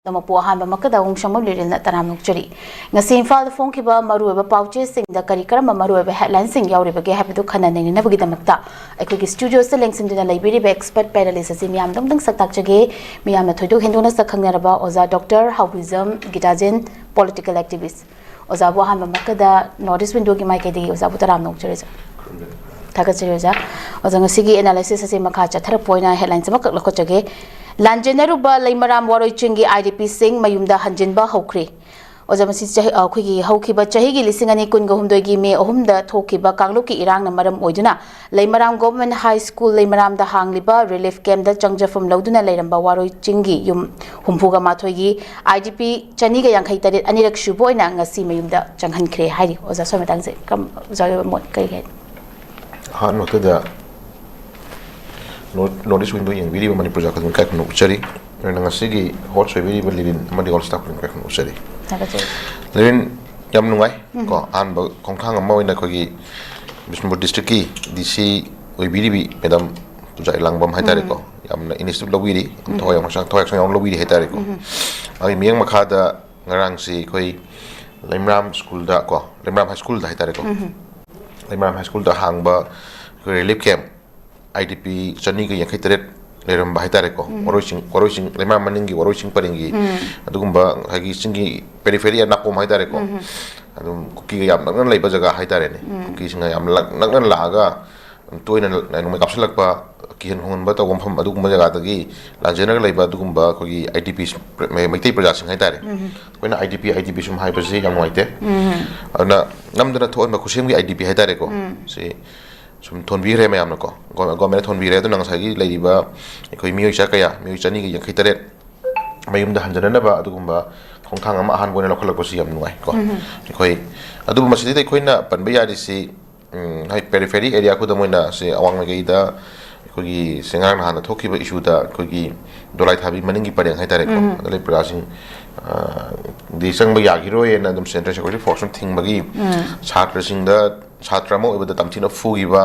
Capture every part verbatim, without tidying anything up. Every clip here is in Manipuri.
ꯗꯃꯛꯄꯨ ꯑꯍꯥꯟꯕꯃꯛꯇꯗ ꯋꯨꯡꯁꯪꯕꯝ ꯂꯤꯔꯦꯜꯅ ꯇꯔꯥꯝꯅ ꯑꯣꯛꯆꯔꯤ꯫ ꯉꯁꯤ ꯏꯝꯐꯥꯜꯗ ꯐꯣꯡꯈꯤꯕ ꯃꯔꯨꯑꯣꯏꯕ ꯄꯥꯎꯆꯦꯁꯤꯡꯗ ꯀꯔꯤ ꯀꯔꯝꯕ ꯃꯔꯨꯑꯣꯏꯕ headlineꯁꯤꯡ ꯌꯥꯎꯔꯤꯕꯒꯦ ꯍꯥꯏꯕꯗꯨ ꯈꯟꯅ ꯅꯩꯅꯅꯕꯒꯤꯗꯃꯛꯇ ꯑꯩꯈꯣꯏꯒꯤ studioꯁꯤꯗ ꯂꯦꯡꯁꯤꯟꯗꯨꯅ ꯂꯩꯕꯤꯔꯤꯕ expert panelist ꯑꯁꯤ ꯃꯤꯌꯥꯝꯗ ꯑꯃꯨꯛꯇꯪ ꯁꯛ ꯇꯥꯛꯆꯒꯦ꯫ ꯃꯤꯌꯥꯝꯅ ꯊꯣꯏꯗꯣꯛ ꯍꯦꯟꯗꯣꯛꯅ ꯁꯛ ꯈꯪꯅꯔꯕ ꯑꯣꯖꯥ doctor Haobijam Gitajen, political activist꯫ ꯑꯣꯖꯥꯕꯨ ꯑꯍꯥꯟꯕꯃꯛꯇꯗ North East Windowꯒꯤ ꯃꯥꯏꯀꯩꯗꯒꯤ ꯑꯣꯖꯥꯕꯨ ꯇꯔꯥꯝꯅ ꯑꯣꯛꯆꯔꯤ, ꯑꯣꯖꯥ꯫ ꯊꯥꯒꯠꯆꯔꯤ, ꯑꯣꯖꯥ꯫ ꯑꯣꯖꯥ, ꯉꯁꯤꯒꯤ analysis ꯑꯁꯤ ꯃꯈꯥ ꯆꯠꯊꯔꯛꯄ ꯑꯣꯏꯅ headlineꯁꯤꯃꯈꯛ ꯂꯧꯈꯠꯆꯒꯦ꯫ ꯂꯥꯟꯖꯦꯟꯅꯔꯨꯕ ꯂꯩꯃꯔꯥꯝ ꯋꯥꯔꯣꯏ ꯆꯤꯡꯒꯤ IDPꯁꯤꯡ ꯃꯌꯨꯝꯗ ꯍꯟꯖꯤꯟꯕ ꯍꯧꯈ꯭ꯔꯦ꯫ ꯑꯣꯖꯥ, ꯃꯁꯤ ꯆꯍꯤ, ꯑꯩꯈꯣꯏꯒꯤ ꯍꯧꯈꯤꯕ ꯆꯍꯤꯒꯤ ꯂꯤꯁꯤꯡ ꯑꯅꯤ ꯀꯨꯟꯒ ꯍꯨꯝꯗꯣꯏꯒꯤ ꯃꯦ ꯑꯍꯨꯝꯗ ꯊꯣꯛꯈꯤꯕ ꯀꯥꯡꯂꯨꯞꯀꯤ ꯏꯔꯥꯡꯅ ꯃꯔꯝ ꯑꯣꯏꯗꯨꯅ ꯂꯩꯃꯔꯥꯝ Government High School ꯂꯩꯃꯔꯥꯝꯗ ꯍꯥꯡꯂꯤꯕ relief campꯇ ꯆꯪꯖꯐꯝ ꯂꯧꯗꯨꯅ ꯂꯩꯔꯝꯕ ꯋꯥꯔꯣꯏ ꯆꯤꯡꯒꯤ ꯌꯨꯝ ꯍꯨꯝꯐꯨꯒ ꯃꯥꯊꯣꯏꯒꯤ IDP ꯆꯅꯤꯒ ꯌꯥꯡꯈꯩ ꯇꯔꯦꯠ ꯑꯅꯤꯔꯛ ꯁꯨꯕ ꯑꯣꯏꯅ ꯉꯁꯤ ꯃꯌꯨꯝꯗ ꯆꯪꯍꯟꯈ꯭ꯔꯦ ꯍꯥꯏꯔꯤ꯫ ꯑꯣꯖꯥ, ꯁꯣꯝꯒꯤ ꯃꯇꯥꯡꯁꯦ ꯀꯔꯝ, ꯑꯣꯖꯥꯒꯤ ꯑꯣꯏꯕ ꯃꯣꯠ ꯀꯔꯤ ꯂꯩ? ꯑꯍꯥꯟꯕꯃꯛꯇꯗ North, North East Window ꯌꯦꯡꯕꯤꯔꯤꯕ Manipur ꯖꯥꯠ ꯈꯨꯗꯤꯡꯃꯛ ꯏꯀꯥꯏ ꯈꯨꯝꯅꯕ ꯎꯠꯆꯔꯤ꯫ ꯑꯗꯨꯅ ꯉꯁꯤꯒꯤ host ꯑꯣꯏꯕꯤꯔꯤꯕ ꯂꯤꯔꯤꯟ ꯑꯃꯗꯤ all staff ꯈꯨꯗꯤꯡꯃꯛ ꯏꯀꯥꯏ ꯈꯨꯝꯅꯕ ꯎꯠꯆꯔꯤ꯫ ꯊꯥꯒꯠꯆꯔꯤ꯫ ꯂꯤꯔꯤꯟ, ꯌꯥꯝ ꯅꯨꯡꯉꯥꯏ꯫ ꯎꯝ꯫ ꯀꯣ, ꯑꯍꯥꯟꯕ ꯈꯣꯡꯊꯥꯡ ꯑꯃ ꯑꯣꯏꯅ ꯑꯩꯈꯣꯏꯒꯤ ꯕꯤꯁꯅꯨꯄꯨꯔ districtꯀꯤ DC ꯑꯣꯏꯕꯤꯔꯤꯕꯤ madam ꯄꯨꯖꯥ ꯏꯂꯥꯡꯕꯝ ꯍꯥꯏꯇꯥꯔꯦꯀꯣ, ꯎꯝ꯫ ꯌꯥꯝꯅ initiative ꯂꯧꯕꯤꯔꯤ, ꯎꯝ꯫ ꯊꯋꯥꯏ ꯌꯥꯎꯅ ꯆꯪ-, ꯊꯋꯥꯏ ꯌꯥꯎꯅ ꯂꯧꯕꯤꯔꯤ ꯍꯥꯏꯇꯥꯔꯦꯀꯣ꯫ ꯎꯝ꯫ ꯃꯥꯒꯤ ꯃꯤꯠꯌꯦꯡ ꯃꯈꯥꯗ ꯉꯔꯥꯡꯁꯤ ꯑꯩꯈꯣꯏ ꯂꯩꯃꯔꯥꯝ schoolꯗ ꯀꯣ, ꯂꯩꯃꯔꯥꯝ High Schoolꯗ ꯍꯥꯏꯇꯥꯔꯦꯀꯣ, ꯎꯝ꯫ ꯂꯩꯃꯔꯥꯝ High Schoolꯗ ꯍꯥꯡꯕ ꯑꯩꯈꯣꯏ relief camp IDP ꯆꯅꯤꯒ ꯌꯥꯡꯈꯩ ꯇꯔꯦꯠ ꯂꯩꯔꯝꯕ ꯍꯥꯏꯇꯥꯔꯦꯀꯣ, ꯎꯝ꯫ ꯋꯥꯔꯣꯏ ꯆꯤꯡ, ꯋꯥꯔꯣꯏ ꯆꯤꯡ, ꯂꯩꯃꯔꯥꯝ ꯃꯅꯤꯡꯒꯤ ꯋꯥꯔꯣꯏ ꯆꯤꯡ ꯄꯔꯤꯡꯒꯤ ꯎꯝ꯫ ꯑꯗꯨꯒꯨꯝꯕ ꯉꯁꯥꯏꯒꯤ ꯆꯤꯡꯒꯤ periphery ꯅꯥꯄꯣꯝ ꯍꯥꯏꯇꯥꯔꯦꯀꯣ, ꯎꯝ꯫ ꯑꯗꯨꯝ ꯀꯨꯀꯤꯒ ꯌꯥꯝ ꯅꯛꯅ ꯂꯩꯕ ꯖꯒꯥ ꯍꯥꯏꯇꯥꯔꯦꯅꯦ, ꯎꯝ꯫ ꯀꯨꯀꯤꯁꯤꯡꯅ ꯌꯥꯝ ꯂꯛ-, ꯅꯛꯅ ꯂꯥꯛꯑꯒ ꯇꯣꯏꯅ ꯅꯣꯡꯃꯩ ꯀꯥꯞꯁꯤꯜꯂꯛꯄ, ꯀꯤꯍꯟ ꯈꯣꯡꯍꯟꯕ ꯇꯧꯕ ꯃꯐꯝ, ꯑꯗꯨꯒꯨꯝꯕ ꯖꯒꯥꯗꯒꯤ ꯂꯥꯟꯖꯦꯟꯅꯔꯒ ꯂꯩꯕ ꯑꯗꯨꯒꯨꯝꯕ ꯑꯩꯈꯣꯏꯒꯤ IDP, ꯃꯩꯇꯩ ꯄ꯭ꯔꯖꯥꯁꯤꯡ ꯍꯥꯏꯇꯥꯔꯦ꯫ ꯎꯝ꯫ ꯑꯩꯈꯣꯏꯅ IDP, IDP ꯁꯨꯝ ꯍꯥꯏꯕꯁꯤ ꯌꯥꯝ ꯅꯨꯡꯉꯥꯏꯇꯦ꯫ ꯎꯝ꯫ ꯑꯗꯨꯅ ꯅꯝꯗꯅ ꯊꯣꯛꯍꯟꯕ ꯈꯨꯠꯁꯦꯝꯒꯤ IDP ꯍꯥꯏꯇꯥꯔꯦꯀꯣ꯫ ꯎꯝ꯫ ꯁꯤ ꯁꯨꯝ ꯊꯣꯟꯕꯤꯈ꯭ꯔꯦ ꯃꯌꯥꯝꯅꯀꯣ꯫ ꯒꯣ-, governmentꯅ ꯊꯣꯟꯕꯤꯔꯦ꯫ ꯑꯗꯨꯅ ꯉꯁꯥꯏꯒꯤ ꯂꯩꯔꯤꯕ ꯑꯩꯈꯣꯏ ꯃꯤꯑꯣꯏ ꯆꯥ ꯀꯌꯥ, ꯃꯤꯑꯣꯏ ꯆꯅꯤꯒ ꯌꯥꯡꯈꯩ ꯇꯔꯦꯠ ꯃꯌꯨꯝꯗ ꯍꯟꯖꯅꯅꯕ ꯑꯗꯨꯒꯨꯝꯕ ꯈꯣꯡꯊꯥꯡ ꯑꯃ ꯑꯍꯥꯟꯕ ꯑꯣꯏꯅ ꯂꯧꯈꯠꯂꯛꯄꯁꯤ ꯌꯥꯝ ꯅꯨꯡꯉꯥꯏ ꯀꯣ꯫ ꯎꯝ꯫ ꯑꯩꯈꯣꯏ, ꯑꯗꯨꯕꯨ ꯃꯁꯤꯗꯩꯗ ꯑꯩꯈꯣꯏꯅ ꯄꯟꯕ ꯌꯥꯔꯤꯁꯤ, ꯎꯝ, ꯍꯣꯏ, periphery area, ꯈꯨꯗꯝ ꯑꯣꯏꯅ ꯁꯤ ꯑꯋꯥꯡ ꯃꯥꯏꯀꯩꯗ ꯑꯩꯈꯣꯏꯒꯤ ꯁꯤ ꯉꯔꯥꯡ ꯅꯍꯥꯟꯗ ꯊꯣꯛꯈꯤꯕ issueꯗ ꯑꯩꯈꯣꯏꯒꯤ ꯗꯣꯂꯥꯏ ꯊꯥꯕꯤ ꯃꯅꯤꯡꯒꯤ ꯄꯔꯦꯡ ꯍꯥꯏꯇꯥꯔꯦꯀꯣ, ꯎꯝ꯫ ꯑꯗ ꯂꯩ ꯄ꯭ꯔꯖꯥꯁꯤꯡ, ꯑ, ꯗꯤ ꯆꯪꯕ ꯌꯥꯈꯤꯔꯣꯏꯅ ꯑꯗꯨꯝ Central Security Force ꯊꯤꯡꯕꯒꯤ ꯎꯝ꯫ ꯁꯥꯇ꯭ꯔꯁꯤꯡꯗ ꯁꯥꯇ꯭ꯔ ꯑꯃ ꯑꯣꯏꯕꯗ ꯇꯝꯊꯤꯅ ꯐꯨꯈꯤꯕ,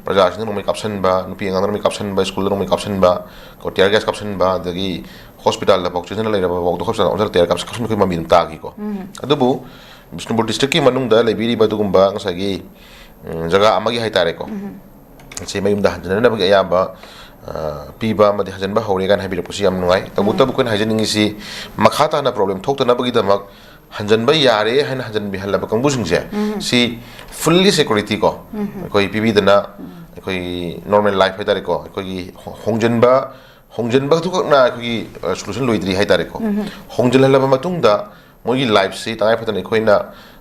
ꯄ꯭ꯔꯖꯥꯁꯤꯡꯗ ꯅꯣꯡꯃꯩ ꯀꯥꯞꯁꯟꯕ, ꯅꯨꯄꯤ ꯑꯉꯥꯡꯗ ꯅꯣꯡꯃꯩ ꯀꯥꯞꯁꯟꯕ, ꯁ꯭ꯀꯨꯜꯗ ꯅꯣꯡꯃꯩ ꯀꯥꯞꯁꯟꯕ, ꯀꯣ, tear gas ꯀꯥꯞꯁꯟꯕ, ꯑꯗꯒꯤ ꯍꯣꯁꯄꯤꯇꯥꯜꯗ ꯐꯥꯎ ꯆꯦꯟꯗꯨꯅ ꯂꯩꯔꯕ ꯐꯥꯎꯗ ꯍꯣꯁꯄꯤꯇꯥꯜ ꯑꯣꯟꯁꯤꯜꯂ tear gas ꯀꯥꯞꯁꯟꯕ ꯑꯩꯈꯣꯏ ꯃꯃꯤ ꯑꯗꯨꯝ ꯇꯥꯈꯤꯀꯣ꯫ ꯑꯗꯨꯕꯨ ꯕꯤꯁꯅꯨꯄꯨꯔ district ꯀꯤ ꯃꯅꯨꯡꯗ ꯂꯩꯕꯤꯔꯤꯕ ꯑꯗꯨꯒꯨꯝꯕ ꯉꯁꯥꯏꯒꯤ, ꯎꯝ, ꯖꯒꯥ ꯑꯃꯒꯤ ꯍꯥꯏꯇꯥꯔꯦꯀꯣ, ꯁꯤ ꯃꯌꯨꯝꯗ ꯍꯟꯖꯤꯟꯅꯅꯕꯒꯤ ꯑꯌꯥꯕ, ꯑ, ꯄꯤꯕ ꯑꯃꯗꯤ ꯍꯟꯖꯤꯟꯕ ꯍꯧꯔꯦ ꯀꯥꯏꯅ ꯍꯥꯏꯕꯤꯔꯛꯄꯁꯤ ꯌꯥꯝ ꯅꯨꯡꯉꯥꯏ꯫ ꯇꯧꯕꯇꯕꯨ ꯑꯩꯈꯣꯏꯅ ꯍꯥꯏꯖꯅꯤꯡꯉꯤꯁꯤ, ꯃꯈꯥ ꯇꯥꯅ problem ꯊꯣꯛꯇꯅꯕꯒꯤꯗꯃꯛ ꯍꯟꯖꯤꯟꯕ ꯌꯥꯔꯦ ꯍꯥꯏꯅ ꯍꯟꯖꯤꯟꯕꯤꯍꯜꯂꯕ ꯀꯥꯡꯕꯨꯁꯤꯡꯁꯦ, ꯁꯤ fully security ꯀꯣ, ꯑꯩꯈꯣꯏ ꯄꯤꯕꯤꯗꯅ, ꯑꯩꯈꯣꯏ normal life ꯍꯥꯏꯇꯥꯔꯦꯀꯣ, ꯑꯩꯈꯣꯏꯒꯤ ꯍꯣ-, ꯍꯣꯡꯖꯤꯟꯕ, ꯍꯣꯡꯖꯤꯟꯕ ꯑꯗꯨꯈꯛꯅ ꯑꯩꯈꯣꯏꯒꯤ, ꯑ, solution ꯂꯣꯏꯗ꯭ꯔꯤ ꯍꯥꯏꯇꯥꯔꯦꯀꯣ꯫ ꯍꯣꯡꯖꯤꯜꯍꯜꯂꯕ ꯃꯇꯨꯡꯗ ꯃꯣꯏꯒꯤ life ꯁꯤ ꯇꯉꯥꯏ ꯐꯗꯅ ꯑꯩꯈꯣꯏꯅ,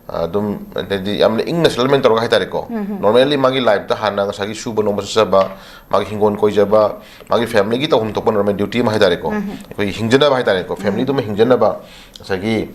ꯑ, ꯑꯗꯨꯝ, ꯍꯥꯏꯗꯤ ꯌꯥꯝꯅ ꯏꯪꯅ settlement ꯇꯧꯔꯒ ꯍꯥꯏꯇꯥꯔꯦꯀꯣ, normally ꯃꯥꯒꯤ life ꯇ ꯍꯥꯟꯅ ꯉꯁꯥꯏꯒꯤ ꯁꯨꯕ ꯅꯣꯝꯕ ꯆꯠꯆꯕ, ꯃꯥꯒꯤ ꯍꯤꯡꯒꯣꯜ ꯀꯣꯏꯖꯕ, ꯃꯥꯒꯤ family ꯒꯤ ꯇꯧꯐꯝ ꯊꯣꯛꯄ normal duty ꯑꯃ ꯍꯥꯏꯇꯥꯔꯦꯀꯣ, ꯑꯩꯈꯣꯏꯒꯤ ꯍꯤꯡꯖꯅꯕ ꯍꯥꯏꯇꯥꯔꯦꯀꯣ, family ꯗꯨꯃ ꯍꯤꯡꯖꯅꯕ ꯉꯁꯥꯏꯒꯤ,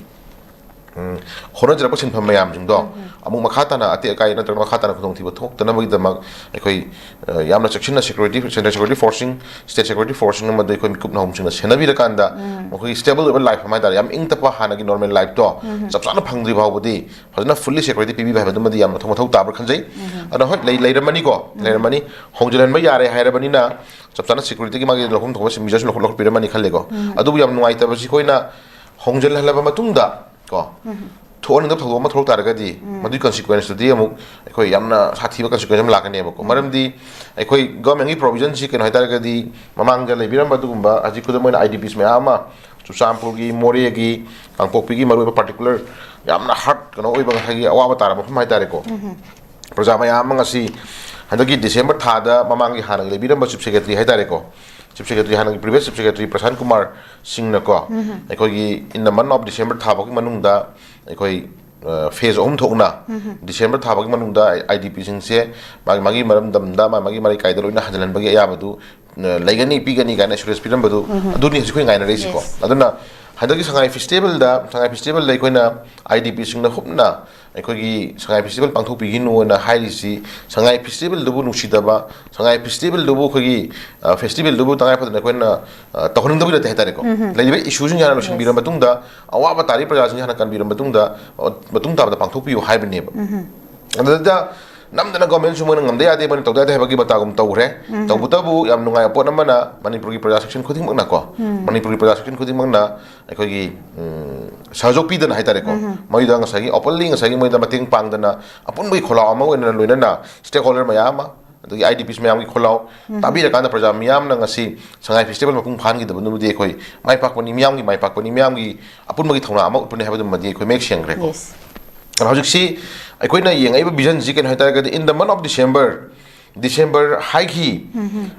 ꯎꯝ, ꯍꯣꯠꯅꯖꯔꯛꯄ ꯁꯤꯟꯐꯝ ꯃꯌꯥꯝꯁꯤꯡꯗꯣ ꯑꯃꯨꯛ ꯃꯈꯥ ꯇꯥꯅ ꯑꯇꯦꯛ ꯑꯀꯥꯏ ꯅꯠꯇ꯭ꯔꯒ ꯃꯈꯥ ꯇꯥꯅ ꯈꯨꯗꯣꯡꯊꯤꯕ ꯊꯣꯛꯇꯅꯕꯒꯤꯗꯃꯛ ꯑꯩꯈꯣꯏ, ꯑ, ꯌꯥꯝꯅ ꯆꯦꯛꯁꯤꯟꯅ security, central security force ꯁꯤꯡ, state security force ꯁꯤꯡ ꯑꯃꯗꯤ ꯑꯩꯈꯣꯏ ꯃꯤꯀꯨꯞ ꯅꯥꯍꯨꯝꯁꯤꯡꯅ ꯁꯦꯟꯅꯕꯤꯔꯀꯥꯟꯗ ꯃꯈꯣꯏꯒꯤ stable ꯑꯣꯏꯕ life ꯑꯃ ꯍꯥꯏꯇꯥꯔꯦ, ꯌꯥꯝ ꯏꯪ ꯇꯞꯄ ꯍꯥꯟꯅꯒꯤ normal life ꯇꯣ ꯆꯞ ꯆꯥꯅ ꯐꯪꯗ꯭ꯔꯤ ꯐꯥꯎꯕꯗꯤ ꯐꯖꯅ fully security ꯄꯤꯕꯤꯕ ꯍꯥꯏꯕꯗꯨꯃꯗꯤ ꯌꯥꯝꯅ ꯃꯊꯧ, ꯃꯊꯧ ꯇꯥꯕ꯭ꯔꯥ ꯈꯟꯖꯩ꯫ ꯑꯗꯣ ꯍꯣꯏ, ꯂꯩ-, ꯂꯩꯔꯝꯃꯅꯤꯀꯣ, ꯂꯩꯔꯝꯃꯅꯤ꯫ ꯍꯣꯡꯖꯤꯜꯍꯟꯕ ꯌꯥꯔꯦ ꯍꯥꯏꯔꯕꯅꯤꯅ ꯆꯞ ꯆꯥꯅ security ꯒꯤ ꯃꯥꯒꯤ ꯂꯧꯐꯝ ꯊꯣꯛꯄ measures ꯁꯨ ꯂꯧꯈꯠ-, ꯂꯧꯈꯠꯄꯤꯔꯝꯃꯅꯤ ꯈꯜꯂꯦꯀꯣ꯫ ꯑꯗꯨꯕꯨ ꯌꯥꯝ ꯅꯨꯡꯉꯥꯏꯇꯕꯁꯤ ꯑꯩꯈꯣꯏꯅ ꯍꯣꯡꯖꯤꯜꯍꯜꯂꯕ ꯃꯇꯨꯡꯗ ꯀꯣ, ꯊꯣꯛꯍꯟꯅꯤꯡꯗꯕ ꯊꯧꯗꯣꯛ ꯑꯃ ꯊꯣꯛꯂꯛ ꯇꯥꯔꯒꯗꯤ ꯃꯗꯨꯒꯤ consequence ꯇꯨꯗꯤ ꯑꯃꯨꯛ ꯑꯩꯈꯣꯏ ꯌꯥꯝꯅ ꯁꯥꯊꯤꯕ consequence ꯑꯃ ꯂꯥꯛꯀꯅꯦꯕꯀꯣ꯫ ꯃꯔꯝꯗꯤ ꯑꯩꯈꯣꯏ government ꯀꯤ provision ꯁꯤ ꯀꯩꯅꯣ ꯍꯥꯏꯇꯥꯔꯒꯗꯤ ꯃꯃꯥꯡꯗ ꯂꯩꯕꯤꯔꯝꯕ ꯑꯗꯨꯒꯨꯝꯕ ꯍꯧꯖꯤꯛ ꯈꯨꯗꯝ ꯑꯣꯏꯅ I D Ps ꯃꯌꯥꯝ ꯑꯃ ꯆꯨꯔꯆꯥꯟꯄꯨꯔꯒꯤ, ꯃꯣꯔꯦꯒꯤ, ꯀꯥꯡꯄꯣꯛꯄꯤꯒꯤ ꯃꯔꯨꯑꯣꯏꯕ particular ꯌꯥꯝꯅ hard ꯀꯩꯅꯣ ꯑꯣꯏꯕ ꯉꯁꯥꯏꯒꯤ ꯑꯋꯥꯕ ꯇꯥꯔꯕ ꯃꯐꯝ ꯍꯥꯏꯇꯥꯔꯦꯀꯣ꯫ ꯄ꯭ꯔꯖꯥ ꯃꯌꯥꯝ ꯑꯃ ꯉꯁꯤ ꯍꯟꯗꯛꯀꯤ December ꯊꯥꯗ ꯃꯃꯥꯡꯒꯤ ꯍꯥꯟꯅꯒꯤ ꯂꯩꯕꯤꯔꯝꯕ chief secretary ꯍꯥꯏꯇꯥꯔꯦꯀꯣ, chief secretary, ꯍꯥꯟꯅꯒꯤ previous chief secretary ꯄ꯭ꯔꯁꯥꯟ ꯀꯨꯃꯥꯔ ꯁꯤꯡꯅꯀꯣ, ꯑꯩꯈꯣꯏꯒꯤ in the month of December ꯊꯥ ꯐꯥꯎꯒꯤ ꯃꯅꯨꯡꯗ ꯑꯩꯈꯣꯏ, ꯑ, phase ꯑꯍꯨꯝ ꯊꯣꯛꯅ December ꯊꯥ ꯐꯥꯎꯒꯤ ꯃꯅꯨꯡꯗ I D P ꯁꯤꯡꯁꯦ ꯃꯥꯒꯤ, ꯃꯥꯒꯤ ꯃꯔꯝꯗꯝꯗ, ꯃꯥ-, ꯃꯥꯒꯤ ꯃꯔꯩꯀꯥꯏꯗ ꯂꯣꯏꯅ ꯍꯟꯖꯤꯜꯍꯟꯕꯒꯤ ꯑꯌꯥꯕꯗꯨ, ꯑ, ꯂꯩꯒꯅꯤ, ꯄꯤꯒꯅꯤ ꯀꯥꯏꯅ assurance ꯄꯤꯔꯝꯕꯗꯨ, ꯑꯗꯨꯅꯤ ꯍꯧꯖꯤꯛ ꯑꯩꯈꯣꯏ ꯉꯥꯏꯅꯔꯤꯁꯤꯀꯣ꯫ Yes. ꯑꯗꯨꯅ ꯍꯟꯗꯛꯀꯤ ꯁꯉꯥꯏ festival ꯗ, ꯁꯉꯥꯏ festival ꯗ ꯑꯩꯈꯣꯏꯅ I D P ꯁꯤꯡꯅ ꯍꯨꯞꯅ ꯑꯩꯈꯣꯏꯒꯤ ꯁꯉꯥꯏ festival ꯄꯥꯡꯊꯣꯛꯄꯤꯒꯅꯨꯅ ꯍꯥꯏꯔꯤꯁꯤ, ꯁꯉꯥꯏ festival ꯗꯨꯕꯨ ꯅꯨꯡꯁꯤꯗꯕ, ꯁꯉꯥꯏ festival ꯗꯨꯕꯨ ꯑꯩꯈꯣꯏꯒꯤ, ꯑ, festival ꯗꯨꯕꯨ ꯇꯉꯥꯏ ꯐꯗꯅ ꯑꯩꯈꯣꯏꯅ, ꯑ, ꯇꯧꯍꯟꯅꯤꯡꯗꯕꯒꯤ ꯅꯠꯇꯦ ꯍꯥꯏꯇꯥꯔꯦꯀꯣ꯫ ꯂꯩꯔꯤꯕ issue ꯁꯤꯡ ꯍꯥꯟꯅ ꯂꯣꯏꯁꯤꯟꯕꯤꯔ ꯃꯇꯨꯡꯗ, ꯑꯋꯥꯕ ꯇꯥꯔꯤꯕ ꯄ꯭ꯔꯖꯥꯁꯤꯡ ꯍꯥꯟꯅ ꯀꯟꯕꯤꯔ ꯃꯇꯨꯡꯗ, ꯑ, ꯃꯇꯨꯡ ꯇꯥꯕꯗ ꯄꯥꯡꯊꯣꯛꯄꯤꯌꯨ ꯍꯥꯏꯕꯅꯦꯕ꯫ ꯑꯗꯨꯗ ꯅꯝꯗꯅ ꯒꯣꯔꯃꯦꯟꯁꯨ ꯃꯣꯏꯅ ꯉꯝꯗ ꯌꯥꯗꯦ, ꯃꯣꯏꯅ ꯇꯧꯗ ꯌꯥꯗꯦ ꯍꯥꯏꯕꯒꯤ ꯃꯇꯥꯒꯨꯝ ꯇꯧꯈ꯭ꯔꯦ꯫ ꯇꯧꯕꯇꯕꯨ ꯌꯥꯝ ꯅꯨꯡꯉꯥꯏꯕ ꯄꯣꯠ ꯑꯃꯅ ꯃꯅꯤꯄꯨꯔꯒꯤ ꯄ꯭ꯔꯖꯥ ꯁꯦꯛꯁꯟ ꯈꯨꯗꯤꯡꯃꯛꯅꯀꯣ, ꯃꯅꯤꯄꯨꯔꯒꯤ ꯄ꯭ꯔꯖꯥ ꯁꯦꯛꯁꯟ ꯈꯨꯗꯤꯡꯃꯛꯅ ꯑꯩꯈꯣꯏꯒꯤ, ꯎꯝ, ꯁꯍꯖꯣꯛ ꯄꯤꯗꯅ ꯍꯥꯏꯇꯥꯔꯦꯀꯣ, ꯃꯣꯏꯗ ꯉꯁꯥꯏꯒꯤ openly ꯉꯁꯥꯏꯒꯤ ꯃꯣꯏꯗ ꯃꯇꯦꯡ ꯄꯥꯡꯗꯅ ꯑꯄꯨꯟꯕꯒꯤ ꯈꯣꯜꯂꯥꯎ ꯑꯃ ꯑꯣꯏꯅ ꯂꯣꯏꯅꯅ stakeholder ꯃꯌꯥꯝ ꯑꯃ, ꯑꯗꯒꯤ IDPs ꯃꯌꯥꯝꯒꯤ ꯈꯣꯜꯂꯥꯎ ꯇꯥꯕꯤꯔꯀꯥꯟꯗ ꯄ꯭ꯔꯖꯥ ꯃꯤꯌꯥꯝꯅ ꯉꯁꯤ ꯁꯉꯥꯏ ꯐꯦꯁꯇꯤꯚꯦꯜ ꯃꯄꯨꯡ ꯐꯥꯍꯟꯈꯤꯗꯕꯗꯨꯃꯗꯤ ꯑꯩꯈꯣꯏ ꯃꯥꯏ ꯄꯥꯛꯄꯅꯤ, ꯃꯤꯌꯥꯝꯒꯤ ꯃꯥꯏ ꯄꯥꯛꯄꯅꯤ, ꯃꯤꯌꯥꯝꯒꯤ ꯑꯄꯨꯟꯕꯒꯤ ꯊꯧꯅꯥ ꯑꯃ ꯎꯠꯄꯅꯤ ꯍꯥꯏꯕꯗꯨꯃꯗꯤ ꯑꯩꯈꯣꯏ ꯃꯌꯦꯛ ꯁꯦꯡꯈ꯭ꯔꯦꯀꯣ꯫ Yes. ꯑꯗꯣ ꯍꯧꯖꯤꯛꯁꯤ ꯑꯩꯈꯣꯏꯅ ꯌꯦꯡꯉꯛꯏꯕ visionꯁꯤ ꯀꯩꯅꯣ ꯍꯥꯏꯇꯥꯔꯒꯗꯤ, in the month of December, December ꯍꯥꯏꯈꯤ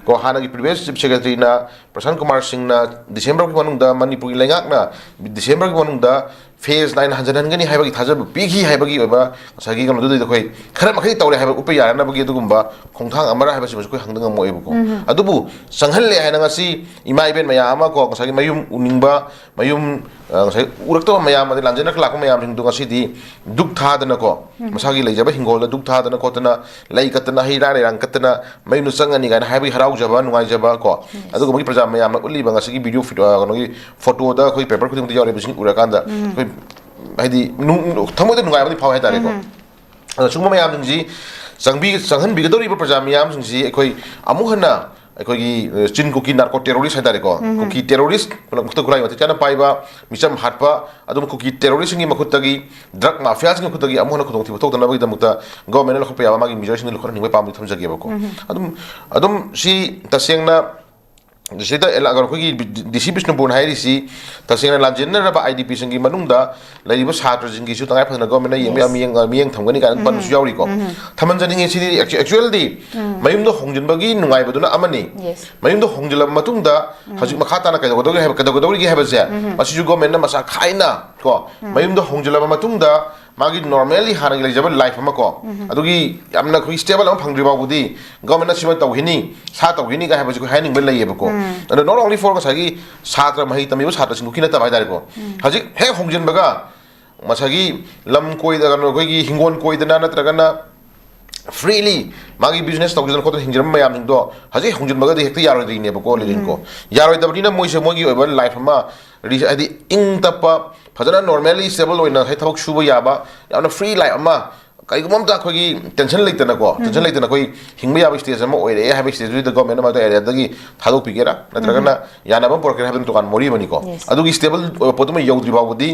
ꯀꯣ, ꯍꯥꯟꯅꯒꯤ previous chief secretaryꯅ, ꯄ꯭ꯔꯁꯥꯟ ꯀꯨꯃꯥꯔ ꯁꯤꯡꯅ Decemberꯒꯤ ꯃꯅꯨꯡꯗ, ꯃꯅꯤꯄꯨꯔꯒꯤ ꯂꯩꯉꯥꯛꯅ Decemberꯒꯤ ꯃꯅꯨꯡꯗ phase nine ꯍꯟꯖꯤꯟꯍꯟꯒꯅꯤ ꯍꯥꯏꯕꯒꯤ ꯊꯥꯖꯕ ꯄꯤꯈꯤ ꯍꯥꯏꯕꯒꯤ ꯑꯣꯏꯕ ꯉꯁꯥꯏꯒꯤ ꯀꯩꯅꯣꯗꯨꯗꯤ ꯑꯩꯈꯣꯏ ꯈꯔ ꯃꯈꯩ ꯇꯧꯔꯦ ꯍꯥꯏꯕ ꯎꯠꯄ ꯌꯥꯅꯅꯕꯒꯤ ꯑꯗꯨꯒꯨꯝꯕ ꯈꯣꯡꯊꯥꯡ ꯑꯃꯔ ꯍꯥꯏꯕꯁꯤꯃꯁꯨ ꯑꯩꯈꯣꯏ ꯍꯪꯗ ꯉꯝꯃꯛꯑꯦꯕꯀꯣ꯫ ꯑꯗꯨꯕꯨ ꯆꯪꯍꯜꯂꯦ ꯍꯥꯏꯅ ꯉꯁꯤ ꯏꯃꯥ ꯏꯕꯦꯟ ꯃꯌꯥꯝ ꯑꯃ ꯀꯣ, ꯉꯁꯥꯏꯒꯤ ꯃꯌꯨꯝ ꯎꯅꯤꯡꯕ, ꯃꯌꯨꯝ, ꯑ, ꯉꯁꯥꯏ ꯎꯔꯛꯇꯕ ꯃꯌꯥꯝ, ꯑꯗꯩ ꯂꯥꯟꯖꯦꯟꯅꯔꯒ ꯂꯥꯛꯄ ꯃꯌꯥꯝꯁꯤꯡꯗꯣ ꯉꯁꯤꯗꯤ ꯗꯨꯛ ꯊꯥꯗꯅꯀꯣ, ꯃꯁꯥꯒꯤ ꯂꯩꯖꯕ ꯍꯤꯡꯒꯣꯜꯗ ꯗꯨꯛ ꯊꯥꯗꯅ ꯈꯣꯠꯇꯅ, ꯂꯩ ꯀꯠꯇꯅ, ꯍꯩ ꯔꯥ ꯂꯩꯔꯥꯡ ꯀꯠꯇꯅ ꯃꯌꯨꯝꯗ ꯆꯪꯉꯅꯤ ꯀꯥꯏꯅ ꯍꯥꯏꯕꯒꯤ ꯍꯔꯥꯎꯖꯕ, ꯅꯨꯡꯉꯥꯏꯖꯕ ꯀꯣ, ꯑꯗꯨꯒꯨꯝꯕꯒꯤ ꯄ꯭ꯔꯖꯥ ꯃꯌꯥꯝꯅ ꯎꯠꯂꯤꯕ ꯉꯁꯤꯒꯤ video ꯐꯤꯠ-, ꯑ, ꯀꯩꯅꯣꯒꯤ ꯐꯣꯇꯣꯗ ꯑꯩꯈꯣꯏ ꯄꯦꯄꯔ ꯈꯨꯗꯤꯡꯃꯛꯇ ꯌꯥꯎꯔꯤꯕꯁꯤꯡ ꯎꯔꯀꯥꯟꯗ ꯑꯩꯈꯣꯏ ꯍꯥꯏꯗꯤ ꯅꯨꯡ-, ꯊꯃꯣꯏꯗ ꯅꯨꯡꯉꯥꯏꯕ ꯑꯃꯗꯤ ꯐꯥꯎꯋꯦ ꯍꯥꯏꯇꯥꯔꯦꯀꯣ꯫ ꯑꯗꯣ ꯁꯤꯒꯨꯝꯕ ꯃꯌꯥꯝꯁꯤꯡꯁꯤ ꯆꯪꯕꯤ-, ꯆꯪꯍꯟꯕꯤꯒꯗꯧꯔꯤꯕ ꯄ꯭ꯔꯖꯥ ꯃꯤꯌꯥꯝꯁꯤꯡꯁꯤ ꯑꯩꯈꯣꯏ ꯑꯃꯨꯛ ꯍꯟꯅ ꯑꯩꯈꯣꯏꯒꯤ, ꯑ, ꯆꯤꯟ ꯀꯨꯀꯤ narco terrorist ꯍꯥꯏꯇꯥꯔꯦꯀꯣ, ꯀꯨꯀꯤ terrorist, ꯈꯨꯠꯇ ꯈꯨꯠꯂꯥꯏ ꯃꯇꯤꯛ ꯆꯥꯅ ꯄꯥꯏꯕ, ꯃꯤꯆꯝ ꯍꯥꯠꯄ, ꯑꯗꯨꯝ ꯀꯨꯀꯤ terroristꯁꯤꯡꯒꯤ ꯃꯈꯨꯠꯇꯒꯤ, drug mafiaꯁꯤꯡꯒꯤ ꯃꯈꯨꯠꯇꯒꯤ ꯑꯃꯨꯛ ꯍꯟꯅ ꯈꯨꯗꯣꯡꯊꯤꯕ ꯊꯣꯛꯇꯅꯕꯒꯤꯗꯃꯛꯇ governmentꯅ ꯂꯧꯈꯠꯄ ꯌꯥꯕ ꯃꯥꯒꯤ measureꯁꯤꯡꯗꯣ ꯂꯧꯈꯠꯍꯟꯅꯤꯡꯕꯒꯤ ꯑꯄꯥꯝꯕꯗꯤ ꯊꯝꯖꯒꯦꯕꯀꯣ꯫ ꯑꯗꯨꯝ, ꯑꯗꯨꯝ ꯁꯤ ꯇꯁꯦꯡꯅ ꯁꯤꯗ ꯑꯦꯂꯥ-, ꯑꯩꯈꯣꯏꯒꯤ DC ꯕꯤꯁꯅꯨꯄꯨꯔꯅ ꯍꯥꯏꯔꯤꯁꯤ ꯇꯁꯦꯡꯅ ꯂꯥꯟꯖꯦꯟꯅꯔꯕ IDPꯁꯤꯡꯒꯤ ꯃꯅꯨꯡꯗ ꯂꯩꯔꯤꯕ ꯁꯥꯇ꯭ꯔꯁꯤꯡꯒꯤꯁꯨ ꯇꯉꯥꯏ ꯐꯗꯅ governmentꯅ ꯌꯦꯡꯕ ꯌꯥ-, ꯃꯤꯠꯌꯦꯡ, ꯃꯤꯠꯌꯦꯡ ꯊꯝꯒꯅꯤ ꯀꯥꯏꯅ ꯄꯟꯕꯁꯨ ꯌꯥꯎꯔꯤꯀꯣ꯫ ꯊꯝꯍꯟꯖꯅꯤꯡꯉꯤ꯫ ꯁꯤꯗꯤ actu-, actuallyꯗꯤ ꯃꯌꯨꯝꯗ ꯍꯣꯡꯖꯤꯟꯕꯒꯤ ꯅꯨꯡꯉꯥꯏꯕꯗꯨꯅ ꯑꯃꯅꯤ꯫ Yes. ꯃꯌꯨꯝꯗ ꯍꯣꯡꯖꯤꯜꯂꯕ ꯃꯇꯨꯡꯗ ꯍꯧꯖꯤꯛ ꯃꯈꯥ ꯇꯥꯅ ꯀꯩꯗꯧꯒꯗꯧꯔꯤ ꯍꯥꯏꯕ, ꯀꯩꯗꯧꯒꯗꯧꯔꯤꯒꯦ ꯍꯥꯏꯕꯁꯦ, ꯃꯁꯤꯁꯨ governmentꯅ ꯃꯁꯥ ꯈꯥꯏꯅ ꯀꯣ, ꯃꯌꯨꯝꯗ ꯍꯣꯡꯖꯤꯜꯂꯕ ꯃꯇꯨꯡꯗ ꯃꯥꯒꯤ normally ꯍꯥꯟꯅꯒꯤ ꯂꯩꯖꯕ life ꯑꯃ ꯀꯣ, ꯑꯗꯨꯒꯤ ꯌꯥꯝꯅ ꯑꯩꯈꯣꯏ stable ꯑꯃ ꯐꯪꯗ꯭ꯔꯤ ꯐꯥꯎꯕꯗꯤ governmentꯅ ꯁꯤꯃ ꯇꯧꯈꯤꯅꯤ, ꯁꯥ ꯇꯧꯈꯤꯅꯤ ꯀꯥꯏ ꯍꯥꯏꯕꯁꯤ ꯑꯩꯈꯣꯏ ꯍꯥꯏꯅꯤꯡꯕ ꯂꯩꯌꯦꯕꯀꯣ꯫ ꯑꯗꯣ not only for ꯉꯁꯥꯏꯒꯤ ꯁꯥꯇ꯭ꯔ, ꯃꯍꯩ ꯇꯝꯃꯤꯕ ꯁꯥꯇ꯭ꯔꯁꯤꯡꯗꯨꯒꯤ ꯅꯠꯇꯕ ꯍꯥꯏꯇꯥꯔꯦꯀꯣ꯫ ꯍꯧꯖꯤꯛ ꯍꯦꯛ ꯍꯣꯡꯖꯤꯟꯕꯒ ꯉꯁꯥꯏꯒꯤ ꯂꯝ ꯀꯣꯏꯗ-, ꯀꯩꯅꯣ, ꯑꯩꯈꯣꯏꯒꯤ ꯍꯤꯡꯒꯣꯜ ꯀꯣꯏꯗꯅ ꯅꯠꯇ꯭ꯔꯒꯅ freely ꯃꯥꯒꯤ business ꯇꯧꯖꯗꯅ ꯈꯣꯠꯇꯅ ꯍꯤꯡꯖꯔꯝꯕ ꯃꯌꯥꯝꯁꯤꯡꯗꯣ ꯍꯧꯖꯤꯛ ꯍꯣꯡꯖꯤꯟꯕꯒꯗꯤ ꯍꯦꯛꯇ ꯌꯥꯔꯣꯏꯗ꯭ꯔꯤꯅꯦꯕꯀꯣ, ꯂꯤꯂꯤꯟꯀꯣ꯫ ꯌꯥꯔꯣꯏꯗꯕꯅꯤꯅ ꯃꯣꯏꯁꯦ ꯃꯣꯏꯒꯤ ꯑꯣꯏꯕ life ꯑꯃ ꯔꯤ-, ꯍꯥꯏꯗꯤ ꯏꯪ ꯇꯞꯄ, ꯐꯖꯅ normally stable ꯑꯣꯏꯅ ꯉꯁꯥꯏ ꯊꯕꯛ ꯁꯨꯕ ꯌꯥꯕ, ꯌꯥꯝꯅ free life ꯑꯃ ꯀꯩꯒꯨꯝꯕ ꯑꯝꯇ ꯑꯩꯈꯣꯏꯒꯤ ꯇꯦꯟꯁꯟ ꯂꯩꯇꯅꯀꯣ, ꯇꯦꯟꯁꯟ ꯂꯩꯇꯅ ꯑꯩꯈꯣꯏ ꯍꯤꯡꯕ ꯌꯥꯕ ꯁ꯭ꯇꯦꯖ ꯑꯃ ꯑꯣꯏꯔꯛꯑꯦ ꯍꯥꯏꯕ ꯁ꯭ꯇꯦꯖꯇꯨꯗ ꯒꯣꯔꯃꯦꯟꯅ ꯃꯗꯨ ꯑꯦꯔꯤꯌꯥꯗꯒꯤ ꯊꯥꯗꯣꯛꯄꯤꯒꯦꯔꯥ, ꯅꯠꯇ꯭ꯔꯒꯅ ꯌꯥꯅꯕ ꯑꯃ ꯄꯨꯔꯛꯀꯦꯔꯥ ꯍꯥꯏꯕꯗꯨ ꯇꯣꯉꯥꯟꯕ ꯋꯥꯔꯤ ꯑꯃꯅꯤꯀꯣ꯫ Yes. ꯑꯗꯨꯒꯤ ꯁ꯭ꯇꯦꯕꯜ ꯑꯣꯏꯕ ꯄꯣꯠꯇꯨꯃ ꯌꯧꯗ꯭ꯔꯤ ꯐꯥꯎꯕꯗꯤ,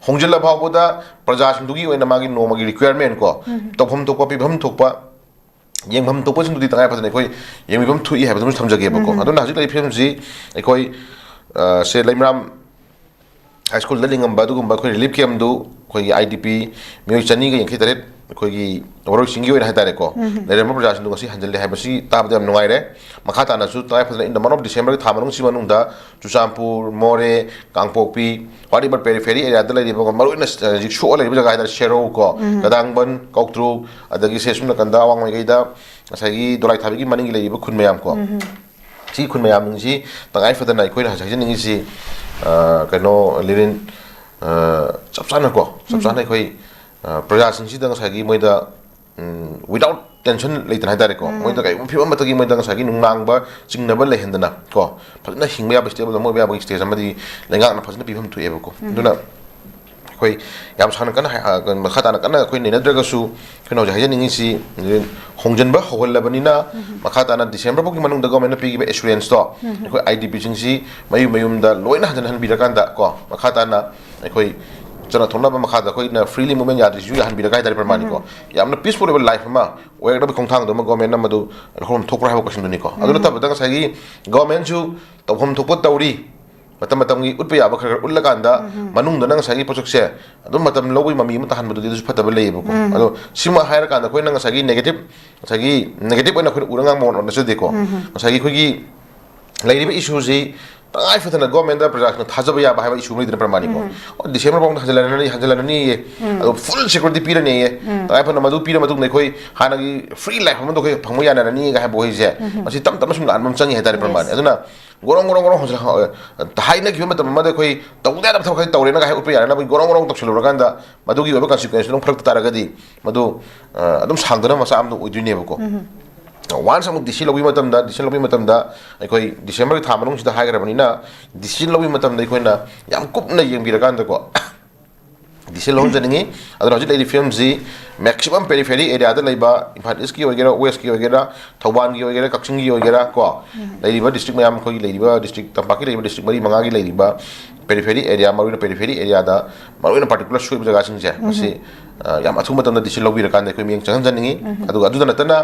ꯍꯣꯡꯖꯤꯜꯂ ꯐꯥꯎꯕꯗ ꯄ꯭ꯔꯖꯥꯁꯤꯡꯗꯨꯒꯤ ꯑꯣꯏꯅ ꯃꯥꯒꯤ ꯅꯣꯡꯃꯒꯤ ꯔꯤꯀ꯭ꯋꯥꯌꯔꯃꯦꯟ ꯀꯣ, ꯇꯧꯐꯝ ꯊꯣꯛꯄ, ꯄꯤꯐꯝ ꯊꯣꯛꯄ, ꯌꯦꯡꯐꯝ ꯊꯣꯛꯄꯁꯤꯡꯗꯨꯗꯤ ꯇꯉꯥꯏ ꯐꯗꯅ ꯑꯩꯈꯣꯏ ꯌꯦꯡꯕꯤꯐꯝ ꯊꯣꯛꯏ ꯍꯥꯏꯕꯗꯨꯃꯁꯨ ꯊꯝꯖꯒꯦꯕꯀꯣ꯫ ꯑꯗꯨꯅ ꯍꯧꯖꯤꯛ ꯂꯩꯔꯤꯕ ꯐꯤꯕꯝꯁꯤ ꯑꯩꯈꯣꯏ, ꯑ, ꯁꯦ ꯂꯩꯃꯔꯥꯝ ꯍꯥꯏ ꯁ꯭ꯀꯨꯜꯗ ꯂꯤꯡꯉꯝꯕ ꯑꯗꯨꯒꯨꯝꯕ ꯑꯩꯈꯣꯏ ꯔꯤꯂꯤꯐ ꯀꯦꯝꯞꯗꯨ ꯑꯩꯈꯣꯏꯒꯤ ꯑꯥꯏ ꯗꯤ ꯄꯤ ꯃꯤꯑꯣꯏ ꯆꯅꯤꯒ ꯌꯥꯡꯈꯩ ꯇꯔꯦꯠ ꯑꯩꯈꯣꯏꯒꯤ ꯋꯥꯔꯣꯏꯁꯤꯟꯒꯤ ꯑꯣꯏꯅ ꯍꯥꯏꯇꯥꯔꯦꯀꯣ, ꯂꯩꯔꯝꯕ ꯄ꯭ꯔꯖꯥꯁꯤꯡꯗꯨ ꯉꯁꯤ ꯍꯟꯖꯤꯜꯂꯦ ꯍꯥꯏꯕꯁꯤ ꯇꯥꯕꯗ ꯌꯥꯝ ꯅꯨꯡꯉꯥꯏꯔꯦ꯫ ꯃꯈꯥ ꯇꯥꯅꯁꯨ ꯇꯉꯥꯏ ꯐꯗꯅ in the month of December ꯊꯥ ꯃꯅꯨꯡꯁꯤ ꯃꯅꯨꯡꯗ ꯆꯨꯔꯆꯥꯟꯄꯨꯔ, ꯃꯣꯔꯦ, ꯀꯥꯡꯄꯣꯛꯄꯤ, whatever periphery area ꯗ ꯂꯩꯔꯤꯕ, ꯃꯔꯨꯑꯣꯏꯅ ꯍꯧꯖꯤꯛ ꯁꯣꯛꯑ ꯂꯩꯔꯤꯕ ꯖꯒꯥ ꯍꯥꯏꯇꯥꯔꯦ, ꯁꯦꯔꯧ ꯀꯣ, ꯀꯗꯥꯡꯕꯟ, ꯀꯧꯇ꯭ꯔꯨꯛ, ꯑꯗꯒꯤ ꯁꯦ ꯁꯨꯝ ꯅꯥꯀꯟꯗ ꯑꯋꯥꯡ ꯃꯥꯏꯀꯩꯗ ꯉꯁꯥꯏꯒꯤ ꯗꯣꯂꯥꯏ ꯊꯥꯕꯤꯒꯤ ꯃꯅꯤꯡꯒꯤ ꯂꯩꯔꯤꯕ ꯈꯨꯟ ꯃꯌꯥꯝ ꯀꯣ, ꯁꯤ ꯈꯨꯟ ꯃꯌꯥꯝꯁꯤ ꯇꯉꯥꯏ ꯐꯗꯅ ꯑꯩꯈꯣꯏꯅ ꯍꯧꯖꯤꯛ ꯍꯥꯏꯖꯅꯤꯡꯉꯤꯁꯤ, ꯑ, ꯀꯩꯅꯣ, ꯂꯤꯔꯤꯟ, ꯑ, ꯆꯞ ꯆꯥꯅꯀꯣ, ꯆꯞ ꯆꯥꯅ ꯑꯩꯈꯣꯏ, ꯑ, ꯄ꯭ꯔꯖꯥꯁꯤꯡꯁꯤꯗ ꯉꯁꯥꯏꯒꯤ ꯃꯣꯏꯗ, ꯎꯝ, without tension ꯂꯩꯇꯅ ꯍꯥꯏꯇꯥꯔꯦꯀꯣ, ꯃꯣꯏꯗ ꯀꯔꯤꯒꯨꯝꯕ ꯐꯤꯕꯝ ꯑꯃꯠꯇꯒꯤ ꯃꯣꯏꯗ ꯉꯁꯥꯏꯒꯤ ꯅꯨꯡꯅꯥꯡꯕ ꯆꯤꯡꯅꯕ ꯂꯩꯍꯟꯗꯅ ꯀꯣ, ꯐꯖꯅ ꯍꯤꯡꯕ ꯌꯥꯕ ꯁ꯭ꯇꯦꯕꯜ ꯑꯃ ꯑꯣꯏꯕ ꯌꯥꯕꯒꯤ ꯁ꯭ꯇꯦꯖ ꯑꯃꯗꯤ ꯂꯩꯉꯥꯛꯅ ꯐꯖꯅ ꯄꯤꯐꯝ ꯊꯣꯛꯑꯦꯕꯀꯣ꯫ ꯑꯗꯨꯅ ꯑꯩꯈꯣꯏ ꯌꯥꯝ ꯁꯥꯡꯅ ꯀꯟꯅ ꯍꯥꯏ-, ꯑ, ꯃꯈꯥ ꯇꯥꯅ ꯀꯟꯅ ꯑꯩꯈꯣꯏ ꯅꯩꯅꯗ꯭ꯔꯒꯁꯨ, ꯑꯩꯈꯣꯏꯅ ꯍꯧꯖꯤꯛ ꯍꯥꯏꯖꯅꯤꯡꯉꯤꯁꯤ, ꯍꯣꯡꯖꯤꯟꯕ ꯍꯧꯍꯜꯂꯕꯅꯤꯅ, ꯃꯈꯥ ꯇꯥꯅ ꯗꯤꯁꯦꯝꯕꯔ ꯐꯥꯎꯒꯤ ꯃꯅꯨꯡꯗ ꯒꯣꯔꯃꯦꯟꯅ ꯄꯤꯈꯤꯕ ꯑꯦꯁꯨꯔꯦꯟꯁꯇꯣ, ꯑꯩꯈꯣꯏ ꯑꯥꯏ ꯗꯤ ꯄꯤꯁꯤꯡꯁꯤ ꯃꯌꯨꯝ ꯃꯌꯨꯝꯗ ꯂꯣꯏꯅ ꯍꯟꯖꯤꯟ ꯍꯟꯕꯤꯔꯀꯥꯟꯗ ꯀꯣ, ꯃꯈꯥ ꯇꯥꯅ ꯑꯩꯈꯣꯏ ꯆꯠꯅ ꯊꯣꯛꯅꯕ ꯃꯈꯥꯗ ꯑꯩꯈꯣꯏꯅ ꯐ꯭ꯔꯤꯂꯤ ꯃꯨꯚꯃꯦꯟ ꯌꯥꯗ꯭ꯔꯤꯁꯤꯁꯨ ꯌꯥꯍꯟꯕꯤꯔꯒ ꯍꯥꯏꯇꯥꯔꯦ ꯄ꯭ꯔꯃꯥꯅꯤꯀꯣ꯫ ꯌꯥꯝꯅ ꯄꯤꯁꯐꯨꯜ ꯑꯣꯏꯕ ꯂꯥꯏꯐ ꯑꯃ ꯑꯣꯏꯔꯛꯅꯕ ꯈꯣꯡꯊꯥꯡꯗꯣ ꯑꯃ ꯒꯣꯔꯃꯦꯟꯅ ꯃꯗꯨ ꯂꯧꯐꯝ ꯊꯣꯛꯄ꯭ꯔꯥ ꯍꯥꯏꯕ ꯀꯣꯏꯁꯟꯗꯨꯅꯤꯀꯣ꯫ ꯑꯗꯨ ꯅꯠꯇꯕꯗ ꯉꯁꯥꯏꯒꯤ ꯒꯣꯔꯃꯦꯟꯁꯨ ꯇꯧꯐꯝ ꯊꯣꯛꯄ ꯇꯧꯔꯤ, ꯃꯇꯝ ꯃꯇꯝꯒꯤ ꯎꯠꯄ ꯌꯥꯕ ꯈꯔ ꯈꯔ ꯎꯠꯂꯀꯥꯟꯗ, ꯃꯅꯨꯡꯗꯅ ꯉꯁꯥꯏꯒꯤ ꯄꯣꯠꯁꯛꯁꯦ ꯑꯗꯨꯝ ꯃꯇꯝ ꯂꯧꯕꯒꯤ ꯃꯃꯤ ꯑꯃ ꯇꯥꯍꯟꯕꯗꯨꯗꯤ ꯑꯗꯨꯁꯨ ꯐꯠꯇꯕ ꯂꯩꯌꯦꯕꯀꯣ꯫ ꯑꯗꯣ ꯁꯤꯃ ꯍꯥꯏꯔꯀꯥꯟꯗ ꯑꯩꯈꯣꯏꯅ ꯉꯁꯥꯏꯒꯤ ꯅꯦꯒꯦꯇꯤꯞ, ꯉꯁꯥꯏꯒꯤ ꯅꯦꯒꯦꯇꯤꯞ ꯑꯣꯏꯅ ꯑꯩꯈꯣꯏꯅ ꯎꯔ ꯉꯥꯡꯕ ꯋꯥ ꯅꯠꯆꯗꯦꯀꯣ꯫ ꯉꯁꯥꯏꯒꯤ ꯑꯩꯈꯣꯏꯒꯤ ꯂꯩꯔꯤꯕ ꯏꯁꯨꯁꯤ ꯇꯉꯥꯏ ꯐꯗꯅ ꯒꯣꯔꯃꯦꯟꯗ ꯄ꯭ꯔꯖꯥꯁꯤꯡꯅ ꯊꯥꯖꯕ ꯌꯥꯕ ꯍꯥꯏꯕ ꯏꯁꯨ ꯑꯃ ꯂꯩꯗꯅ ꯄ꯭ꯔꯃꯥꯅꯤꯀꯣ꯫ ꯑꯣ, ꯗꯤꯁꯦꯝꯕꯔ ꯐꯥꯎꯗ ꯍꯟꯖꯤꯜꯂꯅꯤ, ꯍꯟꯖꯤꯜꯂꯅꯤꯌꯦ, ꯑꯗꯣ ꯐꯨꯜ ꯁꯦꯀ꯭ꯌꯨꯔꯤꯇꯤ ꯄꯤꯔꯅꯤꯌꯦ, ꯇꯉꯥꯏ ꯐꯗꯅ ꯃꯗꯨ ꯄꯤꯔ ꯃꯇꯨꯡꯗ ꯑꯩꯈꯣꯏ ꯍꯥꯟꯅꯒꯤ ꯐ꯭ꯔꯤ ꯂꯥꯏꯐ ꯑꯃꯗꯣ ꯑꯩꯈꯣꯏ ꯐꯪꯕ ꯌꯥꯅꯔꯅꯤꯒ ꯍꯥꯏꯕ ꯋꯥꯍꯩꯁꯦ, ꯃꯁꯤ ꯇꯞ ꯇꯞꯅ ꯁꯨꯝ ꯂꯥꯛꯍꯟꯕ ꯑꯃ ꯆꯪꯉꯤ ꯍꯥꯏꯇꯥꯔꯦ ꯄ꯭ꯔꯃꯥꯅꯤ꯫ ꯑꯗꯨꯅ ꯒꯣꯔꯣꯡ ꯒꯣꯔꯣꯡ ꯒꯣꯔꯣꯡ ꯍꯧꯖꯤꯛ, ꯑ, ꯍꯥꯏꯅꯈꯤꯕ ꯃꯇꯝ ꯑꯃꯗ ꯑꯩꯈꯣꯏ ꯇꯧꯗ ꯌꯥꯗꯕ ꯊꯕꯛ ꯈꯔ ꯇꯧꯔꯦꯅ ꯍꯥꯏ ꯎꯠꯄ ꯌꯥꯅꯅꯕꯒꯤ ꯒꯣꯔꯣꯡ ꯒꯣꯔꯣꯡ ꯇꯧꯁꯤꯜꯂꯨꯔꯀꯥꯟꯗ ꯃꯗꯨꯒꯤ ꯑꯣꯏꯕ ꯀꯟꯁꯤꯀ꯭ꯋꯦꯟꯁꯇꯨ ꯑꯗꯨꯝ ꯐꯔꯛ ꯇꯥꯔꯒꯗꯤ ꯃꯗꯨ, ꯑ, ꯑꯗꯨꯝ ꯁꯥꯡꯗꯅ ꯃꯆꯥ ꯑꯃꯗ ꯑꯣꯏꯗꯣꯏꯅꯦꯕꯀꯣ꯫ ꯋꯥꯟꯁ ꯑꯃꯨꯛ ꯗꯤ ꯁꯤ ꯂꯧꯕꯒꯤ ꯃꯇꯝꯗ, ꯗꯤꯁꯤꯖꯟ ꯂꯧꯕꯒꯤ ꯃꯇꯝꯗ ꯑꯩꯈꯣꯏ ꯗꯤꯁꯦꯝꯕꯔꯒꯤ ꯊꯥ ꯃꯅꯨꯡꯁꯤꯗ ꯍꯥꯏꯈ꯭ꯔꯕꯅꯤꯅ, ꯗꯤꯁꯤꯖꯟ ꯂꯧꯕꯒꯤ ꯃꯇꯝꯗ ꯑꯩꯈꯣꯏꯅ ꯌꯥꯝ ꯀꯨꯞꯅ ꯌꯦꯡꯕꯤꯔꯀꯥꯟꯗꯀꯣ, ꯗꯤꯁꯤꯖꯟ ꯂꯧꯍꯟꯖꯅꯤꯡꯉꯤ꯫ ꯑꯗꯨꯅ ꯍꯧꯖꯤꯛ ꯂꯩꯔꯤꯕ ꯐꯤꯕꯝꯁꯤ maximum periphery area ꯗ ꯂꯩꯕ, ꯏꯝꯐꯥꯜ ꯏꯁꯀꯤ ꯑꯣꯏꯒꯦꯔꯥ, ꯋꯦꯁꯀꯤ ꯑꯣꯏꯒꯦꯔꯥ, ꯊꯧꯕꯥꯜꯒꯤ ꯑꯣꯏꯒꯦꯔꯥ, ꯀꯛꯆꯤꯡꯒꯤ ꯑꯣꯏꯒꯦꯔꯥ ꯀꯣ, ꯂꯩꯔꯤꯕ ꯗꯤꯁꯇ꯭ꯔꯤꯛ ꯃꯌꯥꯝ, ꯑꯩꯈꯣꯏꯒꯤ ꯂꯩꯔꯤꯕ ꯗꯤꯁꯇ꯭ꯔꯤꯛ, ꯇꯝꯄꯥꯛꯀꯤ ꯂꯩꯔꯤꯕ ꯗꯤꯁꯇ꯭ꯔꯤꯛ ꯃꯔꯤ ꯃꯉꯥꯒꯤ ꯂꯩꯔꯤꯕ periphery area, ꯃꯔꯨꯑꯣꯏꯅ periphery area ꯗ, ꯃꯔꯨꯑꯣꯏꯅ particular ꯁꯣꯏꯕ ꯖꯒꯥꯁꯤꯡꯁꯦ, ꯃꯁꯤ ꯑ, ꯌꯥꯝ ꯑꯊꯨꯕ ꯃꯇꯝꯗ ꯗꯤꯁꯤꯖꯟ ꯂꯧꯕꯤꯔꯀꯥꯟꯗ ꯑꯩꯈꯣꯏ ꯃꯤꯠꯌꯦꯡ ꯆꯪꯍꯟꯖꯅꯤꯡꯉꯤ꯫ ꯑꯗꯨꯒ ꯑꯗꯨꯗ ꯅꯠꯇꯅ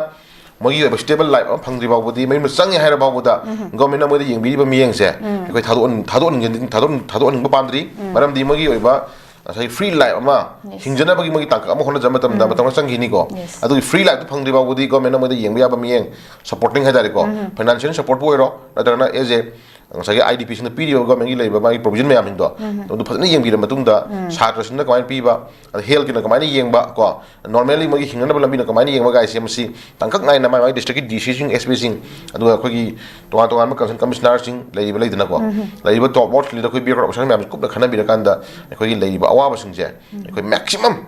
ꯃꯣꯏꯒꯤ ꯑꯣꯏꯕ stable life ꯑꯃ ꯐꯪꯗ꯭ꯔꯤ ꯐꯥꯎꯕꯗꯤ, ꯃꯌꯨꯝꯗ ꯆꯪꯉꯦ ꯍꯥꯏꯔ ꯐꯥꯎꯕꯗ, ꯒꯣꯔꯃꯦꯟꯅ ꯃꯣꯏꯗ ꯌꯦꯡꯕꯤꯔꯤꯕ ꯃꯤꯠꯌꯦꯡꯁꯦ ꯑꯩꯈꯣꯏ ꯊꯥꯗꯣꯛꯍꯟ-, ꯊꯥꯗꯣꯛꯍꯟꯅꯤꯡ-, ꯊꯥꯗꯣꯛꯍꯟ-, ꯊꯥꯗꯣꯛꯍꯟꯅꯤꯡꯕ ꯄꯥꯝꯗ꯭ꯔꯤ꯫ ꯃꯔꯝꯗꯤ ꯃꯣꯏꯒꯤ ꯑꯣꯏꯕ ꯉꯁꯥꯏꯒꯤ free life ꯑꯃ ꯍꯤꯡꯖꯅꯕꯒꯤ ꯃꯣꯏꯒꯤ ꯇꯥꯡꯀꯛ ꯑꯃ ꯍꯣꯠꯅꯖꯕ ꯃꯇꯝꯗ ꯃꯇꯝ ꯈꯔ ꯆꯪꯈꯤꯅꯤꯀꯣ꯫ ꯑꯗꯨꯒꯤ free life ꯇꯨ ꯐꯪꯗ꯭ꯔꯤ ꯐꯥꯎꯕꯗꯤ ꯒꯣꯔꯃꯦꯟꯅ ꯃꯣꯏꯗ ꯌꯦꯡꯕ ꯌꯥꯕ ꯃꯤꯠꯌꯦꯡ, supporting ꯍꯥꯏꯇꯥꯔꯦꯀꯣ, financial support ꯄꯨ ꯑꯣꯏꯔꯣ, ꯅꯠꯇ꯭ꯔꯒꯅ as a ꯉꯁꯥꯏꯒꯤ IDP ꯁꯤꯡꯅ ꯄꯤꯔꯤꯕ ꯒꯣꯔꯃꯦꯟꯒꯤ ꯂꯩꯔꯤꯕ ꯃꯥꯒꯤ provision ꯃꯌꯥꯝꯁꯤꯡꯗꯣ, ꯑꯗꯨ ꯐꯖꯅ ꯌꯦꯡꯕꯤꯔꯕ ꯃꯇꯨꯡꯗ, ꯁꯥꯇ꯭ꯔꯁꯤꯡꯅ ꯀꯃꯥꯏꯅ ꯄꯤꯕ, ꯑꯗ health ꯀꯤꯅ ꯀꯃꯥꯏꯅ ꯌꯦꯡꯕ ꯀꯣ, normally ꯃꯣꯏꯒꯤ ꯍꯤꯡꯅꯅꯕ ꯂꯝꯕꯤꯅ ꯀꯃꯥꯏꯅ ꯌꯦꯡꯕ ꯀꯥꯏꯁꯦ, ꯃꯁꯤ ꯇꯥꯡꯀꯛ ꯅꯥꯏꯅ ꯃꯥꯏ ꯃꯥꯏ district ꯀꯤ DC ꯁꯤꯡ, SP ꯁꯤꯡ, ꯑꯗꯨꯒ ꯑꯩꯈꯣꯏꯒꯤ ꯇꯣꯉꯥꯟ ꯇꯣꯉꯥꯟꯕ concerned commissioner ꯁꯤꯡ ꯂꯩꯔꯤꯕ ꯂꯩꯗꯅꯀꯣ, ꯂꯩꯔꯤꯕ top most leader, ꯑꯩꯈꯣꯏ background officer ꯃꯌꯥꯝꯁꯤ ꯀꯨꯞꯅ ꯈꯟꯅꯕꯤꯔꯀꯥꯟꯗ ꯑꯩꯈꯣꯏꯒꯤ ꯂꯩꯔꯤꯕ ꯑꯋꯥꯕꯁꯤꯡꯁꯦ ꯑꯩꯈꯣꯏ maximum,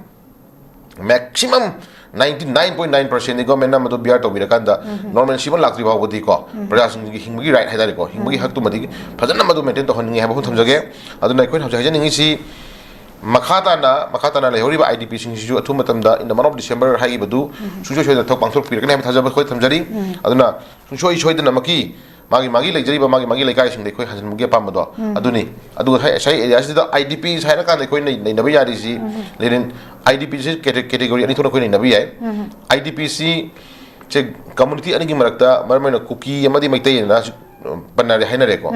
maximum ninety nine point nine percent ꯗꯤ ꯒꯣꯔꯃꯦꯟꯅ ꯃꯗꯨ bear ꯇꯧꯕꯤꯔꯀꯥꯟꯗ, normalcy ꯑꯃ ꯂꯥꯛꯇ꯭ꯔꯤ ꯐꯥꯎꯕꯗꯤꯀꯣ, ꯄ꯭ꯔꯖꯥꯁꯤꯡꯒꯤ ꯍꯤꯡꯕꯒꯤ right ꯍꯥꯏꯇꯥꯔꯦꯀꯣ, ꯍꯤꯡꯕꯒꯤ ꯍꯛꯇꯨꯃꯗꯤ ꯐꯖꯅ ꯃꯗꯨ maintain ꯇꯧꯍꯟꯅꯤꯡꯉꯤ ꯍꯥꯏꯕ ꯋꯥꯐꯝ ꯊꯝꯖꯒꯦ꯫ ꯑꯗꯨꯅ ꯑꯩꯈꯣꯏꯅ ꯍꯧꯖꯤꯛ ꯍꯥꯏꯖꯅꯤꯡꯉꯤꯁꯤ, ꯃꯈꯥ ꯇꯥꯅ, ꯃꯈꯥ ꯇꯥꯅ ꯂꯩꯍꯧꯔꯤꯕ IDP ꯁꯤꯡꯁꯤꯁꯨ ꯑꯊꯨꯕ ꯃꯇꯝꯗ, in the month of December ꯍꯥꯏꯈꯤꯕꯗꯨ, ꯁꯨꯡꯁꯣꯏ ꯁꯣꯏꯗꯅ ꯊꯕꯛ ꯄꯥꯡꯊꯣꯛꯄꯤꯔꯛꯀꯅꯤ ꯍꯥꯏꯕ ꯊꯥꯖꯕ ꯑꯩꯈꯣꯏ ꯊꯝꯖꯔꯤ꯫ ꯑꯗꯨꯅ ꯁꯨꯡꯁꯣꯏ ꯁꯣꯏꯗꯅꯃꯛꯀꯤ ꯃꯥꯒꯤ, ꯃꯥꯒꯤ ꯂꯩꯖꯔꯤꯕ ꯃꯥꯒꯤ, ꯃꯥꯒꯤ ꯂꯩꯀꯥꯏꯁꯤꯡꯗ ꯑꯩꯈꯣꯏ ꯍꯟꯖꯤꯟꯕꯒꯤ ꯑꯄꯥꯝꯕꯗꯣ ꯑꯗꯨꯅꯤ꯫ ꯑꯗꯨꯒ ꯉꯁꯥꯏ, ꯉꯁꯥꯏ area ꯁꯤꯗ IDPs ꯍꯥꯏꯔꯀꯥꯟꯗ ꯑꯩꯈꯣꯏ ꯅꯩ-, ꯅꯩꯅꯕ ꯌꯥꯔꯤꯁꯤ, ꯂꯦꯅꯤꯟ, IDP ꯁꯤ cate-, category ꯑꯅꯤ ꯊꯣꯛꯅ ꯑꯩꯈꯣꯏ ꯅꯩꯅꯕ ꯌꯥꯏ꯫ IDP ꯁꯤ ꯁꯦ community ꯑꯅꯤꯒꯤ ꯃꯔꯛꯇ, ꯃꯔꯝ ꯑꯣꯏꯅ ꯀꯨꯀꯤ ꯑꯃꯗꯤ ꯃꯩꯇꯩ ꯑꯅ ꯄꯟꯅꯔꯦ ꯍꯥꯏꯅꯔꯦꯀꯣ꯫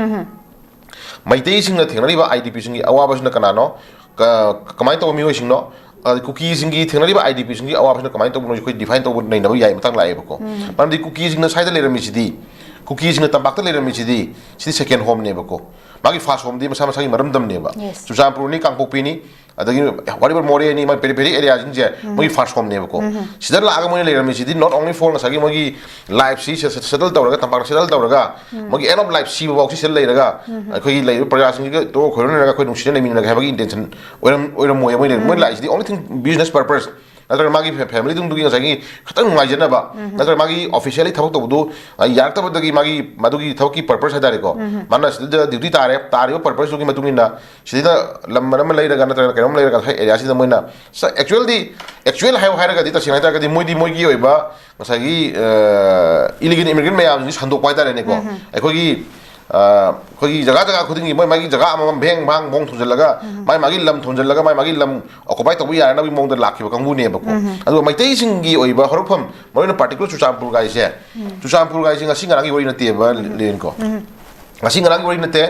ꯃꯩꯇꯩꯁꯤꯡꯅ ꯊꯦꯡꯅꯔꯤꯕ IDP ꯁꯤꯡꯒꯤ ꯑꯋꯥꯕꯁꯤꯅ ꯀꯅꯥꯅꯣ? ꯀ-, ꯀꯃꯥꯏꯅ ꯇꯧꯕ ꯃꯤꯑꯣꯏꯁꯤꯡꯅꯣ? ꯑꯗ ꯀꯨꯀꯤꯁꯤꯡꯒꯤ ꯊꯦꯡꯅꯔꯤꯕ IDP ꯁꯤꯡꯒꯤ ꯑꯋꯥꯕꯁꯤꯅ ꯀꯃꯥꯏꯅ ꯇꯧꯕꯅꯣ? ꯑꯩꯈꯣꯏ define ꯇꯧꯕ ꯅꯩꯅꯕ ꯌꯥꯏ, ꯃꯇꯥꯡ ꯂꯥꯛꯑꯦꯕꯀꯣ꯫ ꯃꯔꯝꯗꯤ ꯀꯨꯀꯤꯁꯤꯡꯅ ꯁ꯭ꯋꯥꯏꯗ ꯂꯩꯔꯝꯃꯤꯁꯤꯗꯤ, ꯀꯨꯀꯤꯁꯤꯡꯅ ꯇꯝꯄꯥꯛꯇ ꯂꯩꯔꯝꯃꯤꯁꯤꯗꯤ, ꯁꯤꯗꯤ second home ꯅꯦꯕꯀꯣ꯫ ꯃꯥꯒꯤ first home ꯗꯤ ꯃꯁꯥ ꯃꯁꯥꯒꯤ ꯃꯔꯝꯗꯝꯅꯦꯕ꯫ Yes. ꯆꯨꯔꯆꯥꯟꯄꯨꯔꯅꯤ, ꯀꯥꯡꯄꯣꯛꯄꯤꯅꯤ, ꯑꯗꯒꯤ whatever ꯃꯣꯔꯦꯅꯤ, ꯃꯥꯒꯤ periphery area ꯁꯤꯡꯁꯦ ꯃꯣꯏꯒꯤ first home ꯅꯦꯕꯀꯣ꯫ ꯁꯤꯗ ꯂꯥꯛꯑꯒ ꯃꯣꯏꯅ ꯂꯩꯔꯝꯃꯤꯁꯤꯗꯤ not only for ꯉꯁꯥꯏꯒꯤ ꯃꯣꯏꯒꯤ life ꯁꯤ ꯁꯦ-, ꯁꯦ-, settle ꯇꯧꯔꯒ, ꯇꯝꯄꯥꯛꯇ settle ꯇꯧꯔꯒ, ꯃꯣꯏꯒꯤ end of life ꯁꯤꯕ ꯐꯥꯎ ꯁꯤ ꯁꯤꯗ ꯂꯩꯔꯒ, ꯑꯩꯈꯣꯏꯒꯤ ꯂꯩꯔꯤꯕ ꯄ꯭ꯔꯖꯥꯁꯤꯡꯁꯤꯒ ꯇꯣꯛ ꯈꯣꯏꯔꯣꯟꯅꯔꯒ ꯑꯩꯈꯣꯏ ꯅꯨꯡꯁꯤꯅ ꯂꯩꯃꯤꯟꯅꯔꯒꯦ ꯍꯥꯏꯕꯒꯤ intention ꯑꯣꯏꯔꯝ-, ꯑꯣꯏꯔꯝꯃꯣꯏ꯫ ꯃꯣꯏ ꯂꯩ-, ꯃꯣꯏ ꯂꯥꯛꯏꯁꯤꯗꯤ only thing business purpose꯫ ꯅꯠꯇ꯭ꯔꯒ ꯃꯥꯒꯤ ꯐꯦ- family ꯗꯨꯒꯤ ꯉꯁꯥꯏꯒꯤ ꯈꯤꯇꯪ ꯅꯨꯡꯉꯥꯏꯖꯅꯕ, ꯅꯠꯇ꯭ꯔꯒ ꯃꯥꯒꯤ officially ꯊꯕꯛ ꯇꯧꯕꯗꯨ ꯑ, ꯌꯥꯔꯛꯇꯕꯗꯒꯤ ꯃꯥꯒꯤ ꯃꯗꯨꯒꯤ ꯊꯕꯛꯀꯤ purpose ꯍꯥꯏꯇꯥꯔꯦꯀꯣ, ꯃꯥꯅ ꯁꯤꯗ duty ꯇꯥꯔꯦ, ꯇꯥꯔꯤꯕ purpose ꯇꯨꯒꯤ ꯃꯇꯨꯡ ꯏꯟꯅ ꯁꯤꯗ ꯂꯝ ꯑꯃ ꯂꯩꯔꯒ ꯅꯠꯇ꯭ꯔꯒ ꯀꯩꯅꯣꯝ ꯂꯩꯔꯒ ꯉꯁꯥꯏ area ꯁꯤꯗ ꯃꯣꯏꯅ actually actual ꯍꯥꯏꯌꯨ ꯍꯥꯏꯔꯒꯗꯤ ꯇꯁꯦꯡꯅ ꯍꯥꯏꯇꯥꯔꯒꯗꯤ ꯃꯣꯏꯗꯤ ꯃꯣꯏꯒꯤ ꯑꯣꯏꯕ ꯉꯁꯥꯏꯒꯤ illegal immigrant ꯃꯌꯥꯝꯁꯤ ꯁꯟꯗꯣꯛꯄ ꯍꯥꯏꯇꯥꯔꯦꯅꯦꯀꯣ꯫ ꯑꯩꯈꯣꯏꯒꯤ ꯑ, ꯑꯩꯈꯣꯏꯒꯤ ꯖꯒꯥ ꯖꯒꯥ ꯈꯨꯗꯤꯡꯒꯤ ꯃꯣꯏ ꯃꯥꯒꯤ ꯖꯒꯥ ꯑꯃꯃꯝ ꯚꯦꯡ ꯚꯥꯡ ꯃꯣꯡ ꯊꯣꯟꯖꯜꯂꯒ ꯃꯥꯏ ꯃꯥꯒꯤ ꯂꯝ ꯊꯣꯟꯖꯜꯂꯒ ꯃꯥꯏ ꯃꯥꯒꯤ ꯂꯝ occupy ꯇꯧꯕ ꯌꯥꯅꯕꯒꯤ ꯃꯑꯣꯡꯗ ꯂꯥꯛꯈꯤꯕ ꯀꯥꯡꯕꯨꯅꯦꯕꯀꯣ꯫ ꯑꯗꯨꯒ ꯃꯩꯇꯩꯁꯤꯡꯒꯤ ꯑꯣꯏꯕ ꯍꯧꯔꯛꯐꯝ, ꯃꯔꯨꯑꯣꯏꯅ particular ꯆꯨꯔꯆꯥꯟꯄꯨꯔꯒꯥꯏꯁꯦ, ꯆꯨꯔꯆꯥꯟꯄꯨꯔꯒꯥꯏꯁꯦ ꯉꯁꯤ ꯉꯔꯥꯡꯒꯤ ꯋꯥꯔꯤ ꯅꯠꯇꯦꯕ, ꯂꯦꯟꯀꯣ꯫ ꯉꯁꯤ ꯉꯔꯥꯡꯒꯤ ꯋꯥꯔꯤ ꯅꯠꯇꯦ꯫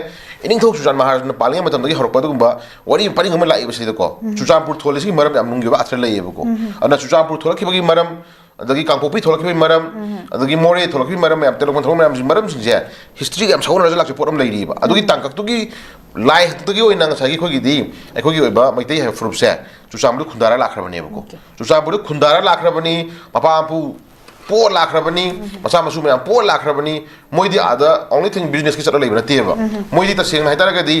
ꯏꯅꯤꯡꯊꯧ ꯆꯨꯔꯆꯥꯟ ꯃꯍꯥꯔꯥꯖꯅ ꯄꯥꯜꯂꯤꯉꯩ ꯃꯇꯝꯗꯒꯤ ꯍꯧꯔꯛꯄ ꯑꯗꯨꯒꯨꯝꯕ ꯋꯥꯔꯤ ꯄꯔꯤꯡ ꯑꯃ ꯂꯥꯛꯏꯕ ꯁꯤꯗꯀꯣ꯫ ꯆꯨꯔꯆꯥꯟꯄꯨꯔ ꯊꯣꯜꯂꯤꯁꯤꯒꯤ ꯃꯔꯝ ꯌꯥꯝ ꯅꯨꯡꯒꯤ ꯑꯣꯏꯕ ꯑꯥꯔꯊ ꯂꯩꯌꯦꯕꯀꯣ꯫ ꯑꯗꯨꯅ ꯆꯨꯔꯆꯥꯟꯄꯨꯔ ꯊꯣꯛꯂꯛꯈꯤꯕꯒꯤ ꯃꯔꯝ, ꯑꯗꯒꯤ ꯀꯥꯡꯄꯣꯛꯄꯤ ꯊꯣꯛꯂꯛꯈꯤꯕꯒꯤ ꯃꯔꯝ, ꯑꯗꯒꯤ ꯃꯣꯔꯦ ꯊꯣꯛꯂꯛꯈꯤꯕꯒꯤ ꯃꯔꯝ ꯃꯌꯥꯝ, ꯇꯦꯂꯧꯄꯟ ꯊꯣꯛꯂꯛꯄ ꯃꯌꯥꯝꯁꯤꯒꯤ ꯃꯔꯝꯁꯤꯡꯁꯦ historyꯒ ꯌꯥꯝ ꯁꯥꯒꯣꯟꯅꯔꯁꯨ ꯂꯥꯛꯆꯩ ꯄꯣꯠ ꯑꯃ ꯂꯩꯔꯤꯕ꯫ ꯑꯗꯨꯒꯤ ꯇꯥꯡꯀꯛꯇꯨꯒꯤ ꯂꯥꯏ ꯍꯥꯛꯇꯛꯇꯒꯤ ꯑꯣꯏꯅ ꯉꯁꯥꯏꯒꯤ ꯑꯩꯈꯣꯏꯒꯤꯗꯤ ꯑꯩꯈꯣꯏꯒꯤ ꯑꯣꯏꯕ ꯃꯩꯇꯩ ꯍꯥꯏꯕ ꯐꯨꯔꯨꯞꯁꯦ ꯆꯨꯔꯆꯥꯟꯄꯨꯔꯗ ꯈꯨꯟꯗꯥꯔ ꯂꯥꯛꯈ꯭ꯔꯕꯅꯦꯕꯀꯣ꯫ ꯆꯨꯔꯆꯥꯟꯄꯨꯔꯗ ꯈꯨꯟꯗꯥꯔ ꯂꯥꯛꯈ꯭ꯔꯕꯅꯤ, ꯃꯄꯥ ꯃꯄꯨ ꯄꯣꯛꯑ ꯂꯥꯛꯈ꯭ꯔꯕꯅꯤ, ꯃꯆꯥ ꯃꯁꯨ ꯃꯌꯥꯝ ꯄꯣꯛꯑ ꯂꯥꯛꯈ꯭ꯔꯕꯅꯤ꯫ ꯃꯣꯏꯗꯤ ꯑꯥꯗ only thing businessꯀꯤ ꯆꯠꯂ ꯂꯩꯕ ꯅꯠꯇꯦꯕ꯫ ꯃꯣꯏꯗꯤ ꯇꯁꯦꯡꯅ ꯍꯥꯏꯇꯥꯔꯒꯗꯤ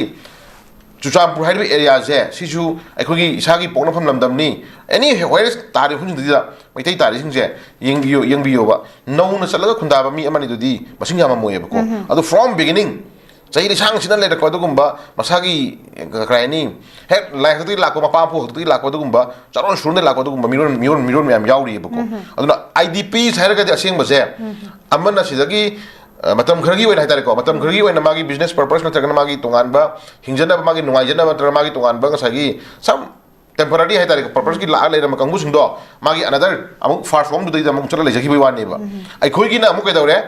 ꯆꯨꯔꯆꯥꯟꯄꯨꯔ ꯍꯥꯏꯔꯤꯕ areaꯁꯦ ꯁꯤꯁꯨ ꯑꯩꯈꯣꯏꯒꯤ ꯏꯁꯥꯒꯤ ꯄꯣꯛꯅꯐꯝ ꯂꯝꯗꯝꯅꯤ꯫ Anywhere ꯇꯥꯔꯤꯕ ꯃꯐꯝꯁꯤꯡꯗꯨꯗ ꯃꯩꯇꯩ ꯇꯥꯔꯤꯁꯤꯡꯁꯦ ꯌꯦꯡꯕꯤꯌꯨ, ꯌꯦꯡꯕꯤꯌꯣꯕ꯫ ꯅꯧꯅ ꯆꯠꯂꯒ ꯈꯨꯟꯗꯥꯕ ꯃꯤ ꯑꯃꯅꯤꯗꯨꯗꯤ ꯃꯁꯤꯡ ꯌꯥꯝꯃꯝꯃꯣꯏꯌꯦꯕꯀꯣ꯫ ꯑꯗꯨ from beginning ꯆꯍꯤ ꯂꯤꯁꯥꯡꯁꯤꯅ ꯂꯩꯔꯛꯄ ꯑꯗꯨꯒꯨꯝꯕ ꯃꯁꯥꯒꯤ, ꯀ-, ꯀꯔꯤ ꯍꯥꯏꯅꯤ, ꯍꯦꯛ ꯂꯥꯏ ꯍꯥꯛꯇꯛꯇꯒꯤ ꯂꯥꯛꯄ, ꯃꯄꯥ ꯃꯄꯨ ꯍꯥꯛꯇꯛꯇꯒꯤ ꯂꯥꯛꯄ ꯑꯗꯨꯒꯨꯝꯕ, ꯆꯥꯔꯣꯟ ꯁꯨꯔꯣꯟꯗꯒꯤ ꯂꯥꯛꯄ ꯑꯗꯨꯒꯨꯝꯕ ꯃꯤꯔꯣꯟ, ꯃꯤꯔꯣꯟ, ꯃꯤꯔꯣꯟ ꯃꯌꯥꯝ ꯌꯥꯎꯔꯤꯑꯕꯀꯣ꯫ ꯑꯗꯨꯅ IDPs ꯍꯥꯏꯔꯒꯗꯤ ꯑꯁꯦꯡꯕꯁꯦ ꯑꯃꯅ ꯁꯤꯗꯒꯤ, ꯑ, ꯃꯇꯝ ꯈꯔꯒꯤ ꯑꯣꯏꯅ ꯍꯥꯏꯇꯥꯔꯦꯀꯣ, ꯃꯇꯝ ꯈꯔꯒꯤ ꯑꯣꯏꯅ ꯃꯥꯒꯤ business purpose ꯅꯠꯇ꯭ꯔꯒꯅ ꯃꯥꯒꯤ ꯇꯣꯉꯥꯟꯕ ꯍꯤꯡꯖꯅꯕ, ꯃꯥꯒꯤ ꯅꯨꯡꯉꯥꯏꯖꯅꯕ ꯅꯠꯇ꯭ꯔꯒ ꯃꯥꯒꯤ ꯇꯣꯉꯥꯟꯕ ꯉꯁꯥꯏꯒꯤ some temporary ꯍꯥꯏꯇꯥꯔꯦꯀꯣ, purposeꯀꯤ ꯂꯥꯛꯑ ꯂꯩꯔꯝꯕ ꯀꯥꯡꯕꯨꯁꯤꯡꯗꯣ ꯃꯥꯒꯤ another ꯑꯃꯨꯛ first homeꯗꯨꯗꯩꯗ ꯑꯃꯨꯛ ꯆꯠꯂ ꯂꯩꯖꯈꯤꯕꯒꯤ ꯋꯥꯅꯦꯕ꯫ ꯑꯩꯈꯣꯏꯒꯤꯅ ꯑꯃꯨꯛ ꯀꯩꯗꯧꯔꯦ?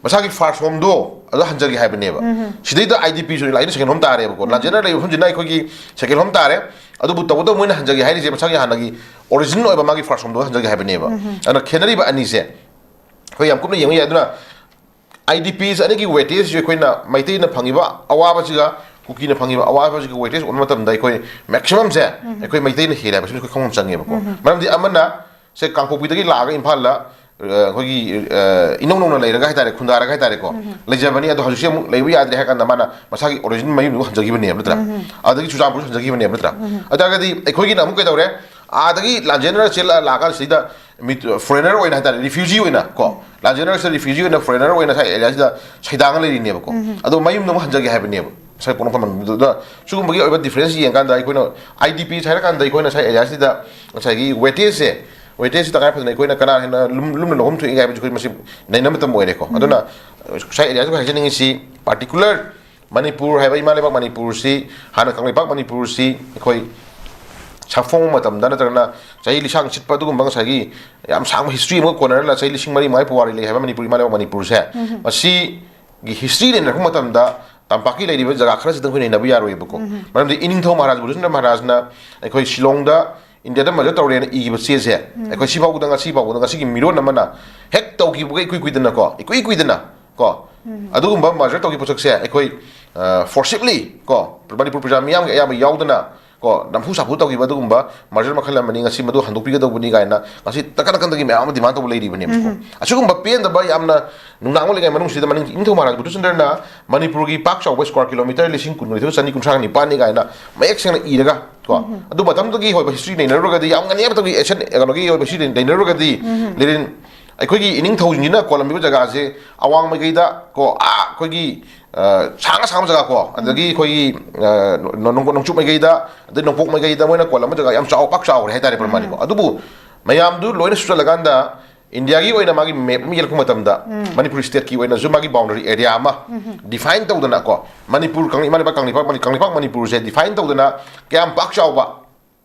ꯃꯁꯥꯒꯤ first homeꯗꯣ ꯑꯗꯨ ꯍꯟꯖꯒꯦ ꯍꯥꯏꯕꯅꯦꯕ꯫ ꯁꯤꯗꯩꯗ IDPꯁꯨ ꯂꯥꯛꯏꯅ second home ꯇꯥꯔꯦꯕꯀꯣ꯫ ꯂꯥꯟꯖꯦꯟꯅ ꯂꯩꯕ ꯃꯐꯝꯁꯤꯅ ꯑꯩꯈꯣꯏꯒꯤ second home ꯇꯥꯔꯦ꯫ ꯑꯗꯨꯕꯨ ꯇꯧꯕꯇꯕꯨ ꯃꯣꯏꯅ ꯍꯟꯖꯒꯦ ꯍꯥꯏꯔꯤꯁꯦ ꯃꯁꯥꯒꯤ ꯍꯥꯟꯅꯒꯤ origin ꯑꯣꯏꯕ ꯃꯥꯒꯤ first homeꯗꯣ ꯍꯟꯖꯒꯦ ꯍꯥꯏꯕꯅꯦꯕ꯫ ꯑꯗꯨꯅ ꯈꯦꯠꯅꯔꯤꯕ ꯑꯅꯤꯁꯦ ꯑꯩꯈꯣꯏ ꯌꯥꯝ ꯀꯨꯞꯅ ꯌꯦꯡꯕ ꯌꯥꯏ꯫ ꯑꯗꯨꯅ IDPs ꯑꯅꯤꯒꯤ weightageꯁꯤ ꯑꯩꯈꯣꯏꯅ ꯃꯩꯇꯩꯅ ꯐꯪꯉꯤꯕ ꯑꯋꯥꯕꯁꯤꯒ ꯀꯨꯀꯤꯅ ꯐꯪꯉꯤꯕ ꯑꯋꯥꯕꯁꯤꯒ weightage ꯑꯣꯟꯕ ꯃꯇꯝꯗ ꯑꯩꯈꯣꯏ maximumꯁꯦ ꯑꯩꯈꯣꯏ ꯃꯩꯇꯩꯅ ꯍꯦꯜꯂꯦ ꯍꯥꯏꯕꯁꯤ ꯑꯩꯈꯣꯏ ꯈꯪꯐꯝ ꯆꯪꯉꯦꯕꯀꯣ꯫ ꯃꯔꯝꯗꯤ ꯑꯃꯅ ꯁꯦ ꯀꯥꯡꯄꯣꯛꯄꯤꯗꯒꯤ ꯂꯥꯛꯑꯒ ꯏꯝꯐꯥꯜꯗ, ꯑ, ꯑꯩꯈꯣꯏꯒꯤ, ꯑ, ꯏꯅꯧ ꯅꯧꯅ ꯂꯩꯔꯒ ꯍꯥꯏꯇꯥꯔꯦ, ꯈꯨꯟꯗꯥꯔꯒ ꯍꯥꯏꯇꯥꯔꯦꯀꯣ, ꯂꯩꯖꯕꯅꯤ꯫ ꯑꯗꯣ ꯍꯧꯖꯤꯛꯁꯦ ꯑꯃꯨꯛ ꯂꯩꯕ ꯌꯥꯗ꯭ꯔꯦ ꯍꯥꯏ ꯀꯥꯟꯗ ꯃꯥꯅ ꯃꯁꯥꯒꯤ origin ꯃꯌꯨꯝꯗꯨ ꯍꯟꯖꯈꯤꯕꯅꯦꯕ ꯅꯠꯇ꯭ꯔꯥ? ꯑꯗꯒꯤ ꯆꯨꯔꯆꯥꯟꯄꯨꯔꯁꯨ ꯍꯟꯖꯈꯤꯕꯅꯦꯕ ꯅꯠꯇ꯭ꯔꯥ? ꯑꯗꯨ ꯇꯥꯔꯒꯗꯤ ꯑꯩꯈꯣꯏꯒꯤꯅ ꯑꯃꯨꯛ ꯀꯩꯗꯧꯔꯦ? ꯑꯥꯗꯒꯤ ꯂꯥꯟꯖꯦꯟꯅꯔ ꯆꯦꯜꯂ ꯂꯥꯛꯑꯀꯥꯟꯁꯤꯗ ꯃꯤ, ꯐꯣꯔꯦꯅꯔ ꯑꯣꯏꯅ ꯍꯥꯏꯇꯥꯔꯦ, ꯔꯤꯐ꯭ꯌꯨꯖꯤ ꯑꯣꯏꯅ ꯀꯣ, ꯂꯥꯟꯖꯦꯟꯅꯔꯁꯤꯗ ꯔꯤꯐ꯭ꯌꯨꯖꯤ ꯑꯣꯏꯅ, ꯐꯣꯔꯦꯅꯔ ꯑꯣꯏꯅ ꯉꯁꯥꯏ ꯑꯦꯔꯤꯌꯥꯁꯤꯗ ꯁꯩꯗꯥꯡꯉ ꯂꯩꯔꯤꯅꯦꯕꯀꯣ꯫ ꯑꯗꯣ ꯃꯌꯨꯝꯗ ꯑꯃꯨꯛ ꯍꯟꯖꯒꯦ ꯍꯥꯏꯕꯅꯦꯕ ꯉꯁꯥꯏ ꯄꯣꯛꯅꯐꯝ ꯃꯅꯤꯄꯨꯔꯗꯨꯗ꯫ ꯁꯤꯒꯨꯝꯕꯒꯤ ꯑꯣꯏꯕ ꯗꯤꯐ꯭ꯔꯦꯟꯁ ꯌꯦꯡꯀꯥꯟꯗ ꯑꯩꯈꯣꯏꯅ ꯑꯥꯏ ꯗꯤ ꯄꯤꯁ ꯍꯥꯏꯔꯀꯥꯟꯗ ꯑꯩꯈꯣꯏꯅ ꯉꯁꯥꯏ ꯑꯦꯔꯤꯌꯥꯁꯤꯗ ꯉꯁꯥꯏꯒꯤ ꯋꯦꯇꯦꯖꯁꯦ, ꯋꯦꯇꯦꯖꯁꯤ ꯇꯉꯥꯏ ꯐꯗꯅ ꯑꯩꯈꯣꯏꯅ ꯀꯅꯥ ꯍꯦꯟꯅ ꯂꯨꯝ-, ꯂꯨꯝꯅ ꯂꯧꯐꯝ ꯊꯣꯛꯏ ꯍꯥꯏꯕꯁꯤ ꯑꯩꯈꯣꯏ ꯃꯁꯤ ꯅꯩꯅꯕ ꯃꯇꯝ ꯑꯣꯏꯔꯦꯀꯣ꯫ ꯑꯗꯨꯅ ꯉꯁꯥꯏ ꯑꯦꯔꯤꯌꯥꯁꯤꯗ ꯑꯩꯈꯣꯏ ꯍꯥꯏꯖꯅꯤꯡꯉꯤꯁꯤ, ꯄꯥꯔꯇꯤꯀꯨꯂꯔ ꯃꯅꯤꯄꯨꯔ ꯍꯥꯏꯕ ꯏꯃꯥ ꯂꯩꯕꯥꯛ ꯃꯅꯤꯄꯨꯔꯁꯤ, ꯍꯥꯟꯅ ꯀꯪꯂꯩꯄꯥꯛ ꯃꯅꯤꯄꯨꯔꯁꯤ ꯑꯩꯈꯣꯏ ꯁꯥꯐꯣꯡꯕ ꯃꯇꯝꯗ ꯅꯠꯇ꯭ꯔꯒꯅ ꯆꯍꯤ ꯂꯤꯁꯥꯡ ꯆꯠꯄ ꯑꯗꯨꯒꯨꯝꯕ ꯉꯁꯥꯏꯒꯤ ꯌꯥꯝ ꯁꯥꯡꯕ ꯍꯤꯁꯇ꯭ꯔꯤ ꯑꯃꯒ ꯀꯣꯟꯅꯔꯒ ꯆꯍꯤ ꯂꯤꯁꯤꯡ ꯃꯔꯤ ꯃꯉꯥꯒꯤ ꯄꯨꯋꯥꯔꯤ ꯂꯩ ꯍꯥꯏꯕ ꯃꯅꯤꯄꯨꯔ ꯏꯃꯥ ꯂꯩꯕꯥꯛ ꯃꯅꯤꯄꯨꯔꯁꯦ, ꯃꯁꯤꯒꯤ ꯍꯤꯁꯇ꯭ꯔꯤ ꯅꯩꯅꯔꯛꯄ ꯃꯇꯝꯗ ꯇꯝꯄꯥꯛꯀꯤ ꯂꯩꯔꯤꯕ ꯖꯒꯥ ꯈꯔꯁꯤꯗꯪ ꯑꯩꯈꯣꯏ ꯅꯩꯅꯕ ꯌꯥꯔꯣꯏꯕꯀꯣ꯫ ꯃꯔꯝꯗꯤ ꯏꯅꯤꯡꯊꯧ ꯃꯍꯥꯔꯥꯖ ꯕꯨꯙꯆꯟꯗ꯭ꯔ ꯃꯍꯥꯔꯥꯖꯅ ꯑꯩꯈꯣꯏ ꯁꯤꯂꯣꯡꯗ ꯏꯟꯗꯤꯌꯥꯗ ꯃꯔꯗꯔ ꯇꯧꯔꯦꯅ ꯏꯈꯤꯕ ꯆꯦꯁꯦ, ꯑꯩꯈꯣꯏ ꯁꯤꯐꯥꯎꯗ, ꯉꯁꯤ ꯐꯥꯎꯕꯗ, ꯉꯁꯤꯒꯤ ꯃꯤꯔꯣꯟ ꯑꯃꯅ ꯍꯦꯛ ꯇꯧꯈꯤꯕꯒ ꯏꯀꯨꯏ ꯀꯨꯏꯗꯅꯀꯣ, ꯏꯀꯨꯏ ꯀꯨꯏꯗꯅ ꯀꯣ, ꯑꯗꯨꯒꯨꯝꯕ ꯃꯔꯗꯔ ꯇꯧꯈꯤꯕ ꯄꯣꯠꯁꯛꯁꯦ ꯑꯩꯈꯣꯏ, ꯑ, ꯐꯣꯔꯁꯤꯞꯂꯤ ꯀꯣ, ꯃꯅꯤꯄꯨꯔ ꯄ꯭ꯔꯖꯥ ꯃꯤꯌꯥꯝꯒꯤ ꯑꯌꯥꯝꯕ ꯌꯥꯎꯗꯅ ꯀꯣ, ꯅꯝꯐꯨ ꯁꯥꯐꯨ ꯇꯧꯈꯤꯕ ꯑꯗꯨꯒꯨꯝꯕ ꯃꯔꯗꯔ ꯃꯈꯜ ꯑꯃꯅꯤ꯫ ꯉꯁꯤ ꯃꯗꯨ ꯍꯟꯗꯣꯛꯄꯤꯒꯗꯧꯕꯅꯤ ꯀꯥꯏꯅ ꯉꯁꯤ ꯇꯀ ꯇꯀꯟꯗꯒꯤ ꯃꯌꯥꯝ ꯑꯃ ꯗꯤꯃꯥꯟ ꯇꯧꯕ ꯂꯩꯔꯤꯕꯅꯦꯕꯀꯣ꯫ ꯑꯁꯤꯒꯨꯝꯕ ꯄꯦꯟꯗꯕ ꯌꯥꯝꯅ ꯅꯨꯡꯅꯥꯡꯕ ꯂꯩꯉꯥꯏ ꯃꯅꯨꯡꯁꯤꯗ ꯃꯅꯤꯡ-, ꯏꯅꯤꯡꯊꯧ ꯃꯍꯥꯔꯥꯖ ꯕꯨꯙꯆꯟꯗ꯭ꯔꯅ ꯃꯅꯤꯄꯨꯔꯒꯤ ꯄꯥꯛ ꯆꯥꯎꯕ ꯁ꯭ꯀ꯭ꯋꯥꯔ ꯀꯤꯂꯣꯃꯤꯇꯔ ꯂꯤꯁꯤꯡ ꯀꯨꯟꯒ ꯅꯤꯊꯣꯏ ꯆꯅꯤ ꯀꯨꯟꯊ꯭ꯔꯥꯒ ꯅꯤꯄꯥꯟꯅꯤ ꯀꯥꯏꯅ ꯃꯌꯦꯛ ꯁꯦꯡꯅ ꯏꯔꯒ ꯀꯣ, ꯑꯗꯨ ꯃꯇꯝꯗꯨꯒꯤ ꯑꯣꯏꯕ ꯍꯤꯁꯇ꯭ꯔꯤ ꯅꯩꯅꯔꯨꯔꯒꯗꯤ, ꯌꯥꯝ ꯉꯟꯅꯤ ꯃꯇꯝꯒꯤ ꯑꯦꯁꯤꯌꯟ ꯀꯩꯅꯣꯒꯤ ꯑꯣꯏꯕ ꯍꯤꯁꯇ꯭ꯔꯤ ꯅꯩꯅꯔꯨꯔꯒꯗꯤ, ꯂꯦꯅꯤꯟ, ꯑꯩꯈꯣꯏꯒꯤ ꯏꯅꯤꯡꯊꯧꯁꯤꯡꯁꯤꯅ ꯀꯣꯜꯂꯝꯃꯤꯕ ꯖꯒꯥꯁꯦ ꯑꯋꯥꯡ ꯃꯥꯏꯀꯩꯗ ꯀꯣ, ꯑꯥ, ꯑꯩꯈꯣꯏꯒꯤ, ꯑ, ꯁꯥꯡꯅ ꯁꯥꯡꯕ ꯖꯒꯥ ꯀꯣ, ꯑꯗꯒꯤ ꯑꯩꯈꯣꯏꯒꯤ, ꯑ, ꯅꯣꯡ-, ꯅꯣꯡꯄꯣꯛ ꯅꯣꯡꯆꯨꯞ ꯃꯥꯏꯀꯩꯗ, ꯑꯗꯩ ꯅꯣꯡꯄꯣꯛ ꯃꯥꯏꯀꯩꯗ ꯃꯣꯏꯅ ꯀꯣꯜꯂꯝꯕ ꯖꯒꯥ ꯌꯥꯝ ꯆꯥꯎ-, ꯄꯥꯛ ꯆꯥꯎꯔꯦ ꯍꯥꯏꯇꯥꯔꯦ ꯄ꯭ꯔꯃꯥꯅꯤꯀꯣ꯫ ꯑꯗꯨꯕꯨ ꯃꯌꯥꯝꯗꯨ ꯂꯣꯏꯅ ꯁꯨꯆꯜꯂꯀꯥꯟꯗ ꯏꯟꯗꯤꯌꯥꯒꯤ ꯑꯣꯏꯅ ꯃꯥꯒꯤ ꯃꯦꯞ ꯑꯃ ꯌꯦꯛꯂꯛꯄ ꯃꯇꯝꯗ ꯃꯅꯤꯄꯨꯔ ꯁ꯭ꯇꯦꯠꯀꯤ ꯑꯣꯏꯅꯁꯨ ꯃꯥꯒꯤ ꯕꯥꯎꯟꯗꯔꯤ ꯑꯦꯔꯤꯌꯥ ꯑꯃ ꯗꯤꯐꯥꯏꯟ ꯇꯧꯗꯅ ꯀꯣ, ꯃꯅꯤꯄꯨꯔ ꯀꯪ-, ꯏꯃꯥ ꯂꯩꯕꯥꯛ ꯀꯪꯂꯩꯄꯥꯛ ꯃꯅꯤ-, ꯀꯪꯂꯩꯄꯥꯛ ꯃꯅꯤꯄꯨꯔꯁꯦ ꯗꯤꯐꯥꯏꯟ ꯇꯧꯗꯅ ꯀꯌꯥꯝ ꯄꯥꯛ ꯆꯥꯎꯕ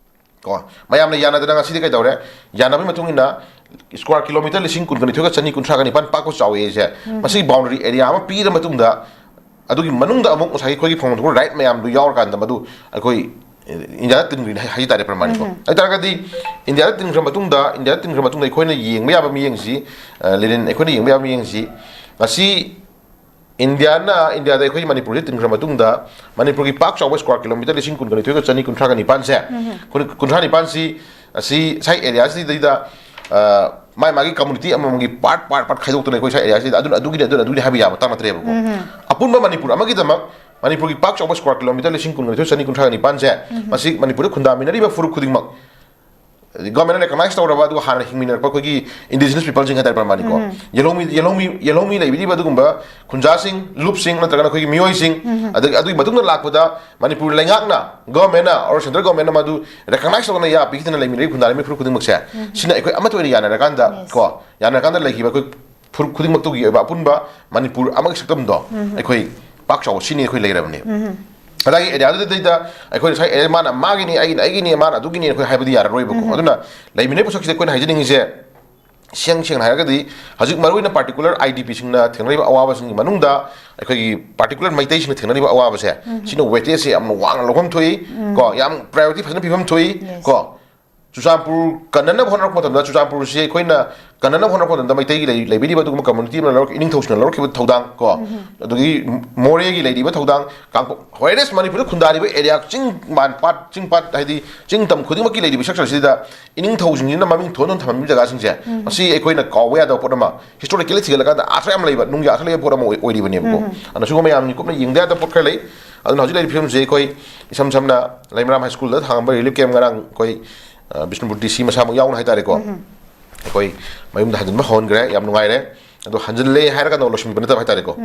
ꯀꯣ, ꯃꯌꯥꯝꯅ ꯌꯥꯅꯗꯅ ꯉꯁꯤꯗꯤ ꯀꯩꯗꯧꯔꯦ? ꯌꯥꯅꯕꯒꯤ ꯃꯇꯨꯡ ꯏꯟꯅ ꯁ꯭ꯀ꯭ꯋꯥꯔ ꯀꯤꯂꯣꯃꯤꯇꯔ ꯂꯤꯁꯤꯡ ꯀꯨꯟꯒ ꯅꯤꯊꯣꯏꯒ ꯆꯅꯤ ꯀꯨꯟꯊ꯭ꯔꯥꯒ ꯅꯤꯄꯥꯟ ꯄꯥꯛꯄ ꯆꯥꯎꯋꯦ ꯑꯩꯁꯦ꯫ ꯃꯁꯤꯒꯤ ꯕꯥꯎꯟꯗꯔꯤ ꯑꯦꯔꯤꯌꯥ ꯑꯃ ꯄꯤꯔ ꯃꯇꯨꯡꯗ, ꯑꯗꯨꯒꯤ ꯃꯅꯨꯡꯗ ꯑꯃꯨꯛ ꯉꯁꯥꯏꯒꯤ ꯑꯩꯈꯣꯏꯒꯤ ꯐꯪꯐꯝ ꯊꯣꯛꯄ ꯔꯥꯏꯠ ꯃꯌꯥꯝꯗꯨ ꯌꯥꯎꯔꯀꯥꯟꯗ ꯃꯗꯨ ꯑꯩꯈꯣꯏ ꯏꯟꯗꯤꯌꯥꯗ ꯇꯤꯟꯈ꯭ꯔꯤꯅꯤ ꯍꯥꯏ-, ꯍꯥꯏ ꯇꯥꯔꯦ ꯄ꯭ꯔꯃꯥꯅꯤꯀꯣ꯫ ꯍꯥꯏ ꯇꯥꯔꯒꯗꯤ ꯏꯟꯗꯤꯌꯥꯗ ꯇꯤꯟꯈ꯭ꯔ ꯃꯇꯨꯡꯗ, ꯏꯟꯗꯤꯌꯥꯗ ꯇꯤꯟꯈ꯭ꯔ ꯃꯇꯨꯡꯗ ꯑꯩꯈꯣꯏꯅ ꯌꯦꯡꯕ ꯌꯥꯕ ꯃꯤꯠꯌꯦꯡꯁꯤ, ꯑ, ꯂꯦꯅꯤꯟ, ꯑꯩꯈꯣꯏꯅ ꯌꯦꯡꯕ ꯌꯥꯕ ꯃꯤꯠꯌꯦꯡꯁꯤ, ꯉꯁꯤ ꯏꯟꯗꯤꯌꯥꯅ, ꯏꯟꯗꯤꯌꯥꯗ ꯑꯩꯈꯣꯏꯒꯤ ꯃꯅꯤꯄꯨꯔꯁꯦ ꯇꯤꯟꯈ꯭ꯔ ꯃꯇꯨꯡꯗ ꯃꯅꯤꯄꯨꯔꯒꯤ ꯄꯥꯛ ꯆꯥꯎꯕ ꯁ꯭ꯀ꯭ꯋꯥꯔ ꯀꯤꯂꯣꯃꯤꯇꯔ ꯂꯤꯁꯤꯡ ꯀꯨꯟꯒ ꯅꯤꯊꯣꯏꯒ ꯆꯅꯤ ꯀꯨꯟꯊ꯭ꯔꯥꯒ ꯅꯤꯄꯥꯟꯁꯦ, ꯀꯨꯟ-, ꯀꯨꯟꯊ꯭ꯔꯥ ꯅꯤꯄꯥꯟꯁꯤ ꯑꯁꯤ ꯁꯥꯏ ꯑꯦꯔꯤꯌꯥꯁꯤꯗꯩꯗ, ꯑ, ꯃꯥꯏ ꯃꯥꯒꯤ ꯀꯝꯃꯨꯅꯤꯇꯤ ꯑꯃꯃꯝꯒꯤ ꯄꯥꯔꯠ, ꯄꯥꯔꯠ, ꯄꯥꯔꯠ ꯈꯥꯏꯗꯣꯛꯇꯅ ꯑꯩꯈꯣꯏ ꯁꯥꯏ ꯑꯦꯔꯤꯌꯥꯁꯤꯗ ꯑꯗꯨꯅ ꯑꯗꯨꯒꯤꯅꯤ, ꯑꯗꯨꯅ ꯑꯗꯨꯒꯤꯅꯤ ꯍꯥꯏꯕ ꯌꯥꯕ ꯃꯇꯥꯡ ꯅꯠꯇ꯭ꯔꯦꯕꯀꯣ꯫ ꯑꯄꯨꯟꯕ ꯃꯅꯤꯄꯨꯔ ꯑꯃꯒꯤꯗꯃꯛ ꯃꯅꯤꯄꯨꯔꯒꯤ ꯄꯥꯛ ꯆꯥꯎꯕ ꯁ꯭ꯀ꯭ꯋꯥꯔ ꯀꯤꯂꯣꯃꯤꯇꯔ ꯂꯤꯁꯤꯡ ꯀꯨꯟꯒ ꯅꯤꯊꯣꯏ ꯆꯅꯤ ꯀꯨꯟꯊ꯭ꯔꯥꯒ ꯅꯤꯄꯥꯟꯁꯦ, ꯃꯁꯤ ꯃꯅꯤꯄꯨꯔꯗ ꯈꯨꯟꯗꯥꯃꯤꯟꯅꯔꯤꯕ ꯐꯨꯔꯨꯞ ꯈꯨꯗꯤꯡꯃꯛ ꯒꯚꯔꯟꯃꯦꯟꯠꯅ ꯔꯤꯀꯣꯛꯅꯥꯏꯖ ꯇꯧꯔꯕ, ꯑꯗꯨꯒ ꯍꯥꯟꯅ ꯍꯤꯡꯃꯤꯟꯅꯔꯛꯄ ꯑꯩꯈꯣꯏꯒꯤ ꯏꯟꯗꯤꯖꯤꯅꯁ ꯄꯤꯄꯜꯁꯤꯡ ꯍꯥꯏꯇꯥꯔꯦ, ꯄ꯭ꯔꯃꯥꯅꯤꯀꯣ, ꯌꯦꯜꯍꯧꯃꯤ ꯌꯦꯜꯍꯧꯃꯤ ꯌꯦꯜꯍꯧꯃꯤ ꯂꯩꯕꯤꯔꯤꯕ ꯑꯗꯨꯒꯨꯝꯕ ꯈꯨꯟꯖꯥꯁꯤꯡ, ꯂꯨꯞꯁꯤꯡ, ꯅꯠꯇ꯭ꯔꯒꯅ ꯑꯩꯈꯣꯏꯒꯤ ꯃꯤꯑꯣꯏꯁꯤꯡ, ꯑꯗꯒꯤ ꯑꯗꯨꯒꯤ ꯃꯇꯨꯡꯗ ꯂꯥꯛꯄꯗ ꯃꯅꯤꯄꯨꯔ ꯂꯩꯉꯥꯛꯅ, ꯒꯚꯔꯟꯃꯦꯟꯠꯅ ꯑꯣꯔ ꯁꯦꯟꯇ꯭ꯔꯦꯜ ꯒꯚꯔꯟꯃꯦꯟꯠꯅ ꯃꯗꯨ ꯔꯤꯀꯣꯛꯅꯥꯏꯖ ꯇꯧꯗꯅ ꯌꯥ ꯄꯤꯈꯤꯗꯅ ꯂꯩꯃꯤꯟꯅꯔꯤꯕ ꯈꯨꯟꯗꯥꯔꯤꯕ ꯃꯤꯐꯨꯔꯨꯞ ꯈꯨꯗꯤꯡꯃꯛꯁꯦ, ꯁꯤꯅ ꯑꯩꯈꯣꯏ ꯑꯃꯠꯇ ꯑꯣꯏꯅ ꯌꯥꯅꯔꯀꯥꯟꯗ, ꯀꯣ, ꯌꯥꯅꯔꯀꯥꯟꯗ ꯂꯩꯈꯤꯕ ꯑꯩꯈꯣꯏ ꯐꯨꯔꯨꯞ ꯈꯨꯗꯤꯡꯃꯛꯇꯨꯒꯤ ꯑꯣꯏꯕ ꯑꯄꯨꯟꯕ ꯃꯅꯤꯄꯨꯔ ꯑꯃꯒꯤ ꯁꯛꯇꯝꯗꯣ ꯑꯩꯈꯣꯏ ꯄꯥꯛ ꯆꯥꯎꯕ ꯁꯤꯅꯤ ꯑꯩꯈꯣꯏ ꯂꯩꯔꯕꯅꯦ꯫ ꯉꯁꯥꯏꯒꯤ ꯑꯦꯔꯤꯌꯥꯗꯨꯗꯩꯗ ꯑꯩꯈꯣꯏ ꯉꯁꯥꯏ ꯑꯦꯔꯤꯌꯥ ꯃꯥꯅ ꯃꯥꯒꯤꯅꯤ, ꯑꯩꯒꯤꯅ ꯑꯩꯒꯤꯅꯤ, ꯃꯥꯅ ꯑꯗꯨꯒꯤꯅꯤ ꯑꯩꯈꯣꯏ ꯍꯥꯏꯕꯗꯤ ꯌꯥꯔꯔꯣꯏꯕꯀꯣ꯫ ꯑꯗꯨꯅ ꯂꯩꯃꯤꯟꯅꯔꯤꯕ ꯄꯣꯠꯁꯛꯁꯤꯗ ꯑꯩꯈꯣꯏꯅ ꯍꯥꯏꯖꯅꯤꯡꯉꯤꯁꯦ, ꯁꯦꯡ ꯁꯦꯡꯅ ꯍꯥꯏꯔꯒꯗꯤ, ꯍꯧꯖꯤꯛ ꯃꯔꯨꯑꯣꯏꯅ ꯄꯥꯔꯇꯤꯀꯨꯂꯔ ꯑꯥꯏ ꯗꯤ ꯄꯤꯁꯤꯡꯅ ꯊꯦꯡꯅꯔꯤꯕ ꯑꯋꯥꯕꯁꯤꯡꯒꯤ ꯃꯅꯨꯡꯗ ꯑꯩꯈꯣꯏꯒꯤ ꯄꯥꯔꯇꯤꯀꯨꯂꯔ ꯃꯩꯇꯩꯁꯤꯡꯅ ꯊꯦꯡꯅꯔꯤꯕ ꯑꯋꯥꯕꯁꯦ, ꯁꯤꯅ ꯋꯦꯇꯦꯖꯁꯦ ꯌꯥꯝꯅ ꯋꯥꯡꯅ ꯂꯧꯐꯝ ꯊꯣꯛꯏ, ꯀꯣ, ꯌꯥꯝ ꯄ꯭ꯔꯥꯏꯌꯣꯔꯤꯇꯤ ꯐꯖꯅ ꯄꯤꯐꯝ ꯊꯣꯛꯏ, ꯀꯣ꯫ ꯆꯨꯔꯆꯥꯟꯄꯨꯔ ꯀꯟꯅꯅꯕ ꯍꯣꯠꯅꯔꯛꯄ ꯃꯇꯝꯗ, ꯆꯨꯔꯆꯥꯟꯄꯨꯔꯁꯤ ꯑꯩꯈꯣꯏꯅ ꯀꯟꯅꯅꯕ ꯍꯣꯠꯅꯔꯛꯄ ꯃꯇꯝꯗ, ꯃꯩꯇꯩꯒꯤ ꯂꯩ-, ꯂꯩꯕꯤꯔꯤꯕ ꯑꯗꯨꯒꯨꯝꯕ ꯀꯝꯃꯨꯅꯤꯇꯤ ꯑꯃꯅ ꯂꯧꯔꯛ-, ꯏꯅꯤꯡꯊꯧꯁꯤꯡꯅ ꯂꯧꯔꯛꯈꯤꯕ ꯊꯧꯗꯥꯡ, ꯀꯣ, ꯑꯗꯒꯤ ꯃꯣꯔꯦꯒꯤ ꯂꯩꯔꯤꯕ ꯊꯧꯗꯥꯡ, ꯀꯥꯡꯄꯣꯛ, ꯋꯦꯔꯦꯁ ꯃꯅꯤꯄꯨꯔꯗ ꯈꯨꯟꯗꯥꯔꯤꯕ ꯑꯦꯔꯤꯌꯥ, ꯆꯤꯡ ꯃꯥꯟ ꯄꯥꯠ, ꯆꯤꯡ ꯄꯥꯠ, ꯍꯥꯏꯗꯤ ꯆꯤꯡ ꯇꯝ ꯈꯨꯗꯤꯡꯃꯛꯀꯤ ꯂꯩꯔꯤꯕ ꯏꯁꯇ꯭ꯔꯛꯆꯔꯁꯤꯗ ꯏꯅꯤꯡꯊꯧꯁꯤꯡꯁꯤꯅ ꯃꯃꯤꯡ ꯊꯣꯟ ꯊꯣꯟ ꯊꯝꯂꯝꯃꯤꯕ ꯖꯒꯥꯁꯤꯡꯁꯦ, ꯃꯁꯤ ꯑꯩꯈꯣꯏꯅ ꯀꯥꯎꯕ ꯌꯥꯗꯕ ꯄꯣꯠ ꯑꯃ, ꯍꯤꯁꯇꯣꯔꯤꯀꯦꯜꯂꯤ ꯊꯤꯒꯠꯂꯀꯥꯟꯗ ꯑꯥꯔꯊ ꯌꯥꯝ ꯂꯩꯕ, ꯅꯨꯡꯒꯤ ꯑꯥꯔꯊ ꯂꯩꯕ ꯄꯣꯠ ꯑꯃ ꯑꯣꯏ-, ꯑꯣꯏꯔꯤꯕꯅꯦꯕꯀꯣ꯫ ꯑꯗꯨꯅ ꯁꯤꯒꯨꯝꯕ ꯃꯌꯥꯝꯁꯤ ꯀꯨꯞꯅ ꯌꯦꯡꯗ ꯌꯥꯗꯕ ꯄꯣꯠ ꯈꯔ ꯂꯩ꯫ ꯑꯗꯨꯅ ꯍꯧꯖꯤꯛ ꯂꯩꯔꯤꯕ ꯐꯤꯕꯝꯁꯦ ꯑꯩꯈꯣꯏ ꯏꯁꯝ ꯁꯝꯅ ꯂꯩꯃꯔꯥꯝ ꯍꯥꯏ ꯁ꯭ꯀꯨꯜꯗ ꯊꯥꯡꯉꯝꯕ ꯔꯤꯂꯤꯐ ꯀꯦꯝꯞ ꯉꯔꯥꯡ ꯑꯩꯈꯣꯏ, ꯑ, ꯕꯤꯁꯅꯨꯄꯨꯔ ꯗꯤ ꯁꯤ ꯃꯁꯥꯃꯛ ꯌꯥꯎꯅ ꯍꯥꯏꯇꯥꯔꯦꯀꯣ, ꯑꯩꯈꯣꯏ ꯃꯌꯨꯝꯗ ꯍꯟꯖꯤꯟꯕ ꯍꯧꯍꯟꯈ꯭ꯔꯦ꯫ ꯌꯥꯝ ꯅꯨꯡꯉꯥꯏꯔꯦ꯫ ꯑꯗꯣ ꯍꯟꯖꯤꯜꯂꯦ ꯍꯥꯏꯔꯒ ꯅꯧꯅ ꯂꯣꯏꯁꯤꯟꯕ ꯅꯠꯇꯕ ꯍꯥꯏꯇꯥꯔꯦꯀꯣ꯫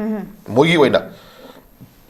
ꯃꯣꯏꯒꯤ ꯑꯣꯏꯅ,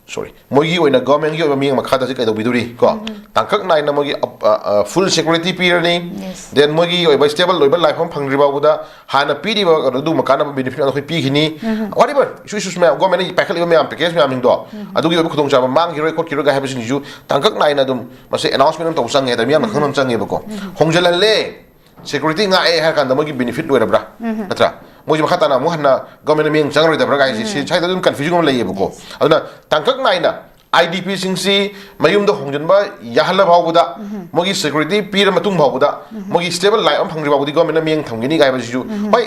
ꯁꯣꯔꯤ, ꯃꯣꯏꯒꯤ ꯑꯣꯏꯅ ꯒꯚꯔꯟꯃꯦꯟꯠꯀꯤ ꯑꯣꯏꯕ ꯃꯤꯠꯌꯦꯡ ꯃꯈꯥꯗ ꯍꯧꯖꯤꯛ ꯀꯩꯗꯧꯕꯤꯗꯣꯔꯤ ꯀꯣ? ꯇꯥꯡꯀꯛ ꯅꯥꯏꯅ ꯃꯣꯏꯒꯤ, ꯑ, ꯑ, ꯑ, ꯐꯨꯜ ꯁꯦꯀ꯭ꯌꯨꯔꯤꯇꯤ ꯄꯤꯔꯅꯤ꯫ ꯗꯦꯟ ꯃꯣꯏꯒꯤ ꯑꯣꯏꯕ ꯁ꯭ꯇꯦꯕꯜ ꯑꯣꯏꯕ ꯂꯥꯏꯐ ꯑꯃ ꯐꯪꯗ꯭ꯔꯤ ꯐꯥꯎꯕꯗ ꯍꯥꯟꯅ ꯄꯤꯔꯤꯕ ꯀꯩꯅꯣ ꯑꯗꯨꯒꯨꯝꯕ ꯀꯥꯟꯅꯕ ꯕꯦꯅꯤꯐꯤꯠ ꯑꯩꯈꯣꯏ ꯄꯤꯈꯤꯅꯤ꯫ ꯋꯥꯠ ꯑꯦꯚꯔ ꯏꯁꯨ ꯏꯁꯨꯁ ꯃꯌꯥꯝ, ꯒꯚꯔꯟꯃꯦꯟꯠꯅ ꯄꯥꯏꯈꯠꯂꯤꯕ ꯃꯌꯥꯝ, ꯄꯦꯀꯦꯖ ꯃꯌꯥꯝꯁꯤꯡꯗꯣ, ꯑꯗꯨꯒꯤ ꯑꯣꯏꯕ ꯈꯨꯗꯣꯡꯆꯥꯕ ꯃꯥꯡꯈꯤꯔꯣꯏ ꯈꯣꯠꯈꯤꯔꯣꯏ ꯍꯥꯏꯕꯁꯤꯡꯁꯤꯁꯨ ꯇꯥꯡꯀꯛ ꯅꯥꯏꯅ ꯑꯗꯨꯝ ꯃꯁꯤ ꯑꯦꯅꯥꯎꯟꯁꯃꯦꯟꯠ ꯑꯃ ꯇꯧꯕ ꯆꯪꯉꯦ ꯍꯥꯏꯇꯥꯔꯦ, ꯃꯤꯌꯥꯝꯅ ꯈꯪꯕ ꯑꯃ ꯆꯪꯉꯦꯕꯀꯣ꯫ ꯍꯣꯡꯖꯤꯜꯍꯜꯂꯦ, ꯁꯦꯀ꯭ꯌꯨꯔꯤꯇꯤ ꯉꯥꯛꯑꯦ ꯍꯥꯏꯔ ꯀꯥꯟꯗ ꯃꯣꯏꯒꯤ ꯕꯦꯅꯤꯐꯤꯠ ꯂꯣꯏꯔꯕ꯭ꯔꯥ? ꯅꯠꯇ꯭ꯔꯥ? ꯃꯣꯏꯁꯦ ꯃꯈꯥ ꯇꯥꯅ ꯑꯃꯨꯛ ꯍꯟꯅ ꯒꯚꯔꯟꯃꯦꯟꯠꯅ ꯃꯤꯠꯌꯦꯡ ꯆꯪꯉꯔꯣꯏꯗꯕ꯭ꯔꯥ ꯀꯥꯏꯁꯦ, ꯁꯤ ꯁ꯭ꯋꯥꯏꯗ ꯑꯗꯨꯝ ꯀꯟꯐ꯭ꯌꯨꯖꯟ ꯑꯃ ꯂꯩꯌꯦꯕꯀꯣ꯫ ꯑꯗꯨꯅ ꯇꯥꯡꯀꯛ ꯅꯥꯏꯅ ꯑꯥꯏ ꯗꯤ ꯄꯤꯁꯤꯡꯁꯤ ꯃꯌꯨꯝꯗ ꯍꯣꯡꯖꯤꯟꯕ ꯌꯥꯍꯜꯂ ꯐꯥꯎꯕꯗ, ꯃꯣꯏꯒꯤ ꯁꯦꯀ꯭ꯌꯨꯔꯤꯇꯤ ꯄꯤꯔ ꯃꯇꯨꯡ ꯐꯥꯎꯕꯗ, ꯃꯣꯏꯒꯤ ꯁ꯭ꯇꯦꯕꯜ ꯂꯥꯏꯐ ꯑꯃ ꯐꯪꯗ꯭ꯔꯤ ꯐꯥꯎꯕꯗꯤ ꯒꯚꯔꯟꯃꯦꯟꯠꯅ ꯃꯤꯠꯌꯦꯡ ꯊꯝꯒꯅꯤ ꯍꯥꯏꯕꯁꯤꯁꯨ, ꯍꯣꯏ,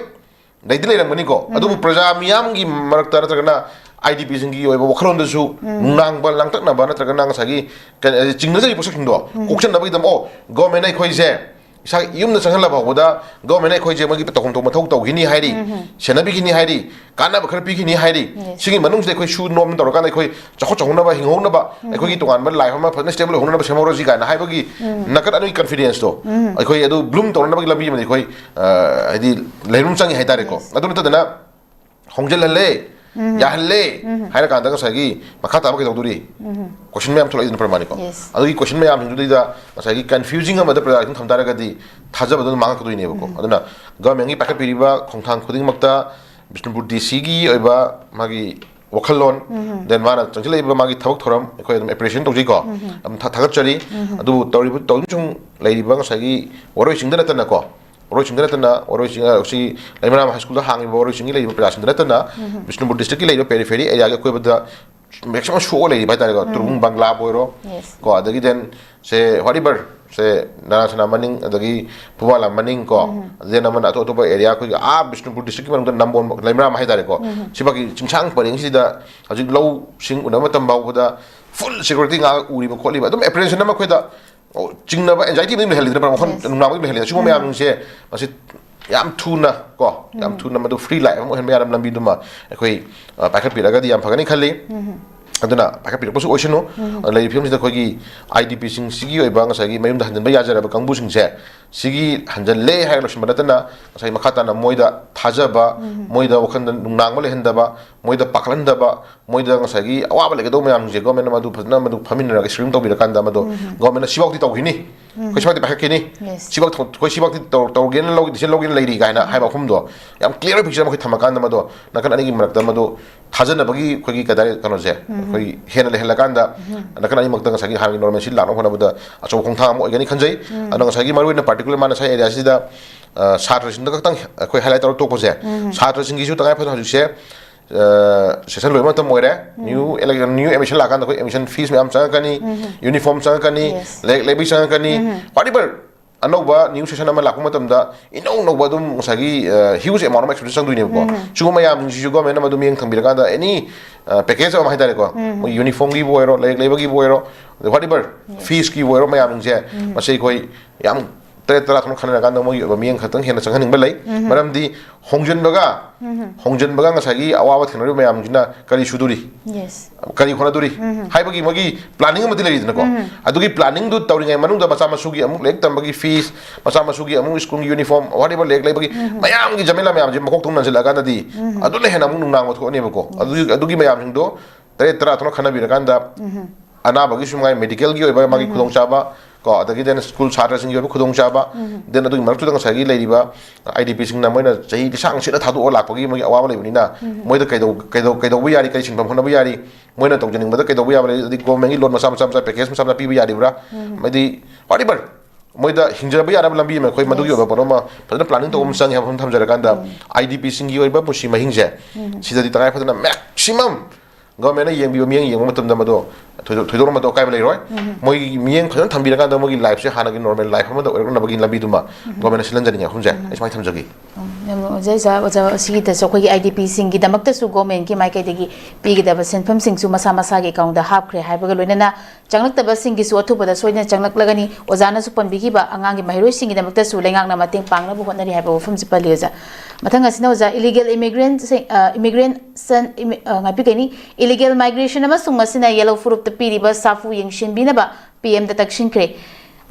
ꯂꯩꯗꯤ ꯂꯩꯔꯝꯒꯅꯤꯀꯣ꯫ ꯑꯗꯨꯕꯨ ꯄ꯭ꯔꯖꯥ ꯃꯤꯌꯥꯝꯒꯤ ꯃꯔꯛꯇ ꯅꯠꯇ꯭ꯔꯒꯅ ꯑꯥꯏ ꯗꯤ ꯄꯤꯁꯤꯡꯒꯤ ꯑꯣꯏꯕ ꯋꯥꯈꯜꯂꯣꯟꯗꯁꯨ ꯅꯨꯡꯅꯥꯡꯕ, ꯂꯥꯡꯇꯛꯅꯕ ꯅꯠꯇ꯭ꯔꯒꯅ ꯉꯁꯥꯏꯒꯤ ꯀ-, ꯆꯤꯡꯅꯖꯔꯤꯕ ꯄꯣꯠꯁꯛꯁꯤꯡꯗꯣ ꯀꯣꯛꯁꯟꯅꯕꯒꯤꯗꯃꯛ, ꯑꯣ, ꯒꯚꯔꯟꯃꯦꯟꯠꯅ ꯑꯩꯈꯣꯏꯁꯦ ꯏꯁꯥ ꯌꯨꯝꯗ ꯆꯪꯍꯜꯂꯕ ꯐꯥꯎꯕꯗ ꯒꯣꯔꯃꯦꯟꯅ ꯑꯩꯈꯣꯏꯁꯦ ꯃꯣꯏꯒꯤ ꯇꯧꯐꯝ ꯊꯣꯛꯄ ꯃꯊꯧ ꯇꯧꯈꯤꯅꯤ ꯍꯥꯏꯔꯤ, ꯁꯦꯟꯅꯕꯤꯈꯤꯅꯤ ꯍꯥꯏꯔꯤ, ꯀꯥꯟꯅꯕ ꯈꯔ ꯄꯤꯈꯤꯅꯤ ꯍꯥꯏꯔꯤ꯫ Yes. ꯁꯤꯒꯤ ꯃꯅꯨꯡꯁꯤꯗ ꯑꯩꯈꯣꯏ ꯁꯨ ꯅꯣꯝ ꯇꯧꯔꯀꯥꯟꯗ ꯑꯩꯈꯣꯏ ꯆꯥꯎꯈꯠ ꯆꯥꯎꯍꯧꯅꯕ, ꯍꯤꯡꯍꯧꯅꯕ, ꯑꯩꯈꯣꯏꯒꯤ ꯇꯣꯉꯥꯟꯕ ꯂꯥꯏꯐ ꯑꯃ ꯐꯖꯅ ꯁ꯭ꯇꯦꯕꯜ ꯑꯣꯏꯍꯧꯅꯕ ꯁꯦꯝꯍꯧꯔꯁꯤ ꯀꯥꯏꯅ ꯍꯥꯏꯕꯒꯤ ꯅꯥꯀꯟ ꯑꯅꯤꯒꯤ ꯀꯟꯐꯤꯗꯦꯟꯁꯇꯣ ꯑꯩꯈꯣꯏ ꯑꯗꯨ ꯕ꯭ꯂꯨꯝ ꯇꯧꯅꯅꯕꯒꯤ ꯂꯝꯕꯤ ꯑꯃꯗꯤ ꯑꯩꯈꯣꯏ, ꯑ, ꯍꯥꯏꯗꯤ ꯂꯩꯔꯨꯝ ꯆꯪꯉꯤ ꯍꯥꯏꯇꯥꯔꯦꯀꯣ꯫ Yes. ꯑꯗꯨ ꯅꯠꯇꯗꯅ ꯍꯣꯡꯖꯤꯜꯍꯜꯂꯦ, ꯌꯥꯍꯜꯂꯦ ꯍꯥꯏꯔꯀꯥꯟꯗ ꯉꯁꯥꯏꯒꯤ ꯃꯈꯥ ꯇꯥꯕ ꯀꯩꯗꯧꯗꯣꯔꯤ? ꯀꯣꯏꯁꯟ ꯃꯌꯥꯝ ꯊꯣꯛꯂꯛꯏꯗꯅ ꯄ꯭ꯔꯃꯥꯅꯤꯀꯣ꯫ Yes. ꯑꯗꯨꯒꯤ ꯀꯣꯏꯁꯟ ꯃꯌꯥꯝꯁꯤꯡꯗꯨꯗꯩꯗ ꯉꯁꯥꯏꯒꯤ ꯀꯟꯐ꯭ꯌꯨꯖꯤꯡ ꯑꯃꯗ ꯄ꯭ꯔꯖꯥꯁꯤꯡ ꯊꯝ ꯇꯥꯔꯒꯗꯤ ꯊꯥꯖꯕꯗꯣ ꯑꯗꯨꯝ ꯃꯥꯡꯉꯛꯀꯗꯣꯏꯅꯦꯕꯀꯣ꯫ ꯑꯗꯨꯅ ꯒꯚꯔꯟꯃꯦꯟꯒꯤ ꯄꯥꯏꯈꯠꯄꯤꯔꯤꯕ ꯈꯣꯡꯊꯥꯡ ꯈꯨꯗꯤꯡꯃꯛꯇ ꯕꯤꯁꯅꯨꯄꯨꯔ ꯗꯤ ꯁꯤꯒꯤ ꯑꯣꯏꯕ ꯃꯥꯒꯤ ꯋꯥꯈꯜꯂꯣꯟ, then ꯃꯥꯅ ꯆꯪꯁꯤꯜꯂꯛꯏꯕ ꯃꯥꯒꯤ ꯊꯕꯛ ꯊꯧꯔꯝ ꯑꯩꯈꯣꯏ ꯑꯗꯨꯝ ꯑꯦꯄ꯭ꯔꯤꯁꯤꯌꯦꯁꯟ ꯇꯧꯖꯩꯀꯣ꯫ ꯑꯗꯨꯝ ꯊꯥ-, ꯊꯥꯒꯠꯆꯔꯤ꯫ ꯑꯗꯨꯕꯨ ꯇꯧꯔꯤꯕ, ꯇꯧꯔꯤꯕꯁꯤꯡ ꯂꯩꯔꯤꯕ ꯉꯁꯥꯏꯒꯤ ꯋꯥꯔꯣꯏꯁꯤꯡꯗ ꯅꯠꯇꯅꯀꯣ, ꯋꯥꯔꯣꯏꯁꯤꯡꯗ ꯅꯠꯇꯅ ꯋꯥꯔꯣꯏꯁꯤꯡ, ꯑ, ꯁꯤ ꯂꯩꯃꯔꯥꯝ ꯍꯥꯏ ꯁ꯭ꯀꯨꯜꯗ ꯍꯥꯡꯉꯤꯕ ꯋꯥꯔꯣꯏꯁꯤꯡꯒꯤ ꯂꯩꯔꯤꯕ ꯄ꯭ꯔꯖꯥꯁꯤꯡꯗ ꯅꯠꯇꯅ ꯕꯤꯁꯅꯨꯄꯨꯔ ꯗꯤꯁꯇ꯭ꯔꯤꯛꯀꯤ ꯂꯩꯔꯤꯕ ꯄꯦꯔꯤꯐꯦꯔꯤ ꯑꯦꯔꯤꯌꯥꯒꯤ ꯑꯀꯣꯏꯕꯗ ꯃꯦꯛꯁꯤꯃꯝ ꯁꯣꯛꯑ ꯂꯩꯔꯤꯕ ꯍꯥꯏꯇꯥꯔꯦꯀꯣ꯫ ꯇꯨꯔꯨꯡ ꯕꯪꯒ꯭ꯂꯥꯕꯨ ꯑꯣꯏꯔꯣ, Yes. ꯀꯣ, ꯑꯗꯒꯤ then ꯁꯦ whatever, ꯁꯦ ꯅꯔꯥꯁꯅꯥ ꯃꯅꯤꯡ, ꯑꯗꯒꯤ ꯐꯨꯕꯥꯂꯥ ꯃꯅꯤꯡ ꯀꯣ, ꯑꯗꯒꯤ ꯑꯃꯅ ꯑꯇꯣꯞ ꯑꯇꯣꯞꯄ ꯑꯦꯔꯤꯌꯥ ꯑꯩꯈꯣꯏꯒꯤ ꯑꯥ ꯕꯤꯁꯅꯨꯄꯨꯔ ꯗꯤꯁꯇ꯭ꯔꯤꯛꯀꯤ ꯃꯅꯨꯡꯗ ꯅꯝꯕꯣꯜ ꯂꯩꯃꯔꯥꯝ ꯍꯥꯏꯇꯥꯔꯦꯀꯣ꯫ ꯁꯤꯐꯥꯎꯒꯤ ꯆꯤꯡꯁꯥꯡ ꯄꯔꯦꯡꯁꯤꯗ ꯍꯧꯖꯤꯛ ꯂꯧꯁꯤꯡ ꯎꯅꯕ ꯃꯇꯝ ꯐꯥꯎꯕꯗ ꯐꯨꯜ ꯁꯦꯀ꯭ꯌꯨꯔꯤꯇꯤ ꯉꯥꯛ ꯎꯔꯤꯕ ꯈꯣꯠꯂꯤꯕ ꯑꯗꯨꯝ ꯑꯦꯄ꯭ꯔꯤꯍꯦꯟꯁꯟ ꯑꯃ ꯑꯩꯈꯣꯏꯗ ꯑꯣ, ꯆꯤꯡꯅꯕ, ꯑꯦꯟꯖꯥꯏꯇꯤ ꯑꯃ ꯂꯩꯍꯜꯂꯤꯗꯅ, ꯋꯥꯈꯜ Yes. Yes. ꯁꯤꯐꯥꯎ ꯊ-, ꯑꯩꯈꯣꯏ ꯁꯤꯐꯥꯎꯗꯤ ꯇꯧ-, ꯇꯧꯔꯒꯦꯅ ꯂꯧ-, decision ꯂꯧꯒꯦꯅ ꯂꯩꯔꯤ ꯀꯥꯏꯅ ꯍꯥꯏꯕ ꯑꯍꯨꯝꯗꯣ ꯌꯥꯝ clear picture ꯑꯃ ꯑꯩꯈꯣꯏ ꯊꯝꯃꯀꯥꯟꯗ ꯃꯗꯣ ꯅꯥꯀꯟ ꯑꯅꯤꯒꯤ ꯃꯔꯛꯇ ꯃꯗꯨ ꯊꯥꯖꯅꯕꯒꯤ ꯑꯩꯈꯣꯏꯒꯤ ꯀꯩ ꯍꯥꯏꯇꯥꯔꯦ ꯀꯩꯅꯣꯁꯦ ꯑꯩꯈꯣꯏ ꯍꯦꯟꯅ ꯂꯩꯍꯜꯂꯀꯥꯟꯗ ꯅꯥꯀꯟ ꯑꯅꯤꯃꯛꯇ ꯉꯁꯥꯏꯒꯤ ꯍꯥꯟꯅꯒꯤ normalcy ꯂꯥꯛꯅꯕ ꯍꯣꯠꯅꯕꯗ ꯑꯆꯧꯕ ꯈꯣꯡꯊꯥꯡ ꯑꯃ ꯑꯣꯏꯒꯅꯤ ꯈꯟꯖꯩ꯫ ꯑꯗꯣ ꯉꯁꯥꯏꯒꯤ ꯃꯔꯨꯑꯣꯏꯅ particular ꯃꯥꯅ ꯉꯁꯥꯏ ꯑꯦꯔꯤꯌꯥꯁꯤꯗ, ꯑ, ꯁꯥꯇ꯭ꯔꯁꯤꯡꯗ ꯈꯛꯇꯪ ꯑꯩꯈꯣꯏ highlight ꯇꯧꯔ ꯇꯣꯛꯄꯁꯦ, ꯁꯥꯇ꯭ꯔꯁꯤꯡꯒꯤꯁꯨ ꯇꯉꯥꯏ ꯐꯗꯅ ꯍꯧꯖꯤꯛꯁꯦ ꯑ, session ꯂꯣꯏꯕ ꯃꯇꯝ ꯑꯣꯏꯔꯦ꯫ New ele-, new admission ꯂꯥꯛꯀꯥꯟꯗ ꯑꯩꯈꯣꯏ admission fees ꯃꯌꯥꯝ ꯆꯪꯉꯛꯀꯅꯤ, uniform ꯆꯪꯉꯛꯀꯅꯤ, Yes. ꯂꯥꯏꯔꯤꯛ ꯂꯩꯕꯒꯤ ꯆꯪꯉꯛꯀꯅꯤ, whatever ꯑꯅꯧꯕ new session ꯑꯃ ꯂꯥꯛꯄ ꯃꯇꯝꯗ ꯏꯅꯧ ꯅꯧꯕ ꯑꯗꯨꯝ ꯉꯁꯥꯏꯒꯤ, ꯑ, huge amount of expense ꯆꯪꯗꯣꯏꯅꯦꯕꯀꯣ꯫ ꯁꯤꯒꯨꯝꯕ ꯃꯌꯥꯝꯁꯤꯡꯁꯤꯁꯨ ꯒꯣꯔꯃꯦꯟꯅ ꯃꯗꯨ ꯃꯤꯠꯌꯦꯡ ꯊꯝꯕꯤꯔꯀꯥꯟꯗ any, ꯑ, package ꯑꯃ ꯍꯥꯏꯇꯥꯔꯦꯀꯣ, ꯃꯣꯏ uniformꯒꯤꯕꯨ ꯑꯣꯏꯔꯣ, ꯂꯥꯏꯔꯤꯛ ꯂꯩꯕꯒꯤꯕꯨ ꯑꯣꯏꯔꯣ, whatever feesꯀꯤꯕꯨ ꯑꯣꯏꯔꯣ, ꯃꯌꯥꯝꯁꯦ ꯃꯁꯤ ꯑꯩꯈꯣꯏ ꯌꯥꯝ ꯇꯔꯦꯠ ꯇꯔꯥ ꯊꯣꯛꯅ ꯈꯟꯅꯔꯀꯥꯟꯗ ꯃꯣꯏꯒꯤ ꯑꯣꯏꯕ ꯃꯤꯠꯌꯦꯡ ꯈꯛꯇꯪ ꯍꯦꯟꯅ ꯆꯪꯍꯟꯅꯤꯡꯕ ꯂꯩ꯫ ꯃꯔꯝꯗꯤ ꯍꯣꯡꯖꯤꯟꯕꯒ ꯍꯣꯡꯖꯤꯟꯕꯒ ꯉꯁꯥꯏꯒꯤ ꯑꯋꯥꯕ ꯊꯦꯡꯅꯔꯤꯕ ꯃꯌꯥꯝꯁꯤꯅ ꯀꯔꯤ ꯁꯨꯗꯣꯔꯤ? Yes. ꯀꯔꯤ ꯍꯣꯠꯅꯗꯣꯔꯤ? ꯍꯥꯏꯕꯒꯤ ꯃꯣꯏꯒꯤ ꯄ꯭ꯂꯥꯅꯤꯡ ꯑꯃꯗꯤ ꯂꯩꯔꯤꯗꯅꯀꯣ꯫ ꯑꯗꯨꯒꯤ ꯄ꯭ꯂꯥꯅꯤꯡꯗꯨ ꯇꯧꯔꯤꯉꯩ ꯃꯅꯨꯡꯗ ꯃꯆꯥ ꯃꯁꯨꯒꯤ ꯑꯃꯨꯛ ꯂꯥꯏꯔꯤꯛ ꯇꯝꯕꯒꯤ ꯐꯤꯁ, ꯃꯆꯥ ꯃꯁꯨꯒꯤ ꯑꯃꯨꯛ ꯁ꯭ꯀꯨꯜꯒꯤ ꯌꯨꯅꯤꯐꯣꯔꯝ, ꯋꯥꯠ ꯑꯦꯕꯔ ꯂꯥꯏꯔꯤꯛ ꯂꯩꯕꯒꯤ ꯃꯌꯥꯝꯒꯤ ꯖꯃꯦꯂꯥ ꯃꯌꯥꯝꯁꯦ ꯃꯀꯣꯛꯇ ꯅꯟꯁꯤꯜꯂꯛꯑꯀꯥꯟꯗꯗꯤ ꯑꯗꯨꯅ ꯍꯦꯟꯅ ꯑꯃꯨꯛ ꯅꯨꯡꯅꯥꯡꯕ ꯊꯣꯛꯑꯅꯦꯕꯀꯣ꯫ ꯑꯗꯨꯒꯤ ꯑꯗꯨꯒꯤ ꯃꯌꯥꯝꯁꯤꯡꯗꯣ ꯇꯔꯦꯠ ꯇꯔꯥ ꯊꯣꯛꯅ ꯈꯟꯅꯕꯤꯔꯀꯥꯟꯗ ꯑꯅꯥꯕꯒꯤꯁꯨ ꯉꯥꯏ, ꯃꯦꯗꯤꯀꯦꯜꯒꯤ ꯑꯣꯏꯕ ꯃꯥꯒꯤ ꯈꯨꯗꯣꯡꯆꯥꯕ ꯀꯣ, ꯑꯗꯒꯤ then ꯁ꯭ꯀꯨꯜ ꯁꯥꯇ꯭ꯔꯁꯤꯡꯒꯤ ꯑꯣꯏꯕ ꯈꯨꯗꯣꯡꯆꯥꯕ, then ꯑꯗꯨꯒꯤ ꯃꯔꯛꯇꯨꯗ ꯉꯁꯥꯏꯒꯤ ꯂꯩꯔꯤꯕ ꯑꯥꯏ ꯗꯤ ꯄꯤꯁꯤꯡꯅ ꯃꯣꯏꯅ ꯆꯍꯤ ꯂꯤꯁꯥꯡ ꯁꯤꯠꯅ ꯊꯥꯗꯣꯛꯑ ꯂꯥꯛꯄꯒꯤ ꯃꯣꯏꯒꯤ ꯑꯋꯥꯕ ꯂꯩꯕꯅꯤꯅ ꯃꯣꯏꯗ ꯀꯩꯗꯧ ꯀꯩꯗꯧ ꯀꯩꯗꯧꯕ ꯌꯥꯔꯤ, ꯀꯔꯤ ꯁꯤꯟꯐꯝ ꯍꯣꯠꯅꯕ ꯌꯥꯔꯤ, ꯃꯣꯏꯅ ꯇꯧꯖꯅꯤꯡꯕꯗ ꯀꯩꯗꯧꯕ ꯌꯥꯕ ꯂꯩ, ꯑꯗꯩ ꯒꯣꯔꯃꯦꯟꯒꯤ ꯂꯣꯟ ꯃꯆꯥ ꯃꯆꯥ ꯃꯆꯥ ꯄꯦꯀꯦꯖ ꯃꯆꯥ ꯃꯆꯥ ꯄꯤꯕ ꯌꯥꯔꯤꯕ꯭ꯔꯥ, ꯍꯥꯏꯗꯤ ꯋꯥꯠ ꯑꯦꯕꯔ ꯃꯣꯏꯗ ꯍꯤꯡꯖꯕ ꯌꯥꯅꯕ ꯂꯝꯕꯤ ꯑꯃ ꯑꯩꯈꯣꯏ ꯃꯗꯨꯒꯤ ꯑꯣꯏꯕ ꯄꯣꯠ ꯑꯃ ꯐꯖꯅ ꯄ꯭ꯂꯥꯅꯤꯡ ꯇꯧꯕ ꯑꯃ ꯆꯪꯉꯦ ꯍꯥꯏꯕ ꯑꯃ ꯊꯝꯖꯔꯀꯥꯟꯗ, ꯑꯥꯏ ꯗꯤ ꯄꯤꯁꯤꯡꯒꯤ ꯑꯣꯏꯕ ꯄꯨꯟꯁꯤ ꯃꯍꯤꯡꯁꯦ ꯁꯤꯗꯗꯤ ꯇꯉꯥꯏ ꯐꯗꯅ ꯃꯦꯛꯁꯤꯃꯝ ꯒꯣꯔꯃꯦꯟꯅ ꯌꯦꯡꯕꯤꯕ ꯃꯤꯠꯌꯦꯡ ꯌꯦꯡꯕ ꯃꯇꯝꯗ ꯃꯗꯣ ꯊꯣꯏꯗꯣꯛ ꯊꯣꯏꯗꯣꯛꯅ ꯃꯗꯣ ꯑꯀꯥꯏꯕ ꯂꯩꯔꯣꯏ꯫ ꯃꯣꯏꯒꯤ ꯃꯤꯠꯌꯦꯡ ꯐꯖꯅ ꯊꯝꯕꯤꯔꯀꯥꯟꯗ ꯃꯣꯏꯒꯤ ꯂꯥꯏꯐꯁꯦ ꯍꯥꯟꯅꯒꯤ ꯅꯣꯔꯃꯦꯜ ꯂꯥꯏꯐ ꯑꯃꯗ ꯑꯣꯏꯔꯛꯅꯕꯒꯤ ꯂꯝꯕꯤꯗꯨꯃ ꯒꯣꯔꯃꯦꯟꯅ ꯁꯤꯜꯍꯟꯖꯅꯤꯡꯉꯦ ꯍꯥꯏꯕꯁꯦ ꯑꯩ ꯁꯨꯃꯥꯏꯅ ꯊꯝꯖꯒꯦ꯫ ꯌꯥꯝ ꯅꯨꯡꯉꯥꯏꯖꯩ, ꯑꯣꯖꯥ꯫ ꯑꯣꯖꯥ, ꯁꯤꯒꯤꯗꯁꯨ ꯑꯩꯈꯣꯏꯒꯤ ꯑꯥꯏ ꯗꯤ ꯄꯤꯁꯤꯡꯒꯤꯗꯃꯛꯇꯁꯨ ꯒꯣꯔꯃꯦꯟꯒꯤ ꯃꯥꯏꯀꯩꯗꯒꯤ ꯄꯤꯒꯗꯕ ꯁꯦꯟꯐꯝꯁꯤꯡꯁꯨ ꯃꯁꯥ ꯃꯁꯥꯒꯤ ꯑꯦꯀꯥꯎꯟꯗ ꯍꯥꯞꯈ꯭ꯔꯦ ꯍꯥꯏꯕꯒ ꯂꯣꯏꯅꯅ ꯆꯪꯂꯛꯇꯕꯁꯤꯡꯒꯤꯁꯨ ꯑꯊꯨꯕꯗ ꯁꯣꯏꯗꯅ ꯆꯪꯂꯛꯂꯒꯅꯤ꯫ ꯑꯣꯖꯥꯅꯁꯨ ꯄꯟꯕꯤꯈꯤꯕ ꯑꯉꯥꯡꯒꯤ ꯃꯍꯩꯔꯣꯏꯁꯤꯡꯒꯤꯗꯃꯛꯇꯁꯨ ꯂꯩꯉꯥꯛꯅ ꯃꯇꯦꯡ ꯄꯥꯡꯅꯕ ꯍꯣꯠꯅꯔꯤ ꯍꯥꯏꯕ ꯋꯥꯐꯝꯁꯤ ꯄꯜꯂꯤ, ꯑꯣꯖꯥ꯫ ꯃꯊꯪ ꯑꯁꯤꯅ, ꯑꯣꯖꯥ, ꯏꯂꯤꯒꯦꯜ ꯏꯃꯤꯒ꯭ꯔꯦꯟ ꯏꯃꯤꯒ꯭ꯔꯦꯟꯁꯟ ꯉꯥꯛꯄꯤꯒꯅꯤ꯫ ꯏꯂꯤꯒꯦꯜ ꯃꯥꯏꯒ꯭ꯔꯦꯁꯟ ꯑꯃꯁꯨꯡ ꯃꯁꯤꯅ ꯌꯦꯜꯂꯧ ꯐꯨꯔꯨꯞꯇ ꯄꯤꯔꯤꯕ ꯁꯥꯐꯨ ꯌꯦꯡꯁꯤꯟꯕꯤꯅꯕ ꯄꯤ ꯑꯦꯝꯗ ꯇꯛꯁꯤꯟꯈ꯭ꯔꯦ꯫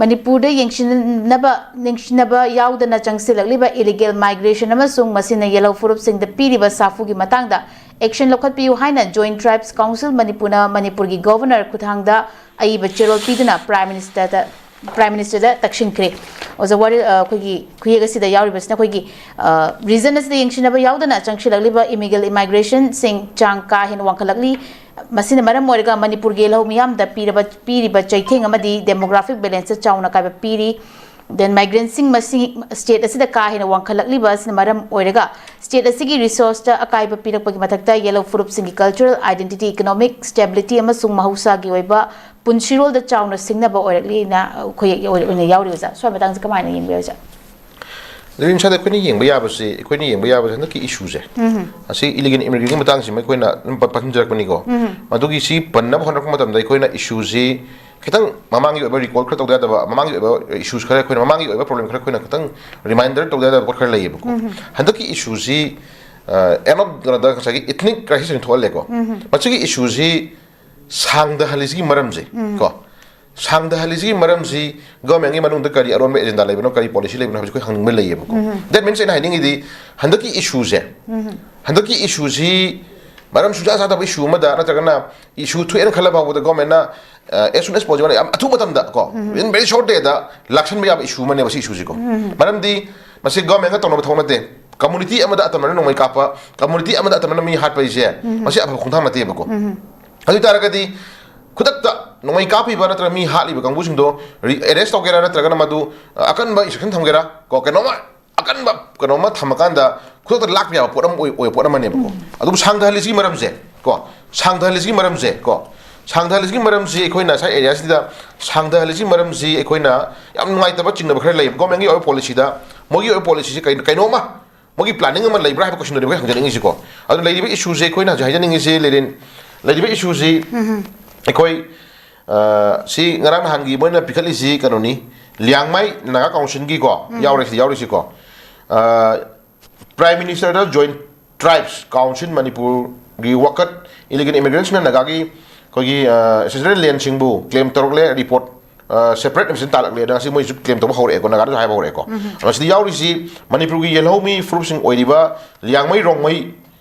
ꯃꯅꯤꯄꯨꯔꯗ ꯌꯦꯡꯁꯤꯟꯅꯕ ꯌꯦꯡꯁꯤꯟꯅꯕ ꯌꯥꯎꯗꯅ ꯆꯪꯁꯤꯜꯂꯛꯂꯤꯕ ꯏꯂꯤꯒꯦꯜ ꯃꯥꯏꯒ꯭ꯔꯦꯁꯟ ꯑꯃꯁꯨꯡ ꯃꯁꯤꯅ ꯌꯦꯜꯂꯧ ꯐꯨꯔꯨꯞꯁꯤꯡꯗ ꯄꯤꯔꯤꯕ ꯁꯥꯐꯨꯒꯤ ꯃꯇꯥꯡꯗ ꯑꯦꯛꯁꯟ ꯂꯧꯈꯠꯄꯤꯌꯨ ꯍꯥꯏꯅ ꯖꯣꯏꯟꯠ ꯇ꯭ꯔꯥꯏꯕꯁ ꯀꯥꯎꯟꯁꯤꯜ ꯃꯅꯤꯄꯨꯔꯅ ꯃꯅꯤꯄꯨꯔꯒꯤ ꯒꯣꯚꯔꯅꯔ ꯈꯨꯠꯊꯥꯡꯗ ꯑꯏꯕ ꯆꯦꯔꯣꯜ ꯄꯤꯗꯨꯅ ꯄ꯭ꯔꯥꯏꯝ ꯃꯤꯅꯤꯁꯇꯔꯗ ꯄ꯭ꯔꯥꯏꯝ ꯃꯤꯅꯤꯁꯇꯔꯗ ꯇꯛꯁꯤꯟꯈ꯭ꯔꯦ꯫ ꯑꯣꯖꯥ, ꯋꯥꯔꯤ, ꯑ, ꯑꯩꯈꯣꯏꯒꯤ ꯈꯨꯌꯦꯛ ꯑꯁꯤꯗ ꯌꯥꯎꯔꯤꯕꯁꯤꯅ ꯑꯩꯈꯣꯏꯒꯤ, ꯑ, ꯔꯤꯖꯟ ꯑꯁꯤꯗ ꯌꯦꯡꯁꯤꯟꯅꯕ ꯌꯥꯎꯗꯅ ꯆꯪꯁꯤꯜꯂꯛꯂꯤꯕ ꯏꯃꯤꯒꯦꯜ ꯏꯃꯥꯏꯒ꯭ꯔꯦꯁꯟꯁꯤꯡ ꯆꯥꯡ ꯀꯥ ꯍꯦꯟꯅ ꯋꯥꯡꯈꯠꯂꯛꯂꯤ꯫ ꯃꯁꯤꯅ ꯃꯔꯝ ꯑꯣꯏꯔꯒ ꯃꯅꯤꯄꯨꯔꯒꯤ ꯂꯧ ꯃꯤꯌꯥꯝꯗ ꯄꯤꯔꯕ, ꯄꯤꯔꯤꯕ ꯆꯩꯊꯦꯡ ꯑꯃꯗꯤ ꯗꯦꯃꯣꯒ꯭ꯔꯥꯐꯤꯛ ꯕꯦꯂꯦꯟꯁꯇ ꯆꯥꯎꯅ ꯑꯀꯥꯏꯕ ꯄꯤꯔꯤ꯫ Then ꯃꯥꯏꯒ꯭ꯔꯦꯟꯁꯤꯡ ꯃꯁꯤꯡ ꯁ꯭ꯇꯦꯠ ꯑꯁꯤꯗ ꯀꯥ ꯍꯦꯟꯅ ꯋꯥꯡꯈꯠꯂꯛꯂꯤꯕ ꯑꯁꯤꯅ ꯃꯔꯝ ꯑꯣꯏꯔꯒ ꯁ꯭ꯇꯦꯠ ꯑꯁꯤꯒꯤ ꯔꯤꯁꯣꯔꯁꯇ ꯑꯀꯥꯏꯕ ꯄꯤꯔꯛꯄꯒꯤ ꯃꯊꯛꯇ ꯌꯦꯜꯂꯧ ꯐꯨꯔꯨꯞꯁꯤꯡꯒꯤ ꯀꯜꯆꯔꯦꯜ ꯑꯥꯏꯗꯦꯟꯇꯤꯇꯤ, ꯏꯀꯣꯅꯣꯃꯤꯛ ꯁ꯭ꯇꯦꯕꯤꯂꯤꯇꯤ ꯑꯃꯁꯨꯡ ꯃꯍꯧꯁꯥꯒꯤ ꯑꯣꯏꯕ ꯄꯨꯟꯁꯤꯔꯣꯜꯗ ꯆꯥꯎꯅ ꯁꯤꯡꯅꯕ ꯑꯣꯏꯔꯛꯂꯤꯅ ꯑꯩꯈꯣꯏ ꯑꯣꯏꯅ ꯌꯥꯎꯔꯤ, ꯑꯣꯖꯥ꯫ ꯁ꯭ꯋꯥꯏ ꯃꯇꯥꯡꯁꯦ ꯀꯃꯥꯏꯅ ꯌꯦꯡꯕꯤ, ꯑꯣꯖꯥ? ꯂꯤꯕꯤꯟꯁꯥꯗ ꯑꯩꯈꯣꯏꯅ ꯌꯦꯡꯕ ꯌꯥꯕꯁꯦ, ꯑꯩꯈꯣꯏꯅ ꯌꯦꯡꯕ ꯌꯥꯕꯁꯦ ꯍꯟꯗꯛꯀꯤ ꯏꯁꯨꯁꯦ ꯑꯁꯤ ꯏꯂꯤꯒꯦꯜ ꯏꯃꯤꯒ꯭ꯔꯦꯟꯒꯤ ꯃꯇꯥꯡꯁꯤꯃ ꯑꯩꯈꯣꯏꯅ ꯑꯗꯨꯝ ꯄ-, ꯄꯟꯖꯔꯛꯄꯅꯤꯀꯣ꯫ ꯃꯗꯨꯒꯤ ꯁꯤ ꯄꯟꯅꯕ ꯍꯣꯠꯅꯔꯛꯄ ꯃꯇꯝꯗ ꯑꯩꯈꯣꯏꯅ ꯏꯁꯨꯁꯤ ꯈꯤꯇꯪ ꯃꯃꯥꯡꯒꯤ ꯑꯣꯏꯕ ꯔꯤꯀꯣꯜ ꯈꯔ ꯇꯧꯗ ꯌꯥꯗꯕ, ꯃꯃꯥꯡꯒꯤ ꯑꯣꯏꯕ ꯏꯁꯨꯁ ꯈꯔ ꯑꯩꯈꯣꯏꯅ, ꯃꯃꯥꯡꯒꯤ ꯑꯣꯏꯕ ꯄ꯭ꯔꯣꯕ꯭ꯂꯦꯝ ꯈꯔ ꯑꯩꯈꯣꯏꯅ ꯈꯤꯇꯪ ꯔꯤꯃꯥꯏꯟꯗꯔ ꯇꯧꯗ ꯌꯥꯗꯕ ꯄꯣꯠ ꯈꯔ ꯂꯩꯌꯦꯕꯀꯣ꯫ ꯍꯟꯗꯛꯀꯤ ꯏꯁꯨꯁꯤ ꯑꯦꯟ ꯑꯣꯐ ꯀꯩꯅꯣꯗ ꯉꯁꯥꯏꯒꯤ ꯏꯊꯅꯤꯛ ꯀ꯭ꯔꯥꯏꯁꯤꯁ ꯑꯣꯏꯅ ꯊꯣꯛꯍꯜꯂꯦꯀꯣ꯫ ꯃꯁꯤꯒꯤ ꯏꯁꯨꯁꯤ ꯁꯥꯡꯗꯍꯜꯂꯤꯁꯤꯒꯤ ꯃꯔꯝꯁꯤ ꯀꯣ, ꯁꯥꯡꯗꯍꯜꯂꯤꯁꯤꯒꯤ ꯃꯔꯝꯁꯤ ꯒꯣꯔꯃꯦꯟꯒꯤ ꯃꯅꯨꯡꯗ ꯀꯔꯤ ꯑꯔꯣꯟꯕ ꯑꯦꯖꯦꯟꯗꯥ ꯂꯩꯕꯅꯣ, ꯀꯔꯤ ꯄꯣꯂꯤꯁꯤ ꯂꯩꯕꯅꯣ ꯍꯥꯏꯕꯁꯤ ꯑꯩꯈꯣꯏ ꯍꯪꯅꯤꯡꯕ ꯂꯩꯌꯦꯕꯀꯣ꯫ ꯗꯦꯠ ꯃꯤꯟꯁ ꯑꯩꯅ ꯍꯥꯏꯅꯤꯡꯉꯤꯗꯤ ꯍꯟꯗꯛꯀꯤ ꯏꯁꯨꯁꯦ, ꯍꯟꯗꯛꯀꯤ ꯏꯁꯨꯁꯤ ꯃꯔꯝ ꯁꯨꯡꯆꯥ ꯆꯥꯗꯕ ꯏꯁꯨ ꯑꯃꯗ, ꯅꯠꯇ꯭ꯔꯒꯅ ꯏꯁꯨ ꯊꯣꯛꯑꯦꯅ ꯈꯜꯂ ꯐꯥꯎꯕꯗ ꯒꯣꯔꯃꯦꯟꯅ ꯑꯦꯁ ꯁꯨꯟ ꯑꯦꯁ ꯄꯣꯁꯤꯕꯜ, ꯌꯥꯝ ꯑꯊꯨꯕ ꯃꯇꯝꯗ ꯀꯣ, ꯏꯟ ꯚꯦꯔꯤ ꯁꯣꯔꯠ ꯗꯦꯗ ꯂꯥꯛꯁꯟꯕ ꯌꯥꯕ ꯏꯁꯨ ꯑꯃꯅꯦꯕ ꯁꯤ ꯏꯁꯨꯁꯤꯀꯣ꯫ ꯃꯔꯝꯗꯤ ꯃꯁꯤ ꯒꯣꯔꯃꯦꯟꯒ ꯇꯧꯅꯕ ꯊꯕꯛ ꯅꯠꯇꯦ꯫ ꯀꯝꯃꯨꯅꯤꯇꯤ ꯑꯃꯗ ꯑꯇꯝꯅꯅ ꯅꯣꯡꯃꯩ ꯀꯥꯞꯄ, ꯀꯝꯃꯨꯅꯤꯇꯤ ꯑꯃꯗ ꯑꯇꯝꯅꯅ ꯃꯤ ꯍꯥꯠꯄ ꯍꯥꯏꯁꯦ ꯃꯁꯤ ꯑꯐꯕ ꯈꯣꯡꯊꯥꯡ ꯅꯠꯇꯦꯕꯀꯣ꯫ ꯑꯗꯨ ꯑꯣꯏ ꯇꯥꯔꯒꯗꯤ ꯈꯨꯗꯛꯇ ꯅꯣꯡꯃꯩ ꯀꯥꯞꯄꯤꯕ ꯅꯠꯇ꯭ꯔꯒ ꯃꯤ ꯍꯥꯠꯂꯤꯕ ꯀꯥꯡꯕꯨꯁꯤꯡꯗꯣ ꯑꯦꯔꯦꯁ ꯇꯧꯒꯦꯔꯥ, ꯅꯠꯇ꯭ꯔꯒꯅ ꯃꯗꯨ ꯑ, ꯑꯀꯟꯕ ꯏꯟꯁꯇ꯭ꯔꯛꯁꯟ ꯊꯝꯒꯦꯔꯥ ꯀꯣ, ꯀꯩꯅꯣꯝꯃ ꯑꯀꯟꯕ ꯀꯩꯅꯣꯝꯃ ꯊꯝꯃꯀꯥꯟꯗ ꯈꯨꯗꯛꯇ ꯂꯥꯛꯄ ꯌꯥꯕ ꯄꯣꯠ ꯑꯃ ꯑꯣꯏ-, ꯑꯣꯏꯕ ꯄꯣꯠ ꯑꯃꯅꯦꯕꯀꯣ꯫ ꯑꯗꯨꯕꯨ ꯁꯥꯡꯊꯍꯜꯂꯤꯁꯤꯒꯤ ꯃꯔꯝꯁꯦ ꯀꯣ, ꯁꯥꯡꯊꯍꯜꯂꯤꯁꯤꯒꯤ ꯃꯔꯝꯁꯦ ꯀꯣ, ꯁꯥꯡꯊꯍꯜꯂꯤꯁꯤꯒꯤ ꯃꯔꯝꯁꯤ ꯑꯩꯈꯣꯏꯅ ꯉꯁꯥꯏ ꯑꯦꯔꯤꯌꯥꯁꯤꯗ ꯁꯥꯡꯊꯍꯜꯂꯤꯁꯤꯒꯤ ꯃꯔꯝꯁꯤ ꯑꯩꯈꯣꯏꯅ ꯌꯥꯝ ꯅꯨꯡꯉꯥꯏꯇꯕ ꯆꯤꯡꯅꯕ ꯈꯔ ꯂꯩꯌꯦꯕ꯫ ꯒꯣꯔꯃꯦꯟꯒꯤ ꯑꯣꯏꯕ ꯄꯣꯂꯤꯁꯤꯗ, ꯃꯣꯏꯒꯤ ꯑꯣꯏꯕ ꯄꯣꯂꯤꯁꯤꯁꯤ ꯀꯩꯅꯣ, ꯀꯩꯅꯣꯝꯃ ꯃꯣꯏꯒꯤ ꯄ꯭ꯂꯥꯅꯤꯡ ꯑꯃ ꯂꯩꯕ꯭ꯔꯥ ꯍꯥꯏꯕ ꯀꯣꯏꯁꯟꯗꯨꯅꯦ ꯑꯩꯈꯣꯏ ꯍꯪꯖꯅꯤꯡꯉꯤꯁꯤꯀꯣ꯫ ꯑꯗꯨ ꯂꯩꯔꯤꯕ ꯏꯁꯨꯁꯦ ꯑꯩꯈꯣꯏꯅ ꯍꯧꯖꯤꯛ ꯍꯥꯏꯖꯅꯤꯡꯉꯤꯁꯤ, ꯂꯩꯔꯦꯟ, ꯂꯩꯔꯤꯕ ꯏꯁꯨꯁꯤ ꯑꯩꯈꯣꯏ, ꯑ, ꯁꯤ ꯉꯔꯥꯡ ꯅꯍꯥꯟꯒꯤ ꯃꯣꯏꯅ ꯄꯤꯈꯠꯂꯤꯁꯤ ꯀꯩꯅꯣꯅꯤ, ꯂꯤꯌꯥꯡꯃꯥꯏ ꯅꯥꯒꯥ ꯀꯥꯎꯟꯁꯤꯜꯒꯤꯀꯣ, ꯌꯥꯎꯔꯦ ꯁꯤ ꯌꯥꯎꯔꯤꯁꯤꯀꯣ꯫ ꯑ, ꯄ꯭ꯔꯥꯏꯝ ꯃꯤꯅꯤꯁꯇꯔꯗ ꯖꯣꯏꯟ ꯇ꯭ꯔꯥꯏꯕꯁ ꯀꯥꯎꯟꯁꯤꯜ ꯃꯅꯤꯄꯨꯔꯒꯤ ꯋꯥꯀꯠ ꯏꯂꯤꯒꯦꯜ ꯏꯃꯤꯒ꯭ꯔꯦꯟꯠꯁꯅ ꯅꯥꯒꯥꯒꯤ ꯑꯩꯈꯣꯏꯒꯤ, ꯑ, ꯑꯦꯟꯁꯦꯁꯇ꯭ꯔꯦꯜ ꯂꯦꯟꯁꯤꯡꯕꯨ ꯀ꯭ꯂꯦꯝ ꯇꯧꯔꯛꯂꯦ, ꯔꯤꯄꯣꯔꯠ, ꯑ, ꯁꯦꯄꯔꯦꯠ ꯏꯃꯤꯁꯟ ꯇꯥꯜꯂꯛꯂꯦꯅ ꯉꯁꯤ ꯃꯣꯏꯁꯨ ꯀ꯭ꯂꯦꯝ ꯇꯧꯕ ꯍꯧꯔꯛꯑꯦꯀꯣ, ꯅꯥꯒꯥꯗꯁꯨ ꯍꯥꯏꯕ ꯍꯧꯔꯛꯑꯦꯀꯣ꯫ ꯃꯁꯤꯗ ꯌꯥꯎꯔꯤꯁꯤ ꯃꯅꯤꯄꯨꯔꯒꯤ ꯌꯦꯜꯍꯧꯃꯤ ꯐꯨꯔꯨꯞꯁꯤꯡ ꯑꯣꯏꯔꯤꯕ ꯂꯤꯌꯥꯡꯃꯩ ꯔꯣꯡꯃꯩ,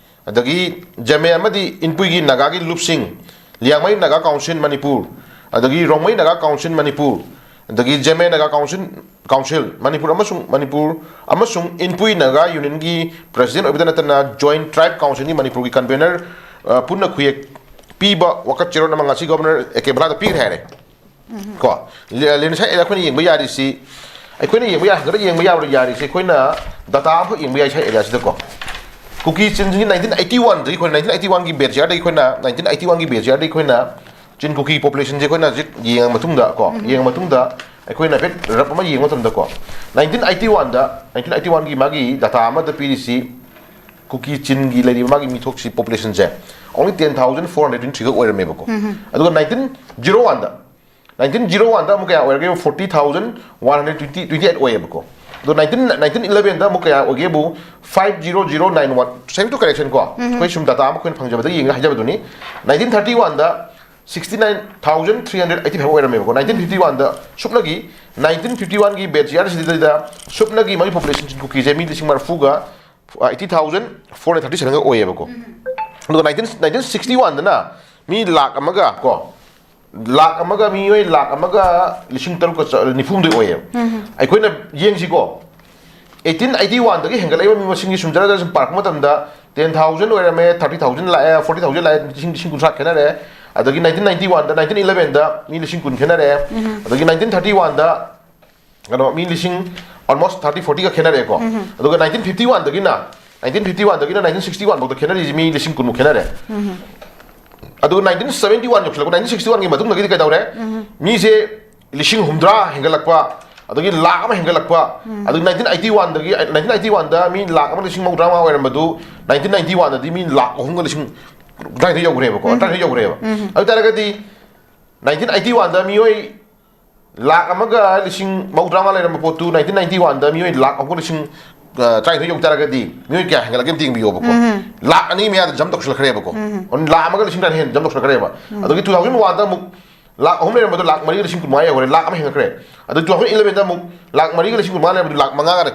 ꯑꯗꯒꯤ ꯖꯦꯃꯦ ꯑꯃꯗꯤ ꯏꯟꯄꯨꯏꯒꯤ ꯅꯥꯒꯥꯒꯤ ꯂꯨꯞꯁꯤꯡ, ꯂꯤꯌꯥꯡꯃꯩ ꯅꯥꯒꯥ ꯀꯥꯎꯟꯁꯤꯜ ꯃꯅꯤꯄꯨꯔ, ꯑꯗꯒꯤ ꯔꯣꯡꯃꯩ ꯅꯥꯒꯥ ꯀꯥꯎꯟꯁꯤꯜ ꯃꯅꯤꯄꯨꯔ, ꯑꯗꯒꯤ ꯖꯦꯃꯦ ꯅꯥꯒꯥ ꯀꯥꯎꯟꯁꯤꯜ, ꯀꯥꯎꯟꯁꯤꯜ ꯃꯅꯤꯄꯨꯔ ꯑꯃꯁꯨꯡ ꯃꯅꯤꯄꯨꯔ ꯑꯃꯁꯨꯡ ꯏꯟꯄꯨꯏ ꯅꯥꯒꯥ ꯌꯨꯅꯤꯌꯟꯒꯤ ꯄ꯭ꯔꯦꯁꯤꯗꯦꯟꯠ ꯑꯣꯏꯕꯗ ꯅꯠꯇꯅ ꯖꯣꯏꯟꯠ ꯇ꯭ꯔꯥꯏꯕ ꯀꯥꯎꯟꯁꯤꯜꯒꯤ ꯃꯅꯤꯄꯨꯔꯒꯤ ꯀꯟꯚꯦꯅꯔ, ꯑ, ꯄꯨꯟꯅ ꯈꯨꯌꯦꯛ ꯄꯤꯕ ꯋꯥꯀꯠ ꯆꯦꯔꯣꯜ ꯑꯃ ꯉꯁꯤ ꯒꯣꯕꯔꯅꯔ ꯑꯦ ꯀꯦ ꯕꯂꯥꯗ ꯄꯤꯈ꯭ꯔꯦ ꯍꯥꯏꯔꯦ꯫ ꯀꯣ, ꯂꯦ-, ꯂꯦ-, ꯉꯁꯥꯏ ꯑꯩꯈꯣꯏꯅ ꯌꯦꯡꯕ ꯌꯥꯔꯤꯁꯤ, ꯑꯩꯈꯣꯏꯅ ꯌꯦꯡꯕ ꯌꯥ-, ꯍꯟꯗꯛ ꯌꯦꯡꯕ ꯌꯥꯕ ꯌꯥꯔꯤꯁꯤ ꯑꯩꯈꯣꯏꯅ ꯗꯇꯥ ꯑꯃꯈꯛ ꯌꯦꯡꯕ ꯌꯥꯏ ꯁ꯭ꯋꯥꯏ ꯑꯦꯔꯤꯌꯥꯁꯤꯗꯀꯣ꯫ ꯀꯨꯀꯤ ꯆꯤꯟꯁꯤꯡꯒꯤ ꯅꯥꯏꯟꯇꯤꯟ ꯑꯩꯠꯇꯤ ꯋꯥꯟꯗꯒꯤ ꯑꯩꯈꯣꯏꯅ, ꯅꯥꯏꯟꯇꯤꯟ ꯑꯩꯠꯇꯤ ꯋꯥꯟꯒꯤ ꯕꯦꯠꯁ ꯌꯥꯔꯗꯒꯤ ꯑꯩꯈꯣꯏꯅ, ꯅꯥꯏꯟꯇꯤꯟ ꯑꯩꯠꯇꯤ ꯋꯥꯟꯒꯤ ꯕꯦꯠꯁ ꯌꯥꯔꯗꯒꯤ ꯑꯩꯈꯣꯏꯅ ꯆꯤꯟ ꯀꯨꯀꯤ ꯄꯣꯄꯨꯂꯦꯁꯟꯁꯦ ꯑꯩꯈꯣꯏꯅ ꯍꯧꯖꯤꯛ ꯌꯦꯡꯉ ꯃꯇꯨꯡꯗ ꯀꯣ, ꯌꯦꯡꯉ ꯃꯇꯨꯡꯗ ꯑꯩꯈꯣꯏꯅ ꯍꯥꯏꯐꯦꯠ ꯔꯞ ꯑꯃ ꯌꯦꯡꯕ ꯃꯇꯝꯗꯀꯣ, ꯅꯥꯏꯟꯇꯤꯟ ꯑꯩꯠꯇꯤ ꯋꯥꯟꯗ, ꯅꯥꯏꯟꯇꯤꯟ ꯑꯩꯠꯇꯤ ꯋꯥꯟꯒꯤ ꯃꯥꯒꯤ ꯗꯇꯥ ꯑꯃꯗ ꯄꯤꯔꯤꯁꯤ ꯀꯨꯀꯤ ꯆꯤꯟꯒꯤ ꯂꯩꯔꯤꯕ ꯃꯥꯒꯤ ꯃꯤꯊꯣꯛꯁꯤ, ꯄꯣꯄꯨꯂꯦꯁꯟꯁꯦ only ten thousand four hundred twenty three ꯈꯛ ꯑꯣꯏꯔꯝꯃꯦꯕꯀꯣ꯫ ꯑꯗꯨꯒ ꯅꯥꯏꯟꯇꯤꯟ ꯖꯤꯔꯣ ꯋꯥꯟꯗ ꯅꯥꯏꯟꯇꯤꯟ ꯖꯤꯔꯣ ꯋꯥꯟꯗ ꯑꯃꯨꯛ ꯀꯌꯥ ꯑꯣꯏꯔꯒꯦ? Forty thousand one hundred twenty ꯑꯣꯏꯌꯦꯕꯀꯣ꯫ ꯑꯗꯣ ꯅꯥꯏꯟꯇꯤꯟ ꯅꯥꯏꯟꯇꯤꯟ ꯏꯂꯚꯦꯟꯗ ꯑꯃꯨꯛ ꯀꯌꯥ ꯑꯣꯏꯒꯦꯕꯨ? Five zero zero nine one. Same to correction ꯀꯣ, ꯑꯩꯈꯣꯏ ꯁꯨꯝ ꯗꯥꯇꯥ ꯑꯃ ꯑꯩꯈꯣꯏꯅ ꯐꯪꯖꯕꯗ ꯌꯦꯡꯉꯒ ꯍꯥꯏꯖꯕꯗꯨꯅꯤ꯫ ꯅꯥꯏꯟꯇꯤꯟ ꯊꯥꯔꯇꯤ ꯋꯥꯟꯗ sixty nine thousand three hundred eighty five ꯑꯣꯏꯔꯝꯃꯦꯕꯀꯣ꯫ ꯅꯥꯏꯟꯇꯤꯟ ꯐꯤꯐꯇꯤ ꯋꯥꯟꯗ ꯁꯨꯞꯅꯒꯤ, ꯅꯥꯏꯟꯇꯤꯟ ꯐꯤꯐꯇꯤ ꯋꯥꯟꯒꯤ ꯕꯦꯠꯁ ꯌꯥꯔꯁꯤꯗꯩꯗ ꯁꯨꯞꯅꯒꯤ ꯃꯥꯒꯤ ꯄꯣꯄꯨꯂꯦꯁꯟ ꯀꯨꯀꯤꯁꯦ ꯃꯤ ꯂꯤꯁꯤꯡ ꯃꯔꯤꯐꯨꯒ eighty thousand four hundred thirty ꯁꯚꯦꯟꯒ ꯑꯣꯏꯌꯦꯕꯀꯣ꯫ ꯑꯗꯨꯒ ꯅꯥꯏꯟꯇꯤꯟ ꯅꯥꯏꯟꯇꯤꯟ ꯁꯤꯛꯁꯇꯤ ꯋꯥꯟꯗꯅ ꯃꯤ ꯂꯥꯛ ꯑꯃꯒ ꯀꯣ, ꯂꯥꯛ ꯑꯃꯒ, ꯃꯤꯑꯣꯏ ꯂꯥꯛ ꯑꯃꯒ ꯂꯤꯁꯤꯡ ꯇꯔꯨꯛꯀ ꯆ-, ꯅꯤꯐꯨꯍꯨꯝꯗꯣꯏ ꯑꯣꯏꯌꯦꯕ꯫ ꯑꯩꯈꯣꯏꯅ ꯌꯦꯡꯁꯤꯀꯣ, ꯑꯩꯠꯇꯤꯟ ꯑꯩꯠꯇꯤ ꯋꯥꯟꯗꯒꯤ ꯍꯦꯟꯒꯠꯂꯛꯏꯕ ꯃꯤ ꯃꯁꯤꯡꯒꯤ ꯁꯨꯝ ꯖꯔ ꯖꯔ ꯁꯨꯝ ꯄꯥꯔꯛꯄ ꯃꯇꯝꯗ ꯇꯦꯟ ꯊꯥꯎꯖꯟ ꯑꯣꯏꯔꯝꯃꯦ, ꯊꯥꯔꯇꯤ ꯊꯥꯎꯖꯟ ꯂꯥꯛꯑꯦ, ꯐꯣꯔꯇꯤ ꯊꯥꯎꯖꯟ ꯂꯥꯛꯑꯦ, ꯂꯤꯁꯤꯡ, ꯂꯤꯁꯤꯡ ꯀꯨꯟꯊ꯭ꯔꯥ ꯈꯦꯠꯅꯔꯦ꯫ ꯑꯗꯒꯤ ꯅꯥꯏꯟꯇꯤꯟ ꯅꯥꯏꯟꯇꯤ ꯋꯥꯟꯗ, ꯅꯥꯏꯟꯇꯤꯟ ꯏꯂꯚꯦꯟꯗ ꯃꯤ ꯂꯤꯁꯤꯡ ꯀꯨꯟ ꯈꯦꯠꯅꯔꯦ꯫ ꯑꯗꯒꯤ ꯅꯥꯏꯟꯇꯤꯟ ꯊꯥꯔꯇꯤ ꯋꯥꯟꯗ ꯀꯩꯅꯣ, ꯃꯤ ꯂꯤꯁꯤꯡ almost thirty forty ꯒ ꯈꯦꯠꯅꯔꯦꯀꯣ꯫ ꯑꯗꯨꯒ ꯅꯥꯏꯟꯇꯤꯟ ꯐꯤꯐꯇꯤ ꯋꯥꯟꯗꯒꯤꯅ, ꯅꯥꯏꯟꯇꯤꯟ ꯐꯤꯐꯇꯤ ꯋꯥꯟꯗꯒꯤꯅ ꯅꯥꯏꯟꯇꯤꯟ ꯁꯤꯛꯁꯇꯤ ꯋꯥꯟ ꯐꯥꯎꯗ ꯈꯦꯠꯅꯔꯤꯁꯤ ꯃꯤ ꯂꯤꯁꯤꯡ ꯀꯨꯟꯃꯨꯛ ꯈꯦꯠꯅꯔꯦ꯫ ꯑꯗꯨꯒ ꯅꯥꯏꯟꯇꯤꯟ ꯁꯕꯦꯟꯇꯤ ꯋꯥꯟ ꯌꯧꯁꯤꯜꯂꯛꯄ, ꯅꯥꯏꯟꯇꯤꯟ ꯁꯤꯛꯁꯇꯤ ꯋꯥꯟꯒꯤ ꯃꯇꯨꯡꯗꯒꯤꯗꯤ ꯀꯩꯗꯧꯔꯦ? ꯃꯤꯁꯦ ꯂꯤꯁꯤꯡ ꯍꯨꯝꯗ꯭ꯔꯥ ꯍꯦꯟꯒꯠꯂꯛꯄ, ꯑꯗꯒꯤ ꯂꯥꯛ ꯑꯃ ꯍꯦꯟꯒꯠꯂꯛꯄ, ꯑꯗꯒꯤ ꯅꯥꯏꯟꯇꯤꯟ ꯑꯩꯠꯇꯤ ꯋꯥꯟꯗꯒꯤ, ꯅꯥꯏꯟꯇꯤꯟ ꯑꯩꯠꯇꯤ ꯋꯥꯟꯗ ꯃꯤ ꯂꯥꯛ ꯑꯃ ꯂꯤꯁꯤꯡ ꯃꯧꯗ꯭ꯔꯥ ꯃꯉꯥ ꯑꯣꯏꯔꯝꯕꯗꯨ ꯅꯥꯏꯟꯇꯤꯟ ꯅꯥꯏꯟꯇꯤ ꯋꯥꯟꯗꯗꯤ ꯃꯤ ꯂꯥꯛ ꯑꯍꯨꯝꯒ ꯂꯤꯁꯤꯡ ꯇꯔꯥꯅꯤꯊꯣꯏ ꯌꯧꯈ꯭ꯔꯦꯕꯀꯣ, ꯇꯔꯥꯅꯤꯊꯣꯏ ꯌꯧꯈ꯭ꯔꯦꯕ꯫ ꯑꯗꯨ ꯑꯣꯏꯇꯥꯔꯒꯗꯤ ꯅꯥꯏꯟꯇꯤꯟ ꯑꯩꯠꯇꯤ ꯋꯥꯟꯗ ꯃꯤꯑꯣꯏ ꯂꯥꯛ ꯑꯃꯒ ꯂꯤꯁꯤꯡ ꯃꯧꯗ꯭ꯔꯥ ꯃꯉꯥ ꯂꯩꯔꯝꯕ ꯄꯣꯠꯇꯨ ꯅꯥꯏꯟꯇꯤꯟ ꯅꯥꯏꯟꯇꯤ ꯋꯥꯟꯗ ꯃꯤꯑꯣꯏ ꯂꯥꯛ ꯑꯍꯨꯝꯒ ꯂꯤꯁꯤꯡ, ꯑ, ꯇꯔꯥꯅꯤꯊꯣꯏ ꯌꯧ ꯇꯥꯔꯒꯗꯤ ꯃꯤꯑꯣꯏ ꯀꯌꯥ ꯍꯦꯟꯒꯠꯂꯛꯀꯦ ꯑꯝꯇ ꯌꯦꯡꯕꯤꯌꯣꯕꯀꯣ꯫ ꯂꯥꯛ ꯑꯅꯤ ꯃꯌꯥꯗ ꯖꯝ ꯇꯧꯁꯜꯂꯛꯈ꯭ꯔꯦꯕꯀꯣ꯫ ꯑꯗꯨ ꯂꯥꯛ ꯑꯃꯒ ꯂꯤꯁꯤꯡ ꯇꯔꯥꯅꯤꯊꯣꯏ ꯍꯦꯟꯅ ꯖꯝ ꯇꯧꯁꯜꯂꯛꯈ꯭ꯔꯦꯕ꯫ ꯑꯗꯒꯤ ꯇꯨ ꯊꯥꯎꯖꯟ ꯋꯥꯟꯗ ꯑꯃꯨꯛ ꯂꯥꯛ ꯑꯍꯨꯝ ꯂꯩꯔꯝꯕꯗꯣ ꯂꯥꯛ ꯃꯔꯤꯒ ꯂꯤꯁꯤꯡ ꯀꯨꯟꯃꯉꯥ ꯌꯧꯈ꯭ꯔꯦ, ꯂꯥꯛ ꯑꯃ ꯍꯦꯟꯒꯠꯈ꯭ꯔꯦ꯫ ꯑꯗꯨ ꯇꯨ ꯊꯥꯎꯖꯟ ꯏꯂꯚꯦꯟꯗ ꯑꯃꯨꯛ ꯂꯥꯛ ꯃꯔꯤꯒ ꯂꯤꯁꯤꯡ ꯀꯨꯟꯃꯉꯥ ꯂꯩꯔꯝꯕꯗꯣ ꯂꯥꯛ ꯃꯉꯥꯒ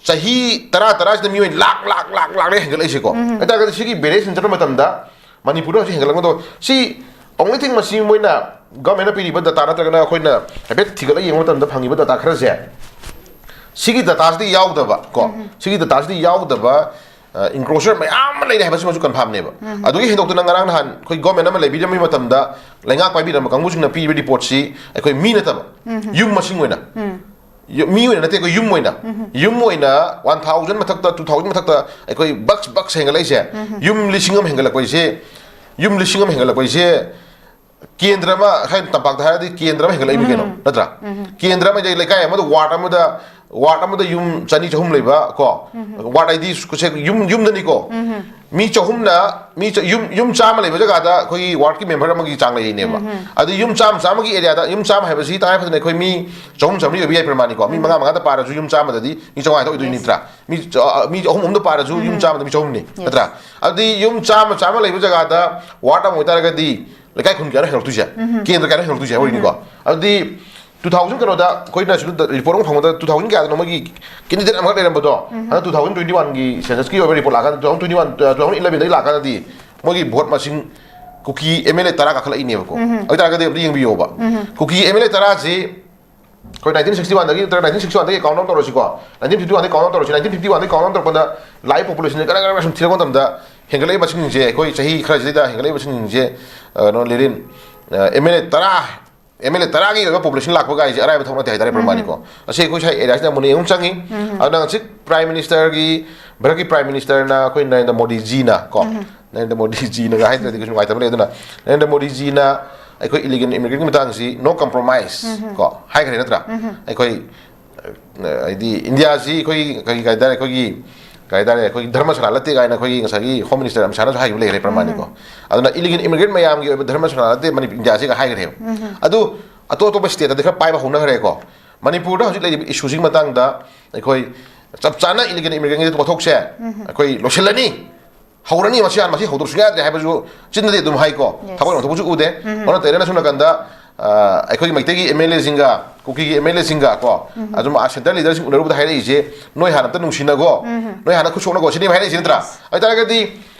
ꯆꯍꯤ ꯇꯔꯥ, ꯇꯔꯥꯁꯤꯗ ꯃꯤꯑꯣꯏ ꯂꯥꯛ, ꯂꯥꯛ, ꯂꯥꯛ, ꯂꯥꯛꯅꯦ ꯍꯦꯟꯒꯠꯂꯛꯏꯁꯦꯀꯣ꯫ ꯑꯗꯨ ꯇꯥꯔꯒꯗꯤ ꯁꯤꯒꯤ ꯚꯦꯔꯤꯌꯦꯁꯟ ꯆꯠꯄ ꯃꯇꯝꯗ ꯃꯅꯤꯄꯨꯔꯗ ꯍꯧꯖꯤꯛ ꯍꯦꯟꯒꯠꯂꯛꯀꯗꯧꯕ ꯁꯤ only thing ꯃꯁꯤ ꯃꯣꯏꯅ ꯒꯚꯔꯟꯃꯦꯟꯠꯅ ꯄꯤꯔꯤꯕ ꯗꯇꯥ ꯅꯠꯇ꯭ꯔꯒꯅ ꯑꯩꯈꯣꯏꯅ ꯍꯥꯏꯐꯦꯠ ꯊꯤꯒꯠꯂꯒ ꯌꯦꯡꯕ ꯃꯇꯝꯗ ꯐꯪꯉꯤꯕ ꯗꯇꯥ ꯈꯔꯁꯦ, ꯁꯤꯒꯤ ꯗꯇꯥꯁꯤꯗꯤ ꯌꯥꯎꯗꯕ ꯀꯣ, ꯁꯤꯒꯤ ꯗꯇꯥꯁꯤꯗꯤ ꯌꯥꯎꯗꯕ, ꯑ, ꯏꯟꯀ꯭ꯔꯣꯆꯔ ꯃꯌꯥꯝ ꯑꯃ ꯂꯩꯔꯦ ꯍꯥꯏꯕꯁꯤꯃꯁꯨ ꯀꯟꯐꯥꯝꯅꯦꯕ꯫ ꯑꯗꯨꯒꯤ ꯍꯦꯟꯗꯣꯛꯇꯅ ꯉꯔꯥꯡ ꯅꯍꯥꯟ ꯑꯩꯈꯣꯏ ꯒꯚꯔꯟꯃꯦꯟꯠ ꯑꯃ ꯂꯩꯕꯤꯔꯝꯕ ꯃꯇꯝꯗ ꯂꯩꯉꯥꯛ ꯄꯥꯏꯕꯤꯔꯝꯕ ꯀꯥꯡꯕꯨꯁꯤꯡꯅ ꯄꯤꯔꯤꯕ ꯔꯤꯄꯣꯔꯠꯁꯤ ꯑꯩꯈꯣꯏ ꯃꯤ ꯅꯠꯇꯕ, ꯌꯨꯝ ꯃꯁꯤꯡ ꯑꯣꯏꯅ, ꯌꯨ-, ꯃꯤ ꯑꯣꯏꯅ ꯅꯠꯇꯦ, ꯑꯩꯈꯣꯏ ꯌꯨꯝ ꯑꯣꯏꯅ, ꯌꯨꯝ ꯑꯣꯏꯅ ꯋꯥꯟ ꯊꯥꯎꯖꯟ ꯃꯊꯛꯇ, ꯇꯨ ꯊꯥꯎꯖꯟ ꯃꯊꯛꯇ ꯑꯩꯈꯣꯏ ꯕꯛꯁ, ꯕꯛꯁ ꯍꯦꯟꯒꯠꯂꯛꯏꯁꯦ, ꯌꯨꯝ ꯂꯤꯁꯤꯡ ꯑꯃ ꯍꯦꯟꯒꯠꯂꯛꯄ ꯍꯥꯏꯁꯦ, ꯌꯨꯝ ꯂꯤꯁꯤꯡ ꯑꯃ ꯍꯦꯟꯒꯠꯂꯛꯄ ꯍꯥꯏꯁꯦ, ꯀꯦꯟꯗ꯭ꯔ ꯑꯃ, ꯍꯥꯏ ꯇꯝꯄꯥꯛꯇ ꯍꯥꯏꯔꯗꯤ ꯀꯦꯟꯗ꯭ꯔ ꯑꯃ ꯍꯦꯟꯒꯠꯂꯛꯏꯅꯤ ꯀꯩꯅꯣ, ꯅꯠꯇ꯭ꯔꯥ? ꯀꯦꯟꯗ꯭ꯔ ꯑꯃ ꯍꯥꯏꯗꯤ ꯂꯩꯀꯥꯏ ꯑꯃꯗ, ꯋꯥꯔꯗ ꯑꯃꯗ, ꯋꯥꯔꯗ ꯑꯃꯗ ꯌꯨꯝ ꯆꯅꯤ ꯆꯍꯨꯝ ꯂꯩꯕ ꯀꯣ, ꯋꯥꯔꯗ ꯍꯥꯏꯗꯤ ꯁꯦ ꯌꯨꯝ, ꯌꯨꯝꯗꯅꯤꯀꯣ, ꯃꯤ ꯆꯍꯨꯝꯅ ꯃꯤ ꯆ- ꯌꯨꯝ ꯌꯨꯝ ꯆꯥꯝꯃ ꯂꯩꯕ ꯖꯒꯥꯗ ꯑꯩꯈꯣꯏꯒꯤ ꯋꯥꯔꯗꯀꯤ ꯃꯦꯝꯕꯔ ꯑꯃꯒꯤ ꯆꯥꯡ ꯂꯩꯔꯤꯅꯦꯕ꯫ ꯑꯗꯨ ꯌꯨꯝ ꯆꯥꯝꯃ ꯆꯥꯝꯃꯒꯤ ꯑꯦꯔꯤꯌꯥꯗ ꯌꯨꯝ ꯆꯥꯝꯃ ꯍꯥꯏꯕꯁꯤ ꯇꯉꯥꯏ ꯐꯗꯅ ꯑꯩꯈꯣꯏ ꯃꯤ ꯆꯍꯨꯝ ꯆꯥꯝꯃꯔꯤ ꯑꯣꯏꯕ ꯌꯥꯏ ꯄ꯭ꯔꯃꯥꯅꯤꯀꯣ꯫ ꯃꯤ ꯃꯉꯥ ꯃꯉꯥꯗ ꯄꯥꯔꯁꯨ ꯌꯨꯝ ꯆꯥꯝꯃꯗꯗꯤ ꯃꯤ ꯆꯥꯝꯃꯉꯥ ꯍꯦꯛꯇ ꯑꯣꯏꯗꯣꯏ ꯅꯠꯇ꯭ꯔꯥ? ꯃꯤ ꯆ- ꯑ, ꯃꯤ ꯑꯍꯨꯝ ꯑꯍꯨꯝꯗ ꯄꯥꯔꯁꯨ ꯌꯨꯝ ꯆꯥꯝꯃꯗ ꯃꯤ ꯆꯍꯨꯝꯅꯤ ꯅꯠꯇ꯭ꯔꯥ? ꯑꯗꯨꯗꯤ ꯌꯨꯝ ꯆꯥꯝꯃ ꯆꯥꯝꯃ ꯂꯩꯕ ꯖꯒꯥꯗ ꯋꯥꯔꯗ ꯑꯃ ꯑꯣꯏꯇꯥꯔꯒꯗꯤ ꯂꯩꯀꯥꯏ ꯈꯨꯟ ꯀꯌꯥꯅꯣ ꯍꯦꯟꯒꯠꯂꯛꯇꯣꯏꯁꯦ? ꯀꯦꯟꯗ꯭ꯔ ꯀꯌꯥꯅꯣ ꯍꯦꯟꯒꯠꯂꯛꯇꯣꯏꯁꯦ ꯍꯥꯏꯕꯅꯤꯀꯣ꯫ ꯑꯗꯨꯗꯤ ꯇꯨ ꯊꯥꯎꯖꯟ ꯀꯩꯅꯣꯗ ꯑꯩꯈꯣꯏꯅ ꯁꯤꯗ ꯔꯤꯄꯣꯔꯠ ꯑꯃ ꯐꯪꯕꯗ ꯇꯨ ꯊꯥꯎꯖꯟ ꯀꯌꯥꯗꯅꯣ ꯃꯣꯏꯒꯤ ꯀꯦꯟꯗꯤꯗꯦꯠ ꯑꯃꯈꯛ ꯂꯩꯔꯝꯕꯗꯣ, ꯍꯟꯗꯛ ꯇꯨ ꯊꯥꯎꯖꯟ ꯇ꯭ꯋꯦꯟꯇꯤ ꯋꯥꯟꯒꯤ ꯁꯦꯟꯁꯁꯀꯤ ꯑꯣꯏꯕ ꯔꯤꯄꯣꯔꯠ ꯂꯥꯛꯀꯥꯟꯗ, two thousand twenty one two thousand ꯏꯂꯚꯦꯟꯗꯒꯤ ꯂꯥꯛꯀꯥꯟꯗꯗꯤ ꯃꯣꯏꯒꯤ ꯚꯣꯠ ꯃꯁꯤꯡ ꯀꯨꯀꯤ ꯑꯦꯝ ꯑꯦꯜ ꯑꯦ ꯇꯔꯥ ꯀꯥꯈꯠꯂꯛꯏꯅꯦꯕꯀꯣ꯫ ꯑꯗꯨ ꯑꯣꯏꯇꯥꯔꯒꯗꯤ ꯑꯝꯇ ꯌꯦꯡꯕꯤꯌꯣꯕ, ꯀꯨꯀꯤ ꯑꯦꯝ ꯑꯦꯜ ꯑꯦ ꯇꯔꯥꯁꯤ ꯑꯩꯈꯣꯏ ꯅꯥꯏꯟꯇꯤꯟ ꯁꯤꯛꯁꯇꯤ ꯋꯥꯟꯗꯒꯤ ꯅꯠꯇ꯭ꯔꯒ ꯅꯥꯏꯟꯇꯤꯟ ꯁꯤꯛꯁꯇꯤ ꯋꯥꯟꯗꯒꯤ ꯀꯥꯎꯟ ꯗꯥꯎꯟ ꯇꯧꯔꯁꯤꯀꯣ, ꯅꯥꯏꯟꯇꯤꯟ ꯐꯤꯐꯇꯤ ꯋꯥꯟꯗꯒꯤ ꯀꯥꯎꯟ ꯗꯥꯎꯟ ꯇꯧꯔꯁꯤ꯫ ꯅꯥꯏꯟꯇꯤꯟ ꯐꯤꯐꯇꯤ ꯋꯥꯟꯗꯒꯤ ꯀꯥꯎꯟ ꯗꯥꯎꯟ ꯇꯧꯔꯛꯄꯗ ꯂꯥꯏꯐ ꯄꯣꯄꯨꯂꯦꯁꯟꯁꯦ ꯒꯔ ꯒꯔ ꯒꯔ ꯁꯨꯝ ꯊꯤꯔꯛꯄ ꯃꯇꯝꯗ ꯍꯦꯟꯒꯠꯂꯛꯏꯕ ꯃꯁꯤꯡꯁꯤꯡꯁꯦ, ꯑꯩꯈꯣꯏ ꯆꯍꯤ ꯈꯔꯁꯤꯗ ꯍꯦꯟꯒꯠꯂꯛꯏꯕ ꯃꯁꯤꯡꯁꯤꯡꯁꯦ, ꯑ, ꯀꯩꯅꯣ, ꯂꯤꯔꯤꯟ, ꯑꯦꯝ ꯑꯦꯜ ꯑꯦ ꯇꯔꯥ, ꯑꯦꯝ ꯑꯦꯜ ꯑꯦ ꯇꯔꯥꯒꯤ ꯑꯣꯏꯕ ꯄꯣꯄꯨꯂꯦꯁꯟ ꯂꯥꯛꯄ ꯀꯥꯏꯁꯦ ꯑꯔꯥꯏꯕ ꯊꯕꯛ ꯅꯠꯇꯦ ꯍꯥꯏꯇꯥꯔꯦ ꯄ꯭ꯔꯃꯥꯅꯤꯀꯣ꯫ ꯑꯁꯤ ꯑꯩꯈꯣꯏ ꯁ꯭ꯋꯥꯏ ꯑꯦꯔꯤꯌꯥꯁꯤꯗ ꯑꯃꯨꯛ ꯑꯃꯨꯛ ꯆꯪꯉꯤ꯫ ꯑꯗꯨꯅ ꯍꯧꯖꯤꯛ ꯄ꯭ꯔꯥꯏꯝ ꯃꯤꯅꯤꯁꯇꯔꯒꯤ, ꯚꯥꯔꯠꯀꯤ ꯄ꯭ꯔꯥꯏꯝ ꯃꯤꯅꯤꯁꯇꯔꯅ ꯑꯩꯈꯣꯏ ꯅꯔꯦꯟꯗ꯭ꯔ ꯃꯣꯗꯤꯖꯤꯅ ꯀꯣ, ꯅꯔꯦꯟꯗ꯭ꯔ ꯃꯣꯗꯤꯖꯤꯅꯒ ꯍꯥꯏꯗ꯭ꯔꯗꯤ ꯀꯩꯁꯨ ꯅꯨꯡꯉꯥꯏꯇꯕ ꯂꯩ꯫ ꯑꯗꯨꯅ ꯅꯔꯦꯟꯗ꯭ꯔ ꯃꯣꯗꯤꯖꯤꯅ ꯑꯩꯈꯣꯏ ꯏꯂꯤꯒꯦꯜ ꯏꯃꯤꯒ꯭ꯔꯦꯟꯒꯤ ꯃꯇꯥꯡꯁꯤ no compromise ꯀꯣ ꯍꯥꯏꯈ꯭ꯔꯦ ꯅꯠꯇ꯭ꯔꯥ? ꯑꯩꯈꯣꯏ, ꯑ, ꯍꯥꯏꯗꯤ ꯏꯟꯗꯤꯌꯥꯁꯤ ꯑꯩꯈꯣꯏ ꯀꯔꯤ ꯍꯥꯏꯇꯥꯔꯦ, ꯑꯩꯈꯣꯏꯒꯤ ꯀꯔꯤ ꯍꯥꯏꯇꯥꯔꯦ, ꯑꯩꯈꯣꯏꯒꯤ ꯙꯔꯃꯁꯥꯂꯥ ꯅꯠꯇꯦ ꯀꯥꯏꯅ ꯑꯩꯈꯣꯏꯒꯤ ꯉꯁꯥꯏꯒꯤ ꯍꯣꯝ ꯃꯤꯅꯤꯁꯇꯔ ꯑꯃꯤꯠ ꯁꯥꯍꯅꯁꯨ ꯍꯥꯏꯈꯤꯕ ꯂꯩꯈ꯭ꯔꯦ ꯄ꯭ꯔꯃꯥꯅꯤꯀꯣ꯫ ꯑꯗꯨꯅ ꯏꯂꯤꯒꯦꯜ ꯏꯃꯤꯒ꯭ꯔꯦꯟ ꯃꯌꯥꯝꯒꯤ ꯑꯣꯏꯕ ꯙꯔꯃꯁꯥꯂꯥ ꯅꯠꯇꯦ ꯃꯅꯤꯄꯨꯔ, ꯏꯟꯗꯤꯌꯥꯁꯤꯒ ꯍꯥꯏꯈ꯭ꯔꯦꯕ꯫ ꯑꯗꯨ ꯑꯇꯣꯞ ꯑꯇꯣꯞꯄ ꯁ꯭ꯇꯦꯠꯇꯗꯤ ꯈꯔ ꯄꯥꯏꯕ ꯍꯧꯅꯈ꯭ꯔꯦꯀꯣ꯫ ꯃꯅꯤꯄꯨꯔꯗ ꯍꯧꯖꯤꯛ ꯂꯩꯔꯤꯕ ꯏꯁꯨꯁꯤꯒꯤ ꯃꯇꯥꯡꯗ ꯑꯩꯈꯣꯏ ꯆꯞ ꯆꯥꯅ ꯏꯂꯤꯒꯦꯜ ꯏꯃꯤꯒ꯭ꯔꯦꯟꯒꯤ ꯄꯣꯠꯊꯣꯛꯁꯦ ꯑꯩꯈꯣꯏ ꯂꯣꯏꯁꯤꯜꯂꯅꯤ, ꯍꯧꯔꯅꯤ, ꯃꯁꯤ ꯍꯥꯟꯅ, ꯃꯁꯤ ꯍꯧꯗꯕ ꯁꯨꯡꯌꯥ ꯌꯥꯗ꯭ꯔꯦ ꯍꯥꯏꯕꯁꯨ ꯆꯤꯟꯗꯗꯤ ꯑꯗꯨꯝ ꯍꯥꯏꯀꯣ꯫ ꯊꯕꯛ ꯑꯣꯏꯅ ꯊꯕꯛꯁꯨ ꯎꯗꯦ꯫ ꯑꯣꯟꯅ ꯇꯩꯔꯅ ꯁꯣꯝ ꯅꯥꯀꯟꯗ, ꯑ, ꯑꯩꯈꯣꯏꯒꯤ ꯃꯩꯇꯩꯒꯤ ꯑꯦꯝ ꯑꯦꯜ ꯑꯦꯁꯤꯡꯒ, ꯀꯨꯀꯤꯒꯤ ꯑꯦꯝ ꯑꯦꯜ ꯑꯦꯁꯤꯡꯒ ꯀꯣ, ꯑꯗꯨꯝ ꯑꯥ ꯁꯦꯟꯇ꯭ꯔꯦꯜ ꯂꯤꯗꯔꯁꯤꯡ ꯎꯅꯔꯨꯕꯗ ꯍꯥꯏꯔꯛꯏꯁꯦ, "ꯅꯣꯏ ꯍꯥꯟꯅ ꯑꯝꯇ ꯅꯨꯡꯁꯤꯅꯒꯣ, ꯅꯣꯏ ꯍꯥꯟꯅ ꯈꯨꯠ ꯁꯣꯛꯅꯒꯣ", ꯁꯤꯅꯦꯕ ꯍꯥꯏꯔꯛꯏꯁꯦ ꯅꯠꯇ꯭ꯔꯥ? ꯑꯗꯨ ꯑꯣꯏꯇꯥꯔꯒꯗꯤ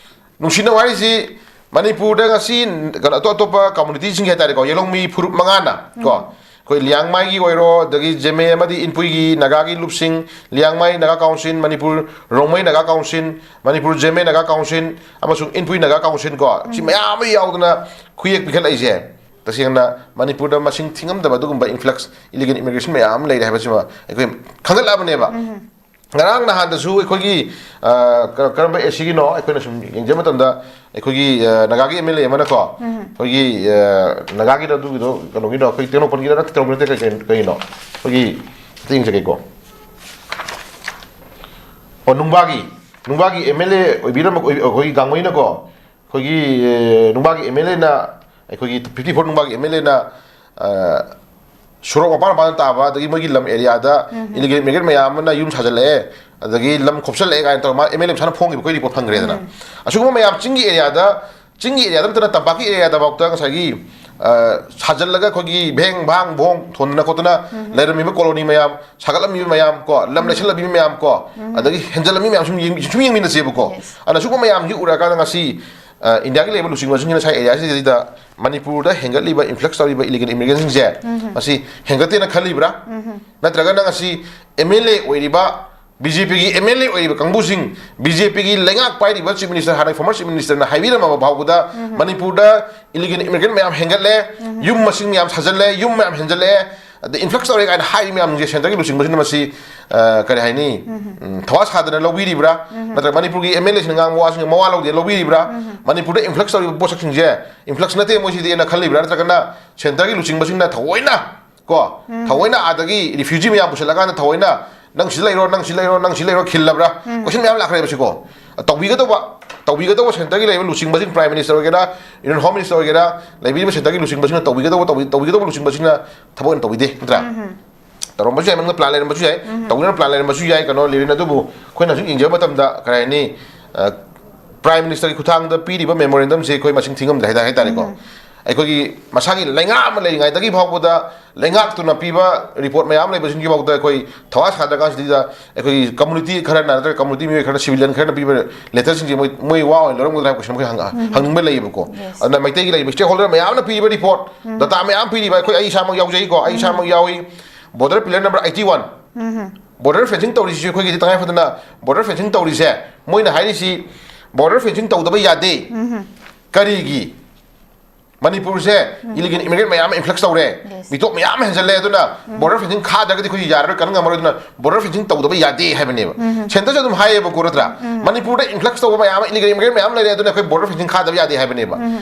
ꯅꯨꯡꯁꯤꯅꯧ ꯍꯥꯏꯔꯤꯁꯤ ꯃꯅꯤꯄꯨꯔꯗ ꯉꯁꯤ ꯀꯩꯅꯣ ꯑꯇꯣꯞ ꯑꯇꯣꯞꯄ ꯀꯝꯃꯨꯅꯤꯇꯤꯁꯤꯡꯒꯤ ꯍꯥꯏꯇꯥꯔꯦꯀꯣ, ꯌꯦꯂꯣꯡꯃꯤ ꯐꯨꯔꯨꯞ ꯃꯉꯥꯅ ꯀꯣ, ꯑꯩꯈꯣꯏ ꯂꯤꯌꯥꯡꯃꯥꯏꯒꯤ ꯑꯣꯏꯔꯣ, ꯑꯗꯒꯤ ꯖꯦꯃꯦ ꯑꯃꯗꯤ ꯏꯟꯄꯨꯏꯒꯤ ꯅꯥꯒꯥꯒꯤ ꯂꯨꯞꯁꯤꯡ, Liangmai Naga council, Manipur Rongmei Naga council, Manipur Zeme Naga council, ꯑꯃꯁꯨꯡ ꯏꯟꯄꯨꯏ ꯅꯥꯒꯥ ꯀꯥꯎꯟꯁꯤꯜ ꯀꯣ, ꯁꯤ ꯃꯌꯥꯝ ꯑꯃ ꯌꯥꯎꯗꯅ ꯈꯨꯌꯦꯛ ꯄꯤꯈꯠꯂꯛꯏꯁꯦ꯫ ꯇꯁꯦꯡꯅ ꯃꯅꯤꯄꯨꯔꯗ ꯃꯁꯤꯡ ꯊꯤꯉꯝꯗꯕ ꯑꯗꯨꯒꯨꯝꯕ ꯏꯟꯐ꯭ꯂꯛꯁ, ꯏꯂꯤꯒꯦꯜ ꯏꯃꯤꯒ꯭ꯔꯦꯁꯟ ꯃꯌꯥꯝ ꯑꯃ ꯂꯩꯔꯦ ꯍꯥꯏꯕꯁꯤꯃ ꯑꯩꯈꯣꯏ ꯈꯪꯒꯠꯂꯛꯑꯕꯅꯦꯕ꯫ ꯉꯔꯥꯡ ꯅꯍꯥꯟꯗꯁꯨ ꯑꯩꯈꯣꯏꯒꯤ, ꯑ, ꯀ-, ꯀꯔꯝꯕ ꯑꯦ ꯁꯤꯒꯤꯅꯣ ꯑꯩꯈꯣꯏꯅ ꯁꯨꯝ ꯌꯦꯡꯖꯕ ꯃꯇꯝꯗ, ꯑꯩꯈꯣꯏꯒꯤ, ꯑ, ꯅꯥꯒꯥꯒꯤ ꯑꯦꯝ ꯑꯦꯜ ꯑꯦ ꯑꯃꯅꯀꯣ, ꯑꯩꯈꯣꯏꯒꯤ, ꯑ, ꯅꯥꯒꯥꯒꯤꯗꯣ ꯑꯗꯨꯒꯤꯗꯣ ꯀꯩꯅꯣꯒꯤꯗꯣ, ꯑꯩꯈꯣꯏ ꯇꯦꯡꯅꯧꯄꯜꯒꯤꯗꯣ ꯅꯠꯇꯦ, ꯇꯦꯡꯅꯧꯄꯜ ꯅꯠꯇꯦ, ꯀꯩ-, ꯀꯩ-, ꯀꯩꯅꯣ? ꯑꯩꯈꯣꯏꯒꯤ, ꯑꯝꯇ ꯌꯦꯡꯖꯒꯦꯀꯣ꯫ ꯑꯣ, ꯅꯨꯡꯕꯥꯒꯤ꯫ ꯅꯨꯡꯕꯥꯒꯤ ꯑꯦꯝ ꯑꯦꯜ ꯑꯦ ꯑꯣꯏꯕꯤꯔꯝꯕ ꯑꯩꯈꯣꯏ ꯒꯥꯡꯉꯩꯅꯀꯣ, ꯑꯩꯈꯣꯏꯒꯤ ꯅꯨꯡꯕꯥꯒꯤ ꯑꯦꯝ ꯑꯦꯜ ꯑꯦꯅ, ꯑꯩꯈꯣꯏꯒꯤ ꯐꯤꯐꯇꯤ ꯐꯣꯔ ꯅꯨꯡꯕꯥꯒꯤ ꯑꯦꯝ ꯑꯦꯜ ꯑꯦꯅ ꯁꯣꯔꯣꯛ ꯃꯄꯥꯟ ꯃꯄꯥꯟꯗ ꯇꯥꯕ, ꯑꯗꯒꯤ ꯃꯣꯏꯒꯤ ꯂꯝ ꯑꯦꯔꯤꯌꯥꯗ ꯏꯂꯤꯒꯦꯜ ꯏꯃꯤꯒ꯭ꯔꯦꯟ ꯃꯌꯥꯝ ꯑꯃꯅ ꯌꯨꯝ ꯁꯥꯖꯜꯂꯛꯑꯦ, ꯑꯗꯒꯤ ꯂꯝ ꯈꯣꯞꯆꯜꯂꯛꯑꯦ ꯀꯥꯏꯅ ꯇꯧꯔꯒ ꯃꯥ ꯑꯦꯝ ꯑꯦꯜ ꯑꯦ ꯃꯁꯥꯅ ꯐꯣꯡꯈꯤꯕ ꯑꯩꯈꯣꯏ ꯔꯤꯄꯣꯔꯠ ꯐꯪꯈ꯭ꯔꯦꯗꯅ꯫ ꯑꯁꯤꯒꯨꯝꯕ ꯃꯌꯥꯝ ꯆꯤꯡꯒꯤ ꯑꯦꯔꯤꯌꯥꯗ, ꯆꯤꯡꯒꯤ ꯑꯦꯔꯤꯌꯥꯗ ꯅꯠꯇꯅ ꯇꯝꯄꯥꯛꯀꯤ ꯑꯦꯔꯤꯌꯥꯗꯐꯥꯎꯗ ꯉꯁꯥꯏꯒꯤ ꯁꯥꯖꯜꯂꯒ ꯑꯩꯈꯣꯏꯒꯤ ꯚꯦꯡ ꯚꯥꯡ ꯚꯣꯡ ꯊꯣꯟꯗꯅ ꯈꯣꯠꯇꯅ ꯂꯩꯔꯝꯃꯤꯕ ꯀꯣꯂꯣꯅꯤ ꯃꯌꯥꯝ, ꯁꯥꯒꯠꯂꯝꯃꯤꯕ ꯃꯌꯥꯝ ꯀꯣ, ꯂꯝ ꯂꯩꯁꯜꯂꯝꯃꯤꯕ ꯃꯌꯥꯝ ꯀꯣ, ꯑꯗꯒꯤ ꯍꯦꯟꯖꯜꯂꯝꯃꯤ ꯃꯌꯥꯝ ꯁꯨꯝ ꯌꯦꯡ-, ꯁꯨꯝ ꯌꯦꯡꯃꯤꯟꯅꯁꯦꯕꯀꯣ꯫ ꯑꯗꯨꯅ ꯁꯤꯒꯨꯝꯕ ꯃꯌꯥꯝꯁꯤ ꯎꯔꯀꯥꯟꯗ ꯉꯁꯤ ꯏꯟꯗꯤꯌꯥꯒꯤ ꯂꯩꯔꯤꯕ ꯂꯨꯆꯤꯡꯕꯁꯤꯡꯁꯤꯅ ꯉꯁꯥꯏ ꯑꯦꯔꯤꯌꯥꯁꯤꯗꯩꯗ ꯃꯅꯤꯄꯨꯔꯗ ꯍꯦꯟꯒꯠꯂꯤꯕ ꯏꯟꯐ꯭ꯂꯛꯁ ꯇꯧꯔꯤꯕ ꯏꯂꯤꯒꯦꯜ ꯏꯃꯤꯒ꯭ꯔꯦꯟꯁꯤꯡꯁꯦ ꯃꯁꯤ ꯍꯦꯟꯒꯠꯇꯦꯅ ꯈꯜꯂꯤꯕ꯭ꯔꯥ? ꯅꯠꯇ꯭ꯔꯒꯅ ꯉꯁꯤ ꯑꯦꯝ ꯑꯦꯜ ꯑꯦ ꯑꯣꯏꯔꯤꯕ, ꯕꯤ ꯖꯦ ꯄꯤꯒꯤ ꯑꯦꯝ ꯑꯦꯜ ꯑꯦ ꯑꯣꯏꯔꯤꯕ ꯀꯥꯡꯕꯨꯁꯤꯡ, ꯕꯤ ꯖꯦ ꯄꯤꯒꯤ ꯂꯩꯉꯥꯛ ꯄꯥꯏꯔꯤꯕ ꯆꯤꯐ ꯃꯤꯅꯤꯁꯇꯔ, ꯍꯥꯟꯅ ꯐꯣꯔꯃꯔ ꯆꯤꯐ ꯃꯤꯅꯤꯁꯇꯔꯅ ꯍꯥꯏꯕꯤꯔꯝꯃꯕ ꯐꯥꯎꯕꯗ ꯃꯅꯤꯄꯨꯔꯗ ꯏꯂꯤꯒꯦꯜ ꯏꯃꯤꯒ꯭ꯔꯦꯟ ꯃꯌꯥꯝ ꯍꯦꯟꯒꯠꯂꯦ, ꯌꯨꯝ ꯃꯁꯤꯡ ꯃꯌꯥꯝ ꯁꯥꯖꯜꯂꯦ, ꯌꯨꯝ ꯃꯌꯥꯝ ꯍꯦꯟꯖꯜꯂꯛꯑꯦ, ꯑꯗꯩ ꯏꯟꯐ꯭ꯂꯛꯁ ꯇꯧꯔꯦ ꯀꯥꯏꯅ ꯍꯥꯏꯔꯤ ꯃꯌꯥꯝꯁꯦ ꯁꯦꯟꯇꯔꯒꯤ ꯂꯨꯆꯤꯡꯕꯁꯤꯅ ꯃꯁꯤ, ꯑ, ꯀꯔꯤ ꯍꯥꯏꯅꯤ, ꯎꯝ, ꯊꯋꯥ ꯁꯥꯗꯅ ꯂꯧꯕꯤꯔꯤꯕ꯭ꯔꯥ? ꯅꯠꯇ꯭ꯔꯒ ꯃꯅꯤꯄꯨꯔꯒꯤ ꯑꯦꯝ ꯑꯦꯜ ꯑꯦꯁꯤꯡꯅ ꯉꯥꯡꯕ ꯋꯥꯁꯤꯡꯁꯦ ꯃꯋꯥ ꯂꯧꯗꯦ ꯂꯧꯕꯤꯔꯤꯕ꯭ꯔꯥ? ꯃꯅꯤꯄꯨꯔꯗ ꯏꯟꯐ꯭ꯂꯛꯁ ꯇꯧꯔꯤꯕ ꯄꯣꯠꯁꯛꯁꯤꯡꯁꯦ ꯏꯟꯐ꯭ꯂꯛꯁ ꯅꯠꯇꯦ ꯃꯣꯏꯁꯤꯗꯤꯅ ꯈꯜꯂꯤꯕ꯭ꯔꯥ? ꯅꯠꯇ꯭ꯔꯒꯅ ꯁꯦꯟꯇꯔꯒꯤ ꯂꯨꯆꯤꯡꯕꯁꯤꯡꯅ ꯊꯑꯣꯏꯅ ꯀꯣ, ꯊꯑꯣꯏꯅ ꯑꯥꯗꯒꯤ ꯔꯤꯐ꯭ꯌꯨꯖꯤ ꯃꯌꯥꯝ ꯄꯨꯁꯤꯜꯂꯀꯥꯟꯗ ꯊꯑꯣꯏꯅ ꯅꯪ ꯁꯤ ꯂꯩꯔꯣ, ꯅꯪ ꯁꯤ ꯂꯩꯔꯣ, ꯅꯪ ꯁꯤ ꯂꯩꯔꯣ ꯈꯤꯜꯂꯕ꯭ꯔꯥ? ꯀꯣꯏꯁꯟ ꯃꯌꯥꯝ ꯂꯥꯛꯈ꯭ꯔꯦꯕ ꯁꯤꯀꯣ꯫ ꯇꯧꯕꯤꯒꯗꯧꯕ, ꯇꯧꯕꯤꯒꯗꯧꯕ ꯁꯦꯟꯇꯔꯒꯤ ꯂꯩꯔꯤꯕ ꯂꯨꯆꯤꯡꯕꯁꯤꯡ, ꯄ꯭ꯔꯥꯏꯝ ꯃꯤꯅꯤꯁꯇꯔ ꯑꯣꯏꯒꯦꯔꯥ, ꯌꯨꯅꯤꯌꯟ ꯍꯣꯝ ꯃꯤꯅꯤꯁꯇꯔ ꯑꯣꯏꯒꯦꯔꯥ, ꯂꯩꯕꯤꯔꯤꯕ ꯁꯦꯟꯇꯔꯒꯤ ꯂꯨꯆꯤꯡꯕꯁꯤꯡꯅ ꯇꯧꯕꯤꯒꯗꯧꯕ, ꯇꯧꯕꯤ-, ꯇꯧꯕꯤꯒꯗꯧꯕ ꯂꯨꯆꯤꯡꯕꯁꯤꯡꯅ ꯊꯕꯛ ꯑꯣꯏꯅ ꯇꯧꯕꯤꯗꯦ, ꯅꯠꯇ꯭ꯔꯥ? ꯇꯧꯔꯝꯕꯁꯨ ꯌꯥꯏ, ꯃꯅꯨꯡꯗ ꯄ꯭ꯂꯥꯟ ꯂꯩꯔꯝꯕꯁꯨ ꯌꯥꯏ, ꯇꯧꯅꯤꯡꯉꯥꯏ ꯄ꯭ꯂꯥꯟ ꯂꯩꯔꯝꯕꯁꯨ ꯌꯥꯏ, ꯀꯩꯅꯣ ꯂꯤꯔꯤꯟ, ꯑꯗꯨꯕꯨ ꯑꯩꯈꯣꯏꯅ ꯍꯧꯖꯤꯛ ꯌꯦꯡꯖꯕ ꯃꯇꯝꯗ ꯀꯔꯤ ꯍꯥꯏꯅꯤ, ꯑ, ꯄ꯭ꯔꯥꯏꯝ ꯃꯤꯅꯤꯁꯇꯔꯒꯤ ꯈꯨꯠꯊꯥꯡꯗ ꯄꯤꯔꯤꯕ ꯃꯦꯃꯣꯔꯦꯟꯗꯝꯁꯦ ꯑꯩꯈꯣꯏ ꯃꯁꯤꯡ ꯊꯤꯉꯝꯗ꯭ꯔꯦ ꯍꯥꯏꯇꯥꯔꯦ, ꯍꯥꯏꯇꯥꯔꯦꯀꯣ꯫ ꯑꯩꯈꯣꯏꯒꯤ ꯃꯁꯥꯒꯤ ꯂꯩꯉꯥꯛ ꯑꯃ ꯂꯩꯔꯤꯉꯩꯗꯒꯤ ꯐꯥꯎꯕꯗ ꯂꯩꯉꯥꯛꯇꯨꯅ ꯄꯤꯕ ꯔꯤꯄꯣꯔꯠ ꯃꯌꯥꯝ ꯂꯩꯕꯁꯤꯡꯒꯤ ꯐꯥꯎꯗ ꯑꯩꯈꯣꯏ ꯊꯋꯥ ꯁꯥꯗ꯭ꯔꯀꯥꯟꯁꯤꯗ ꯑꯩꯈꯣꯏꯒꯤ ꯀꯝꯃꯨꯅꯤꯇꯤ ꯈꯔꯅ ꯅꯠꯇ꯭ꯔꯒ ꯀꯝꯃꯨꯅꯤꯇꯤ ꯃꯤꯑꯣꯏ ꯈꯔꯅ, ꯁꯤꯚꯤꯂꯤꯌꯟ ꯈꯔꯅ ꯄꯤꯕ ꯂꯦꯇꯔꯁꯤꯡꯁꯦ ꯃꯣꯏ, ꯃꯣꯏ ꯋꯥ ꯑꯣꯏꯅ ꯂꯧꯔꯝꯒꯗ꯭ꯔꯥ ꯍꯥꯏꯕ ꯀꯣꯏꯁꯟ ꯑꯃꯈꯛ ꯍꯪ-, ꯍꯪꯅꯤꯡꯕ ꯂꯩꯌꯦꯕꯀꯣ꯫ ꯑꯗꯨꯅ ꯃꯩꯇꯩꯒꯤ ꯂꯩꯔꯤꯕ ꯁ꯭ꯇꯦꯛ ꯍꯣꯜꯗꯔ ꯃꯌꯥꯝꯅ ꯄꯤꯔꯤꯕ ꯔꯤꯄꯣꯔꯠ, ꯗꯇꯥ ꯃꯌꯥꯝ ꯄꯤꯔꯤꯕ, ꯑꯩꯈꯣꯏ, ꯑꯩ ꯏꯁꯥꯃꯛ ꯌꯥꯎꯖꯩꯀꯣ, ꯑꯩ ꯏꯁꯥꯃꯛ ꯌꯥꯎꯏ꯫ Border pillar number eighty one, border fencing ꯇꯧꯔꯤꯁꯤꯁꯨ ꯑꯩꯈꯣꯏꯒꯤꯗꯤ ꯇꯉꯥꯏ ꯐꯗꯅ ꯕꯣꯔꯗꯔ ꯐꯦꯟꯁꯤꯡ ꯇꯧꯔꯤꯁꯦ, ꯃꯣꯏꯅ ꯍꯥꯏꯔꯤꯁꯤ ꯕꯣꯔꯗꯔ ꯐꯦꯟꯁꯤꯡ ꯇꯧꯗꯕ ꯌꯥꯗꯦ꯫ ꯀꯔꯤꯒꯤ? ꯃꯅꯤꯄꯨꯔꯁꯦ ꯏꯂꯤꯒꯦꯜ ꯏꯃꯤꯒ꯭ꯔꯦꯟ ꯃꯌꯥꯝ ꯑꯃ ꯏꯟꯐ꯭ꯂꯛꯁ ꯇꯧꯔꯦ, ꯃꯤꯇꯣꯞ ꯃꯌꯥꯝ ꯑꯃ ꯍꯦꯟꯖꯜꯂꯦ, ꯑꯗꯨꯅ ꯕꯣꯔꯗꯔ ꯐꯦꯟꯁꯤꯡ ꯈꯥꯗ꯭ꯔꯒꯗꯤ ꯑꯩꯈꯣꯏ ꯌꯥꯔꯔꯣꯏ, ꯀꯟꯕ ꯉꯝꯃꯔꯣꯏ, ꯑꯗꯨꯅ ꯕꯣꯔꯗꯔ ꯐꯦꯟꯁꯤꯡ ꯇꯧꯗꯕ ꯌꯥꯗꯦ ꯍꯥꯏꯕꯅꯦꯕ꯫ ꯁꯦꯟꯇꯔꯁꯨ ꯑꯗꯨꯝ ꯍꯥꯏꯌꯦꯕꯀꯣ, ꯅꯠꯇ꯭ꯔꯥ? ꯃꯅꯤꯄꯨꯔꯗ ꯏꯟꯐ꯭ꯂꯛꯁ ꯇꯧꯕ ꯃꯌꯥꯝ ꯑꯃ, ꯏꯂꯤꯒꯦꯜ ꯏꯃꯤꯒ꯭ꯔꯦꯟ ꯃꯌꯥꯝ ꯂꯩꯔꯦ, ꯑꯗꯨꯅ ꯑꯩꯈꯣꯏ ꯕꯣꯔꯗꯔ ꯐꯦꯟꯁꯤꯡ ꯈꯥꯗꯕ ꯌꯥꯗꯦ ꯍꯥꯏꯕꯅꯦꯕ꯫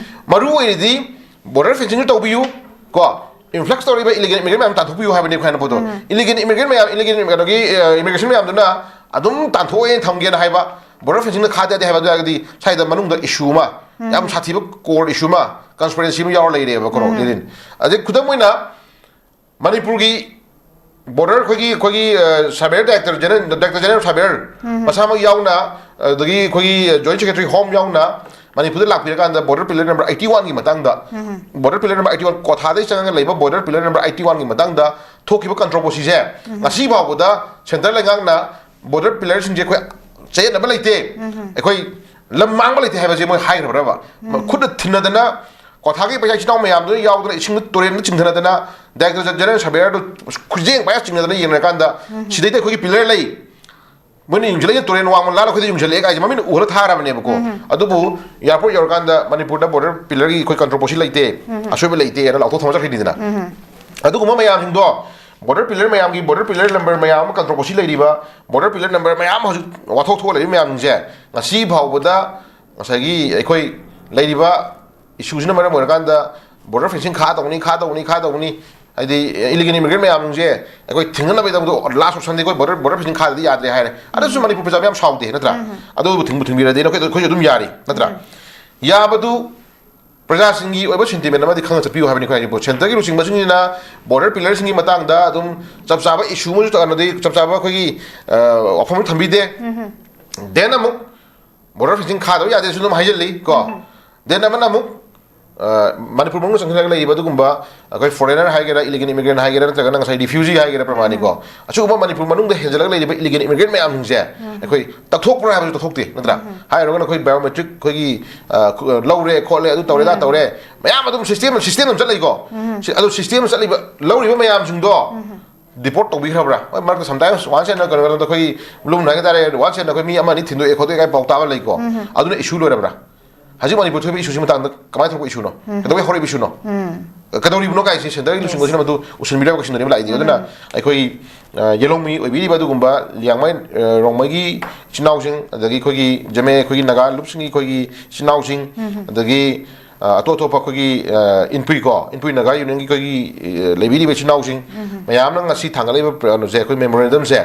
ꯃꯔꯨ ꯑꯣꯏꯔꯤꯗꯤ ꯕꯣꯔꯗꯔ ꯐꯦꯟꯁꯤꯡꯁꯨ ꯇꯧꯕꯤꯌꯨ ꯀꯣ, ꯏꯟꯐ꯭ꯂꯛꯁ ꯇꯧꯔꯤꯕ ꯏꯂꯤꯒꯦꯜ ꯏꯃꯤꯒ꯭ꯔꯦꯟ ꯃꯌꯥꯝ ꯇꯥꯟꯊꯣꯛꯄꯤꯌꯨ ꯍꯥꯏꯕꯅꯦ ꯑꯩꯈꯣꯏꯅ ꯄꯣꯠꯇꯣ꯫ ꯏꯂꯤꯒꯦꯜ ꯏꯃꯤꯒ꯭ꯔꯦꯟ ꯃꯌꯥꯝ, ꯏꯂꯤꯒꯦꯜ ꯀꯩꯅꯣꯒꯤ, ꯑ, ꯏꯃꯤꯒ꯭ꯔꯦꯁꯟ ꯃꯌꯥꯝꯗꯨꯅ ꯑꯗꯨꯝ ꯇꯥꯟꯊꯣꯛꯑꯦꯅ ꯊꯝꯒꯦꯅ ꯍꯥꯏꯕ, ꯕꯣꯔꯗꯔ ꯐꯦꯟꯁꯤꯡꯅ ꯈꯥꯗ ꯌꯥꯗꯦ ꯍꯥꯏꯕ ꯑꯗꯨ ꯑꯣꯏꯔꯒꯗꯤ ꯁ꯭ꯋꯥꯏꯗ ꯃꯅꯨꯡꯗ ꯏꯁꯨ ꯑꯃ, ꯌꯥꯝ ꯁꯥꯊꯤꯕ ꯀꯣꯔ ꯏꯁꯨ ꯑꯃ, ꯀꯟꯁꯄꯤꯔꯦꯟꯁꯤ ꯑꯃ ꯌꯥꯎꯔ ꯂꯩꯔꯦꯕꯀꯣ, ꯂꯤꯂꯤꯟ꯫ ꯑꯗꯩ ꯈꯨꯗꯝ ꯑꯣꯏꯅ ꯃꯅꯤꯄꯨꯔꯒꯤ ꯕꯣꯔꯗꯔ ꯑꯩꯈꯣꯏꯒꯤ, ꯑꯩꯈꯣꯏꯒꯤ, ꯑ, survey director general, director general survey ꯃꯁꯥꯃꯛ ꯌꯥꯎꯅ, ꯑꯗꯒꯤ ꯑꯩꯈꯣꯏꯒꯤ ꯖꯣꯏꯟ ꯁꯦꯀ꯭ꯔꯦꯇꯔꯤ ꯍꯣꯝ ꯌꯥꯎꯅ ꯃꯅꯤꯄꯨꯔꯗ ꯂꯥꯛꯄꯤꯔꯀꯥꯟꯗ ꯕꯣꯔꯗꯔ ꯄꯤꯂꯔ ꯅꯝꯕꯔ ꯑꯩꯠꯇꯤ ꯋꯥꯟꯒꯤ ꯃꯇꯥꯡꯗ, border pillar number eighty one, ꯀ꯭ꯋꯥꯊꯥꯗꯒꯤ ꯆꯪꯉꯒ ꯂꯩꯕ ꯕꯣꯔꯗꯔ ꯄꯤꯂꯔ ꯅꯝꯕꯔ ꯑꯩꯠꯇꯤ ꯋꯥꯟꯒꯤ ꯃꯇꯥꯡꯗ ꯊꯣꯛꯈꯤꯕ ꯀꯟꯇ꯭ꯔꯣꯕꯣꯁꯤꯁꯦ ꯉꯁꯤ ꯐꯥꯎꯕꯗ ꯁꯦꯟꯇꯔ ꯂꯩꯉꯥꯛꯅ ꯕꯣꯔꯗꯔ ꯄꯤꯂꯔꯁꯤꯡꯁꯦ ꯑꯩꯈꯣꯏ ꯆꯌꯦꯠꯅꯕ ꯂꯩꯇꯦ, ꯑꯩꯈꯣꯏ ꯂꯝ ꯃꯥꯡꯕ ꯂꯩꯇꯦ ꯍꯥꯏꯕꯁꯦ ꯃꯣꯏ ꯍꯥꯏꯈ꯭ꯔꯕ꯭ꯔꯕ? ꯈꯨꯠꯅ ꯊꯤꯟꯅꯗꯅ, ꯀ꯭ꯋꯥꯊꯥꯒꯤ ꯄꯩꯁꯥ ꯏꯆꯤꯟ ꯏꯅꯥꯎ ꯃꯌꯥꯝꯗꯨꯅ ꯌꯥꯎꯗꯅ ꯏꯁꯤꯡꯗ ꯇꯨꯔꯦꯟꯗ ꯆꯤꯡꯊꯅꯗꯅ, ꯗꯥꯏꯔꯦꯛꯇꯔ ꯖꯦꯅꯔꯦꯜ ꯁꯥꯕꯦꯔꯗꯨ ꯈꯨꯖꯦꯡ ꯄꯥꯏꯔ ꯆꯤꯡꯅꯗꯅ ꯌꯦꯡꯅꯔꯀꯥꯟꯗ, ꯁꯤꯗꯩꯗ ꯑꯩꯈꯣꯏꯒꯤ ꯄꯤꯂꯔ ꯂꯩ, ꯃꯣꯏꯅ ꯌꯨꯡꯁꯤꯜꯂꯛꯏ ꯇꯨꯔꯦꯟ ꯋꯥꯡꯃ ꯂꯥꯜꯂ ꯑꯩꯈꯣꯏꯗ ꯌꯨꯡꯁꯤꯜꯂꯛꯑꯦ ꯀꯥꯏꯁꯦ ꯃꯃꯤꯠꯅ ꯎꯍꯜꯂ ꯊꯥꯔꯕꯅꯦꯕꯀꯣ꯫ ꯑꯗꯨꯕꯨ ꯑꯦꯌꯥꯔꯄꯣꯔꯠ ꯌꯧꯔꯀꯥꯟꯗ ꯃꯅꯤꯄꯨꯔꯗ ꯕꯣꯔꯗꯔ ꯄꯤꯂꯔꯒꯤ ꯑꯩꯈꯣꯏ ꯀꯟꯇ꯭ꯔꯣꯕꯣꯁꯤ ꯂꯩꯇꯦ, ꯑꯁꯣꯏꯕ ꯂꯩꯇꯦ ꯍꯥꯏꯅ ꯂꯥꯎꯊꯣꯛ ꯊꯝꯃ ꯆꯠꯈ꯭ꯔꯤꯅꯤꯗꯅ꯫ ꯑꯗꯨꯒꯨꯝꯕ ꯃꯌꯥꯝꯁꯤꯡꯗꯣ, ꯕꯣꯔꯗꯔ ꯄꯤꯂꯔ ꯃꯌꯥꯝꯒꯤ, ꯕꯣꯔꯗꯔ ꯄꯤꯂꯔ ꯅꯝꯕꯔ ꯃꯌꯥꯝ ꯑꯃ ꯀꯟꯇ꯭ꯔꯣꯕꯣꯁꯤ ꯂꯩꯔꯤꯕ, ꯕꯣꯔꯗꯔ ꯄꯤꯂꯔ ꯅꯝꯕꯔ ꯃꯌꯥꯝ ꯍꯧꯖꯤꯛ ꯋꯥꯊꯣꯛ ꯊꯣꯛꯑ ꯂꯩꯔꯤꯕ ꯃꯌꯥꯝꯁꯤꯡꯁꯦ ꯉꯁꯤ ꯐꯥꯎꯕꯗ ꯉꯁꯥꯏꯒꯤ ꯑꯩꯈꯣꯏ ꯂꯩꯔꯤꯕ ꯏꯁꯨꯁꯤꯅ ꯃꯔꯝ ꯑꯣꯏꯔꯀꯥꯟꯗ ꯕꯣꯔꯗꯔ ꯐꯦꯟꯁꯤꯡ ꯈꯥ ꯇꯧꯅꯤ, ꯈꯥ ꯇꯧꯅꯤ, ꯈꯥ ꯇꯧꯅꯤ, ꯍꯥꯏꯗꯤ ꯏꯂꯤꯒꯦꯜ ꯏꯃꯤꯒ꯭ꯔꯦꯟ ꯃꯌꯥꯝꯁꯦ ꯑꯩꯈꯣꯏ ꯊꯤꯡꯅꯅꯕꯒꯤꯗꯃꯛꯇ ꯂꯥꯁ ꯑꯣꯞꯁꯟꯗꯤ ꯑꯩꯈꯣꯏ ꯕꯣꯔꯗꯔ, ꯕꯣꯔꯗꯔ ꯐꯦꯟꯁꯤꯡ ꯈꯥꯗꯗꯤ ꯌꯥꯗ꯭ꯔꯦ ꯍꯥꯏꯔꯦ꯫ ꯑꯗꯨꯁꯨ ꯃꯅꯤꯄꯨꯔ ꯄ꯭ꯔꯖꯥ ꯃꯌꯥꯝ ꯁꯥꯎꯗꯦ ꯅꯠꯇ꯭ꯔꯥ? ꯑꯗꯨꯕꯨ ꯊꯤꯡꯕꯨ ꯊꯤꯡꯕꯤꯔꯗꯤ ꯑꯩꯈꯣꯏ, ꯑꯩꯈꯣꯏꯁꯨ ꯑꯗꯨꯝ ꯌꯥꯔꯤ ꯅꯠꯇ꯭ꯔꯥ? ꯌꯥꯕꯗꯨ ꯄ꯭ꯔꯖꯥꯁꯤꯡꯒꯤ ꯑꯣꯏꯕ ꯁꯦꯟꯇꯤꯃꯦꯟ ꯑꯃꯗꯤ ꯈꯪꯅ ꯆꯠꯄꯤꯌꯨ ꯍꯥꯏꯕꯅꯤ ꯑꯩꯈꯣꯏ ꯍꯥꯏꯔꯤꯕ ꯁꯦꯟꯇꯔꯒꯤ ꯂꯨꯆꯤꯡꯕꯁꯤꯡꯁꯤꯅ ꯕꯣꯔꯗꯔ ꯄꯤꯂꯔꯁꯤꯡꯒꯤ ꯃꯇꯥꯡꯗ ꯑꯗꯨꯝ ꯆꯞ ꯆꯥꯕ ꯏꯁꯨ ꯑꯃꯁꯨ ꯀꯩꯅꯣꯗꯤ ꯆꯞ ꯆꯥꯕ ꯑꯩꯈꯣꯏꯒꯤ, ꯑ, ꯋꯥꯐꯝ ꯑꯃ ꯊꯝꯕꯤꯗꯦ꯫ ꯗꯦꯟ ꯑꯃꯨꯛ ꯕꯣꯔꯗꯔ ꯐꯦꯟꯁꯤꯡ ꯈꯥꯗꯕ ꯌꯥꯗꯦꯁꯨ ꯑꯗꯨꯝ ꯍꯥꯏꯖꯤꯜꯂꯤ ꯀꯣ꯫ ꯗꯦꯟ ꯑꯃꯅ ꯑꯃꯨꯛ, ꯑ, ꯃꯅꯤꯄꯨꯔ ꯃꯅꯨꯡꯗ ꯆꯪꯁꯤꯜꯂꯒ ꯂꯩꯔꯤꯕ ꯑꯗꯨꯒꯨꯝꯕ ꯑꯩꯈꯣꯏ ꯐꯣꯔꯦꯅꯔ ꯍꯥꯏꯒꯦꯔꯥ, ꯏꯂꯤꯒꯦꯜ ꯏꯃꯤꯒ꯭ꯔꯦꯟ ꯍꯥꯏꯒꯦꯔꯥ, ꯅꯠꯇ꯭ꯔꯒꯅ ꯉꯁꯥꯏ ꯔꯤꯐ꯭ꯌꯨꯖꯤ ꯍꯥꯏꯒꯦꯔꯥ ꯄ꯭ꯔꯃꯥꯅꯤꯀꯣ꯫ ꯑꯁꯤꯒꯨꯝꯕ ꯃꯅꯤꯄꯨꯔ ꯃꯅꯨꯡꯗ ꯍꯦꯟꯖꯜꯂꯛ ꯂꯩꯔꯤꯕ ꯏꯂꯤꯒꯦꯜ ꯏꯃꯤꯒ꯭ꯔꯦꯟ ꯃꯌꯥꯝꯁꯤꯡꯁꯦ ꯑꯩꯈꯣꯏ ꯇꯛꯊꯣꯛꯄ꯭ꯔꯥ ꯍꯥꯏꯕꯁꯨ ꯇꯛꯊꯣꯛꯇꯦ ꯅꯠꯇ꯭ꯔꯥ? ꯍꯥꯏꯔꯨꯔꯒꯅ ꯑꯩꯈꯣꯏ ꯕꯥꯏꯑꯣꯃꯦꯇ꯭ꯔꯤꯛ ꯑꯩꯈꯣꯏꯒꯤ, ꯑ, ꯈꯨ-, ꯑ, ꯂꯧꯔꯦ ꯈꯣꯠꯂꯦ ꯑꯗꯨ ꯇꯧꯔꯦ ꯑꯗꯥ ꯇꯧꯔꯦ ꯃꯌꯥꯝ ꯑꯗꯨꯝ ꯁꯤꯁꯇꯦꯝ, ꯁꯤꯁꯇꯦꯝ ꯑꯗꯨꯝ ꯆꯠꯂꯤꯀꯣ꯫ ꯁꯤ-, ꯑꯗꯨ ꯁꯤꯁꯇꯦꯝ ꯆꯠꯂꯤꯕ ꯂꯧꯔꯤꯕ ꯃꯌꯥꯝꯁꯤꯡꯗꯣ ꯗꯤꯄꯣꯔꯠ ꯇꯧꯕꯤꯈ꯭ꯔꯕ꯭ꯔꯥ? ꯍꯣꯏ, ꯃꯔꯛꯇ ꯁꯝꯇꯥꯏꯝꯁ ꯋꯥꯟꯁ ꯑꯦꯟ ꯀꯩꯅꯣ, ꯀꯩꯅꯣꯗ ꯑꯩꯈꯣꯏ ꯂꯨꯝꯅ ꯍꯥꯏꯒ ꯇꯥꯔꯦ, ꯋꯥꯟꯁ ꯑꯦꯟ ꯑꯩꯈꯣꯏ ꯃꯤ ꯑꯃ ꯑꯅꯤ ꯊꯤꯟꯗꯣꯛꯑꯦ ꯈꯣꯠꯇꯣꯛꯑꯦ ꯀꯥꯏ ꯄꯥꯎ ꯇꯥꯕ ꯂꯩꯀꯣ꯫ ꯑꯗꯨꯅ ꯏꯁꯨ ꯂꯣꯏꯔꯕ꯭ꯔꯥ? ꯍꯧꯖꯤꯛ ꯃꯅꯤꯄꯨꯔ ꯊꯣꯛꯏꯕ ꯏꯁꯨꯁꯤ ꯃꯇꯥꯡꯗ ꯀꯃꯥꯏꯅ ꯊꯣꯛꯄ ꯏꯁꯨꯅꯣ? ꯀꯩꯗꯧꯕꯩ ꯍꯧꯔꯛꯏꯕ ꯏꯁꯨꯅꯣ? ꯀꯩꯗꯧꯔꯤꯕꯅꯣ ꯀꯥꯏꯁꯤ ꯁꯦꯟꯇꯔꯒꯤ ꯂꯨꯆꯤꯡꯕꯁꯤꯅ ꯃꯗꯨ ꯎꯁꯤꯟꯕꯤꯔꯒ ꯀꯩꯁꯤꯟꯅꯔꯤꯕ ꯂꯥꯛꯏꯗꯤ꯫ ꯑꯗꯨꯅ ꯑꯩꯈꯣꯏ, ꯑ, ꯌꯦꯂꯣꯡꯃꯤ ꯑꯣꯏꯕꯤꯔꯤꯕ ꯑꯗꯨꯒꯨꯝꯕ ꯂꯤꯌꯥꯡꯃꯩ, ꯑ, ꯔꯣꯡꯃꯩꯒꯤ ꯏꯆꯤꯟ ꯏꯅꯥꯎꯁꯤꯡ, ꯑꯗꯒꯤ ꯑꯩꯈꯣꯏꯒꯤ ꯖꯃꯦ, ꯑꯩꯈꯣꯏꯒꯤ ꯅꯥꯒꯥ ꯂꯨꯞꯁꯤꯡꯒꯤ ꯑꯩꯈꯣꯏꯒꯤ ꯏꯆꯤꯟ ꯏꯅꯥꯎꯁꯤꯡ, ꯑꯗꯒꯤ, ꯑ, ꯑꯇꯣꯞ ꯑꯇꯣꯞꯄ ꯑꯩꯈꯣꯏꯒꯤ, ꯑ, ꯏꯟꯄꯨꯏꯀꯣ, ꯏꯟꯄꯨꯏ ꯅꯥꯒꯥ ꯌꯨꯅꯤꯌꯟꯒꯤ ꯑꯩꯈꯣꯏꯒꯤ, ꯑ, ꯂꯩꯕꯤꯔꯤꯕ ꯏꯆꯤꯟ ꯏꯅꯥꯎꯁꯤꯡ ꯃꯌꯥꯝꯅ ꯉꯁꯤ ꯊꯥꯡꯒꯠꯂꯛꯏꯕ ꯀꯩꯅꯣꯁꯦ, ꯑꯩꯈꯣꯏ ꯃꯦꯃꯣꯔꯦꯟꯗꯝꯁꯦ,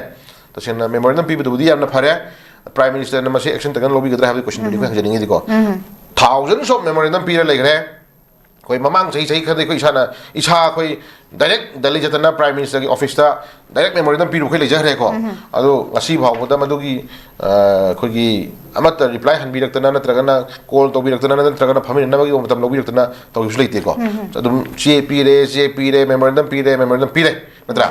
ꯇꯁꯦꯡꯅ ꯃꯦꯃꯣꯔꯦꯟꯗꯝ ꯄꯤꯕꯗꯨꯕꯨꯗꯤ ꯌꯥꯝꯅ ꯐꯔꯦ꯫ Prime Ministerꯅ ꯃꯁꯤ action ꯇꯧꯗꯅ ꯂꯧꯕꯤꯒꯗ꯭ꯔꯥ ꯍꯥꯏꯕꯒꯤ questionꯗꯨꯅꯤ ꯑꯩꯈꯣꯏ ꯍꯪꯖꯅꯤꯡꯉꯤꯗꯤꯀꯣ꯫ Thousands of memorandum ꯄꯤꯔ ꯂꯩꯈ꯭ꯔꯦ꯫ ꯑꯩꯈꯣꯏ ꯃꯃꯥꯡ ꯆꯍꯤ, ꯆꯍꯤ ꯈꯔꯗꯤ ꯑꯩꯈꯣꯏ ꯏꯁꯥꯅ, ꯏꯁꯥ ꯑꯩꯈꯣꯏ direct Delhi ꯆꯠꯇꯅ Prime Ministerꯒꯤ officeꯇ direct memorandum ꯄꯤꯔꯨꯕ ꯑꯩꯈꯣꯏ ꯂꯩꯖꯈ꯭ꯔꯦꯀꯣ꯫ ꯑꯗꯣ ꯉꯁꯤ ꯐꯥꯎꯕꯗ ꯃꯗꯨꯒꯤ, ꯑ, ꯑꯩꯈꯣꯏꯒꯤ ꯑꯃꯠꯇ reply ꯍꯟꯕꯤꯔꯛꯇꯅ, ꯅꯠꯇ꯭ꯔꯒꯅ call ꯇꯧꯕꯤꯔꯛꯇꯅ, ꯅꯠꯇ꯭ꯔꯒꯅ ꯐꯝꯃꯤꯟꯅꯅꯕꯒꯤ ꯃꯇꯝ ꯂꯧꯕꯤꯔꯛꯇꯅ ꯇꯧꯈꯤꯕꯁꯨ ꯂꯩꯇꯦꯀꯣ꯫ ꯑꯗꯨꯝ ꯆꯦ ꯄꯤꯔꯦ, ꯆꯦ ꯄꯤꯔꯦ, memorandum ꯄꯤꯔꯦ, memorandum ꯄꯤꯔꯦ, ꯅꯠꯇ꯭ꯔꯥ?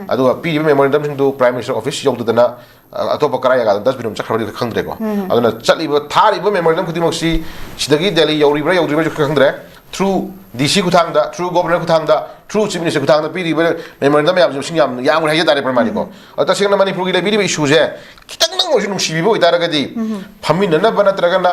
ꯑꯗꯨꯒ ꯄꯤꯔꯤꯕ memorandumꯁꯤꯡꯗꯨ Prime Minister office ꯌꯧꯗꯗꯅ, ꯑ, ꯑꯇꯣꯞꯄ ꯀꯔꯥꯏ ꯖꯒꯥꯗ dustbin ꯑꯃ ꯆꯠꯈ꯭ꯔꯕꯗꯤ ꯈꯪꯗ꯭ꯔꯦꯀꯣ꯫ ꯑꯗꯨꯅ ꯆꯠꯂꯤꯕ, ꯊꯥꯔꯤꯕ memorandum ꯈꯨꯗꯤꯡꯃꯛꯁꯤ ꯁꯤꯗꯒꯤ Delhi ꯌꯧꯔꯤꯕ꯭ꯔꯥ ꯌꯧꯗ꯭ꯔꯤꯕ꯭ꯔꯥꯁꯨ ꯈꯪꯗ꯭ꯔꯦ꯫ Through DC ꯈꯨꯊꯥꯡꯗ, through Governor ꯈꯨꯊꯥꯡꯗ, through Chief Minister ꯈꯨꯊꯥꯡꯗ ꯄꯤꯔꯤꯕ memorandum ꯃꯌꯥꯝꯁꯤ ꯃꯁꯤꯡ ꯌꯥꯝ ꯌꯥꯝꯈ꯭ꯔꯦ ꯍꯥꯏꯖ ꯇꯥꯔꯦ, ꯄ꯭ꯔꯃꯥꯅꯤꯀꯣ꯫ ꯑꯗꯣ ꯇꯁꯦꯡꯅ ꯃꯅꯤꯄꯨꯔꯒꯤ ꯂꯩꯕꯤꯔꯤꯕ issueꯁꯦ ꯈꯤꯇꯪꯗꯪ ꯑꯣꯏꯔꯁꯨ ꯅꯨꯡꯁꯤꯕꯤꯕ ꯑꯣꯏꯇꯥꯔꯒꯗꯤ, ꯐꯝꯃꯤꯟꯅꯅꯕ ꯅꯠꯇ꯭ꯔꯒꯅ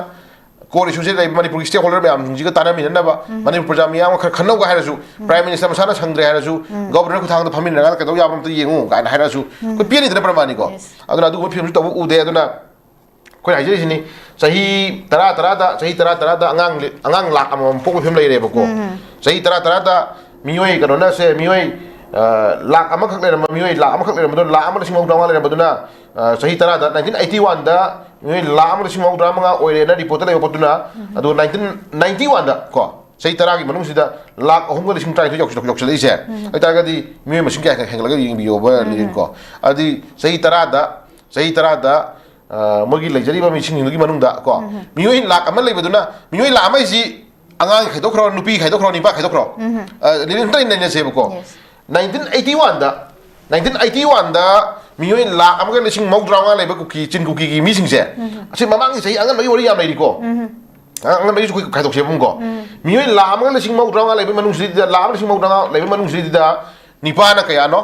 core issueꯁꯦ ꯂꯩꯕ ꯃꯅꯤꯄꯨꯔꯒꯤ stakeholder ꯃꯌꯥꯝꯁꯤꯡꯁꯤꯒ ꯇꯥꯟꯅꯃꯤꯟꯅꯅꯕ, ꯃꯅꯤꯄꯨꯔ ꯄ꯭ꯔꯖꯥ ꯃꯤꯌꯥꯝ ꯈꯔ ꯈꯟꯅꯧꯒ ꯍꯥꯏꯔꯁꯨ, Prime Minister ꯃꯁꯥꯅ ꯁꯪꯗ꯭ꯔꯦ ꯍꯥꯏꯔꯁꯨ, Governor ꯈꯨꯊꯥꯡꯗ ꯐꯝꯃꯤꯟꯅꯔꯒ ꯀꯩꯗꯧ ꯌꯥꯕ ꯑꯝꯇ ꯌꯦꯡꯉꯨ ꯀꯥꯏꯅ ꯍꯥꯏꯔꯁꯨ, ꯑꯩꯈꯣꯏ ꯄꯦꯟꯅꯤꯗꯅ, ꯄ꯭ꯔꯃꯥꯅꯤꯀꯣ꯫ ꯑꯗꯨꯅ ꯑꯗꯨꯒꯨꯝꯕ ꯐꯤꯕꯝꯁꯨ ꯇꯧꯕ ꯎꯗꯦ꯫ ꯑꯗꯨꯅ ꯑꯩꯈꯣꯏꯅ ꯍꯥꯏꯖꯔꯤꯁꯤꯅꯤ, ꯆꯍꯤ ꯇꯔꯥ ꯇꯔꯥꯗ, ꯆꯍꯤ ꯇꯔꯥ ꯇꯔꯥꯗ ꯑꯉꯥꯡ ꯂꯤ-, ꯑꯉꯥꯡ ꯂꯥꯛ ꯑꯃꯃꯝ ꯄꯣꯛꯄꯒꯤ ꯐꯤꯕꯝ ꯂꯩꯔꯦꯕꯀꯣ꯫ ꯆꯍꯤ ꯇꯔꯥ ꯇꯔꯥꯗ ꯃꯤꯑꯣꯏ ꯀꯩꯅꯣꯅ ꯁꯦ, ꯃꯤꯑꯣꯏ, ꯑ, ꯂꯥꯛ ꯑꯃꯈꯛ ꯂꯩꯔꯝꯕ, ꯃꯤꯑꯣꯏ ꯂꯥꯛ ꯑꯃꯈꯛ ꯂꯩꯔꯝꯕꯗꯨꯅ, ꯂꯥꯛ ꯑꯃ ꯂꯤꯁꯤꯡ ꯃꯧꯗ꯭ꯔꯥ ꯃꯉꯥ ꯂꯩꯔꯝꯕꯗꯨꯅ, ꯑ, ꯆꯍꯤ ꯇꯔꯥꯗ, nineteen eighty oneꯗ ꯃꯤꯑꯣꯏ ꯂꯥꯛ ꯑꯃ ꯂꯤꯁꯤꯡ ꯃꯧꯗ꯭ꯔꯥ ꯃꯉꯥ ꯑꯣꯏꯔꯦꯅ reportꯇ ꯂꯩꯕ ꯄꯣꯠꯇꯨꯅ, ꯑꯗꯨ nineteen ninety oneꯗ ꯀꯣ, ꯆꯍꯤ ꯇꯔꯥꯒꯤ ꯃꯅꯨꯡꯁꯤꯗ ꯂꯥꯛ ꯑꯍꯨꯝꯒ ꯂꯤꯁꯤꯡ ꯇꯔꯥꯅꯤꯊꯣꯏ ꯌꯧꯁꯤꯜꯂꯛ-, ꯌꯧꯁꯤꯜꯂꯛꯏꯁꯦ꯫ ꯑꯗꯨ ꯑꯣꯏꯇꯥꯔꯒꯗꯤ ꯃꯤꯑꯣꯏ ꯃꯁꯤꯡ ꯀꯌꯥ ꯍꯦꯟꯒꯠꯂꯒ ꯌꯦꯡꯕꯤꯌꯣꯕ, ꯂꯤꯔꯤꯟꯀꯣ꯫ ꯑꯗꯨꯗꯤ ꯆꯍꯤ ꯇꯔꯥꯗ, ꯆꯍꯤ ꯇꯔꯥꯗ, ꯑ, ꯃꯣꯏꯒꯤ ꯂꯩꯖꯔꯤꯕ ꯃꯤꯁꯤꯡꯗꯨꯒꯤ ꯃꯅꯨꯡꯗ ꯀꯣ, ꯃꯤꯑꯣꯏ ꯂꯥꯛ ꯑꯃ ꯂꯩꯕꯗꯨꯅ, ꯃꯤꯑꯣꯏ ꯂꯥꯛ ꯑꯃ ꯍꯥꯏꯁꯤ ꯑꯉꯥꯡ ꯈꯥꯏꯗꯣꯛꯈ꯭ꯔꯣ, ꯅꯨꯄꯤ ꯈꯥꯏꯗꯣꯛꯈ꯭ꯔꯣ, ꯅꯤꯄꯥ ꯈꯥꯏꯗꯣꯛꯈ꯭ꯔꯣ꯫ ꯑ, ꯂꯤꯔꯤꯟ ꯑꯝꯇ ꯅꯩꯅꯁꯦꯕꯀꯣ꯫ Nineteen eighty oneꯗ, nineteen eighty oneꯗ ꯃꯤꯑꯣꯏ ꯂꯥꯛ ꯑꯃꯒ ꯂꯤꯁꯤꯡ ꯃꯧꯗ꯭ꯔꯥ ꯃꯉꯥ ꯂꯩꯕ ꯀꯨꯀꯤ, ꯆꯤꯟ ꯀꯨꯀꯤꯒꯤ ꯃꯤꯁꯤꯡꯁꯦ, ꯑꯁꯤ ꯃꯃꯥꯡꯒꯤ ꯆꯍꯤ ꯑꯉꯟꯕꯒꯤ ꯋꯥꯔꯤ ꯌꯥꯝ ꯂꯩꯔꯤꯀꯣ꯫ ꯑꯉꯟꯕꯒꯤꯁꯨ ꯑꯩꯈꯣꯏ ꯈꯥꯏꯗꯣꯛꯁꯦꯕꯀꯣ꯫ ꯃꯤꯑꯣꯏ ꯂꯥꯛ ꯑꯃꯒ ꯂꯤꯁꯤꯡ ꯃꯧꯗ꯭ꯔꯥ ꯃꯉꯥ ꯂꯩꯕ ꯃꯅꯨꯡꯁꯤꯗ, ꯂꯥꯛ ꯑꯃ ꯂꯤꯁꯤꯡ ꯃꯧꯗ꯭ꯔꯥ ꯃꯉꯥ ꯂꯩꯕ ꯃꯅꯨꯡꯁꯤꯗ ꯅꯤꯄꯥꯅ ꯀꯌꯥꯅꯣ?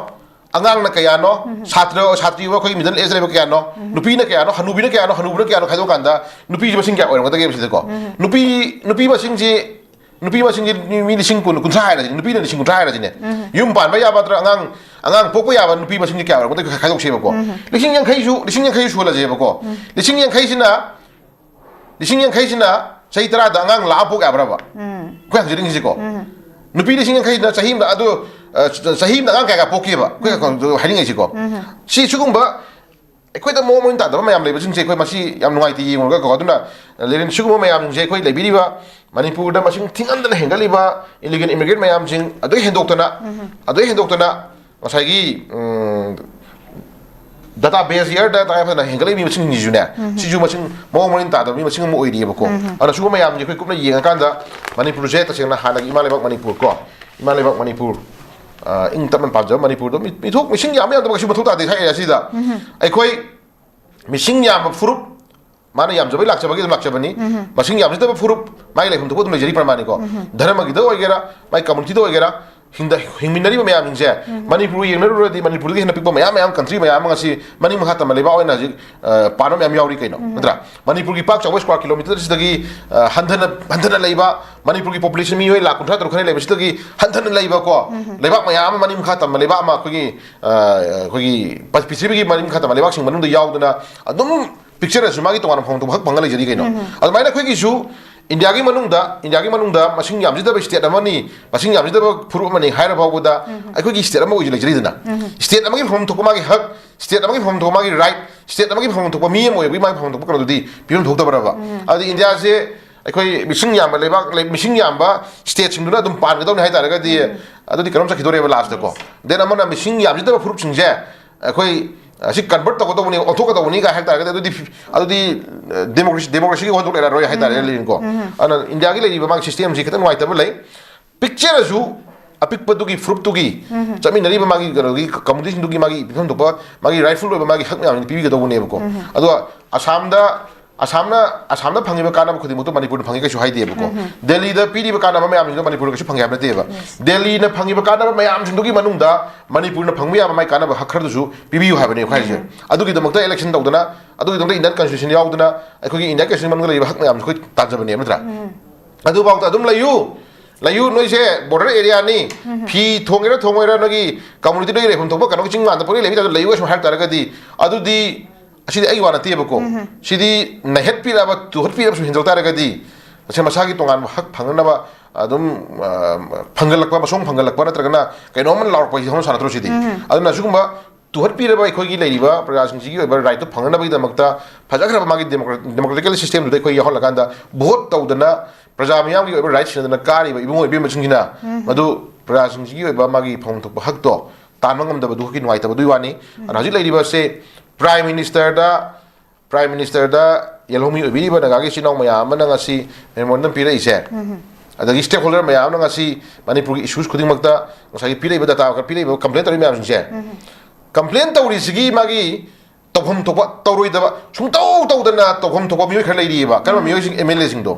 ꯑꯉꯥꯡꯅ ꯀꯌꯥꯅꯣ? ꯁꯥꯇ꯭ꯔ, ꯁꯥꯇ꯭ꯔꯤ ꯑꯩꯈꯣꯏ middle age ꯂꯩꯕ ꯀꯌꯥꯅꯣ? ꯅꯨꯄꯤꯅ ꯀꯌꯥꯅꯣ? ꯍꯅꯨꯕꯤꯅ ꯀꯌꯥꯅꯣ? ꯍꯅꯨꯕꯅ ꯀꯌꯥꯅꯣ ꯈꯥꯏꯗꯣꯛꯑꯀꯥꯟꯗ ꯅꯨꯄꯤꯁꯤ ꯃꯁꯤꯡ ꯀꯌꯥ ꯑꯣꯏꯔꯝꯒꯗꯒꯦ ꯁꯤꯗꯀꯣ? ꯅꯨꯄꯤ, ꯅꯨꯄꯤ ꯃꯁꯤꯡꯁꯤ, ꯅꯨꯄꯤ ꯃꯁꯤꯡꯁꯤ ꯃꯤ, ꯃꯤ ꯂꯤꯁꯤꯡ ꯀꯨꯟ, ꯀꯨꯟꯊ꯭ꯔꯥ ꯍꯥꯏꯔꯁꯤꯅꯦ, ꯅꯨꯄꯤꯅ ꯂꯤꯁꯤꯡ ꯀꯨꯟꯊ꯭ꯔꯥ ꯍꯥꯏꯔꯁꯤꯅꯦ꯫ ꯌꯨꯝ ꯄꯥꯟꯕ ꯌꯥꯕ ꯅꯠꯇ꯭ꯔꯒ ꯑꯉꯥꯡ, ꯑꯉꯥꯡ ꯄꯣꯛꯄ ꯌꯥꯕ ꯅꯨꯄꯤ ꯃꯁꯤꯡꯁꯦ ꯀꯌꯥ ꯑꯣꯏꯔꯝꯒꯗꯒꯦ ꯈꯥꯏꯗꯣꯛꯁꯦꯕꯀꯣ꯫ ꯂꯤꯁꯤꯡ ꯌꯥꯡꯈꯩꯁꯨ, ꯂꯤꯁꯤꯡ ꯌꯥꯡꯈꯩꯁꯨ ꯁꯨꯍꯜꯂꯁꯦꯕꯀꯣ꯫ ꯂꯤꯁꯤꯡ ꯌꯥꯡꯈꯩꯁꯤꯅ, ꯂꯤꯁꯤꯡ ꯌꯥꯡꯈꯩꯁꯤꯅ ꯆꯍꯤ ꯇꯔꯥꯗ ꯑꯉꯥꯡ ꯂꯥꯛ ꯑꯃ ꯄꯣꯛ ꯌꯥꯕ꯭ꯔꯕ? ꯑꯩꯈꯣꯏ ꯍꯪꯖꯅꯤꯡꯉꯤꯁꯤꯀꯣ꯫ ꯅꯨꯄꯤ ꯂꯤꯁꯤꯡ ꯌꯥꯡꯈꯩꯁꯤꯅ ꯆꯍꯤ ꯑꯃꯗ, ꯑꯗꯨ, ꯑ, ꯆꯍꯤ ꯑꯃꯗ ꯑꯉꯥꯡ ꯀꯌꯥ ꯀꯌꯥ ꯄꯣꯛꯈꯤꯕ? ꯑꯩꯈꯣꯏ ꯍꯥꯏꯅꯤꯡꯉꯤꯁꯤꯀꯣ꯫ ꯁꯤ ꯁꯤꯒꯨꯝꯕ ꯑꯩꯈꯣꯏꯗ ꯃꯑꯣꯡ ꯃꯔꯤꯟ ꯇꯥꯗꯕ ꯃꯌꯥꯝ ꯂꯩꯕꯁꯤꯡꯁꯦ ꯑꯩꯈꯣꯏ ꯃꯁꯤ ꯌꯥꯝ ꯅꯨꯡꯉꯥꯏꯇꯦ ꯌꯦꯡꯉꯨꯔꯒꯀꯣ꯫ ꯑꯗꯨꯅ ꯂꯦꯔꯤꯟ ꯁꯤꯒꯨꯝꯕ ꯃꯌꯥꯝꯁꯤꯡꯁꯦ ꯑꯩꯈꯣꯏ ꯂꯩꯕꯤꯔꯤꯕ ꯃꯅꯤꯄꯨꯔꯗ ꯃꯁꯤꯡ ꯊꯤꯉꯝꯗꯅ ꯍꯦꯟꯒꯠꯂꯤꯕ ꯏꯂꯤꯒꯦꯜ ꯏꯃꯤꯒ꯭ꯔꯦꯟ ꯃꯌꯥꯝꯁꯤꯡ ꯑꯗꯨꯗꯒꯤ ꯍꯦꯟꯗꯣꯛꯇꯅ ꯑꯗꯨꯗꯒꯤ ꯍꯦꯟꯗꯣꯛꯇꯅ ꯉꯁꯥꯏꯒꯤ ꯗꯇꯥ ꯕꯦꯁ ꯌꯔꯗ ꯇꯉꯥꯏ ꯐꯗꯅ ꯍꯦꯟꯒꯠꯂꯛꯏꯕ ꯃꯁꯤꯡꯁꯤꯡꯁꯤꯁꯨꯅꯦ, ꯁꯤꯁꯨ ꯃꯁꯤꯡ ꯃꯑꯣꯡ ꯃꯔꯤꯟ ꯇꯥꯗꯕ ꯃꯤ ꯃꯁꯤꯡ ꯑꯃ ꯑꯣꯏꯔꯤꯑꯕꯀꯣ꯫ ꯑꯗꯨꯅ ꯁꯤꯒꯨꯝꯕ ꯃꯌꯥꯝꯁꯦ ꯑꯩꯈꯣꯏ ꯀꯨꯞꯅ ꯌꯦꯡꯉꯀꯥꯟꯗ ꯃꯅꯤꯄꯨꯔꯁꯦ ꯇꯁꯦꯡꯅ ꯍꯥꯟꯅꯒꯤ ꯏꯃꯥ ꯂꯩꯕꯥꯛ ꯃꯅꯤꯄꯨꯔ ꯀꯣ, ꯏꯃꯥ ꯂꯩꯕꯥꯛ ꯃꯅꯤꯄꯨꯔ, ꯑ, ꯏꯪ ꯇꯞꯅ ꯄꯥꯝꯖꯕ ꯃꯅꯤꯄꯨꯔꯗꯣ ꯃꯤ- ꯃꯤꯊꯣꯛ ꯃꯤꯁꯤꯡ ꯌꯥꯝꯕ ꯌꯥꯝꯗꯕ ꯀꯩꯁꯨ ꯃꯊꯧ ꯇꯥꯗꯦ ꯁ꯭ꯋꯥꯏ ꯑꯦꯔꯤꯌꯥꯁꯤꯗ꯫ ꯑꯩꯈꯣꯏ ꯃꯤꯁꯤꯡ ꯌꯥꯝꯕ ꯐꯨꯔꯨꯞ ꯃꯥꯅ ꯌꯥꯝꯖꯕꯩ ꯂꯥꯛꯆꯕꯒꯤ ꯑꯗꯨꯝ ꯂꯥꯛꯆꯕꯅꯤ꯫ ꯃꯁꯤꯡ ꯌꯥꯝꯖꯗꯕ ꯐꯨꯔꯨꯞ ꯃꯥꯒꯤ ꯂꯩꯐꯝ ꯊꯣꯛꯄ ꯑꯗꯨꯝ ꯂꯩꯖꯔꯤ ꯄ꯭ꯔꯃꯥꯅꯤꯀꯣ꯫ ꯙꯔꯃꯒꯤꯗ ꯑꯣꯏꯒꯦꯔꯥ, ꯃꯥꯒꯤ ꯀꯝꯃꯨꯅꯤꯇꯤꯗ ꯑꯣꯏꯒꯦꯔꯥ, ꯍꯤꯡꯗ- ꯍꯤꯡꯃꯤꯟꯅꯔꯤꯕ ꯃꯌꯥꯝꯁꯤꯡꯁꯦ ꯃꯅꯤꯄꯨꯔ ꯌꯦꯡꯅꯔꯨꯔꯗꯤ ꯃꯅꯤꯄꯨꯔꯗꯒꯤ ꯍꯦꯟꯅ ꯄꯤꯛꯄ ꯃꯌꯥꯝ ꯃꯌꯥꯝ ꯀꯟꯇ꯭ꯔꯤ ꯃꯌꯥꯝ ꯑꯃ ꯉꯁꯤ ꯃꯅꯤꯡ ꯃꯈꯥ ꯇꯝꯕ ꯂꯩꯕꯥꯛ ꯑꯣꯏꯅ ꯍꯧꯖꯤꯛ, ꯑ, ꯄꯥꯟꯕ ꯃꯌꯥꯝ ꯌꯥꯎꯔꯤ ꯀꯩꯅꯣ, ꯅꯠꯇ꯭ꯔꯥ? ꯃꯅꯤꯄꯨꯔꯒꯤ ꯄꯥꯛ ꯆꯥꯎꯕ ꯁ꯭ꯀ꯭ꯋꯥꯔ ꯀꯤꯂꯣꯃꯤꯇꯔꯁꯤꯗꯒꯤ, ꯑ, ꯍꯟꯊꯅ ꯍꯟꯊꯅ ꯂꯩꯕ, ꯃꯅꯤꯄꯨꯔꯒꯤ ꯄꯣꯄꯨꯂꯦꯁꯟ ꯃꯤꯑꯣꯏ ꯂꯥꯈ ꯀꯨꯟꯊ꯭ꯔꯥ ꯇꯔꯨꯛ ꯈꯔ ꯂꯩꯕꯁꯤꯗꯒꯤ ꯍꯟꯊꯅ ꯂꯩꯕ ꯀꯣ, ꯂꯩꯕꯥꯛ ꯃꯌꯥꯝ ꯑꯃ ꯃꯅꯤꯡ ꯃꯈꯥ ꯇꯝꯕ ꯂꯩꯕꯥꯛ ꯑꯃ ꯑꯩꯈꯣꯏꯒꯤ, ꯑ, ꯑꯩꯈꯣꯏꯒꯤ ꯄ- ꯄ꯭ꯔꯤꯊꯤꯕꯤꯒꯤ ꯃꯅꯤꯡ ꯃꯈꯥ ꯇꯝꯕ ꯂꯩꯕꯥꯛꯁꯤꯡ ꯃꯅꯨꯡꯗ ꯌꯥꯎꯗꯅ ꯑꯗꯨꯝ ꯄꯤꯛꯆꯔꯁꯨ ꯃꯥꯒꯤ ꯇꯣꯉꯥꯟꯕ ꯐꯝꯐꯝ ꯊꯣꯛꯄ ꯍꯛ ꯐꯪꯉ ꯂꯩꯖꯔꯤ ꯀꯩꯅꯣ꯫ ꯑꯗꯨꯃꯥꯏꯅ ꯑꯩꯈꯣꯏꯒꯤꯁꯨ ꯏꯟꯗꯤꯌꯥꯒꯤ ꯃꯅꯨꯡꯗ, ꯏꯟꯗꯤꯌꯥꯒꯤ ꯃꯅꯨꯡꯗ ꯃꯁꯤꯡ ꯌꯥꯝꯖꯗꯕ ꯁ꯭ꯇꯦꯠ ꯑꯃꯅꯤ, ꯃꯁꯤꯡ ꯌꯥꯝꯖꯗꯕ ꯐꯨꯔꯨꯞ ꯑꯃꯅꯤ ꯍꯥꯏꯔ ꯐꯥꯎꯕꯗ ꯑꯩꯈꯣꯏꯒꯤ ꯁ꯭ꯇꯦꯠ ꯑꯃ ꯑꯣꯏꯅ ꯂꯩꯖꯔꯤꯗꯅ꯫ ꯁ꯭ꯇꯦꯠ ꯑꯃꯒꯤ ꯐꯝꯐꯝ ꯊꯣꯛꯄ ꯃꯥꯒꯤ ꯍꯛ, ꯁ꯭ꯇꯦꯠ ꯑꯃꯒꯤ ꯐꯝꯐꯝ ꯊꯣꯛꯄ ꯃꯥꯒꯤ ꯔꯥꯏꯠ, ꯁ꯭ꯇꯦꯠ ꯑꯃꯒꯤ ꯐꯝꯐꯝ ꯊꯣꯛꯄ ꯃꯤ ꯑꯃ ꯑꯣꯏꯕꯒꯤ ꯃꯥꯒꯤ ꯐꯝꯐꯝ ꯊꯣꯛꯄ ꯀꯩꯅꯣꯗꯨꯗꯤ ꯄꯤꯐꯝ ꯊꯣꯛꯇꯕ꯭ꯔꯕ? ꯑꯗꯨꯗꯤ ꯏꯟꯗꯤꯌꯥꯁꯦ ꯑꯩꯈꯣꯏ ꯃꯤꯁꯤꯡ ꯌꯥꯝꯕ ꯂꯩꯕꯥꯛ, ꯂꯩ- ꯃꯤꯁꯤꯡ ꯌꯥꯝꯕ ꯁ꯭ꯇꯦꯠꯁꯤꯡꯗꯨꯅ ꯑꯗꯨꯝ ꯄꯥꯟꯒꯗꯧꯅꯤ ꯍꯥꯏ ꯇꯥꯔꯒꯗꯤ ꯑꯗꯨꯗꯤ ꯀꯩꯅꯣꯝ ꯆꯠꯈꯤꯗꯣꯔꯦꯕ ꯂꯥꯁꯇꯀꯣ꯫ ꯗꯦꯟ ꯑꯃꯅ ꯃꯤꯁꯤꯡ ꯌꯥꯝꯖꯗꯕ ꯐꯨꯔꯨꯞꯁꯤꯡꯁꯦ ꯑꯩꯈꯣꯏ, ꯑ, ꯁꯤ ꯀꯟꯚꯔꯠ ꯇꯧꯒꯗꯧꯕꯅꯤ, ꯑꯣꯟꯊꯣꯛꯀꯗꯧꯕꯅꯤ ꯀꯥꯏ ꯍꯥꯏ ꯇꯥꯔꯒꯗꯤ ꯑꯗꯨꯗꯤ, ꯑꯗꯨꯗꯤ, ꯑ, ꯗꯦꯃꯣꯀ꯭ꯔꯦꯁꯤ, ꯗꯦꯃꯣꯀ꯭ꯔꯦꯁꯤꯒꯤ ꯋꯥꯍꯟꯊꯣꯛ ꯂꯩꯔꯔꯣꯏ ꯍꯥꯏ ꯇꯥꯔꯦ, ꯂꯤꯟꯀꯣ꯫ ꯑꯗꯨꯅ ꯏꯟꯗꯤꯌꯥꯒꯤ ꯂꯩꯔꯤꯕ ꯃꯥꯒꯤ ꯁꯤꯁꯇꯦꯝꯁꯤ ꯈꯤꯇꯪ ꯅꯨꯡꯉꯥꯏꯇꯕ ꯂꯩ꯫ ꯄꯤꯛꯆꯔꯁꯨ ꯑꯄꯤꯛꯄꯗꯨꯒꯤ ꯐꯨꯔꯨꯞꯇꯨꯒꯤ ꯆꯠꯃꯤꯟꯅꯔꯤꯕ ꯃꯥꯒꯤ ꯀꯩꯅꯣꯒꯤ ꯀꯝꯃꯨꯅꯤꯇꯤꯁꯤꯡꯗꯨꯒꯤ ꯃꯥꯒꯤ ꯄꯤꯐꯝ ꯊꯣꯛꯄ ꯃꯥꯒꯤ ꯔꯥꯏꯠꯐꯨꯜ ꯑꯣꯏꯕ ꯃꯥꯒꯤ ꯍꯛ ꯃꯌꯥꯝꯁꯤ ꯄꯤꯕꯤꯒꯗꯧꯕꯅꯦꯕꯀꯣ꯫ ꯑꯗꯣ ꯑꯁꯥꯝꯗ, ꯑꯁꯥꯝꯅ, ꯑꯁꯥꯝꯅ ꯐꯪꯉꯤꯕ ꯀꯥꯟꯅꯕ ꯈꯨꯗꯤꯡꯃꯛꯇꯣ ꯃꯅꯤꯄꯨꯔꯗ ꯐꯪꯉꯤ ꯀꯩꯁꯨ ꯍꯥꯏꯗꯦꯕꯀꯣ꯫ ꯗꯦꯜꯂꯤꯗ ꯄꯤꯔꯤꯕ ꯀꯥꯟꯅꯕ ꯃꯌꯥꯝꯁꯤꯡꯗꯣ ꯃꯅꯤꯄꯨꯔꯗ ꯀꯩꯁꯨ ꯐꯪꯉꯦ ꯍꯥꯏꯕ ꯅꯠꯇꯦꯕ꯫ ꯗꯦꯜꯂꯤꯅ ꯐꯪꯉꯤꯕ ꯀꯥꯟꯅꯕ ꯃꯌꯥꯝꯁꯤꯡꯗꯨꯒꯤ ꯃꯅꯨꯡꯗ ꯃꯅꯤꯄꯨꯔꯅ ꯐꯪꯕ ꯌꯥꯕ ꯃꯥꯏ ꯀꯥꯟꯅꯕ ꯍꯛ ꯈꯔꯗꯨꯁꯨ ꯄꯤꯕꯤꯌꯨ ꯍꯥꯏꯕꯅꯦ ꯑꯩꯈꯣꯏ ꯍꯥꯏꯁꯦ꯫ ꯑꯗꯨꯒꯤꯗꯃꯛꯇ ꯏꯂꯦꯛꯁꯟ ꯇꯧꯗꯅ, ꯑꯗꯨꯒꯤꯗꯃꯛꯇ ꯏꯟꯗꯤꯌꯟ ꯀꯟꯁꯇꯤꯇ꯭ꯌꯨꯁꯟ ꯌꯥꯎꯗꯅ ꯑꯩꯈꯣꯏꯒꯤ ꯏꯟꯗꯤꯌꯟ ꯀꯟꯁꯇꯤꯇ꯭ꯌꯨꯁꯟ ꯃꯅꯨꯡꯗ ꯂꯩꯔꯤꯕ ꯍꯛ ꯃꯌꯥꯝꯁꯦ ꯑꯩꯈꯣꯏ ꯇꯥꯟꯖꯕꯅꯦꯕ, ꯅꯠꯇ꯭ꯔꯥ? ꯑꯗꯨꯐꯥꯎꯗ ꯑꯗꯨꯝ ꯂꯩꯌꯨ, ꯂꯩꯌꯨ, ꯅꯣꯏꯁꯦ ꯕꯣꯔꯗꯔ ꯑꯦꯔꯤꯌꯥꯅꯤ, ꯐꯤ ꯊꯣꯡꯒꯦꯔꯥ ꯊꯣꯡꯉꯣꯏꯔꯥ, ꯅꯣꯏꯒꯤ ꯀꯝꯃꯨꯅꯤꯇꯤ ꯅꯣꯏꯒꯤ ꯂꯩꯐꯝ ꯊꯣꯛꯄ ꯀꯩꯅꯣꯒꯤ ꯆꯤꯡ ꯃꯥꯟꯗ ꯄꯣꯠꯂꯩ ꯂꯩꯕ ꯇꯥꯏꯞꯇ ꯂꯩꯌꯨ ꯁꯨꯝ ꯍꯥꯏꯔꯛ ꯇꯥꯔꯒꯗꯤ, ꯑꯗꯨꯗꯤ ꯑꯁꯤꯗꯤ ꯑꯩꯒꯤ ꯋꯥ ꯅꯠꯇꯦꯕꯀꯣ꯫ ꯁꯤꯗꯤ ꯅꯩꯍꯠꯄꯤꯔꯛꯑꯕ, ꯇꯨꯍꯠꯄꯤꯔꯛꯑꯕꯁꯨ ꯍꯦꯟꯖꯧ ꯇꯥꯔꯒꯗꯤ, ꯃꯁꯥ ꯃꯁꯥꯒꯤ ꯇꯣꯉꯥꯟꯕ ꯍꯛ ꯐꯪꯅꯅꯕ ꯑꯗꯨꯝ, ꯑ, ꯐꯪꯒꯠꯂꯛꯄ, ꯃꯁꯣꯡ ꯐꯪꯒꯠꯂꯛꯄ ꯅꯠꯇ꯭ꯔꯒꯅ ꯀꯩꯅꯣꯝꯃ ꯂꯥꯎꯔꯛꯄ ꯍꯥꯏꯁꯤ ꯍꯧꯅ ꯁꯥ ꯅꯠꯇ꯭ꯔꯣ ꯁꯤꯗꯤ? ꯑꯗꯨꯅ ꯁꯤꯒꯨꯝꯕ ꯇꯨꯍꯠꯄꯤꯔꯕ ꯑꯩꯈꯣꯏꯒꯤ ꯂꯩꯔꯤꯕ ꯄ꯭ꯔꯖꯥꯁꯤꯡꯁꯤꯒꯤ ꯑꯣꯏꯕ ꯔꯥꯏꯠꯇꯨ ꯐꯪꯅꯅꯕꯒꯤꯗꯃꯛꯇ ꯐꯖꯈ꯭ꯔꯕ ꯃꯥꯒꯤ ꯗꯦꯃꯣꯀ꯭ꯔꯦꯇꯤꯀꯦꯜ ꯁꯤꯁꯇꯦꯝꯗꯨꯗ ꯑꯩꯈꯣꯏ ꯌꯥꯎꯍꯜꯂꯀꯥꯟꯗ ꯚꯣꯠ ꯇꯧꯗꯅ ꯄ꯭ꯔꯖꯥ ꯃꯤꯌꯥꯝꯒꯤ ꯑꯣꯏꯕ ꯔꯥꯏꯠ ꯁꯤꯟꯅꯗꯅ ꯀꯥꯔꯤꯕ ꯏꯕꯨꯡꯉꯣ ꯏꯕꯦꯝꯃꯁꯤꯡꯁꯤꯅ ꯃꯗꯨ ꯄ꯭ꯔꯖꯥꯁꯤꯡꯁꯤꯒꯤ ꯑꯣꯏꯕ ꯃꯥꯒꯤ ꯐꯪꯐꯝ ꯊꯣꯛꯄ ꯍꯛꯇꯣ ꯇꯥꯟꯕ ꯉꯝꯗꯕꯗꯨ ꯈꯛꯀꯤ ꯅꯨꯡꯉꯥꯏꯇꯕꯗꯨꯒꯤ ꯋꯥꯅꯤ꯫ ꯑꯗꯣ ꯍꯧꯖꯤꯛ ꯂꯩꯔꯤꯕꯁꯦ ꯄ꯭ꯔꯥꯏꯝ ꯃꯤꯅꯤꯁꯇꯔꯗ ꯄ꯭ꯔꯥꯏꯝ ꯃꯤꯅꯤꯁꯇꯔꯗ ꯌꯦꯜꯍꯧꯃꯤ ꯑꯣꯏꯕꯤꯔꯤꯕ ꯅꯥꯒꯥꯒꯤ ꯏꯆꯤꯜ ꯏꯅꯥꯎ ꯃꯌꯥꯝ ꯑꯃꯅ ꯉꯁꯤ ꯃꯦꯃꯣꯔꯦꯟꯗꯝ ꯄꯤꯔꯛꯏꯁꯦ, ꯑꯗꯒꯤ ꯁ꯭ꯇꯦꯛ ꯍꯣꯜꯗꯔ ꯃꯌꯥꯝ ꯑꯃꯅ ꯉꯁꯤ ꯃꯅꯤꯄꯨꯔꯒꯤ ꯏꯁꯨꯁ ꯈꯨꯗꯤꯡꯃꯛꯇ ꯉꯁꯥꯏꯒꯤ ꯄꯤꯔꯛꯏꯕ ꯗꯇꯥ ꯄꯤꯔꯛꯏꯕ ꯀꯝꯄ꯭ꯂꯦꯟ ꯇꯧꯔꯤꯕ ꯃꯌꯥꯝꯁꯤꯡꯁꯦ, ꯀꯝꯄ꯭ꯂꯦꯟ ꯇꯧꯔꯤꯁꯤꯒꯤ ꯃꯥꯒꯤ ꯇꯧꯐꯝ ꯊꯣꯛꯄ ꯇꯧꯔꯣꯏꯗꯕ ꯁꯨꯡꯇꯧ ꯇꯧꯗꯅ ꯇꯧꯐꯝ ꯊꯣꯛꯄ ꯃꯤꯑꯣꯏ ꯈꯔ ꯂꯩꯔꯤꯑꯕ꯫ ꯀꯔꯝꯕ ꯃꯤꯑꯣꯏꯁꯤꯡ? ꯑꯦꯝ ꯑꯦꯜ ꯑꯦꯁꯤꯡꯗꯣ꯫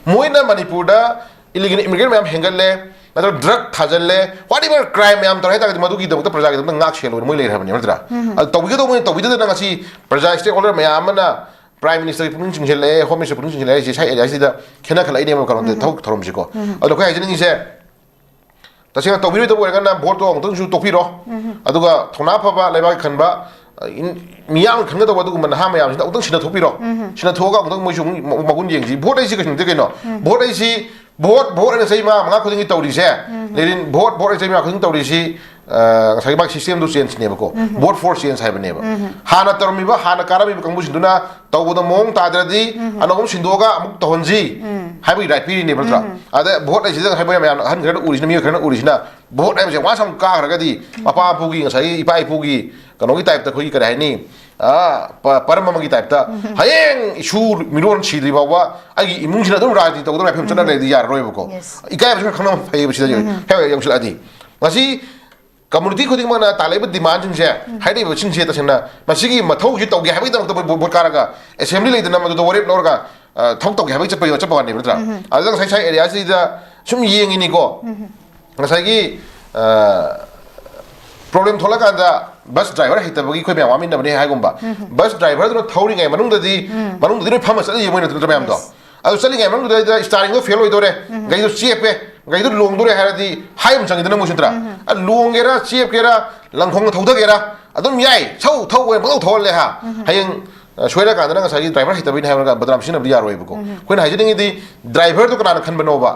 ꯃꯣꯏꯅ ꯃꯅꯤꯄꯨꯔꯗ ꯏꯂꯤꯒꯦꯜ ꯏꯃꯤꯒ꯭ꯔꯦꯟ ꯃꯌꯥꯝ ꯍꯦꯟꯒꯠꯂꯦ, ꯅꯠꯇ꯭ꯔꯒ ꯗ꯭ꯔꯒ ꯊꯥꯖꯜꯂꯦ, ꯋꯥꯠ ꯏꯚꯔ ꯀ꯭ꯔꯥꯏꯝ ꯃꯌꯥꯝ ꯇꯧꯔꯦ ꯍꯥꯏꯇꯥꯔꯒꯗꯤ ꯃꯗꯨꯒꯤꯗꯃꯛꯇ ꯄ꯭ꯔꯖꯥꯒꯤꯗꯃꯛꯇ ꯉꯥꯛ ꯁꯦꯜ ꯑꯣꯏꯅ ꯃꯣꯏ ꯂꯩꯔꯕꯅꯦꯕ, ꯅꯠꯇ꯭ꯔꯥ? ꯑꯗꯨ ꯇꯧꯕꯤꯒꯗꯧꯕꯅꯤ, ꯇꯧꯕꯤꯗꯗꯅ ꯉꯁꯤ ꯄ꯭ꯔꯖꯥ ꯁ꯭ꯇꯦꯛ ꯍꯣꯜꯗꯔ ꯃꯌꯥꯝ ꯑꯃꯅ ꯄ꯭ꯔꯥꯏꯝ ꯃꯤꯅꯤꯁꯇꯔꯒꯤ ꯄꯨꯛꯅꯤꯡ ꯆꯤꯡꯁꯤꯜꯂꯛꯑꯦ, ꯍꯣꯝ ꯃꯤꯅꯤꯁꯇꯔ ꯄꯨꯛꯅꯤꯡ ꯆꯤꯡꯁꯤꯜꯂꯛꯑꯦ ꯍꯥꯏꯁꯦ ꯁ꯭ꯋꯥꯏ ꯑꯦꯔꯤꯌꯥꯁꯤꯗ ꯈꯦꯠꯅꯈꯠꯂꯛꯏꯅꯦꯕ ꯀꯩꯅꯣꯗ ꯊꯕꯛ ꯊꯧꯔꯝꯁꯤꯀꯣ꯫ ꯑꯗꯣ ꯑꯩꯈꯣꯏ ꯍꯥꯏꯖꯅꯤꯡꯉꯤꯁꯦ, ꯇꯁꯦꯡꯅ ꯇꯧꯕꯤꯔꯣꯏꯗꯕ ꯑꯣꯏꯔꯒꯅ ꯚꯣꯠꯇꯣ ꯑꯃꯨꯛꯇꯪꯁꯨ ꯇꯣꯛꯄꯤꯔꯣ꯫ ꯑꯗꯨꯒ ꯊꯧꯅꯥ ꯐꯕ ꯂꯩꯕꯥꯛ ꯈꯟꯕ, ꯑ, ꯏꯟ-, ꯃꯤꯌꯥꯝꯅ ꯈꯟꯒꯗꯧꯕ ꯑꯗꯨꯒꯨꯝꯕ ꯅꯍꯥ ꯃꯌꯥꯝꯁꯤꯗ ꯑꯃꯨꯛꯇꯪ ꯁꯤꯟꯅꯊꯣꯛꯄꯤꯔꯣ꯫ ꯁꯤꯟꯅꯊꯣꯛꯑꯒ ꯑꯃꯨꯛꯇꯪ ꯃꯣꯏꯁꯨ ꯑꯃꯨꯛ ꯃꯒꯨꯟ ꯌꯦꯡꯁꯤ꯫ ꯚꯣꯠ ꯍꯥꯏꯁꯤ ꯀꯩꯁꯨ ꯅꯠꯇꯦ ꯀꯩꯅꯣ꯫ ꯚꯣꯠ ꯍꯥꯏꯁꯤ ꯚꯣꯠ, ꯚꯣꯠ ꯍꯥꯏꯅ ꯆꯍꯤ ꯃꯉꯥ, ꯃꯉꯥ ꯈꯨꯗꯤꯡꯒꯤ ꯇꯧꯔꯤꯁꯦ, ꯂꯦꯅꯤꯟ, ꯚꯣꯠ, ꯚꯣꯠ ꯍꯥꯏꯅ ꯆꯍꯤ ꯃꯉꯥ ꯈꯨꯗꯤꯡꯒꯤ ꯇꯧꯔꯤꯁꯤ, ꯑ, ꯉꯁꯥꯏꯒꯤ ꯃꯥꯒꯤ ꯁꯤꯁꯇꯦꯝꯗꯨ ꯆꯦꯟꯖꯅꯦꯕꯀꯣ꯫ ꯚꯣꯠ ꯐꯣꯔ ꯆꯦꯟꯖ ꯍꯥꯏꯕꯅꯦꯕ꯫ ꯍꯥꯟꯅ ꯇꯧꯔꯝꯃꯤꯕ, ꯍꯥꯟꯅ ꯀꯥꯔꯝꯃꯤꯕ ꯀꯥꯡꯕꯨꯁꯤꯡꯗꯨꯅ ꯇꯧꯕꯗ ꯃꯑꯣꯡ ꯇꯥꯗ꯭ꯔꯗꯤ ꯑꯅꯧꯕ ꯑꯃ ꯁꯤꯟꯗꯣꯛꯑꯒ ꯑꯃꯨꯛ ꯇꯧꯍꯟꯁꯤ ꯍꯥꯏꯕꯒꯤ ꯔꯥꯏꯠ ꯄꯤꯔꯤꯅꯦꯕ, ꯅꯠꯇ꯭ꯔꯥ? ꯑꯗ ꯚꯣꯠ ꯍꯥꯏꯁꯤꯗ ꯉꯁꯥꯏ ꯃꯌꯥꯝ, ꯑꯍꯟ ꯈꯔꯅ ꯎꯔꯤꯁꯤꯅ, ꯃꯤꯑꯣꯏ ꯈꯔꯅ ꯎꯔꯤꯁꯤꯅ ꯚꯣꯠ ꯍꯥꯏꯕꯁꯦ ꯋꯥꯟꯁ ꯑꯃꯨꯛ ꯀꯥꯈ꯭ꯔꯒꯗꯤ ꯃꯄꯥ ꯃꯄꯨꯒꯤ, ꯉꯁꯥꯏꯒꯤ ꯏꯄꯥ ꯏꯄꯨꯒꯤ ꯀꯩꯅꯣꯒꯤ ꯇꯥꯏꯞꯇ, ꯑꯩꯈꯣꯏꯒꯤ ꯀꯔꯤ ꯍꯥꯏꯅꯤ, ꯑ, ꯄ-, ꯄꯔꯝ ꯑꯃꯒꯤ ꯇꯥꯏꯞꯇ ꯍꯌꯦꯡ ꯏꯁꯨ ꯃꯤꯔꯣꯟ ꯁꯤꯗ꯭ꯔꯤ ꯐꯥꯎꯕ ꯑꯩꯒꯤ ꯏꯃꯨꯡꯁꯤꯅ ꯑꯗꯨꯝ ꯔꯥꯖꯅꯤꯇꯤ ꯇꯧꯗꯅ ꯐꯤꯕꯝ ꯆꯠꯅ ꯂꯩꯔꯗꯤ ꯌꯥꯔꯔꯣꯏꯕꯀꯣ꯫ Yes. ꯏꯀꯥꯏꯕꯁꯨ ꯈꯔ ꯈꯪꯕ ꯐꯩꯌꯦꯕ ꯁꯤꯗ ꯍꯦꯛ ꯌꯧꯁꯤꯜꯂꯛꯑꯗꯤ꯫ ꯉꯁꯤ ꯀꯝꯃꯨꯅꯤꯇꯤ ꯈꯨꯗꯤꯡꯃꯛꯅ ꯇꯥꯜꯂꯛꯏꯕ ꯗꯤꯃꯥꯟꯁꯤꯡꯁꯦ, ꯍꯥꯏꯔꯛꯏꯕꯁꯤꯡꯁꯦ ꯇꯁꯦꯡꯅ ꯃꯁꯤꯒꯤ ꯃꯊꯧꯁꯤ ꯇꯧꯒꯦ ꯍꯥꯏꯕꯒꯤꯗꯃꯛꯇ ꯃꯣꯏ ꯚꯣ-, ꯚꯣꯠ ꯀꯥꯔꯒ ꯑꯦꯁꯦꯝꯕ꯭ꯂꯤ ꯂꯩꯗꯅ ꯃꯗꯨꯗ ꯋꯥꯔꯦꯞ ꯂꯧꯔꯒ, ꯑ, ꯊꯕꯛ ꯇꯧꯒꯦ ꯍꯥꯏꯕꯒꯤ ꯆꯠꯄ, ꯆꯠꯄ ꯋꯥꯅꯦꯕ, ꯅꯠꯇ꯭ꯔꯥ? ꯑꯗꯨꯗ ꯉꯁꯥꯏ ꯁ꯭ꯋꯥꯏ ꯑꯦꯔꯤꯌꯥꯁꯤꯗ ꯁꯨꯝ ꯌꯦꯡꯉꯤꯅꯤꯀꯣ꯫ ꯉꯁꯥꯏꯒꯤ, ꯑ, ꯄ꯭ꯔꯣꯕ꯭ꯂꯦꯝ ꯊꯣꯛꯂꯀꯥꯟꯗ ꯕꯁ ꯗ꯭ꯔꯥꯏꯚꯔ ꯍꯩꯇꯕꯒꯤ ꯑꯩꯈꯣꯏ ꯃꯌꯥꯝ ꯋꯥꯃꯤꯟꯅꯕꯅꯦ ꯍꯥꯏꯒꯨꯝꯕ꯫ ꯕꯁ ꯗ꯭ꯔꯥꯏꯚꯔꯗꯨꯅ ꯊꯧꯔꯤꯉꯩ ꯃꯅꯨꯡꯗꯗꯤ, ꯃꯅꯨꯡꯗꯗꯤ ꯂꯣꯏ ꯐꯝꯃ ꯆꯠꯂ ꯌꯦꯡꯉꯣꯏ ꯅꯠꯇ꯭ꯔꯥ ꯃꯌꯥꯝꯗꯣ? Yes. ꯑꯗꯨ ꯆꯠꯂꯤꯉꯩ ꯃꯅꯨꯡꯗꯨꯗ ꯁ꯭ꯇꯥꯔꯤꯡꯗꯣ ꯐꯦꯜ ꯑꯣꯏꯗꯣꯔꯦ, ꯒꯥꯔꯤꯗꯣ ꯆꯦꯞꯄꯦ, ꯒꯥꯔꯤꯗꯣ ꯂꯣꯡꯗꯣꯔꯦ ꯍꯥꯏꯔꯗꯤ ꯍꯥꯏꯕ ꯑꯃ ꯆꯪꯉꯤꯗꯅ ꯃꯣꯏꯁꯨ, ꯅꯠꯇ꯭ꯔꯥ? ꯑ, ꯂꯣꯡꯒꯦꯔꯥ, ꯆꯦꯞꯀꯦꯔꯥ, ꯂꯪꯈꯣꯡꯅ ꯊꯧꯗꯒꯦꯔꯥ, ꯑꯗꯨꯝ ꯌꯥꯏ, ꯁꯧ, ꯊꯧ ꯑꯣꯏꯅ ꯄꯪꯊꯧ ꯊꯧꯍꯜꯂꯦ ꯍꯥ꯫ ꯍꯌꯦꯡ, ꯑ, ꯁꯣꯏꯔꯀꯥꯟꯗꯅ ꯉꯁꯥꯏꯒꯤ ꯗ꯭ꯔꯥꯏꯚꯔ ꯍꯩꯇꯕꯒꯤꯅꯦ ꯍꯥꯏꯔꯒ ꯕꯗꯅꯥꯝ ꯁꯤꯖꯤꯟꯅꯕꯗꯤ ꯌꯥꯔꯣꯏꯕꯀꯣ꯫ ꯑꯩꯈꯣꯏꯅ ꯍꯥꯏꯖꯅꯤꯡꯉꯤꯗꯤ ꯗ꯭ꯔꯥꯏꯚꯔꯗꯣ ꯀꯅꯥꯅ ꯈꯟꯕꯅꯣꯕ?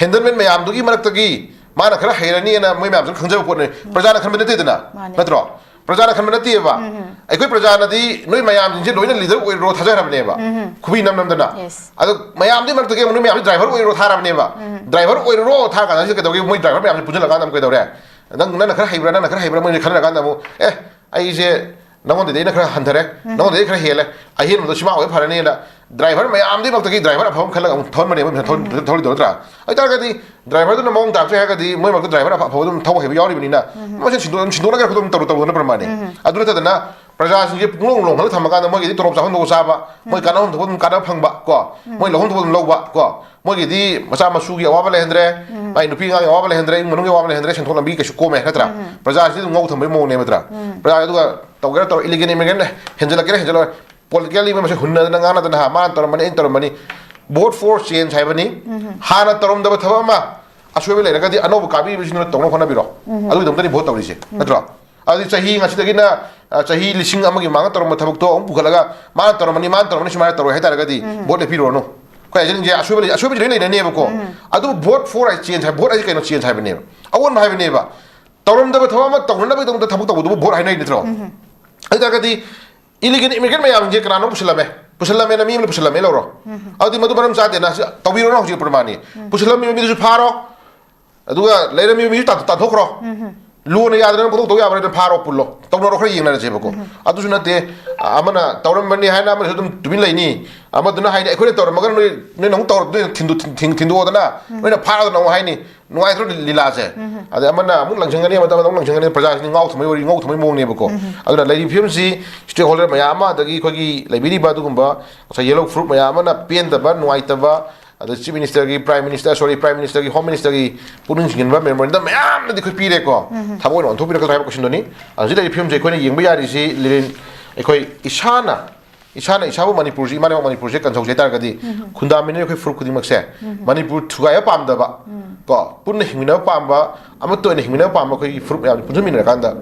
ꯍꯦꯟꯗꯜꯃꯦꯟ ꯃꯌꯥꯝꯗꯨꯒꯤ ꯃꯔꯛꯇꯒꯤ ꯃꯥꯅ ꯈꯔ ꯍꯩꯔꯅꯤꯅ ꯃꯣꯏ ꯃꯌꯥꯝꯁꯨ ꯈꯪꯖꯕ ꯄꯣꯠꯅꯤ꯫ ꯄ꯭ꯔꯖꯥꯅ ꯈꯟꯕ ꯅꯠꯇꯦꯗꯅ, ꯃꯥꯅꯦ꯫ ꯅꯠꯇ꯭ꯔꯣ? ꯄ꯭ꯔꯖꯥꯅ ꯈꯟꯕ ꯅꯠꯇꯦꯕ꯫ ꯑꯩꯈꯣꯏ ꯄ꯭ꯔꯖꯥꯅꯗꯤ ꯅꯣꯏ ꯃꯌꯥꯝꯁꯤꯡꯁꯦ ꯂꯣꯏꯅ ꯂꯤꯗꯔ ꯑꯣꯏꯔꯣ ꯊꯥꯖꯈ꯭ꯔꯕꯅꯦꯕ, ꯈꯨꯕꯤ ꯅꯝ ꯅꯝꯗꯅ꯫ Yes. ꯑꯗꯣ ꯃꯌꯥꯝꯗꯨꯒꯤ ꯃꯔꯛꯇꯒꯤ ꯑꯃꯨꯛ ꯅꯣꯏ ꯃꯌꯥꯝꯁꯦ ꯗ꯭ꯔꯥꯏꯚꯔ ꯑꯣꯏꯔꯣ ꯊꯥꯔꯕꯅꯦꯕ꯫ ꯗ꯭ꯔꯥꯏꯚꯔ ꯑꯣꯏꯔꯣ ꯊꯥꯔ ꯀꯥꯟꯗ ꯁꯤꯗ ꯀꯩꯗꯧꯒꯦ? ꯃꯣꯏ ꯗ꯭ꯔꯥꯏꯚꯔ ꯃꯌꯥꯝꯁꯦ ꯄꯨꯟꯁꯤꯜꯂꯀꯥꯟꯗ ꯑꯃꯨꯛ ꯀꯩꯗꯧꯔꯦ? ꯅꯪ, ꯅꯪꯅ ꯈꯔ ꯍꯩꯕ꯭ꯔꯥ, ꯅꯪꯅ ꯈꯔ ꯍꯩꯕ꯭ꯔꯥ, ꯃꯣꯏꯅ ꯈꯟꯅꯔꯀꯥꯟꯗ ꯑꯃꯨꯛ, "ꯑꯦ, ꯑꯩꯁꯦ ꯅꯉꯣꯟꯗꯗꯤ ꯑꯩꯅ ꯈꯔ ꯍꯟꯊꯔꯦ, ꯅꯉꯣꯟꯗꯗꯤ ꯑꯩ ꯈꯔ ꯍꯦꯜꯂꯦ, ꯑꯍꯦꯟꯕꯗꯣ ꯁꯤꯃꯥ ꯑꯣꯏꯕ ꯐꯔꯅꯤꯅ" ꯗ꯭ꯔꯥꯏꯚꯔ ꯃꯌꯥꯝꯗꯨꯒꯤ ꯃꯔꯛꯇꯒꯤ ꯗ꯭ꯔꯥꯏꯚꯔ ꯑꯐꯕ ꯑꯃ ꯈꯜꯂꯒ ꯑꯃꯨꯛ ꯊꯧꯍꯟꯕꯅꯦꯕ, ꯊꯧ-, ꯊꯧꯔꯤꯗꯣ ꯅꯠꯇ꯭ꯔꯥ? ꯑꯗꯨ ꯑꯣꯏꯇꯥꯔꯒꯗꯤ ꯗ꯭ꯔꯥꯏꯚꯔꯗꯨꯅ ꯃꯑꯣꯡ ꯇꯥꯔꯛꯇ꯭ꯔꯦ ꯍꯥꯏꯔꯒꯗꯤ ꯃꯣꯏ ꯃꯔꯛꯇ ꯗ꯭ꯔꯥꯏꯚꯔ ꯑꯐ-, ꯑꯐꯕ ꯑꯗꯨꯝ ꯊꯧꯕ ꯍꯩꯕ ꯌꯥꯎꯔꯤꯕꯅꯤꯅ, ꯃꯁꯦꯟ ꯁꯤꯟꯗꯣꯛ-, ꯁꯤꯟꯗꯣꯛꯅꯈ꯭ꯔꯦ, ꯑꯗꯨꯝ ꯇꯧꯔꯨ ꯇꯧꯔꯨꯅ ꯄ꯭ꯔꯃꯥꯅꯤ꯫ ꯑꯗꯨ ꯅꯠꯇꯗꯅ ꯄ꯭ꯔꯖꯥꯁꯤꯡꯁꯦ ꯄꯨꯡꯂꯣꯡ ꯂꯣꯡꯍꯜꯂ ꯊꯝꯃꯀꯥꯟꯗ ꯃꯣꯏꯒꯤꯗꯤ ꯇꯣꯂꯣꯞ ꯆꯥꯐꯝ ꯊꯣꯛꯄ ꯆꯥꯕ, ꯃꯣꯏ ꯀꯥꯟꯅꯐꯝ ꯊꯣꯛꯄ ꯑꯗꯨꯝ ꯀꯥꯟꯅꯕ ꯐꯪꯕ ꯀꯣ, ꯃꯣꯏ ꯂꯧꯐꯝ ꯊꯣꯛꯄ ꯑꯗꯨꯝ ꯂꯧꯕ ꯀꯣ, ꯃꯣꯏꯒꯤꯗꯤ ꯃꯆꯥ ꯃꯁꯨꯒꯤ ꯑꯋꯥꯕ ꯂꯩꯍꯟꯗ꯭ꯔꯦ, ꯃꯥꯏ ꯅꯨꯄꯤ ꯑꯉꯥꯡꯒꯤ ꯑꯋꯥꯕ ꯂꯩꯍꯟꯗ꯭ꯔꯦ, ꯏꯃꯨꯡ ꯃꯅꯨꯡꯒꯤ ꯑꯋꯥꯕ ꯂꯩꯍꯟꯗ꯭ꯔꯦ, ꯁꯦꯟꯊꯣꯛ ꯂꯝꯕꯤ ꯀꯩꯁꯨ ꯀꯣꯝꯃꯦ ꯅꯠꯇ꯭ꯔꯥ? ꯄ꯭ꯔꯖꯥꯁꯤꯗꯤ ꯑꯗꯨꯝ ꯉꯧ ꯊꯝꯕꯒꯤ ꯃꯑꯣꯡꯅꯦꯕ ꯅꯠꯇ꯭ꯔꯥ? ꯄ꯭ꯔꯖꯥ ꯑꯗꯨꯒ ꯇꯧꯒꯦꯔꯥ ꯇꯧꯔꯣ, ꯏꯂꯤꯒꯦꯜ ꯏꯃꯤꯒ꯭ꯔꯦꯟ ꯍꯦꯟꯖꯜꯂꯛꯀꯦꯔꯥ ꯍꯦꯟꯖꯜꯂꯛꯑꯣꯏ, ꯄꯣꯂꯤꯇꯤꯀꯦꯜ ꯂꯤꯕ ꯃꯁꯦ ꯍꯨꯟꯅꯗꯅ ꯉꯥꯡꯅꯗꯅ, ꯍꯥ, ꯃꯥꯅ ꯇꯧꯔꯝꯕꯅꯤ, ꯑꯩꯅ ꯇꯧꯔꯝꯕꯅꯤ꯫ Vote for change ꯍꯥꯏꯕꯅꯤ꯫ ꯍꯥꯟꯅ ꯇꯧꯔꯝꯗꯕ ꯊꯕꯛ ꯑꯃ ꯑꯁꯣꯏꯕ ꯂꯩꯔꯒꯗꯤ ꯑꯅꯧꯕ ꯀꯥꯕꯤꯔꯤꯕꯁꯤꯡꯗꯨꯅ ꯇꯧꯅꯕ ꯍꯣꯠꯅꯕꯤꯔꯣ꯫ ꯑꯗꯨꯒꯤꯗꯃꯛꯇꯅꯤ ꯚꯣꯠ ꯇꯧꯔꯤꯁꯦ, ꯅꯠꯇ꯭ꯔꯣ? ꯑꯗꯨꯗꯤ ꯆꯍꯤ ꯉꯁꯤꯗꯒꯤꯅ, ꯑ, ꯆꯍꯤ ꯂꯤꯁꯤꯡ ꯑꯃꯒꯤ ꯃꯃꯥꯡꯗ ꯇꯧꯔꯝꯕ ꯊꯕꯛꯇꯣ ꯑꯃꯨꯛ ꯄꯨꯈꯠꯂꯒ ꯃꯥꯅ ꯇꯧꯔꯝꯃꯅꯤ, ꯃꯥꯅ ꯇꯧꯔꯝꯃꯅꯤ, ꯁꯨꯃꯥꯏꯅ ꯇꯧꯔꯣꯏ ꯍꯥꯏꯇꯥꯔꯒꯗꯤ ꯚꯣꯠ ꯂꯦꯞꯄꯤꯔꯨꯔꯅꯨ꯫ ꯑꯩꯈꯣꯏ ꯍꯥꯏꯖꯅꯤꯡꯁꯦ ꯑꯁꯣꯏꯕ ꯂꯩ-, ꯑꯁꯣꯏꯕꯁꯦ ꯂꯣꯏ ꯂꯩꯅꯅꯦꯕꯀꯣ꯫ ꯑꯗꯨꯕꯨ vote for ꯍꯥꯏ change ꯍꯥꯏ, ꯚꯣꯠ ꯍꯥꯏꯁꯦ ꯀꯩꯅꯣ? Change ꯍꯥꯏꯕꯅꯦꯕ, ꯑꯑꯣꯟꯕ ꯍꯥꯏꯕꯅꯦꯕ꯫ ꯇꯧꯔꯝꯗꯕ ꯊꯕꯛ ꯑꯃ ꯇꯧꯅꯅꯕꯒꯤꯗꯃꯛꯇ ꯊꯕꯛ ꯇꯧꯕꯗꯨꯕꯨ ꯚꯣꯠ ꯍꯥꯏꯅꯩ ꯅꯠꯇ꯭ꯔꯣ? ꯑꯗꯨ ꯑꯣꯏꯇꯥꯔꯒꯗꯤ ꯏꯂꯤꯒꯦꯜ ꯏꯃꯤꯒ꯭ꯔꯦꯟ ꯃꯌꯥꯝꯁꯦ ꯀꯅꯥꯅꯣ ꯄꯨꯁꯜꯂꯝꯃꯦ? ꯄꯨꯁꯜꯂꯝꯃꯦꯅ ꯃꯤ ꯑꯃꯅ ꯄꯨꯁꯜꯂꯝꯃꯦ ꯂꯧꯔꯣ꯫ ꯑꯗꯨꯗꯤ ꯃꯗꯨ ꯃꯔꯝ ꯆꯥꯗꯦꯅ ꯁꯤ ꯇꯧꯕꯤꯔꯣꯅ ꯍꯧꯖꯤꯛ ꯄ꯭ꯔꯃꯥꯅꯤ꯫ ꯄꯨꯁꯜꯂꯝꯃꯤꯕ ꯃꯤꯗꯨꯁꯨ ꯐꯥꯔꯣ, ꯑꯗꯨꯒ ꯂꯩꯔꯝꯃꯤꯕ ꯃꯤꯁꯨ ꯇꯥꯟꯊꯣꯛ-, ꯇꯥꯟꯊꯣꯛꯈ꯭ꯔꯣ꯫ ꯂꯣꯅ ꯌꯥꯗꯅ ꯄꯣꯠꯊꯣꯛ ꯇꯧ ꯌꯥꯕ ꯅꯠꯇ꯭ꯔ? ꯐꯥꯔꯣ, ꯄꯨꯜꯂꯣ, ꯇꯧꯅꯔꯣ, ꯈꯔ ꯌꯦꯡꯅꯔꯁꯦꯕꯀꯣ꯫ ꯑꯗꯨꯁꯨ ꯅꯠꯇꯦ, ꯑ-, ꯑꯃꯅ ꯇꯧꯔꯝꯕꯅꯤ ꯍꯥꯏꯅ ꯑꯃꯅꯁꯨ ꯑꯗꯨꯝ ꯇꯨꯃꯤꯟ ꯂꯩꯅꯤ, ꯑꯃꯗꯨꯅ ꯍꯥꯏꯅꯤ ꯑꯩꯈꯣꯏꯅ ꯇꯧꯔꯝꯃꯒ ꯅꯣꯏ, ꯅꯣꯏꯅ ꯑꯃꯨꯛ ꯇꯧꯔ-, ꯅꯣꯏꯅ ꯊꯤꯟꯗꯣ-, ꯊꯤꯟ-, ꯊꯤꯟ-, ꯊꯤꯟꯗꯣꯛꯑꯣꯗꯅ, ꯅꯣꯏꯅ ꯐꯥꯔꯗꯅ ꯑꯃꯨꯛ ꯍꯥꯏꯅꯤ꯫ ꯅꯨꯡꯉꯥꯏꯇ꯭ꯔꯣ ꯂꯤ-, ꯂꯤꯂꯥꯁꯦ? ꯑꯗꯩ ꯑꯃꯅ ꯑꯃꯨꯛ ꯂꯪꯁꯟꯒꯅꯤ, ꯑꯃꯗ ꯑꯃꯨꯛ ꯂꯪꯁꯟꯒꯅꯤ, ꯄ꯭ꯔꯖꯥꯁꯤꯗꯤ ꯉꯥꯎ ꯊꯝꯕꯩ ꯋꯥꯔꯤ, ꯉꯥꯎ ꯊꯝꯕꯩ ꯃꯑꯣꯡꯅꯦꯕꯀꯣ꯫ ꯑꯗꯨꯅ ꯂꯩꯔꯤꯕ ꯐꯤꯕꯝꯁꯤ stakeholder ꯃꯌꯥꯝ ꯑꯃ, ꯑꯗꯒꯤ ꯑꯩꯈꯣꯏꯒꯤ ꯂꯩꯕꯤꯔꯤꯕ ꯑꯗꯨꯒꯨꯝꯕ ꯉꯁꯥꯏ ꯌꯦꯜꯂꯣ ꯐꯨꯔꯨꯞ ꯃꯌꯥꯝ ꯑꯃꯅ ꯄꯦꯟꯗꯕ, ꯅꯨꯡꯉꯥꯏꯇꯕ, ꯑꯗ Chief Minister ꯒꯤ, Prime Minister, sorry, Prime Minister ꯒꯤ, Home Minister ꯒꯤ ꯄꯨꯛꯅꯤꯡ ꯆꯤꯡꯁꯤꯟꯕ memorandum ꯃꯌꯥꯝꯅꯗꯤ ꯑꯩꯈꯣꯏ ꯄꯤꯔꯦꯀꯣ꯫ ꯊꯕꯛ ꯑꯣꯏꯅ ꯑꯣꯟꯊꯣꯛꯄꯤꯔꯛꯀꯗ꯭ꯔꯥ ꯍꯥꯏꯕ question ꯗꯨꯅꯤ꯫ ꯍꯧꯖꯤꯛ ꯂꯩꯔꯤꯕ ꯐꯤꯕꯝꯁꯦ ꯑꯩꯈꯣꯏꯅ ꯌꯦꯡꯕ ꯌꯥꯔꯤꯁꯤ, ꯂꯤꯔꯦꯟ, ꯑꯩꯈꯣꯏ ꯏꯁꯥꯅ, ꯏꯁꯥꯅ ꯏꯁꯥꯕꯨ ꯃꯅꯤꯄꯨꯔꯁꯤ, ꯏꯃꯥ ꯂꯩꯕꯥꯛ ꯃꯅꯤꯄꯨꯔꯁꯦ ꯀꯟꯖꯍꯧꯁꯦ ꯍꯥꯏ ꯇꯥꯔꯒꯗꯤ, ꯈꯨꯟꯗꯥꯃꯤꯟꯅꯔꯤꯕ ꯑꯩꯈꯣꯏ ꯐꯨꯔꯨꯞ ꯈꯨꯗꯤꯡꯃꯛꯁꯦ ꯃꯅꯤꯄꯨꯔ ꯊꯨꯒꯥꯏꯕ ꯄꯥꯝꯗꯕ, ꯀꯣ, ꯄꯨꯟꯅ ꯍꯤꯡꯃꯤꯟꯅꯕ ꯄꯥꯝꯕ, ꯑꯃꯠꯇ ꯑꯣꯏꯅ ꯍꯤꯡꯃꯤꯟꯅꯕ ꯄꯥꯝꯕ ꯑꯩꯈꯣꯏꯒꯤ ꯐꯨꯔꯨꯞ ꯃꯌꯥꯝꯁꯦ ꯄꯨꯟꯁꯤꯟꯃꯤꯟꯅꯔꯀꯥꯟꯗ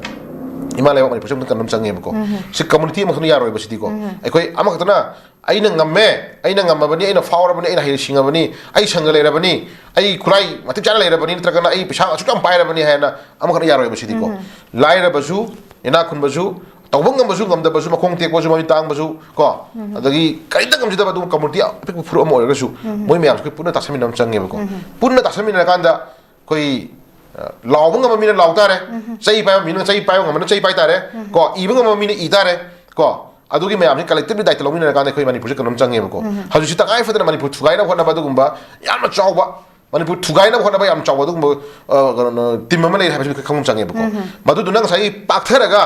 ꯏꯃꯥ ꯂꯩꯕꯥꯛ ꯃꯅꯤꯄꯨꯔꯁꯦ ꯑꯃꯨꯛꯇ ꯀꯟꯕ ꯑꯃ ꯆꯪꯉꯦꯕꯀꯣ꯫ ꯁꯤ community ꯑꯃꯈꯛꯇꯅ ꯌꯥꯔꯣꯏꯕ ꯁꯤꯗꯤꯀꯣ꯫ ꯑꯩꯈꯣꯏ ꯑꯃꯈꯛꯇꯅ "ꯑꯩꯅ ꯉꯝꯃꯦ, ꯑꯩꯅ ꯉꯝꯃꯕꯅꯤ, ꯑꯩꯅ ꯐꯥꯎꯔꯕꯅꯤ, ꯑꯩꯅ ꯍꯩ ꯁꯤꯡꯉꯕꯅꯤ, ꯑꯩ ꯁꯪꯒ ꯂꯩꯔꯕꯅꯤ, ꯑꯩ ꯈꯨꯠꯂꯥꯏ ꯃꯇꯤꯛ ꯆꯥꯅ ꯂꯩꯔꯕꯅꯤ, ꯅꯠꯇ꯭ꯔꯒꯅ ꯑꯩ ꯄꯩꯁꯥ ꯑꯁꯨꯛ ꯌꯥꯝ ꯄꯥꯏꯔꯕꯅꯤ" ꯍꯥꯏꯅ ꯑꯃꯈꯛꯅ ꯌꯥꯔꯣꯏꯕ ꯁꯤꯗꯤꯀꯣ꯫ ꯂꯥꯏꯔꯕꯁꯨ, ꯏꯅꯥꯛ ꯈꯨꯟꯕꯁꯨ, ꯇꯧꯕ ꯉꯝꯕꯁꯨ ꯉꯝꯗꯕꯁꯨ, ꯃꯈꯣꯡ ꯇꯦꯛꯄꯁꯨ, ꯃꯃꯤꯠ ꯇꯥꯡꯕꯁꯨ ꯀꯣ, ꯑꯗꯒꯤ ꯀꯔꯤꯝꯇ ꯉꯝꯖꯗꯕ ꯑꯗꯨꯒꯨꯝꯕ ꯀꯝꯃꯨꯅꯤꯇꯤ ꯑꯄꯤꯛꯄ ꯐꯨꯔꯨꯞ ꯑꯃ ꯑꯣꯏꯔꯒꯁꯨ, ꯃꯣꯏ ꯃꯌꯥꯝꯁꯦ ꯑꯩꯈꯣꯏ ꯄꯨꯟꯅ ꯇꯥꯁꯟꯃꯤꯟꯅꯕ ꯑꯃ ꯆꯪꯉꯦꯕꯀꯣ꯫ ꯄꯨꯟꯅ ꯇꯥꯁꯟꯃꯤꯟꯅꯔꯀꯥꯟꯗ ꯑꯩꯈꯣꯏ, ꯑ, ꯂꯥꯎꯕ ꯉꯝꯕ ꯃꯤꯅ ꯂꯥꯎ ꯇꯥꯔꯦ, ꯆꯩ ꯄꯥꯏꯕ ꯃꯤꯅ ꯆꯩ ꯄꯥꯏꯕ ꯉꯝꯕꯅ ꯆꯩ ꯄꯥꯏ ꯇꯥꯔꯦ ꯀꯣ, ꯏꯕ ꯉꯝꯕ ꯃꯤꯅ ꯏ ꯇꯥꯔꯦ ꯀꯣ꯫ ꯑꯗꯨꯒꯤ ꯃꯌꯥꯝꯁꯤ ꯀꯂꯦꯛꯇꯤꯚꯂꯤ ꯗꯥꯏꯇ ꯂꯧꯃꯤꯟꯅꯔꯀꯥꯟꯗ ꯑꯩꯈꯣꯏ ꯃꯅꯤꯄꯨꯔꯁꯦ ꯀꯩꯅꯣꯝ ꯆꯪꯉꯦꯕꯀꯣ꯫ ꯍꯧꯖꯤꯛꯁꯤ ꯇꯉꯥꯏ ꯐꯗꯅ ꯃꯅꯤꯄꯨꯔ ꯊꯨꯒꯥꯏꯅꯕ ꯍꯣꯠꯅꯕ ꯑꯗꯨꯒꯨꯝꯕ ꯌꯥꯝꯅ ꯆꯥꯎꯕ, ꯃꯅꯤꯄꯨꯔ ꯊꯨꯒꯥꯏꯅꯕ ꯍꯣꯠꯅꯕ ꯌꯥꯝ ꯆꯥꯎꯕ ꯑꯗꯨꯒꯨꯝꯕ, ꯑ, ꯀꯩꯅꯣ, ꯇꯤꯝ ꯑꯃ ꯂꯩꯔꯦ ꯍꯥꯏꯕꯁꯤ ꯑꯩꯈꯣꯏ ꯈꯪꯐꯝ ꯆꯪꯉꯦꯕꯀꯣ꯫ ꯃꯗꯨꯗꯨꯅ ꯉꯁꯥꯏꯒꯤ ꯄꯥꯛꯊꯔꯒ,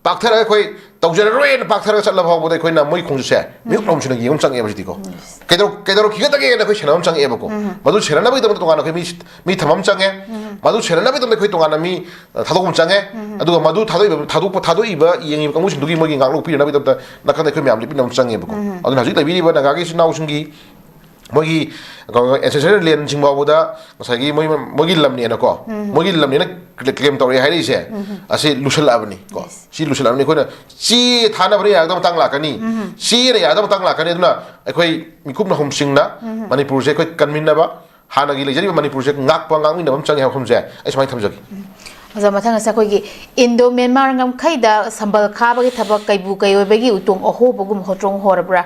ꯄꯥꯛꯊꯔꯒ ꯑꯩꯈꯣꯏ ꯇꯧꯖꯔꯔꯣꯏꯅ ꯄꯥꯛꯊꯔꯒ ꯆꯠꯂ ꯐꯥꯎꯕꯗ ꯑꯩꯈꯣꯏꯅ ꯃꯣꯏ ꯈꯣꯡꯆꯠꯁꯦ ꯃꯤꯍꯨꯠ ꯑꯃꯁꯤꯅ ꯌꯦꯡꯕ ꯑꯃ ꯆꯪꯉꯦꯕ ꯁꯤꯗꯤꯀꯣ꯫ ꯀꯩꯗꯧ-, ꯀꯩꯗꯧꯔꯛꯈꯤꯒꯗꯒꯦꯅ ꯑꯩꯈꯣꯏ ꯁꯦꯟꯅꯕ ꯑꯃ ꯆꯪꯉꯛꯑꯦꯕꯀꯣ꯫ ꯃꯗꯨ ꯁꯦꯟꯅꯅꯕꯒꯤꯗꯃꯛꯇ ꯇꯣꯉꯥꯟꯅ ꯑꯩꯈꯣꯏ ꯃꯤ, ꯃꯤ ꯊꯝꯕ ꯑꯃ ꯆꯪꯉꯦ꯫ ꯃꯗꯨ ꯁꯦꯟꯅꯅꯕꯒꯤꯗꯃꯛꯇ ꯑꯩꯈꯣꯏ ꯇꯣꯉꯥꯟꯅ ꯃꯤ, ꯑ, ꯊꯥꯗꯣꯛꯄ ꯑꯃ ꯆꯪꯉꯦ꯫ ꯑꯗꯨꯒ ꯃꯗꯨ ꯊꯥꯗꯣꯛꯏꯕ, ꯊꯥꯗꯣꯛꯄ, ꯊꯥꯗꯣꯛꯏꯕ ꯌꯦꯡꯉꯤꯕ ꯀꯥꯡꯕꯨꯁꯤꯡꯗꯨꯒꯤ ꯃꯣꯏꯒꯤ ꯉꯥꯛꯂꯣꯛꯄꯤꯅꯕꯒꯤꯗꯃꯛꯇ ꯅꯥꯀꯟꯗ ꯑꯩꯈꯣꯏ ꯃꯌꯥꯝ ꯂꯦꯞꯃꯤꯟꯅꯕ ꯑꯃ ꯆꯪꯉꯦꯕꯀꯣ꯫ ꯑꯗꯨꯅ ꯍꯧꯖꯤꯛ ꯂꯩꯕꯤꯔꯤꯕ ꯅꯥꯒꯥꯒꯤ ꯏꯆꯤꯟ ꯏꯅꯥꯎꯁꯤꯡꯒꯤ ꯃꯣꯏꯒꯤ ꯑꯦꯟꯁꯦꯁꯇ꯭ꯔꯦꯜ ꯂꯦꯟꯁꯤꯡ ꯐꯥꯎꯕꯗ ꯉꯁꯥꯏꯒꯤ ꯃꯣꯏ, ꯃꯣꯏꯒꯤ ꯂꯝꯅꯦꯅꯀꯣ, ꯃꯣꯏꯒꯤ ꯂꯝꯅꯦꯅ ꯀ꯭ꯂꯦꯝ ꯇꯧꯔꯛꯑꯦ ꯍꯥꯏꯔꯛꯏꯁꯦ, ꯑꯁꯤ ꯂꯨꯁꯜꯂꯛꯑꯕꯅꯤ ꯀꯣ꯫ ꯁꯤ ꯂꯨꯁꯜꯂꯛꯑꯕꯅꯤ꯫ ꯑꯩꯈꯣꯏꯅ ꯆꯦ ꯊꯥꯅꯕꯅ ꯌꯥꯒꯗꯕ ꯃꯇꯥꯡ ꯂꯥꯛꯀꯅꯤ, ꯆꯦꯅ ꯌꯥꯒꯗꯕ ꯃꯇꯥꯡ ꯂꯥꯛꯀꯅꯤ꯫ ꯑꯗꯨꯅ ꯑꯩꯈꯣꯏ ꯃꯤꯈꯨꯞ ꯅꯍꯨꯝꯁꯤꯡꯅ ꯃꯅꯤꯄꯨꯔꯁꯦ ꯑꯩꯈꯣꯏ ꯀꯟꯃꯤꯟꯅꯕ, ꯍꯥꯟꯅꯒꯤ ꯂꯩꯖꯔꯤꯕ ꯃꯅꯤꯄꯨꯔꯁꯦ ꯉꯥꯛꯄ, ꯉꯥꯛꯃꯤꯟꯅꯕ ꯑꯃ ꯆꯪꯉꯦ ꯍꯥꯏꯕ ꯋꯥꯐꯝꯁꯦ ꯑꯩ ꯁꯨꯃꯥꯏꯅ ꯊꯝꯖꯒꯦ꯫ ꯑꯣꯖꯥ, ꯃꯊꯪ ꯑꯁꯤ ꯑꯩꯈꯣꯏꯒꯤ ꯏꯟꯗꯣ ꯃ꯭ꯌꯥꯟꯃꯥꯔ ꯉꯝꯈꯩꯗ ꯁꯝꯕꯜ ꯈꯥꯕꯒꯤ ꯊꯕꯛ ꯀꯩꯕꯨ ꯀꯩꯑꯣꯏꯕꯒꯤ ꯎꯇꯣꯡ ꯑꯍꯣꯕꯒꯨꯝ ꯍꯣꯇ꯭ꯔꯣꯡ ꯍꯣꯔꯕ꯭ꯔꯥ?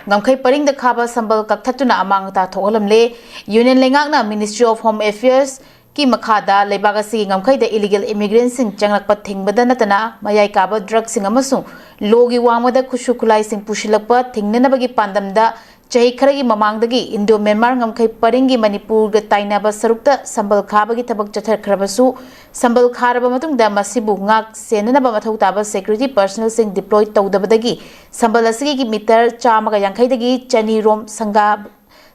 ꯉꯝꯈꯩ ꯄꯔꯤꯡꯗ ꯈꯥꯕ ꯁꯝꯕꯜ ꯀꯛꯊꯠꯇꯨꯅ ꯑꯃꯥꯡ ꯑꯇꯥ ꯊꯣꯛꯍꯜꯂꯝꯂꯦ꯫ ꯌꯨꯅꯤꯌꯟ ꯂꯩꯉꯥꯛꯅ Ministry of Home Affairs ꯀꯤ ꯃꯈꯥꯗ ꯂꯩꯕꯥꯛ ꯑꯁꯤꯒꯤ ꯉꯝꯈꯩꯗ illegal immigrant ꯁꯤꯡ ꯆꯪꯂꯛꯄ ꯊꯤꯡꯕꯗ ꯅꯠꯇꯅ ꯃꯌꯥꯏ ꯀꯥꯕ drug ꯁꯤꯡ ꯑꯃꯁꯨꯡ ꯂꯣꯒꯤ ꯋꯥꯡꯃꯗ ꯈꯨꯠꯁꯨ ꯈꯨꯠꯂꯥꯏꯁꯤꯡ ꯄꯨꯁꯤꯜꯂꯛꯄ ꯊꯤꯡꯅꯅꯕꯒꯤ ꯄꯥꯟꯗꯝꯗ ꯆꯍꯤ ꯈꯔꯒꯤ ꯃꯃꯥꯡꯗꯒꯤ ꯏꯟꯗꯣ ꯃ꯭ꯌꯥꯟꯃꯥꯔ ꯉꯝꯈꯩ ꯄꯔꯤꯡꯒꯤ ꯃꯅꯤꯄꯨꯔꯒ ꯇꯥꯏꯅꯕ ꯁꯔꯨꯛꯇ ꯁꯝꯕꯜ ꯈꯥꯕꯒꯤ ꯊꯕꯛ ꯆꯠꯊꯈ꯭ꯔꯕꯁꯨ, ꯁꯝꯕꯜ ꯈꯥꯔꯕ ꯃꯇꯨꯡꯗ ꯃꯁꯤꯕꯨ ꯉꯥꯛ ꯁꯦꯟꯅꯅꯕ ꯃꯊꯧ ꯇꯥꯕ security personnel ꯁꯤꯡ deploy ꯇꯧꯗꯕꯗꯒꯤ ꯁꯝꯕꯜ ꯑꯁꯤꯒꯤ ꯃꯤꯇꯔ ꯆꯥꯝꯃꯒ ꯌꯥꯡꯈꯩꯗꯒꯤ ꯆꯅꯤ ꯔꯣꯝ ꯁꯪꯒꯥ-,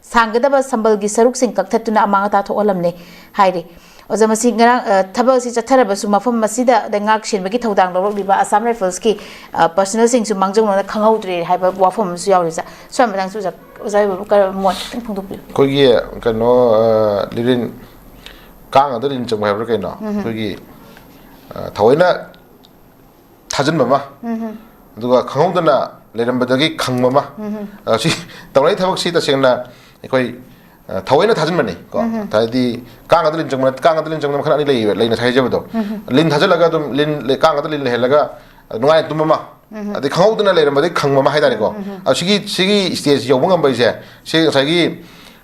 ꯁꯥꯡꯒꯗꯕ ꯁꯝꯕꯜꯒꯤ ꯁꯔꯨꯛꯁꯤꯡ ꯀꯛꯊꯠꯇꯨꯅ ꯑꯃꯥꯡ ꯑꯇꯥ ꯊꯣꯛꯍꯜꯂꯝꯂꯦ ꯍꯥꯏꯔꯤ꯫ ꯑꯣꯖꯥ, ꯃꯁꯤ ꯉꯔꯥꯡ, ꯑ, ꯊꯕꯛ ꯑꯁꯤ ꯆꯠꯊꯔꯕꯁꯨ ꯃꯐꯝ ꯑꯁꯤꯗ ꯉꯥꯛ ꯁꯦꯟꯕꯒꯤ ꯊꯧꯗꯥꯡ ꯂꯧꯔꯛꯂꯤꯕ Assam Rifles ꯀꯤ, ꯑ, personnel ꯁꯤꯡꯁꯨ ꯃꯥꯡꯖꯧꯅꯅ ꯈꯪꯍꯧꯗ꯭ꯔꯦ ꯍꯥꯏꯕ ꯋꯥꯐꯝ ꯑꯃꯁꯨ ꯌꯥꯎꯔꯤ, ꯑꯣꯖꯥ꯫ ꯁ꯭ꯋꯥꯏ ꯃꯇꯥꯡꯁꯨ ꯑꯣꯖꯥ, ꯑꯣꯖꯥ ꯑꯣꯏꯕ ꯀꯔ-, ꯃꯣꯠ ꯈꯤꯇꯪ ꯐꯣꯡꯗꯣꯛꯄꯤꯌꯨ꯫ ꯑꯩꯈꯣꯏꯒꯤ ꯀꯩꯅꯣ, ꯑ, ꯂꯤꯔꯤꯟ ꯀꯥꯡ ꯑꯗ ꯂꯤꯟ ꯆꯪꯕ ꯍꯥꯏꯕ꯭ꯔꯥ ꯀꯩꯅꯣ? ꯑꯩꯈꯣꯏꯒꯤ, ꯑ, ꯊꯑꯣꯏꯅ ꯊꯥꯖꯤꯟꯕ ꯑꯃ, ꯑꯗꯨꯒ ꯈꯪꯍꯧꯗꯅ ꯂꯩꯔꯝꯕꯗꯒꯤ ꯈꯪꯕ ꯑꯃ, ꯑ, ꯁꯤ ꯇꯧꯅꯔꯤ ꯊꯕꯛꯁꯤ ꯇꯁꯦꯡꯅ ꯑꯩꯈꯣꯏ ꯑ, ꯊꯑꯣꯏꯅ ꯊꯥꯖꯤꯟꯕꯅꯤ ꯀꯣ꯫ ꯍꯥꯏꯗꯤ ꯀꯥꯡꯒꯗ ꯂꯤꯟ ꯆꯪꯕ ꯅꯠꯇꯦ, ꯀꯥꯡꯒꯗ ꯂꯤꯟ ꯆꯪꯕ ꯃꯈꯜ ꯑꯅꯤ ꯂꯩꯌꯦꯕ, ꯂꯩꯅ ꯊꯥꯖꯕꯗꯣ꯫ ꯂꯤꯟ ꯊꯥꯖꯤꯜꯂꯒ ꯑꯗꯨꯝ ꯂꯤꯟ, ꯂꯩ-, ꯀꯥꯡꯒꯗ ꯂꯤꯟ ꯂꯩꯍꯜꯂꯒ ꯅꯨꯡꯉꯥꯏꯅ ꯇꯨꯝꯕ ꯑꯃ, ꯑꯗꯩ ꯈꯪꯍꯧꯗꯅ ꯂꯩꯔꯝꯕꯗꯩ ꯈꯪꯕ ꯑꯃ ꯍꯥꯏꯇꯥꯔꯦꯀꯣ꯫ ꯑꯗꯣ ꯁꯤꯒꯤ, ꯁꯤꯒꯤ stage ꯌꯧꯕ ꯉꯝꯕꯩꯁꯦ, ꯁꯤ ꯉꯁꯥꯏꯒꯤ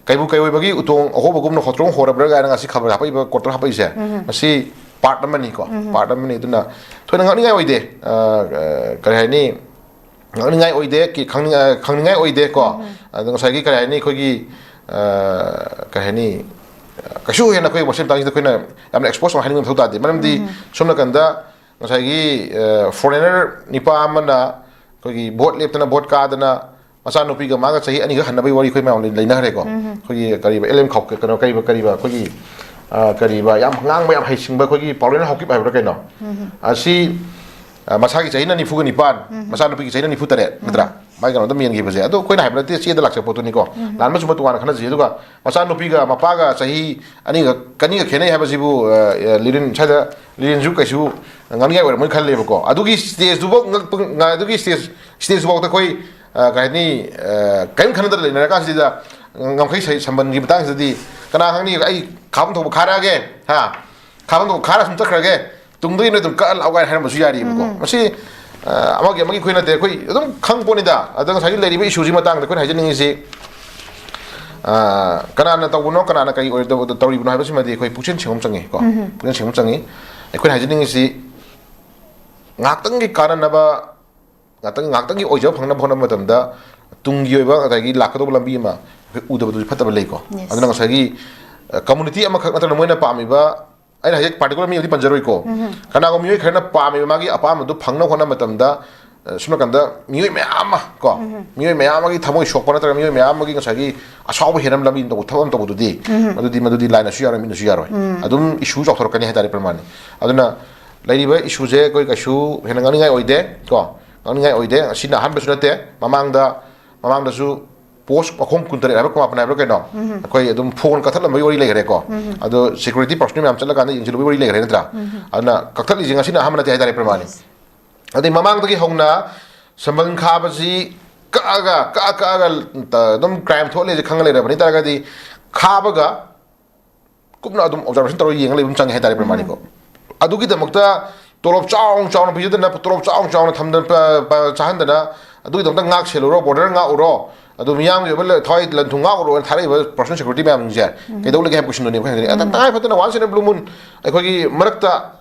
ꯀꯩꯕꯨ ꯀꯩꯑꯣꯏꯕꯒꯤ ꯎꯇꯣꯡ ꯑꯍꯣꯕꯒꯨꯝꯅ ꯍꯣꯇ꯭ꯔꯣꯡ ꯍꯣꯔꯕ꯭ꯔꯥ ꯀꯥꯏꯅ ꯉꯁꯤ ꯈꯕꯔ ꯍꯥꯞꯄꯛꯏꯕ, quarter ꯍꯥꯞꯄꯛꯏꯁꯦ, ꯃꯁꯤ part ꯑꯃꯅꯤꯀꯣ꯫ Part ꯑꯃꯅꯤ꯫ ꯑꯗꯨꯅ ꯊꯣꯏꯅ ꯉꯛꯅꯤꯡꯉꯥꯏ ꯑꯣꯏꯗꯦ꯫ ꯑ, ꯑ, ꯀꯔꯤ ꯍꯥꯏꯅꯤ? ꯉꯛꯅꯤꯡꯉꯥꯏ ꯑꯣꯏꯗꯦ, ꯀꯤ-, ꯈꯪꯅꯤꯡ-, ꯑ, ꯈꯪꯅꯤꯡꯉꯥꯏ ꯑꯣꯏꯗꯦꯀꯣ꯫ ꯑꯗꯣ ꯉꯁꯥꯏꯒꯤ ꯀꯔꯤ ꯍꯥꯏꯅꯤ, ꯑꯩꯈꯣꯏꯒꯤ, ꯑ, ꯀꯔꯤ ꯍꯥꯏꯅꯤ, ꯀꯩꯁꯨ ꯍꯦꯟꯅ ꯑꯩꯈꯣꯏ ꯋꯥꯁꯤ ꯃꯇꯥꯡꯁꯤꯗ ꯑꯩꯈꯣꯏꯅ ꯌꯥꯝꯅ expose ꯑꯣꯏꯅ ꯍꯥꯏꯅꯤꯡꯕ ꯃꯊꯧ ꯇꯥꯗꯦ꯫ ꯃꯔꯝꯗꯤ ꯁꯣꯝ ꯅꯥꯀꯟꯗ ꯉꯁꯥꯏꯒꯤ, ꯑ, foreigner ꯅꯤꯄꯥ ꯑꯃꯅ ꯑꯩꯈꯣꯏꯒꯤ vote ꯂꯦꯞꯇꯅ, vote ꯀꯥꯗꯅ, ꯃꯆꯥꯅꯨꯄꯤꯒ ꯃꯥꯒ ꯆꯍꯤ ꯑꯅꯤꯈꯛ ꯍꯟꯅꯕꯒꯤ ꯋꯥꯔꯤ ꯑꯩꯈꯣꯏ ꯃꯌꯥꯝ ꯂꯩꯅꯈ꯭ꯔꯦꯀꯣ꯫ ꯑꯩꯈꯣꯏꯒꯤ ꯀꯔꯤꯕ, ꯑꯦꯜ ꯑꯦꯝ ꯈꯥꯎ-, ꯀꯩꯅꯣ, ꯀꯔꯤꯕ, ꯀꯔꯤꯕ, ꯑꯩꯈꯣꯏꯒꯤ, ꯑ, ꯀꯔꯤꯕ, ꯌꯥꯝ ꯉꯥꯡꯕ ꯌꯥꯝ ꯍꯩꯁꯤꯡꯕ ꯑꯩꯈꯣꯏꯒꯤ ꯄꯥꯎꯔꯦꯟ ꯍꯥꯎꯀꯤꯞ ꯍꯥꯏꯕ꯭ꯔꯥ ꯀꯩꯅꯣ? ꯑ, ꯁꯤ, ꯑ, ꯃꯁꯥꯒꯤ ꯆꯍꯤꯅ ꯅꯤꯐꯨꯒ ꯅꯤꯄꯥꯟ, ꯃꯆꯥꯅꯨꯄꯤꯒꯤ ꯆꯍꯤꯅ ꯅꯤꯐꯨ ꯇꯔꯦꯠ, ꯅꯠꯇ꯭ꯔꯥ? ꯃꯥꯒꯤ ꯀꯩꯅꯣꯗ ꯃꯦꯟꯈꯤꯕꯁꯦ꯫ ꯑꯗꯣ ꯑꯩꯈꯣꯏꯅ ꯍꯥꯏꯕ ꯅꯠꯇꯦ, ꯆꯦꯗ ꯂꯥꯛꯆꯕ ꯄꯣꯠꯇꯨꯅꯤꯀꯣ꯫ ꯂꯥꯟꯕ ꯆꯨꯝꯕ ꯇꯣꯉꯥꯟꯅ ꯈꯟꯅꯁꯤ꯫ ꯑꯗꯨꯒ ꯃꯆꯥꯅꯨꯄꯤꯒ ꯃꯄꯥꯒ ꯆꯍꯤ ꯑꯅꯤꯒ, ꯑꯅꯤꯒ ꯈꯦꯠꯅꯩ ꯍꯥꯏꯕꯁꯤꯕꯨ, ꯑ, ꯑ, ꯂꯤꯔꯤꯟ, ꯁ꯭ꯋꯥꯏꯗ ꯂꯤꯔꯤꯟꯁꯨ ꯀꯩꯁꯨ ꯉꯥꯡꯅꯤꯡꯉꯥꯏ ꯑꯣꯏꯔꯝꯃꯣꯏꯅ ꯈꯜꯂꯦꯕꯀꯣ꯫ ꯑꯗꯨꯒꯤ stageꯇꯨꯐꯥꯎ ꯉꯛꯄ, ꯉ-, ꯑꯗꯨꯒꯤ stage, stageꯇꯨꯐꯥꯎꯗ ꯑꯩꯈꯣꯏ, ꯑ, ꯀꯩ ꯍꯥꯏꯅꯤ, ꯑ, ꯀꯔꯤꯝ ꯈꯟꯅꯗꯅ ꯂꯩꯅꯔꯀꯥꯟꯁꯤꯗ ꯉꯝꯈꯩ ꯁꯩ-, ꯁꯝꯕꯟꯒꯤ ꯃꯇꯥꯡꯁꯤꯗꯗꯤ ꯀꯅꯥ ꯈꯪꯅꯤ, ꯑꯩ ꯈꯥꯕꯝ ꯊꯣꯛꯄ ꯈꯥꯔꯛꯑꯒꯦ, ꯍꯥ? ꯈꯥꯕꯝ ꯊꯣꯛꯄ ꯈꯥꯔ ꯁꯨꯝ ꯆꯠꯈ꯭ꯔꯒꯦ, ꯇꯨꯡꯗꯒꯤ ꯅꯣꯏ ꯑꯗꯨꯝ ꯀꯛꯑ ꯂꯥꯛꯑꯣ ꯀꯥꯏꯅ ꯍꯥꯏꯔꯝꯕꯁꯨ ꯌꯥꯔꯤꯕꯀꯣ꯫ ꯃꯁꯤ, ꯑ, ꯑꯃꯒꯤ, ꯑꯃꯒꯤ ꯑꯩꯈꯣꯏ ꯅꯠꯇꯦ, ꯑꯩꯈꯣꯏ ꯑꯗꯨꯝ ꯈꯪ ꯄꯣꯠꯅꯤꯗ꯫ ꯑꯗ ꯉꯁꯥꯏꯒꯤ ꯂꯩꯔꯤꯕ issueꯁꯤ ꯃꯇꯥꯡꯗ ꯑꯩꯈꯣꯏꯅ ꯍꯥꯏꯖꯅꯤꯡꯉꯤꯁꯤ, ꯑ, ꯀꯅꯥꯅ ꯇꯧꯕꯅꯣ, ꯀꯅꯥꯅ ꯀꯔꯤ ꯑꯣꯏ-, ꯇꯧ-, ꯇꯧꯔꯤꯕꯅꯣ ꯍꯥꯏꯕꯁꯤꯃꯗꯤ ꯑꯩꯈꯣꯏ ꯄꯨꯛꯆꯦꯜ ꯁꯦꯡꯕ ꯑꯃ ꯆꯪꯉꯤ ꯀꯣ꯫ ꯄꯨꯛꯆꯦꯜ ꯁꯦꯡꯕ ꯑꯃ ꯆꯪꯉꯤ꯫ ꯑꯩꯈꯣꯏꯅ ꯍꯥꯏꯖꯅꯤꯡꯉꯤꯁꯤ ꯉꯥꯏꯍꯥꯛꯇꯪꯒꯤ ꯀꯥꯟꯅꯅꯕ, ꯉꯥꯛꯇꯪ, ꯉꯥꯛꯇꯪꯒꯤ ꯑꯣꯏꯖꯕ ꯐꯪꯅꯕ ꯍꯣꯠꯅꯕ ꯃꯇꯝꯗ ꯇꯨꯡꯒꯤ ꯑꯣꯏꯕ ꯉꯁꯥꯏꯒꯤ ꯂꯥꯛꯀꯗꯧꯕ ꯂꯝꯕꯤ ꯑꯃ ꯑꯩꯈꯣꯏ ꯎꯗꯕꯗꯨꯗꯤ ꯐꯠꯇꯕ ꯂꯩꯀꯣ꯫ Yes. ꯑꯗꯨꯅ ꯉꯁꯥꯏꯒꯤ, ꯑ, community ꯑꯃꯈꯛ ꯅꯠꯇ꯭ꯔꯒ ꯃꯣꯏꯅ ꯄꯥꯝꯃꯤꯕ, ꯑꯩꯅ ꯍꯧꯖꯤꯛ particular ꯃꯤ ꯑꯃꯗꯤ ꯄꯟꯖꯔꯣꯏꯀꯣ꯫ ꯀꯅꯥꯒꯨꯝꯕ ꯃꯤꯑꯣꯏ ꯈꯔꯅ ꯄꯥꯝꯃꯤꯕ ꯃꯥꯒꯤ ꯑꯄꯥꯝꯕꯗꯨ ꯐꯪꯅꯕ ꯍꯣꯠꯅꯕ ꯃꯇꯝꯗ, ꯑ, ꯁꯣꯝ ꯅꯥꯀꯟꯗ ꯃꯤꯑꯣꯏ ꯃꯌꯥꯝ ꯑꯃ ꯀꯣ, ꯃꯤꯑꯣꯏ ꯃꯌꯥꯝ ꯑꯃꯒꯤ ꯊꯃꯣꯏ ꯁꯣꯛꯄ ꯅꯠꯇ꯭ꯔꯒ ꯃꯤꯑꯣꯏ ꯃꯌꯥꯝ ꯑꯃꯒꯤ ꯉꯁꯥꯏꯒꯤ ꯑꯁꯥꯎꯕ ꯍꯦꯟꯅꯕ ꯂꯝꯕꯤ ꯑꯃ ꯇꯧꯕ, ꯊꯕꯛ ꯑꯃ ꯇꯧꯕꯗꯨꯗꯤ, ꯃꯗꯨꯗꯤ, ꯃꯗꯨꯗꯤ ꯂꯥꯏꯅꯁꯨ ꯌꯥꯔꯣꯏ, ꯃꯤꯅꯁꯨ ꯌꯥꯔꯣꯏ꯫ ꯑꯗꯨꯝ issue ꯆꯥꯎꯊꯣꯔꯛꯀꯅꯤ ꯍꯥꯏꯇꯥꯔꯦ, ꯄ꯭ꯔꯃꯥꯅꯤ꯫ ꯑꯗꯨꯅ ꯂꯩꯔꯤꯕ issueꯁꯦ ꯑꯩꯈꯣꯏ ꯀꯩꯁꯨ ꯍꯦꯟꯅ ꯉꯥꯡꯅꯤꯡꯉꯥꯏ ꯑꯣꯏꯗꯦ ꯀꯣ꯫ ꯉꯥꯡꯅꯤꯡꯉꯥꯏ ꯑꯣꯏꯗꯦ꯫ ꯑꯁꯤꯅ ꯑꯍꯥꯟꯕꯁꯨ ꯅꯠꯇꯦ꯫ ꯃꯃꯥꯡꯗ, ꯃꯃꯥꯡꯗꯁꯨ post ꯃꯈꯣꯡ ꯀꯨꯟꯇꯔꯦꯠ ꯍꯥꯏꯕ꯭ꯔꯥ, ꯀꯨꯟꯃꯥꯄꯟ ꯍꯥꯏꯕ꯭ꯔꯥ ꯀꯩꯅꯣ, ꯑꯩꯈꯣꯏ ꯑꯗꯨꯝ phone ꯀꯛꯊꯠꯂꯝꯕꯒꯤ ꯋꯥꯔꯤ ꯂꯩꯈ꯭ꯔꯦꯀꯣ꯫ ꯑꯗꯣ security personnel ꯃꯌꯥꯝ ꯆꯠꯂꯀꯥꯟꯗ ꯌꯦꯡꯁꯤꯜꯂꯨꯕꯒꯤ ꯋꯥꯔꯤ ꯂꯩꯈ꯭ꯔꯦ, ꯅꯠꯇ꯭ꯔꯥ? ꯑꯗꯨꯅ ꯀꯛꯊꯠꯂꯤꯁꯦ ꯉꯁꯤꯅ ꯑꯍꯥꯟꯕ ꯅꯠꯇꯦ ꯍꯥꯏꯇꯥꯔꯦ, ꯄ꯭ꯔꯃꯥꯅꯤ꯫ ꯑꯗꯩ ꯃꯃꯥꯡꯗꯒꯤ ꯍꯧꯅ ꯁꯝꯕꯜ ꯈꯥꯕꯁꯤ ꯀꯛꯑꯒ ꯀꯛꯑ ꯀꯛꯑꯒ ꯑꯗꯨꯝ ꯀ꯭ꯔꯥꯏꯝ ꯊꯣꯛꯍꯜꯂꯦꯁꯦ ꯈꯪꯉ ꯂꯩꯔꯕꯅꯤ ꯇꯥꯔꯒꯗꯤ, ꯈꯥꯕꯒ ꯀꯨꯞꯅ ꯑꯗꯨꯝ ꯑꯣꯕꯖꯥꯔꯕꯦꯁꯟ ꯇꯧꯔꯒ ꯌꯦꯡꯉ ꯂꯩꯕ ꯑꯃ ꯆꯪꯉꯦ ꯍꯥꯏꯇꯥꯔꯦ ꯄ꯭ꯔꯃꯥꯅꯤꯀꯣ꯫ ꯑꯗꯨꯒꯤꯗꯃꯛꯇ ꯇꯣꯂꯣꯞ ꯆꯥꯎꯅ ꯆꯥꯎꯅ ꯄꯤꯖꯗꯅ, ꯇꯣꯂꯣꯞ ꯆꯥꯎꯅ ꯆꯥꯎꯅ ꯊꯝꯗꯅ ꯆꯥꯍꯟꯗꯅ, ꯑꯗꯨꯒꯤꯗꯃꯛꯇ ꯉꯥꯛ ꯁꯦꯜꯂꯨꯔꯣ, ꯕꯣꯔꯗꯔ ꯉꯥꯛꯎꯔꯣ, ꯑꯗꯨ ꯃꯤꯌꯥꯝꯒꯤ ꯑꯣꯏꯕ ꯊꯋꯥꯏ ꯂꯟ ꯊꯨꯝ ꯉꯥꯛꯎꯔꯣꯅ ꯊꯥꯔꯛꯏꯕ ꯄꯔꯁꯣꯅꯦꯜ ꯁꯦꯀ꯭ꯌꯨꯔꯤꯇꯤ ꯃꯌꯥꯝꯁꯤꯡꯁꯦ ꯀꯩꯗꯧ ꯂꯩꯒꯦ ꯍꯥꯏꯕ ꯀꯣꯏꯁꯟꯗꯨꯅꯦꯕ ꯑꯩꯈꯣꯏ ꯍꯪꯗꯣꯏꯅꯦ꯫ ꯑꯗ ꯇꯉꯥꯏ ꯐꯗꯅ ꯋꯥꯟꯁ ꯏꯟ ꯕ꯭ꯂꯨ ꯃꯨꯟ ꯑꯩꯈꯣꯏꯒꯤ ꯃꯔꯛꯇ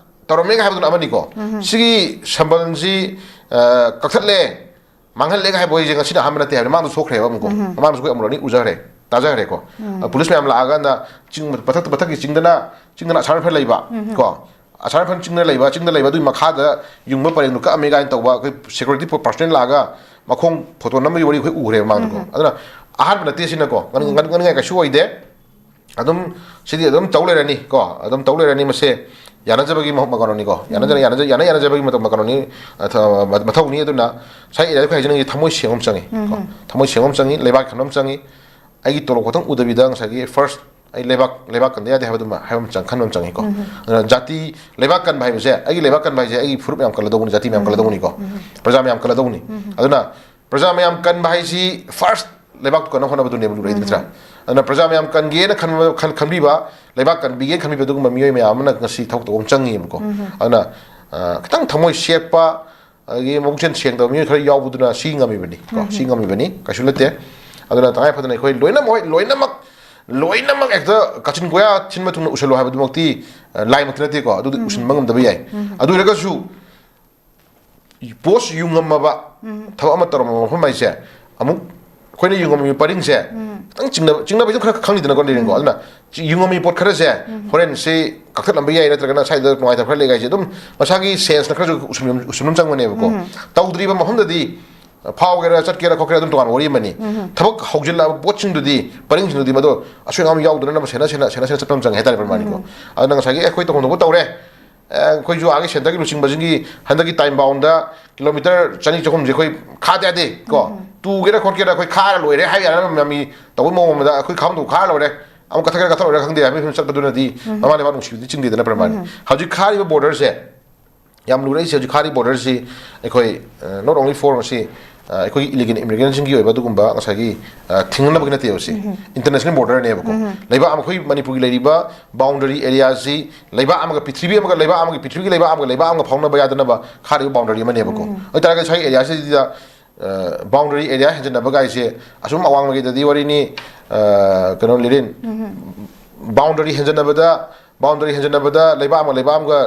ꯇꯧꯔꯝꯃꯦꯒ ꯍꯥꯏꯕꯗꯨꯅ ꯑꯃꯅꯤꯀꯣ꯫ ꯁꯤꯒꯤ ꯁꯝꯕꯜꯁꯤ ꯀꯛꯊꯠꯂꯦ, ꯃꯥꯡꯍꯜꯂꯦꯒ ꯍꯥꯏꯕ ꯋꯥꯍꯩꯁꯦ ꯉꯁꯤꯅ ꯑꯍꯥꯟꯕ ꯅꯠꯇꯦ ꯍꯥꯏꯕꯅꯤ꯫ ꯃꯃꯥꯡꯗꯁꯨ ꯊꯣꯛꯈ꯭ꯔꯦꯕ ꯑꯃꯨꯛꯀꯣ꯫ ꯃꯃꯥꯡꯗꯁꯨ ꯑꯩꯈꯣꯏ ꯑꯃꯨꯔꯛ ꯑꯅꯤ ꯎꯖꯈ꯭ꯔꯦ, ꯇꯥꯖꯈ꯭ꯔꯦꯀꯣ꯫ ꯄꯨꯂꯤꯁ ꯃꯌꯥꯝ ꯂꯥꯛꯑꯀꯥꯟꯗ ꯆꯤꯡ ꯃꯊꯛꯇ, ꯃꯊꯛꯀꯤ ꯆꯤꯡꯗꯅ, ꯆꯤꯡꯗꯅ ꯑꯁꯥꯝ ꯔꯥꯏꯐꯜ ꯂꯩꯕ ꯀꯣ, ꯑꯁꯥꯝ ꯔꯥꯏꯐꯜ ꯆꯤꯡꯗ ꯂꯩꯕ, ꯆꯤꯡꯗ ꯂꯩꯕ ꯑꯗꯨꯒꯤ ꯃꯈꯥꯗ ꯌꯨꯡꯕ ꯄꯔꯦꯡꯗꯨ ꯀꯛꯑꯝꯃꯦ ꯀꯥꯏꯅ ꯇꯧꯕ ꯑꯩꯈꯣꯏ ꯁꯦꯀ꯭ꯌꯨꯔꯤꯇꯤ ꯄꯔꯁꯣꯅꯦꯜ ꯂꯥꯛꯑꯒ ꯃꯈꯣꯡ ꯐꯣꯇꯣ ꯅꯝꯕꯒꯤ ꯋꯥꯔꯤ ꯑꯩꯈꯣꯏ ꯎꯈ꯭ꯔꯦꯕ ꯃꯃꯥꯡꯗꯀꯣ꯫ ꯑꯗꯨꯅ ꯑꯍꯥꯟꯕ ꯅꯠꯇꯦ ꯁꯤꯅꯀꯣ꯫ ꯉꯥꯡꯅꯤꯡꯉꯥꯏ ꯀꯩꯁꯨ ꯑꯣꯏꯗꯦ꯫ ꯑꯗꯨꯝ ꯁꯤꯗꯤ ꯑꯗꯨꯝ ꯇꯧ ꯂꯩꯔꯅꯤ ꯀꯣ, ꯑꯗꯨꯝ ꯇꯧ ꯂꯩꯔꯅꯤ꯫ ꯃꯁꯦ ꯌꯥꯅꯖꯕꯒꯤ ꯃꯍꯨꯠ ꯃꯀꯥꯅꯣꯅꯤꯀꯣ, ꯌꯥꯅꯖ-, ꯌꯥꯅꯖ-, ꯌꯥꯅ ꯌꯥꯅꯖꯕꯒꯤ ꯃꯇꯧ ꯃꯀꯥꯅꯣꯅꯤ, ꯑ, ꯊ-, ꯃ-, ꯃꯊꯧꯅꯤ꯫ ꯑꯗꯨꯅ ꯉꯁꯥꯏ ꯑꯩꯈꯣꯏ ꯍꯥꯏꯖꯅꯤꯡꯉꯤ ꯊꯃꯣꯏ ꯁꯦꯡꯕ ꯑꯃ ꯆꯪꯉꯤ ꯀꯣ, ꯊꯃꯣꯏ ꯁꯦꯡꯕ ꯑꯃ ꯆꯪꯉꯤ, ꯂꯩꯕꯥꯛ ꯈꯟꯕ ꯑꯃ ꯆꯪꯉꯤ꯫ ꯑꯩꯒꯤ ꯇꯣꯂꯣꯞ ꯈꯛꯇꯪ ꯎꯗꯕꯤꯗ ꯉꯁꯥꯏꯒꯤ ꯐꯥꯔꯁ ꯑꯩ ꯂꯩꯕꯥꯛ, ꯂꯩꯕꯥꯛ ꯀꯟꯗ ꯌꯥꯗꯦ ꯍꯥꯏꯕꯗꯨꯃ ꯍꯥꯏꯕ ꯑꯃ ꯆꯪ-, ꯈꯟꯕ ꯑꯃ ꯆꯪꯉꯤꯀꯣ꯫ ꯑꯗꯨꯅ ꯖꯥꯇꯤ, ꯂꯩꯕꯥꯛ ꯀꯟꯕ ꯍꯥꯏꯕꯁꯦ, ꯑꯩꯒꯤ ꯂꯩꯕꯥꯛ ꯀꯟꯕ ꯍꯥꯏꯁꯦ ꯑꯩꯒꯤ ꯐꯨꯔꯨꯞ ꯃꯌꯥꯝ ꯀꯜꯂꯗꯧꯕꯅꯤ, ꯖꯥꯇꯤ ꯃꯌꯥꯝ ꯀꯜꯂꯗꯧꯕꯅꯤꯀꯣ, ꯄ꯭ꯔꯖꯥ ꯃꯌꯥꯝ ꯀꯜꯂꯗꯧꯕꯅꯤ꯫ ꯑꯗꯨꯅ ꯄ꯭ꯔꯖꯥ ꯃꯌꯥꯝ ꯀꯟꯕ ꯍꯥꯏꯁꯤ ꯐꯥꯔꯁ ꯂꯩꯕꯥꯛꯇꯨ ꯀꯟꯅ ꯍꯣꯠꯅꯕꯗꯨꯅꯦꯕ ꯂꯨꯔꯛꯏꯗꯤ ꯅꯠꯇ꯭ꯔꯥ? ꯑꯗꯨꯅ ꯄ꯭ꯔꯖꯥ ꯃꯌꯥꯝ ꯀꯟꯒꯦꯅ ꯈꯟꯕ, ꯈꯟ-, ꯈꯟꯕꯤꯕ, ꯂꯩꯕꯥꯛ ꯀꯟꯕꯤꯒꯦꯅ ꯈꯟꯕꯤꯕ ꯑꯗꯨꯒꯨꯝꯕ ꯃꯤꯑꯣꯏ ꯃꯌꯥꯝ ꯑꯃꯅ ꯉꯁꯤ ꯊꯕꯛ ꯇꯧꯕ ꯑꯃ ꯆꯪꯉꯤꯕꯀꯣ꯫ ꯑꯗꯨꯅ, ꯑ, ꯈꯤꯇꯪ ꯊꯃꯣꯏ ꯁꯦꯠꯄ, ꯑꯗꯒꯤ ꯃꯕꯨꯛꯆꯦꯜ ꯁꯦꯡꯗꯕ ꯃꯤꯑꯣꯏ ꯈꯔ ꯌꯥꯎꯕꯗꯨꯅ ꯁꯤ ꯉꯝꯃꯤꯕꯅꯤ ꯀꯣ, ꯁꯤ ꯉꯝꯃꯤꯕꯅꯤ, ꯀꯩꯁꯨ ꯅꯠꯇꯦ꯫ ꯑꯗꯨꯅ ꯇꯉꯥꯏ ꯐꯗꯅ ꯑꯩꯈꯣꯏ ꯂꯣꯏꯅꯃꯛ, ꯍꯣꯏ, ꯂꯣꯏꯅꯃꯛ, ꯂꯣꯏꯅꯃꯛ ꯍꯦꯛꯇ ꯀꯥꯆꯤꯟ ꯀꯣꯌꯥ ꯊꯤꯟꯕ ꯊꯨꯡꯅ ꯎꯁꯜꯂꯣ ꯍꯥꯏꯕꯗꯨꯃꯛꯇꯤ, ꯑ, ꯂꯥꯏꯃꯛꯇꯤ ꯅꯠꯇꯦꯀꯣ꯫ ꯑꯗꯨꯗꯤ ꯎꯁꯟꯕ ꯉꯝꯗꯕ ꯌꯥꯏ꯫ ꯑꯗꯨ ꯑꯣꯏꯔꯒꯁꯨ ꯄꯣꯁ ꯌꯨꯡꯉꯝꯃꯕ, ꯊꯕꯛ ꯑꯃ ꯇꯧꯔꯝꯃꯕ ꯃꯐꯝ ꯍꯥꯏꯁꯦ, ꯑꯃꯨꯛ ꯑꯩꯈꯣꯏꯅ ꯌꯨꯡꯉꯝꯃꯤꯕ ꯄꯔꯤꯡꯁꯦ ꯈꯤꯇꯪ ꯆꯤꯡꯅꯕ, ꯆꯤꯡꯅꯕ ꯍꯥꯏꯁꯦ ꯈꯔ ꯈꯪꯉꯤꯗꯅꯀꯣ, ꯂꯩꯔꯦꯀꯣ꯫ ꯑꯗꯨꯅ ꯆꯤ-, ꯌꯨꯡꯉꯝꯃꯤꯕ ꯄꯣꯠ ꯈꯔꯁꯦ ꯍꯣꯔꯦꯟ ꯁꯤ ꯀꯛꯊꯠꯂꯝꯕ ꯌꯥꯏ, ꯅꯠꯇ꯭ꯔꯒꯅ ꯁ꯭ꯋꯥꯏꯗ ꯅꯨꯡꯉꯥꯏꯇꯕ ꯈꯔ ꯂꯩ ꯍꯥꯏꯁꯦ ꯑꯗꯨꯝ ꯃꯁꯥꯒꯤ ꯁꯦꯟꯁꯅ ꯈꯔꯁꯨ ꯎꯁꯟꯕ, ꯎꯁꯟꯕ ꯑꯃ ꯆꯪꯕꯅꯦꯕꯀꯣ꯫ ꯇꯧꯗ꯭ꯔꯤꯕ ꯃꯐꯝꯗꯗꯤ ꯐꯥꯎꯒꯦꯔꯥ ꯆꯠꯀꯦꯔꯥ ꯈꯣꯠꯀꯦꯔꯥ ꯑꯗꯨꯝ ꯇꯣꯉꯥꯟꯕ ꯋꯥꯔꯤ ꯑꯃꯅꯤ꯫ ꯊꯕꯛ ꯍꯧꯖꯤꯜꯂꯛꯑꯕ ꯄꯣꯠꯁꯤꯡꯗꯨꯗꯤ, ꯄꯔꯤꯡꯁꯤꯡꯗꯨꯗꯤ ꯃꯗꯣ ꯑꯁꯣꯏ ꯑꯉꯥꯝ ꯌꯥꯎꯗꯅꯅꯕ ꯁꯦꯟꯅ, ꯁꯦꯟꯅ, ꯁꯦꯟꯅ, ꯁꯦꯟꯅ ꯆꯠꯄ ꯑꯃ ꯆꯪꯉꯦ ꯍꯥꯏꯇꯥꯔꯦ, ꯄ꯭ꯔꯃꯥꯅꯤꯀꯣ꯫ ꯑꯗꯨꯅ ꯉꯁꯥꯏꯒꯤ ꯑꯩꯈꯣꯏ ꯇꯧꯐꯝ ꯊꯣꯛꯄ ꯇꯧꯔꯦ, ꯑꯦ, ꯑꯩꯈꯣꯏꯁꯨ ꯑꯥꯒꯤ ꯁꯦꯟꯇꯔꯒꯤ ꯂꯨꯆꯤꯡꯕꯁꯤꯡꯒꯤ ꯍꯟꯗꯛꯀꯤ ꯇꯥꯏꯝ ꯕꯥꯎꯟꯗ ꯀꯤꯂꯣꯃꯤꯇꯔ ꯆꯅꯤ ꯆꯍꯨꯝꯁꯦ ꯑꯩꯈꯣꯏ ꯈꯥꯗ ꯌꯥꯗꯦ ꯀꯣ꯫ ꯇꯨꯒꯦꯔꯥ ꯈꯣꯠꯀꯦꯔꯥ ꯑꯩꯈꯣꯏ ꯈꯥꯔ ꯂꯣꯏꯔꯦ ꯍꯥꯏꯕ ꯌꯥꯅꯕ ꯃꯤ ꯇꯧꯕꯒꯤ ꯃꯑꯣꯡ ꯑꯃꯗ ꯑꯩꯈꯣꯏ ꯈꯥꯐꯝ ꯊꯣꯛꯄ ꯈꯥꯔ ꯂꯣꯏꯔꯦ꯫ ꯑꯃꯨꯛ ꯀꯛꯊꯠꯀꯦꯔꯥ ꯀꯛꯊꯠꯂꯣꯏꯔꯥ ꯈꯪꯗꯦ ꯍꯥꯏꯕꯒꯤ ꯐꯤꯕꯝ ꯆꯠꯄꯗꯨꯅꯗꯤ ꯃꯃꯥ ꯂꯩꯕꯥꯛ ꯅꯨꯡꯁꯤꯕꯗꯤ ꯆꯤꯡꯗꯦꯗꯅ, ꯄ꯭ꯔꯃꯥꯅꯤ꯫ ꯍꯧꯖꯤꯛ ꯈꯥꯔꯤꯕ ꯕꯣꯔꯗꯔꯁꯦ ꯌꯥꯝ ꯂꯨꯔꯛꯏꯁꯦ꯫ ꯍꯧꯖꯤꯛ ꯈꯥꯔꯤꯕ ꯕꯣꯔꯗꯔꯁꯤ ꯑꯩꯈꯣꯏ, ꯑ, not only for ꯉꯁꯤ ꯑ, ꯑꯩꯈꯣꯏꯒꯤ ꯏꯂꯤꯒꯦꯜ ꯏꯃꯤꯒ꯭ꯔꯦꯟꯁꯤꯡꯒꯤ ꯑꯣꯏꯕ ꯑꯗꯨꯒꯨꯝꯕ ꯉꯁꯥꯏꯒꯤ, ꯑ, ꯊꯤꯡꯅꯅꯕꯒꯤ ꯅꯠꯇꯦꯕ ꯁꯤ꯫ ꯏꯟꯇꯔꯅꯦꯁꯅꯦꯜ ꯕꯣꯔꯗꯔꯅꯦꯕꯀꯣ꯫ ꯂꯩꯕꯥꯛ ꯑꯃ, ꯑꯩꯈꯣꯏ ꯃꯅꯤꯄꯨꯔꯒꯤ ꯂꯩꯔꯤꯕ ꯕꯥꯎꯟꯗꯔꯤ ꯑꯦꯔꯤꯌꯥꯁꯤ ꯂꯩꯕꯥꯛ ꯑꯃꯒ, ꯄ꯭ꯔꯤꯊꯤꯕꯤ ꯑꯃꯒ, ꯂꯩꯕꯥꯛ ꯑꯃꯒꯤ, ꯄ꯭ꯔꯤꯊꯤꯕꯤꯒꯤ ꯂꯩꯕꯥꯛ ꯑꯃꯒ ꯂꯩꯕꯥꯛ ꯑꯃꯒ ꯐꯥꯎꯅꯕ ꯌꯥꯗꯅꯕ ꯈꯥꯔꯤꯕ ꯕꯥꯎꯟꯗꯔꯤ ꯑꯃꯅꯦꯕꯀꯣ꯫ ꯑꯗꯨ ꯑꯣꯏꯇꯥꯔꯒꯗꯤ ꯉꯁꯥꯏꯒꯤ ꯑꯦꯔꯤꯌꯥꯁꯤꯗ, ꯑ, ꯕꯥꯎꯟꯗꯔꯤ ꯑꯦꯔꯤꯌꯥ ꯍꯦꯟꯖꯟꯅꯕ ꯀꯥꯏꯁꯦ ꯑꯁꯨꯝ ꯑꯋꯥꯡꯃꯒꯤꯗꯗꯤ ꯋꯥꯔꯤꯅꯤ, ꯑ, ꯀꯩꯅꯣ, ꯂꯤꯔꯤꯟ, ꯕꯥꯎꯟꯗꯔꯤ ꯍꯦꯟꯖꯟꯅꯕꯗ, ꯕꯥꯎꯟꯗꯔꯤ ꯍꯦꯟꯖꯟꯅꯕꯗ ꯂꯩꯕꯥꯛ ꯑꯃꯒ ꯂꯩꯕꯥꯛ ꯑꯃꯒ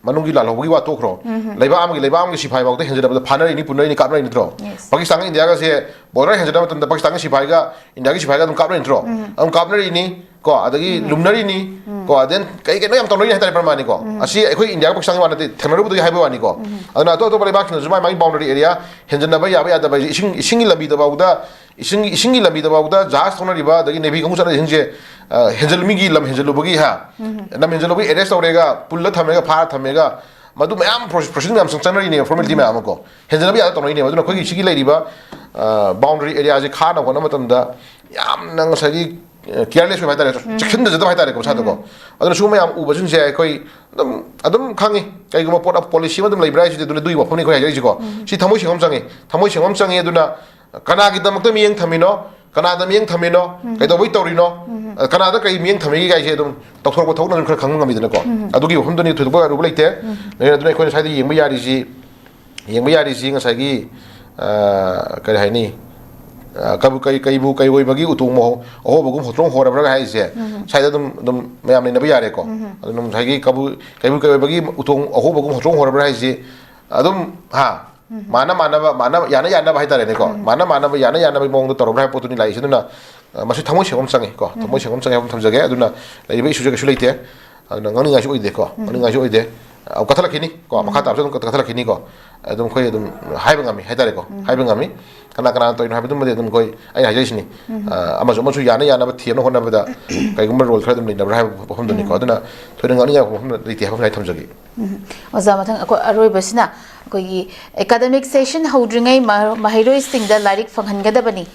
ꯃꯅꯨꯡꯒꯤ ꯂꯥꯜꯍꯧꯕꯒꯤ ꯋꯥ ꯇꯣꯛꯈ꯭ꯔꯣ꯫ ꯂꯩꯕꯥꯛ ꯑꯃꯒꯤ, ꯂꯩꯕꯥꯛ ꯑꯃꯒꯤ ꯁꯤꯐꯥꯏ ꯐꯥꯎꯗ ꯍꯦꯟꯖꯟꯅꯕꯗ ꯐꯥꯅꯔꯤꯅꯤ, ꯄꯨꯅꯔꯤꯅꯤ, ꯀꯥꯞꯅꯔꯤ ꯅꯠꯇ꯭ꯔꯣ? Yes. ꯄꯥꯀꯤꯁꯇꯥꯟꯒ ꯏꯟꯗꯤꯌꯥꯒꯁꯦ ꯕꯣꯔꯗꯔ ꯍꯦꯟꯖꯟꯅꯕ ꯃꯇꯝꯗ ꯄꯥꯀꯤꯁꯇꯥꯟꯒꯤ ꯁꯤꯐꯥꯏꯒ ꯏꯟꯗꯤꯌꯥꯒꯤ ꯁꯤꯐꯥꯏꯒ ꯑꯗꯨꯝ ꯀꯥꯞꯅꯔꯤ ꯅꯠꯇ꯭ꯔꯣ? ꯑꯗꯨꯝ ꯀꯥꯞꯅꯔꯤꯅꯤ ꯀꯣ, ꯑꯗꯒꯤ ꯂꯨꯝꯅꯔꯤꯅꯤ ꯀꯣ, then ꯀꯩ ꯀꯩꯅꯣ ꯌꯥꯝ ꯇꯧꯅꯔꯤ ꯍꯥꯏꯇꯥꯔꯦ ꯄ꯭ꯔꯃꯥꯅꯤꯀꯣ꯫ ꯑꯁꯤ ꯑꯩꯈꯣꯏ ꯏꯟꯗꯤꯌꯥꯒ ꯄꯥꯀꯤꯁꯇꯥꯟꯒꯤ ꯋꯥ ꯅꯠꯇꯦ, ꯊꯦꯡꯅꯔꯨꯕꯗꯒꯤ ꯍꯥꯏꯕ ꯋꯥꯅꯤꯀꯣ꯫ ꯑꯗꯨꯅ ꯑꯇꯣꯞ ꯑꯇꯣꯞꯄ ꯂꯩꯕꯥꯛꯁꯤꯡꯅꯁꯨ ꯃꯥꯏ ꯃꯥꯒꯤ ꯕꯥꯎꯟꯗꯔꯤ ꯑꯦꯔꯤꯌꯥ ꯍꯦꯟꯖꯟꯅꯕ ꯌꯥꯕ ꯌꯥꯗꯕ ꯍꯥꯏꯁꯦ ꯏꯁꯤꯡ, ꯏꯁꯤꯡꯒꯤ ꯂꯝꯕꯤꯗ ꯐꯥꯎꯗ, ꯏꯁꯤꯡ, ꯏꯁꯤꯡꯒꯤ ꯂꯝꯕꯤꯗ ꯐꯥꯎꯗ ꯖꯍꯥꯖ ꯊꯧꯅꯔꯤꯕ, ꯑꯗꯒꯤ ꯅꯦꯚꯤ ꯀꯥꯡꯕꯨ ꯆꯠꯅꯔꯤꯁꯤꯡꯁꯦ, ꯑ, ꯍꯦꯟꯖꯜ-, ꯃꯤꯒꯤ ꯂꯝ ꯍꯦꯟꯖꯜꯂꯨꯕꯒꯤ, ꯍꯥ? ꯂꯝ ꯍꯦꯟꯖꯜꯂꯨꯕꯒꯤ ꯑꯦꯔꯦꯁ ꯇꯧꯔꯦꯒ, ꯄꯨꯜꯂ ꯊꯝꯃꯦꯒ, ꯐꯥꯔ ꯊꯝꯃꯦꯒ, ꯃꯗꯨ ꯃꯌꯥꯝ ꯄ꯭ꯔꯣꯁꯦꯁ, ꯄ꯭ꯔꯣꯁꯦꯁ ꯃꯌꯥꯝ ꯆꯪ-, ꯆꯪꯅꯔꯤꯅꯦꯕ, ꯐꯣꯔꯃꯦꯂꯤꯇꯤ ꯃꯌꯥꯝ ꯑꯃ ꯀꯣ꯫ ꯍꯦꯟꯖꯟꯅꯕ ꯌꯥꯗ ꯇꯧꯅꯔꯤꯅꯦꯕ꯫ ꯑꯗꯨꯅ ꯑꯩꯈꯣꯏꯒꯤ ꯁꯤꯒꯤ ꯂꯩꯔꯤꯕ, ꯑ, ꯕꯥꯎꯟꯗꯔꯤ ꯑꯦꯔꯤꯌꯥꯁꯦ ꯈꯥꯅꯕ ꯍꯣꯠꯅꯕ ꯃꯇꯝꯗ ꯌꯥꯝꯅ ꯉꯁꯥꯏꯒꯤ, ꯑ, ꯀꯤꯌꯔꯂꯦꯁ ꯑꯣꯏꯕ ꯍꯥꯏꯇꯥꯔꯦ, ꯆꯦꯛꯁꯤꯟꯖꯗꯕ ꯍꯥꯏꯇꯥꯔꯦꯀꯣ, ꯃꯁꯥꯗꯀꯣ꯫ ꯑꯗꯨꯅ ꯁꯤꯒꯨꯝꯕ ꯌꯥꯝ ꯎꯕꯁꯤꯡꯁꯦ ꯑꯩꯈꯣꯏ ꯑꯗꯨꯝ, ꯑꯗꯨꯝ ꯈꯪꯉꯤ꯫ ꯀꯩꯒꯨꯝꯕ ꯄꯣꯠ, ꯄꯣꯂꯤꯁꯤ ꯑꯃ ꯑꯗꯨꯝ ꯂꯩꯕ꯭ꯔꯥ ꯍꯥꯏꯁꯤꯗꯤ, ꯑꯗꯨꯅ ꯑꯗꯨꯒꯤ ꯋꯥꯐꯝꯅꯤ ꯑꯩꯈꯣꯏ ꯍꯥꯏꯖꯔꯤꯁꯤꯀꯣ꯫ ꯁꯤ ꯊꯃꯣꯏ ꯁꯦꯡꯕ ꯑꯃ ꯆꯪꯉꯤ, ꯊꯃꯣꯏ ꯁꯦꯡꯕ ꯑꯃ ꯆꯪꯉꯤ꯫ ꯑꯗꯨꯅ ꯀꯅꯥꯒꯤꯗꯃꯛꯇ ꯃꯤꯠꯌꯦꯡ ꯊꯝꯃꯤꯅꯣ? ꯀꯅꯥꯗ ꯃꯤꯠꯌꯦꯡ ꯊꯝꯃꯤꯅꯣ? ꯀꯩꯗꯧꯕꯩ ꯇꯧꯔꯤꯅꯣ? ꯑ, ꯀꯅꯥꯗ ꯀꯔꯤ ꯃꯤꯠꯌꯦꯡ ꯊꯝꯃꯤꯒꯦ ꯀꯥꯏꯁꯦ ꯑꯗꯨꯝ ꯇꯧꯊꯣꯔꯛꯄ ꯊꯕꯛꯅ ꯑꯗꯨꯝ ꯈꯔ ꯈꯪꯕ ꯉꯝꯃꯤꯗꯅꯀꯣ꯫ ꯑꯗꯨꯒꯤ ꯋꯥꯐꯝꯗꯨꯅꯤ, ꯊꯣꯏꯗꯣꯛꯄ ꯑꯔꯨꯕ ꯂꯩꯇꯦ꯫ ꯂꯩꯔꯦ꯫ ꯑꯗꯨꯅ ꯑꯩꯈꯣꯏꯅ ꯁ꯭ꯋꯥꯏꯗ ꯌꯦꯡꯕ ꯌꯥꯔꯤꯁꯤ, ꯌꯦꯡꯕ ꯌꯥꯔꯤꯁꯤ ꯉꯁꯥꯏꯒꯤ, ꯑ, ꯀꯔꯤ ꯍꯥꯏꯅꯤ? ꯑ, ꯀꯕꯨ-, ꯀꯩ-, ꯀꯩꯕꯨ ꯀꯩꯑꯣꯏꯕꯒꯤ ꯎꯇꯣꯡ ꯃꯍꯣ-, ꯑꯍꯣꯕꯒꯨꯝ ꯍꯣꯇ꯭ꯔꯣꯡ ꯍꯣꯔꯕ꯭ꯔꯥ ꯍꯥꯏꯁꯦ ꯁ꯭ꯋꯥꯏꯗ ꯑꯗꯨꯝ, ꯑꯗꯨꯝ ꯃꯌꯥꯝ ꯅꯩꯅꯕ ꯌꯥꯔꯦꯀꯣ꯫ ꯑꯗꯨꯅ ꯉꯁꯥꯏꯒꯤ ꯀꯕꯨ-, ꯀꯩꯕꯨ ꯀꯩꯑꯣꯏꯕꯒꯤ ꯎꯇꯣꯡ ꯑꯍꯣꯕꯒꯨꯝ ꯍꯣꯇ꯭ꯔꯣꯡ ꯍꯣꯔꯕ꯭ꯔꯥ ꯍꯥꯏꯁꯦ ꯑꯗꯨꯝ, ꯍꯥ? ꯃꯥꯅ ꯃꯥꯟꯅꯕ, ꯃꯥꯅ, ꯌꯥꯅ ꯌꯥꯅꯕ ꯍꯥꯏꯇꯥꯔꯦꯅꯦꯀꯣ꯫ ꯃꯥꯅ ꯃꯥꯟꯅꯕ, ꯌꯥꯅ ꯌꯥꯅꯕꯒꯤ ꯃꯑꯣꯡꯗ ꯇꯧꯔꯕ꯭ꯔꯥ ꯍꯥꯏꯕ ꯄꯣꯠꯇꯨꯅꯤ ꯂꯥꯛꯏꯁꯦ꯫ ꯑꯗꯨꯅ, ꯑ, ꯃꯁꯤ ꯊꯃꯣꯏ ꯁꯦꯡꯕ ꯑꯃ ꯆꯪꯉꯤ ꯀꯣ꯫ ꯊꯃꯣꯏ ꯁꯦꯡꯕ ꯑꯃ ꯆꯪꯉꯤ ꯍꯥꯏꯕ ꯑꯃ ꯊꯝꯖꯒꯦ꯫ ꯑꯗꯨꯅ ꯂꯩꯔꯤꯕ ꯏꯁꯨꯁꯦ ꯀꯩꯁꯨ ꯂꯩꯇꯦ꯫ ꯑꯗꯨꯅ ꯉꯥꯡꯅꯤꯡꯉꯥꯏꯁꯨ ꯑꯣꯏꯗꯦꯀꯣ꯫ ꯉꯥꯡꯅꯤꯡꯉꯥꯏꯁꯨ ꯑꯣꯏꯗꯦ꯫ ꯑ, ꯀꯛꯊꯠꯂꯛꯈꯤꯅꯤ ꯀꯣ꯫ ꯃꯈꯥ ꯇꯥꯕꯁꯨ ꯑꯗꯨꯝ ꯀꯛꯊꯠꯂꯛꯈꯤꯅꯤ ꯀꯣ꯫ ꯑꯗꯨꯝ ꯑꯩꯈꯣꯏ ꯑꯗꯨꯝ ꯍꯥꯏꯕ ꯉꯝꯃꯤ ꯍꯥꯏꯇꯥꯔꯦꯀꯣ꯫ ꯍꯥꯏꯕ ꯉꯝꯃꯤ꯫ ꯀꯅꯥ ꯀꯅꯥꯅ ꯇꯧꯔꯤꯅꯣ ꯍꯥꯏꯕꯗꯨꯃꯗꯤ ꯑꯗꯨꯝ ꯑꯩꯈꯣꯏ, ꯑꯩꯅ ꯍꯥꯏꯖꯔꯤꯁꯤꯅꯤ꯫ ꯑ, ꯑꯃꯁꯨ ꯑꯃꯁꯨ ꯌꯥꯅ ꯌꯥꯅꯕ ꯊꯦꯝꯅꯕ ꯍꯣꯠꯅꯕꯗ ꯀꯩꯒꯨꯝꯕ ꯔꯣꯜ ꯈꯔ ꯑꯗꯨꯝ ꯂꯩꯅꯕ꯭ꯔꯥ ꯍꯥꯏꯕ ꯋꯥꯐꯝꯗꯨꯅꯤꯀꯣ꯫ ꯑꯗꯨꯅ ꯊꯣꯏꯅ ꯉꯥꯡꯅꯤꯡꯉꯥꯏ ꯋꯥꯐꯝ ꯂꯩꯇꯦ ꯍꯥꯏꯕ ꯑꯃ ꯊꯝꯖꯒꯦ꯫ ꯎꯝ꯫ ꯑꯣꯖꯥ, ꯃꯊꯪ ꯑꯩꯈꯣꯏ ꯑꯔꯣꯏꯕꯁꯤꯅ ꯑꯩꯈꯣꯏꯒꯤ ꯑꯦꯀꯥꯗꯃꯤꯛ ꯁꯦꯁꯟ ꯍꯧꯗ꯭ꯔꯤꯉꯩ ꯃ-, ꯃꯍꯩꯔꯣꯏꯁꯤꯡꯗ ꯂꯥꯏꯔꯤꯛ ꯐꯪꯍꯟꯒꯗꯕꯅꯤ꯫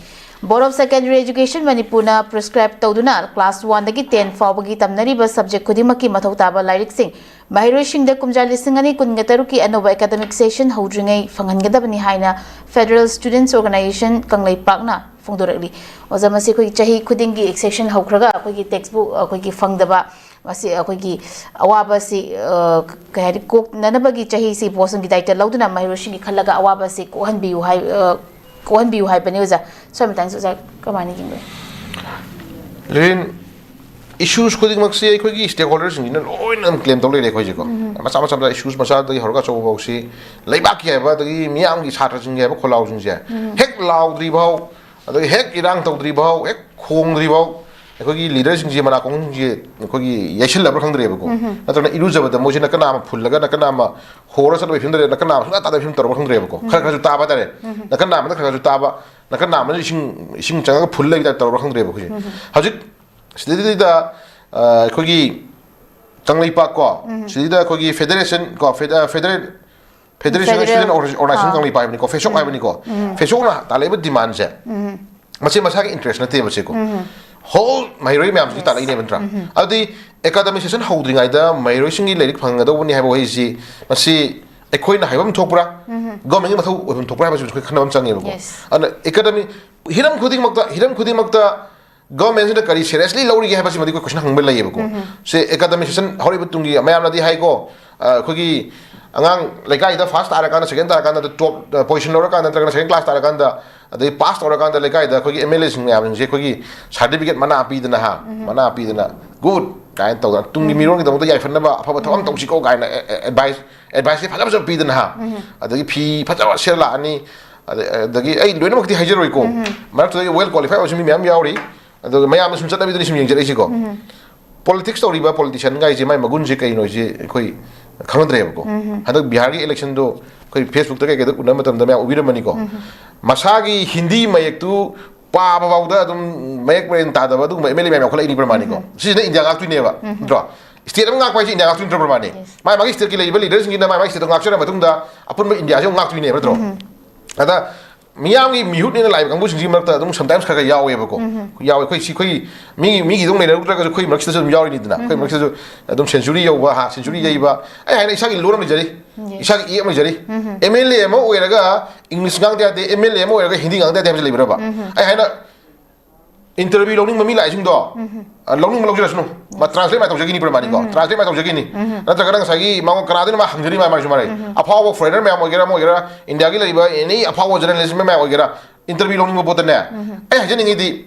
Board of Secondary Education ꯃꯅꯤꯄꯨꯔꯅ prescribe ꯇꯧꯗꯨꯅ class one ꯗꯒꯤ ten ꯐꯥꯎꯕꯒꯤ ꯇꯝꯅꯔꯤꯕ subject ꯈꯨꯗꯤꯡꯃꯛꯀꯤ ꯃꯊꯧ ꯇꯥꯕ ꯂꯥꯏꯔꯤꯛꯁꯤꯡ ꯃꯍꯩꯔꯣꯏꯁꯤꯡꯗ ꯀꯨꯝꯖꯥ ꯂꯤꯁꯤꯡ ꯑꯅꯤ ꯀꯨꯟꯒ ꯇꯔꯨꯛꯀꯤ ꯑꯅꯧꯕ academic session ꯍꯧꯗ꯭ꯔꯤꯉꯩ ꯐꯪꯍꯟꯒꯗꯕꯅꯤ ꯍꯥꯏꯅ Federal Students Organization ꯀꯪꯂꯩꯄꯥꯛꯅ ꯐꯣꯡꯗꯣꯔꯛꯂꯤ꯫ ꯑꯣꯖꯥ, ꯃꯁꯤ ꯑꯩꯈꯣꯏꯒꯤ ꯆꯍꯤ ꯈꯨꯗꯤꯡꯒꯤ session ꯍꯧꯈ꯭ꯔꯒ ꯑꯩꯈꯣꯏꯒꯤ textbook ꯑꯩꯈꯣꯏꯒꯤ ꯐꯪꯗꯕ, ꯃꯁꯤ ꯑꯩꯈꯣꯏꯒꯤ ꯑꯋꯥꯕꯁꯤ, ꯑ, ꯀꯩ ꯍꯥꯏꯅꯤ, ꯀꯣꯛꯅꯅꯕꯒꯤ ꯆꯍꯤꯁꯤ ꯕꯣꯁꯇꯣꯟꯒꯤ ꯗꯥꯏꯇ ꯂꯧꯗꯨꯅ ꯃꯍꯩꯔꯣꯏꯁꯤꯡꯒꯤ ꯈꯜꯂꯒ ꯑꯋꯥꯕꯁꯤ ꯀꯣꯛꯍꯟꯕꯤꯌꯨ ꯍꯥꯏ-, ꯑ, ꯀꯣꯛꯍꯟꯕꯤꯌꯨ ꯍꯥꯏꯕꯅꯤ ꯑꯣꯖꯥ꯫ ꯁ꯭ꯋꯥꯏ ꯃꯇꯥꯡꯁꯤ ꯑꯣꯖꯥ ꯀꯃꯥꯏꯅ ꯌꯦꯡꯕꯤꯔꯤ? ꯂꯦꯔꯤꯟ, issues ꯈꯨꯗꯤꯡꯃꯛꯁꯤ ꯑꯩꯈꯣꯏꯒꯤ stakeholderꯁꯤꯡꯁꯤꯅ ꯂꯣꯏꯅ ꯑꯗꯨꯝ claim ꯇꯧ ꯂꯩꯔꯦ ꯑꯩꯈꯣꯏꯁꯦꯀꯣ꯫ ꯃꯆꯥ ꯃꯆꯥ ꯃꯆꯥ issues ꯃꯆꯥꯗꯒꯤ ꯍꯧꯔꯒ ꯑꯆꯧꯕ ꯐꯥꯎꯁꯤ, ꯂꯩꯕꯥꯛꯀꯤ ꯍꯥꯏꯕ ꯑꯗꯒꯤ ꯃꯤꯌꯥꯝꯒꯤ, ꯁꯥꯇ꯭ꯔꯁꯤꯡꯒꯤ ꯍꯥꯏꯕ ꯈꯣꯜꯂꯥꯎꯁꯤꯡꯁꯦ ꯍꯦꯛ ꯂꯥꯎꯗ꯭ꯔꯤ ꯐꯥꯎ, ꯑꯗꯒꯤ ꯍꯦꯛ ꯏꯔꯥꯡ ꯇꯧꯗ꯭ꯔꯤ ꯐꯥꯎ, ꯍꯦꯛ ꯈꯣꯡꯗ꯭ꯔꯤ ꯐꯥꯎ ꯑꯩꯈꯣꯏꯒꯤ leaderꯁꯤꯡꯁꯦ, ꯃꯅꯥꯀꯣꯡꯁꯤꯡꯁꯦ ꯑꯩꯈꯣꯏꯒꯤ ꯌꯩꯁꯤꯜꯂꯕ꯭ꯔꯥ ꯈꯪꯗ꯭ꯔꯦꯕꯀꯣ꯫ ꯅꯠꯇ꯭ꯔꯒꯅ ꯏꯔꯨꯖꯕꯗ ꯃꯣꯏꯁꯤꯅ ꯀꯅꯥ ꯑꯃ ꯐꯨꯜꯂꯒ ꯀꯅꯥ ꯑꯃ ꯍꯣꯔ ꯆꯠꯄꯒꯤ ꯐꯤꯕꯝꯗ ꯂꯩꯔꯦ, ꯀꯅꯥ ꯑꯃ ꯁꯨꯡꯇꯥ ꯇꯥꯗꯕꯒꯤ ꯐꯤꯕꯝ ꯇꯧꯔꯕ꯭ꯔꯥ ꯈꯪꯗ꯭ꯔꯦꯕꯀꯣ꯫ ꯈꯔ ꯈꯔꯁꯨ ꯇꯥꯕ ꯍꯥꯏꯇꯥꯔꯦ꯫ ꯅꯥꯀꯟ ꯅꯥꯝꯃꯅ ꯈꯔ ꯈꯔꯁꯨ ꯇꯥꯕ, ꯅꯥꯀꯟ ꯅꯥꯝꯃꯅ ꯏꯁꯤꯡ, ꯏꯁꯤꯡ ꯆꯪꯉꯒ ꯐꯨꯜ ꯂꯩꯕ type ꯇꯧꯔꯕ꯭ꯔꯥ ꯈꯪꯗ꯭ꯔꯦꯕ ꯑꯩꯈꯣꯏꯁꯦ꯫ ꯍꯧꯖꯤꯛ ꯁꯤꯗꯩꯗ, ꯑ, ꯑꯩꯈꯣꯏꯒꯤ ꯀꯪꯂꯩꯄꯥꯛ ꯀꯣ, ꯁꯤꯗꯩꯗ ꯑꯩꯈꯣꯏꯒꯤ federation ꯀꯣ, fed-, ꯑ, federal, Federation of Federal Student Organi-, Organization ꯑꯥ꯫ ꯀꯪꯂꯩꯄꯥꯛ ꯍꯥꯏꯕꯅꯤꯀꯣ, ꯐꯦꯁꯣꯛ ꯎꯝ꯫ ꯍꯥꯏꯕꯅꯤꯀꯣ꯫ ꯎꯝ꯫ ꯐꯦꯁꯣꯛꯅ ꯇꯥꯜꯂꯛꯏꯕ demandꯁꯦ, ꯎꯝ꯫ ꯃꯁꯤ ꯃꯁꯥꯒꯤ interest ꯅꯠꯇꯦꯕ ꯁꯤꯀꯣ꯫ ꯎꯝ꯫ Whole ꯃꯍꯩꯔꯣꯏ ꯃꯌꯥꯝꯁꯤꯒꯤ Yes꯫ ꯇꯥꯜꯂꯛꯏꯅꯦꯕ ꯅꯠꯇ꯭ꯔꯥ? ꯎꯝ꯫ ꯑꯗꯨꯗꯤ academic session ꯍꯧꯗ꯭ꯔꯤꯉꯩꯗ ꯃꯍꯩꯔꯣꯏꯁꯤꯡꯒꯤ ꯂꯥꯏꯔꯤꯛ ꯐꯪꯒꯗꯧꯕꯅꯤ ꯍꯥꯏꯕ ꯋꯥꯍꯩꯁꯤ, ꯃꯁꯤ ꯑꯩꯈꯣꯏꯅ ꯍꯥꯏꯐꯝ ꯊꯣꯛꯄ꯭ꯔꯥ? ꯎꯝ꯫ Governmentꯀꯤ ꯃꯊꯧ ꯑꯣꯏꯐꯝ ꯊꯣꯛꯄ꯭ꯔꯥ ꯍꯥꯏꯕꯁꯤ ꯑꯩꯈꯣꯏ ꯈꯟꯅꯕ ꯑꯃ ꯆꯪꯉꯦꯕꯀꯣ꯫ Yes꯫ ꯑꯗꯨꯅ academic ꯍꯤꯔꯝ ꯈꯨꯗꯤꯡꯃꯛꯇ, ꯍꯤꯔꯝ ꯈꯨꯗꯤꯡꯃꯛꯇ governmentꯁꯤꯅ ꯀꯔꯤ seriously ꯂꯧꯔꯤꯒꯦ ꯍꯥꯏꯕꯁꯤꯃꯗꯤ ꯑꯩꯈꯣꯏ question ꯍꯪꯕ ꯂꯩꯌꯦꯕꯀꯣ꯫ ꯎꯝ꯫ ꯁꯦ academic session ꯍꯧꯔꯛꯏꯕ ꯇꯨꯡꯒꯤ ꯃꯌꯥꯝꯅꯗꯤ ꯍꯥꯏꯀꯣ, ꯑ, ꯑꯩꯈꯣꯏꯒꯤ ꯑꯉꯥꯡ ꯂꯩꯀꯥꯏꯗ first ꯇꯥꯔꯀꯥꯟꯗ, second ꯇꯥꯔꯀꯥꯟꯗ, top, ꯑ, position ꯂꯧꯔꯀꯥꯟꯗ ꯅꯠꯇ꯭ꯔꯒꯅ second class ꯇꯥꯔꯀꯥꯟꯗ, ꯑꯗꯩ pass ꯇꯧꯔꯀꯥꯟꯗ ꯂꯩꯀꯥꯏꯗ ꯑꯩꯈꯣꯏꯒꯤ MLAꯁꯤꯡ ꯃꯌꯥꯝꯁꯤꯡꯁꯦ ꯑꯩꯈꯣꯏꯒꯤ certificate ꯃꯅꯥ ꯄꯤꯗꯅ ꯍꯥ, ꯎꯝ꯫ ꯃꯅꯥ ꯄꯤꯗꯅ good ꯀꯥꯏꯅ ꯇꯧꯗꯅ ꯇꯨꯡꯒꯤ ꯎꯝ꯫ ꯃꯤꯔꯣꯜꯒꯤꯗꯃꯛꯇ ꯌꯥꯏꯐꯅꯕ ꯑꯐꯕ ꯊꯕꯛ ꯑꯃ ꯎꯝ꯫ ꯇꯧꯁꯤꯀꯣ ꯀꯥꯏꯅ, ꯑ, ꯑ, advice, adviceꯁꯦ ꯐꯖ ꯐꯖꯕ ꯄꯤꯗꯅ ꯍꯥ, ꯎꯝ꯫ ꯑꯗꯒꯤ ꯐꯤ ꯐꯖꯕ ꯁꯦꯠ ꯂꯥꯛꯑꯅꯤ, ꯑꯗ-, ꯑꯗꯒꯤ ꯑꯩ ꯂꯣꯏꯅꯃꯛꯇꯤ ꯍꯥꯏꯖꯔꯣꯏꯀꯣ, ꯎꯝ꯫ ꯃꯔꯛꯇꯨꯗ well qualified ꯑꯣꯏꯕꯁꯨ ꯃꯤ ꯃꯌꯥꯝ ꯌꯥꯎꯔꯤ꯫ ꯑꯗꯨꯒ ꯃꯌꯥꯝꯅ ꯁꯨꯝ ꯆꯠꯅꯕꯤꯗꯨꯅ ꯁꯨꯝ ꯌꯦꯡꯖꯔꯛꯏꯁꯤꯀꯣ꯫ ꯎꯝ꯫ Politics ꯇꯧꯔꯤꯕ politician ꯒꯥꯏꯁꯦ ꯃꯥꯏ ꯃꯒꯨꯟꯁꯦ ꯀꯩꯅꯣ ꯍꯥꯏꯁꯦ ꯑꯩꯈꯣꯏ ꯈꯪꯅꯗ꯭ꯔꯦꯕꯀꯣ꯫ ꯎꯝ꯫ ꯍꯟꯗꯛ ꯕꯤꯍꯥꯔꯒꯤ electionꯗꯣ ꯑꯩꯈꯣꯏ Facebookꯇ ꯀꯩꯀꯩꯗ ꯎꯅꯕ ꯃꯇꯝꯗ ꯃꯌꯥꯝ ꯎꯕꯤꯔꯝꯃꯅꯤꯀꯣ꯫ ꯎꯝ꯫ ꯃꯁꯥꯒꯤ ꯍꯤꯟꯗꯤ ꯃꯌꯦꯛꯇꯨ ꯄꯥꯕ ꯐꯥꯎꯗ ꯑꯗꯨꯝ ꯃꯌꯦꯛ ꯃꯔꯦꯟ ꯇꯥꯗꯕ ꯑꯗꯨꯒꯨꯝꯕ MLA ꯃꯌꯥꯝ ꯌꯥꯎꯈꯠꯂꯛꯏꯅꯤꯕ ꯃꯥꯅꯤꯀꯣ꯫ ꯎꯝ꯫ ꯁꯤꯁꯤꯅ ꯏꯟꯗꯤꯌꯥ ꯉꯥꯛꯇꯣꯏꯅꯦꯕ꯫ ꯎꯝ꯫ ꯅꯠꯇ꯭ꯔꯣ? State ꯑꯃ ꯉꯥꯛꯄ ꯍꯥꯏꯁꯦ ꯏꯟꯗꯤꯌꯥ ꯉꯥꯛꯇꯣꯏ ꯅꯠꯇ꯭ꯔꯣ ꯃꯥꯅꯤ? Yes꯫ ꯃꯥꯏ ꯃꯥꯒꯤ stateꯀꯤ ꯂꯩꯔꯤꯕ leaderꯁꯤꯡꯁꯤꯅ ꯃꯥꯏ ꯃꯥꯒꯤ stateꯇꯣ ꯉꯥꯛꯆꯔ ꯃꯇꯨꯡꯗ ꯑꯄꯨꯟꯕ ꯏꯟꯗꯤꯌꯥꯁꯦ ꯑꯃꯨꯛ ꯉꯥꯛꯇꯣꯏꯅꯦꯕ ꯅꯠꯇ꯭ꯔꯣ? ꯎꯝ꯫ ꯑꯗ ꯃꯤꯌꯥꯝꯒꯤ ꯃꯤꯍꯨꯠꯅꯦꯅ ꯂꯥꯛꯏꯕ ꯀꯥꯡꯕꯨꯁꯤꯡꯁꯤꯒꯤ ꯃꯔꯛꯇ ꯑꯗꯨꯝ sometimes ꯈꯔ ꯈꯔ ꯌꯥꯎꯋꯦꯕꯀꯣ꯫ ꯌꯥꯎꯋꯦ꯫ ꯑꯩꯈꯣꯏ ꯁꯤ ꯑꯩꯈꯣꯏ ꯃꯤꯒꯤ ꯃꯤꯒꯤ ꯑꯗꯨꯝ ꯂꯩꯅꯔꯨꯗ꯭ꯔꯒꯁꯨ ꯑꯩꯈꯣꯏ ꯃꯔꯛꯁꯤꯗꯁꯨ ꯑꯗꯨꯝ ꯌꯥꯎꯔꯤꯅꯤꯗꯅ꯫ ꯑꯩꯈꯣꯏ ꯃꯔꯛꯁꯤꯗꯁꯨ ꯑꯗꯨꯝ century ꯌꯧꯕ, ꯍꯥ, century ꯌꯩꯕ, ꯑꯩ ꯍꯥꯏꯅ ꯏꯁꯥꯒꯤ ꯂꯣꯟ ꯑꯃ ꯂꯩꯖꯔꯤ, ꯏꯁꯥꯒꯤ ꯏꯌꯦꯛ ꯑꯃ ꯂꯩꯖꯔꯤ꯫ MLA ꯑꯃ ꯑꯣꯏꯔꯒ English ꯉꯥꯡꯗ ꯌꯥꯗꯦ, MLA ꯑꯃ ꯑꯣꯏꯔꯒ ꯍꯤꯟꯗꯤ ꯉꯥꯡꯗ ꯌꯥꯗꯦ ꯍꯥꯏꯕꯁꯤ ꯂꯩꯕ꯭ꯔꯕ? ꯑꯩ ꯍꯥꯏꯅ interview ꯂꯧꯅꯤꯡꯕ ꯃꯤ ꯂꯥꯛꯏꯁꯤꯡꯗꯣ, ꯑ, ꯂꯧꯅꯤꯡꯕ ꯂꯧꯖꯔꯁꯅꯨ꯫ ꯃꯥ translate ꯃꯥ ꯇꯧꯖꯈꯤꯅꯤ, ꯄ꯭ꯔꯃꯥꯅꯤꯀꯣ꯫ Translate ꯃꯥ ꯇꯧꯖꯈꯤꯅꯤ꯫ ꯅꯠꯇ꯭ꯔꯒꯅ ꯉꯁꯥꯏꯒꯤ ꯃꯉꯣꯟ ꯀꯅꯥꯗꯅꯣ ꯃꯥ ꯍꯪꯖꯔꯤ, ꯃꯥ ꯃꯥꯁꯨ ꯃꯥꯔꯦ꯫ ꯑꯐꯥꯎꯕ foreigner ꯃꯌꯥꯝ ꯑꯣꯏꯒꯦꯔꯥ, ꯑꯃ ꯑꯣꯏꯒꯦꯔꯥ, ꯏꯟꯗꯤꯌꯥꯒꯤ ꯂꯩꯔꯤꯕ any ꯑꯐꯥꯎꯕ journalist ꯃꯌꯥꯝ ꯑꯣꯏꯒꯦꯔꯥ, interview ꯂꯧꯅꯤꯡꯕ ꯄꯣꯠꯇꯅꯦ꯫ ꯑꯩ ꯍꯥꯏꯖꯅꯤꯡꯉꯤꯗꯤ,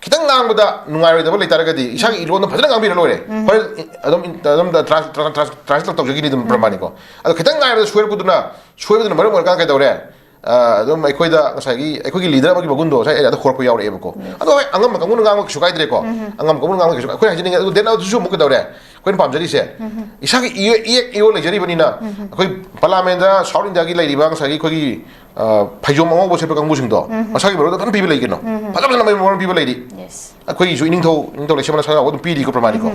ꯈꯤꯇꯪ ꯉꯥꯡꯕꯗ ꯅꯨꯡꯉꯥꯏꯔꯣꯏꯗꯕ ꯂꯩꯇꯥꯔꯒꯗꯤ ꯏꯁꯥꯒꯤ ꯏꯔꯣꯟꯗ ꯐꯖꯅ ꯉꯥꯡꯕꯤꯔ ꯂꯣꯏꯔꯦ꯫ ꯍꯣꯏ, ꯑꯗꯨꯝ, ꯑꯗꯨꯝ trans-, trans-, trans-, translate ꯇꯧꯖꯈꯤꯅꯤ ꯑꯗꯨꯝ, ꯄ꯭ꯔꯃꯥꯅꯤꯀꯣ꯫ ꯑꯗꯣ ꯈꯤꯇꯪ ꯉꯥꯡꯕꯗ ꯁꯣꯏꯔꯛꯄꯗꯨꯅ, ꯁꯣꯏꯕꯗꯨꯅ ꯃꯔꯝ ꯑꯣꯏꯔꯀꯥꯟꯗ ꯀꯩꯗꯧꯔꯦ? ꯑ, ꯑꯗꯨꯝ ꯑꯩꯈꯣꯏꯗ ꯉꯁꯥꯏꯒꯤ ꯑꯩꯈꯣꯏꯒꯤ leader ꯑꯃꯒꯤ ꯃꯒꯨꯟꯗꯣ ꯉꯁꯥꯏ ꯑꯩꯅ ꯑꯗ ꯍꯧꯔꯛꯄ ꯌꯥꯎꯔꯛꯑꯦꯕꯀꯣ꯫ ꯑꯗꯣ ꯍꯣꯏ, ꯑꯉꯝꯕ ꯀꯥꯡꯕꯨꯅ ꯉꯥꯡꯕ ꯀꯩꯁꯨ ꯀꯥꯏꯗ꯭ꯔꯦꯀꯣ꯫ ꯑꯉꯝꯕ ꯀꯥꯡꯕꯨꯅ ꯉꯥꯡꯕ ꯀꯩꯁꯨ, ꯑꯩꯈꯣꯏꯅ ꯍꯥꯏꯖꯅꯤꯡꯉꯦ꯫ ꯑꯗꯨ then ꯑꯗꯨꯁꯨ ꯑꯃꯨꯛ ꯀꯩꯗꯧꯔꯦ? ꯑꯩꯈꯣꯏꯅ ꯄꯥꯝꯖꯔꯤꯁꯦ, ꯏꯁꯥꯒꯤ ꯏꯌꯦꯛ, ꯏꯌꯦꯛ ꯏꯔꯣꯟ ꯂꯩꯖꯔꯤꯕꯅꯤꯅ, ꯑꯩꯈꯣꯏ parliament ꯗ South India ꯒꯤ ꯂꯩꯔꯤꯕ ꯉꯁꯥꯏꯒꯤ ꯑꯩꯈꯣꯏꯒꯤ, ꯑ, ꯐꯩꯖꯣꯝ ꯑꯉꯧꯕ ꯁꯦꯠꯄ ꯀꯥꯡꯕꯨꯁꯤꯡꯗꯣ, ꯃꯁꯥꯒꯤ ꯃꯔꯣꯟꯗ ꯐꯖꯅ ꯄꯤꯕ ꯂꯩ ꯀꯩꯅꯣ꯫ ꯐꯖꯅ ꯃꯔꯣꯟ ꯄꯤꯕ ꯂꯩꯔꯤ꯫ ꯑꯩꯈꯣꯏꯒꯤꯁꯨ ꯏꯅꯤꯡꯊꯧ, ꯏꯅꯤꯡꯊꯧ ꯂꯩꯁꯦꯝꯕꯅ ꯁꯅꯥꯖꯥꯎꯕ ꯑꯗꯨꯝ ꯄꯤꯔꯤꯀꯣ, ꯄ꯭ꯔꯃꯥꯅꯤꯀꯣ꯫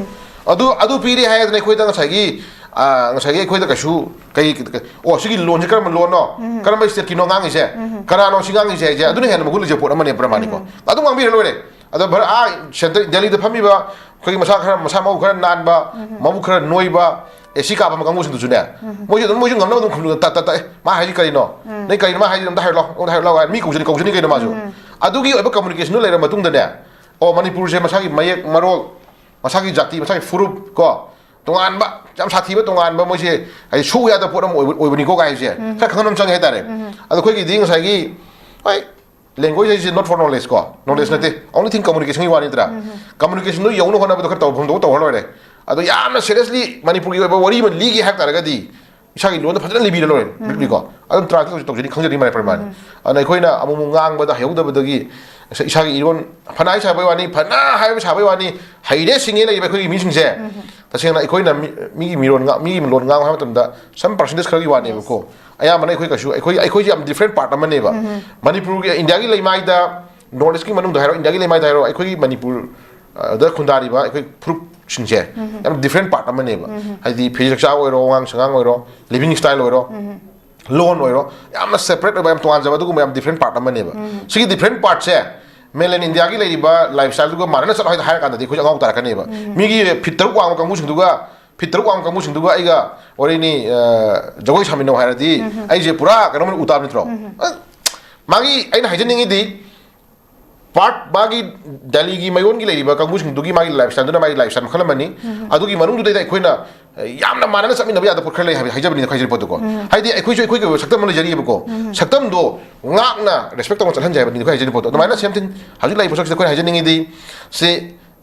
ꯑꯗꯨ, ꯑꯗꯨ ꯄꯤꯔꯤ ꯍꯥꯏꯗꯅ ꯑꯩꯈꯣꯏꯗ ꯉꯁꯥꯏꯒꯤ, ꯑ, ꯉꯁꯥꯏꯒꯤ ꯑꯩꯈꯣꯏꯗ ꯀꯩꯁꯨ ꯀꯩ, ꯀꯩ, ꯑꯣ, ꯁꯤꯒꯤ ꯂꯣꯟꯁꯦ ꯀꯔꯝꯕ ꯂꯣꯟꯅꯣ? ꯀꯔꯝꯕ state ꯀꯤꯅꯣ ꯉꯥꯡꯉꯤꯁꯦ? ꯀꯅꯥꯅꯣ ꯁꯤ ꯉꯥꯡꯉꯤꯁꯦ ꯍꯥꯏꯁꯦ? ꯑꯗꯨꯅ ꯍꯦꯟꯅ ꯃꯒꯨꯟ ꯂꯩꯖꯕ ꯄꯣꯠ ꯑꯃꯅꯦ, ꯄ꯭ꯔꯃꯥꯅꯤꯀꯣ꯫ ꯑꯗꯨꯝ ꯉꯥꯡꯕꯤꯔ ꯂꯣꯏꯔꯦ꯫ ꯑꯗꯣ ꯚꯥꯔꯠ, ꯑꯥ, centre, ꯗꯦꯜꯂꯤꯗ ꯐꯝꯃꯤꯕ ꯑꯩꯈꯣꯏꯒꯤ ꯃꯁꯥ ꯈꯔ, ꯃꯁꯥ ꯃꯎ ꯈꯔ ꯅꯥꯟꯕ, ꯃꯕꯨꯛ ꯈꯔ ꯅꯣꯏꯕ, AC ꯀꯥꯞꯄ ꯀꯥꯡꯕꯨꯁꯤꯡꯗꯨꯁꯨꯅꯦ, ꯃꯣꯏꯁꯨ ꯑꯗꯨꯝ, ꯃꯣꯏꯁꯨ ꯉꯝꯅꯕ ꯑꯗꯨꯝ ꯈꯨꯝꯕꯤꯗ ꯇꯠ, ꯇꯠ, ꯇꯠ, "ꯑꯦ, ꯃꯥ ꯍꯥꯏꯁꯤ ꯀꯔꯤꯅꯣ? ꯅꯪ ꯀꯔꯤꯅꯣ ꯃꯥ ꯍꯥꯏꯁꯤ? ꯑꯝꯇ ꯍꯥꯏꯔꯛꯑꯣ, ꯑꯝꯇ ꯍꯥꯏꯔꯛꯑꯣ" ꯍꯥꯏꯅ ꯃꯤ ꯀꯧꯖꯅꯤ, ꯀꯧꯖꯅꯤ ꯀꯩꯅꯣ ꯃꯥꯁꯨ꯫ ꯑꯗꯨꯒꯤ ꯑꯣꯏꯕ communication ꯗꯨ ꯂꯩꯔ ꯃꯇꯨꯡꯗꯅꯦ, ꯑꯣ, ꯃꯅꯤꯄꯨꯔꯁꯦ ꯃꯁꯥꯒꯤ ꯃꯌꯦꯛ ꯃꯔꯣꯜ, ꯃꯁꯥꯒꯤ ꯖꯥꯇꯤ, ꯃꯁꯥꯒꯤ ꯐꯨꯔꯨꯞ ꯀꯣ, ꯇꯣꯉꯥꯟꯕ, ꯌꯥꯝ ꯁꯥꯊꯤꯕ ꯇꯣꯉꯥꯟꯕ ꯃꯣꯏꯁꯦ, ꯍꯥꯏꯗꯤ ꯁꯣꯛꯎ ꯌꯥꯗꯕ ꯄꯣꯠ ꯑꯃ ꯑꯣꯏꯕ-, ꯑꯣꯏꯕꯅꯤꯀꯣ ꯀꯥꯏꯁꯦ ꯈꯔ ꯈꯪꯍꯟꯕ ꯑꯃ ꯆꯪꯉꯦ ꯍꯥꯏꯇꯥꯔꯦ꯫ ꯑꯗꯣ ꯑꯩꯈꯣꯏꯒꯤꯗꯤ ꯉꯁꯥꯏꯒꯤ, ꯍꯣꯏ, language ꯍꯥꯏꯁꯦ not for knowledge ꯀꯣ, knowledge ꯅꯠꯇꯦ, only thing communication ꯒꯤ ꯋꯥꯅꯤ ꯅꯠꯇ꯭ꯔꯥ? Communication ꯗꯨ ꯌꯧꯅ ꯍꯣꯠꯅꯕꯗ ꯈꯔ ꯇꯧꯐꯝ ꯊꯣꯛꯄ ꯇꯧꯍꯜ ꯂꯣꯏꯔꯦ꯫ ꯑꯗꯣ ꯌꯥꯝꯅ seriously ꯃꯅꯤꯄꯨꯔꯒꯤ ꯑꯣꯏꯕ ꯋꯥꯔꯤ ꯑꯃ ꯂꯤꯒꯦ ꯍꯥꯏꯕ ꯇꯥꯔꯒꯗꯤ ꯏꯁꯥꯒꯤ ꯂꯣꯟꯗ ꯐꯖꯅ ꯂꯤꯕꯤꯔ ꯂꯣꯏꯔꯦ꯫ ꯎꯝ꯫ ꯅꯠꯇ꯭ꯔꯤꯀꯣ? ꯑꯗꯨꯝ translate ꯇꯧꯖ-, ꯇꯧꯖꯅꯤ, ꯈꯪꯖꯅꯤ ꯃꯅꯤꯄꯨꯔꯤ ꯃꯥꯅꯤ꯫ ꯎꯝ꯫ ꯑꯗꯨꯅ ꯑꯩꯈꯣꯏꯅ ꯑꯃꯨꯛ ꯑꯃꯨꯛ ꯉꯥꯡꯕꯗ ꯍꯩꯍꯧꯗꯕꯗꯒꯤ ꯏꯁꯥ-, ꯏꯁꯥꯒꯤ ꯏꯔꯣꯟ ꯐꯅ ꯍꯥꯏ ꯁꯥꯕꯩ ꯋꯥꯅꯤ, ꯐꯅ ꯍꯥꯏꯕ ꯁꯥꯕꯩ ꯋꯥꯅꯤ, ꯍꯩꯔꯦ ꯁꯤꯡꯉꯦ ꯂꯩꯔꯤꯕ ꯑꯩꯈꯣꯏꯒꯤ ꯃꯤꯁꯤꯡꯁꯦ, ꯎꯝ꯫ ꯇꯁꯦꯡꯅ ꯑꯩꯈꯣꯏꯅ ꯃꯤ-, ꯃꯤꯒꯤ ꯃꯤꯔꯣꯟ ꯉꯥ-, ꯃꯤꯒꯤ ꯂꯣꯟ ꯉꯥꯡꯕ ꯍꯥꯏꯕ ꯃꯇꯝꯗ some percentage ꯈꯔꯒꯤ ꯋꯥꯅꯦꯕꯀꯣ꯫ Yes꯫ ꯑꯌꯥꯝꯕꯅ ꯑꯩꯈꯣꯏ ꯀꯩꯁꯨ, ꯑꯩꯈꯣꯏ, ꯑꯩꯈꯣꯏꯁꯦ ꯌꯥꯝ different part ꯑꯃꯅꯦꯕ꯫ ꯎꯝ꯫ ꯃꯅꯤꯄꯨꯔꯒꯤ, ꯏꯟꯗꯤꯌꯥꯒꯤ ꯂꯩꯃꯥꯏꯗ, North East ꯀꯤ ꯃꯅꯨꯡꯗ ꯍꯥꯏꯔꯣ, ꯏꯟꯗꯤꯌꯥꯒꯤ ꯂꯩꯃꯥꯏꯗ ꯍꯥꯏꯔꯣ, ꯑꯩꯈꯣꯏꯒꯤ ꯃꯅꯤꯄꯨꯔ, ꯑ, ꯗ ꯈꯨꯟꯗꯥꯔꯤꯕ ꯑꯩꯈꯣꯏ ꯐꯨꯔꯨꯞꯁꯤꯡꯁꯦ ꯎꯝ꯫ ꯌꯥꯝ different part ꯑꯃꯅꯦꯕ꯫ ꯎꯝ꯫ ꯍꯥꯏꯗꯤ ꯐꯤꯖꯦꯠ ꯆꯥꯛꯆꯥ ꯑꯣꯏꯔꯣ, ꯋꯥꯉꯥꯡ ꯁꯉꯥꯡ ꯑꯣꯏꯔꯣ, living style ꯑꯣꯏꯔꯣ, ꯎꯝ꯫ ꯂꯣꯟ ꯑꯣꯏꯔꯣ, ꯌꯥꯝꯅ ꯁꯦꯄꯔꯦꯠ ꯑꯣꯏꯕ, ꯌꯥꯝ ꯇꯣꯉꯥꯟꯖꯕ ꯑꯗꯨꯒꯨꯝꯕ ꯌꯥꯝ ꯗꯤꯐ꯭ꯔꯦꯟ ꯄꯥꯔꯠ ꯑꯃꯅꯦꯕ꯫ ꯁꯤꯒꯤ ꯗꯤꯐ꯭ꯔꯦꯟ ꯄꯥꯔꯠꯁꯦ ꯃꯦꯟꯂꯦꯟ ꯏꯟꯗꯤꯌꯥꯒꯤ ꯂꯩꯔꯤꯕ ꯂꯥꯏꯐ ꯁ꯭ꯇꯥꯏꯜꯗꯨꯒ ꯃꯥꯟꯅꯅ ꯆꯠꯂꯣ ꯍꯥꯏꯗ ꯍꯥꯏꯔ ꯀꯥꯟꯗꯗꯤ ꯑꯩꯈꯣꯏꯁꯨ ꯑꯉꯥꯎ ꯇꯥꯔꯛꯀꯅꯦꯕ꯫ ꯃꯤꯒꯤ ꯐꯤꯠ ꯇꯔꯨꯛ ꯋꯥꯡꯕ ꯀꯥꯡꯕꯨꯁꯤꯡꯗꯨꯒ, ꯐꯤꯠ ꯇꯔꯨꯛ ꯋꯥꯡꯕ ꯀꯥꯡꯕꯨꯁꯤꯡꯗꯨꯒ ꯑꯩꯒ ꯋꯥꯔꯤꯅꯤ, ꯑ, ꯖꯒꯣꯏ ꯁꯥꯃꯤꯟꯅꯧ ꯍꯥꯏꯔꯗꯤ ꯑꯩꯁꯦ ꯄꯨꯔꯥ ꯀꯩꯅꯣꯝ ꯎ ꯇꯥꯕ ꯅꯠꯇ꯭ꯔꯣ? ꯑ, ꯃꯥꯒꯤ ꯑꯩꯅ ꯍꯥꯏꯖꯅꯤꯡꯉꯤꯗꯤ, ꯄꯥꯔꯠ ꯃꯥꯒꯤ ꯗꯦꯜꯂꯤꯒꯤ ꯃꯌꯣꯟꯒꯤ ꯂꯩꯔꯤꯕ ꯀꯥꯡꯕꯨꯁꯤꯡꯗꯨꯒꯤ ꯃꯥꯒꯤ ꯂꯥꯏꯐ ꯁ꯭ꯇꯥꯏꯜꯗꯨꯅ ꯃꯥꯒꯤ ꯂꯥꯏꯐ ꯁ꯭ꯇꯥꯏꯜ ꯃꯈꯜ ꯑꯃꯅꯤ꯫ ꯑꯗꯨꯒꯤ ꯃꯅꯨꯡꯗꯨꯗꯩꯗ ꯑꯩꯈꯣꯏꯅ, ꯑ, ꯌꯥꯝꯅ ꯃꯥꯟꯅꯅ ꯆꯠꯃꯤꯟꯅꯕ ꯌꯥꯗꯕ ꯄꯣꯠ ꯈꯔ ꯂꯩ ꯍꯥꯏꯕ, ꯍꯥꯏꯖꯕꯅꯤꯅ ꯈꯥꯏꯖꯔꯤ ꯄꯣꯠꯇꯨꯀꯣ꯫ ꯍꯥꯏꯗꯤ ꯑꯩꯈꯣꯏꯁꯨ ꯑꯩꯈꯣꯏꯒꯤ ꯑꯣꯏꯕ ꯁꯛꯇꯝ ꯑꯃ ꯂꯩꯖꯔꯤꯕꯀꯣ꯫ ꯁꯛꯇꯝꯗꯣ ꯉꯥꯛꯅ ꯔꯦꯁꯄꯦꯛ ꯇꯧꯅ ꯆꯠꯍꯟꯖꯩ ꯍꯥꯏꯕꯅꯤ ꯑꯩꯈꯣꯏ ꯍꯥꯏꯖꯔꯤ ꯄꯣꯠꯇꯣ꯫ ꯑꯗꯨꯃꯥꯏꯅ ꯁꯦꯝ ꯊꯤꯡ ꯍꯧꯖꯤꯛ ꯂꯩꯔꯤꯕ ꯄꯣꯠꯁꯛꯁꯤꯗ ꯑꯩꯈꯣꯏꯅ ꯍꯥꯏꯖꯅꯤꯡꯉꯤꯗꯤ, ꯁꯤ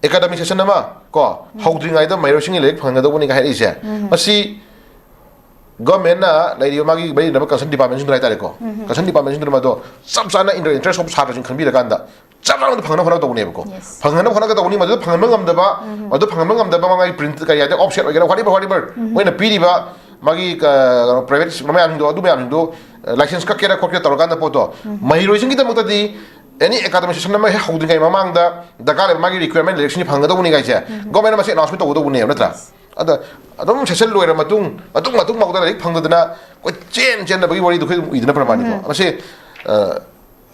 ꯑꯦꯀꯥꯗꯃꯤꯛ ꯁꯦꯁꯟ ꯑꯃ ꯀꯣ, ꯍꯧꯗ꯭ꯔꯤꯉꯩꯗ ꯃꯍꯩꯔꯣꯏꯁꯤꯡꯒꯤ ꯂꯥꯏꯔꯤꯛ ꯐꯪꯍꯟꯒꯗꯧꯕꯅꯤꯒ ꯍꯥꯏꯔꯛꯏꯁꯦ, ꯃꯁꯤ ꯒꯣꯔꯃꯦꯟꯅ ꯂꯩꯔꯤꯕ ꯃꯥꯒꯤ ꯃꯔꯤ ꯂꯩꯅꯕ ꯀꯟꯁꯔꯟ ꯗꯤꯄꯥꯔꯠꯃꯦꯟꯁꯤꯡꯗꯨ ꯍꯥꯏꯇꯥꯔꯦꯀꯣ, ꯀꯟꯁꯔꯟ ꯗꯤꯄꯥꯔꯠꯃꯦꯟꯁꯤꯡꯗꯨꯅ ꯃꯗꯣ ꯆꯞ ꯆꯥꯅ ꯏꯟꯇꯔꯦꯁ ꯑꯣꯐ ꯁꯥꯇ꯭ꯔꯁꯤꯡ ꯈꯟꯕꯤꯔꯀꯥꯟꯗ ꯆꯞ ꯆꯥꯅ ꯐꯪꯅꯕ ꯍꯣꯠꯅꯒꯗꯧꯕꯅꯦꯕꯀꯣ꯫ ꯐꯪꯅꯕ ꯍꯣꯠꯅꯒꯗꯧꯕꯅꯤ꯫ ꯃꯗꯨꯗ ꯐꯪꯍꯟꯕ ꯉꯝꯗꯕ, ꯃꯗꯨ ꯐꯪꯍꯟꯕ ꯉꯝꯗꯕ ꯃꯥꯒꯤ ꯄ꯭ꯔꯤꯟꯠ ꯀꯔꯤ ꯍꯥꯏꯗꯤ ꯑꯣꯐꯁꯦꯠ ꯑꯣꯏꯒꯦꯔꯥ, ꯋꯥꯠ ꯑꯦꯚꯔ, ꯋꯥꯠ ꯑꯦꯚꯔ, ꯃꯣꯏꯅ ꯄꯤꯔꯤꯕ ꯃꯥꯒꯤ ꯄ꯭ꯔꯥꯏꯚꯦꯠ ꯃꯌꯥꯝꯁꯤꯡꯗꯣ, ꯑꯗꯨ ꯃꯌꯥꯝꯁꯤꯡꯗꯣ ꯂꯥꯏꯁꯦꯟꯁ ꯀꯛꯀꯦꯔꯥ ꯈꯣꯠꯀꯦꯔꯥ ꯇꯧꯔꯀꯥꯟꯗ ꯄꯣꯠꯇꯣ, ꯃꯍꯩꯔꯣꯏꯁꯤꯡꯒꯤꯗꯃꯛꯇꯗꯤ ꯑꯦꯅꯤ ꯑꯦꯀꯥꯗꯃꯤꯛ ꯁꯦꯁꯟ ꯑꯃ ꯍꯦꯛ ꯍꯧꯗ꯭ꯔꯤꯉꯩ ꯃꯃꯥꯡꯗ ꯗꯔꯀꯥꯔ ꯂꯩꯕ ꯃꯥꯒꯤ ꯔꯤꯀ꯭ꯋꯥꯌꯔꯃꯦꯟ ꯂꯥꯏꯔꯤꯛꯁꯤꯡꯁꯤ ꯐꯪꯒꯗꯧꯕꯅꯤ ꯀꯥꯏꯁꯦ ꯒꯣꯔꯃꯦꯟꯅ ꯃꯁꯤ ꯑꯦꯅꯥꯎꯟꯁꯃꯦꯟ ꯇꯧꯒꯗꯧꯕꯅꯦꯕ ꯅꯠꯇ꯭ꯔꯥ? ꯑꯗ ꯑꯗꯨꯝ ꯁꯦꯁꯟ ꯂꯣꯏꯔ ꯃꯇꯨꯡ, ꯃꯇꯨꯡ, ꯃꯇꯨꯡ ꯐꯥꯎꯗ ꯂꯥꯏꯔꯤꯛ ꯐꯪꯗꯗꯅ ꯀꯣꯏꯆꯦꯟ ꯆꯦꯟꯅꯕꯒꯤ ꯋꯥꯔꯤꯗꯣ ꯑꯩꯈꯣꯏ ꯑꯗꯨꯝ ꯎꯏꯗꯅ ꯄ꯭ꯔꯃꯥꯅꯤꯀꯣ꯫ ꯃꯁꯤ, ꯑ,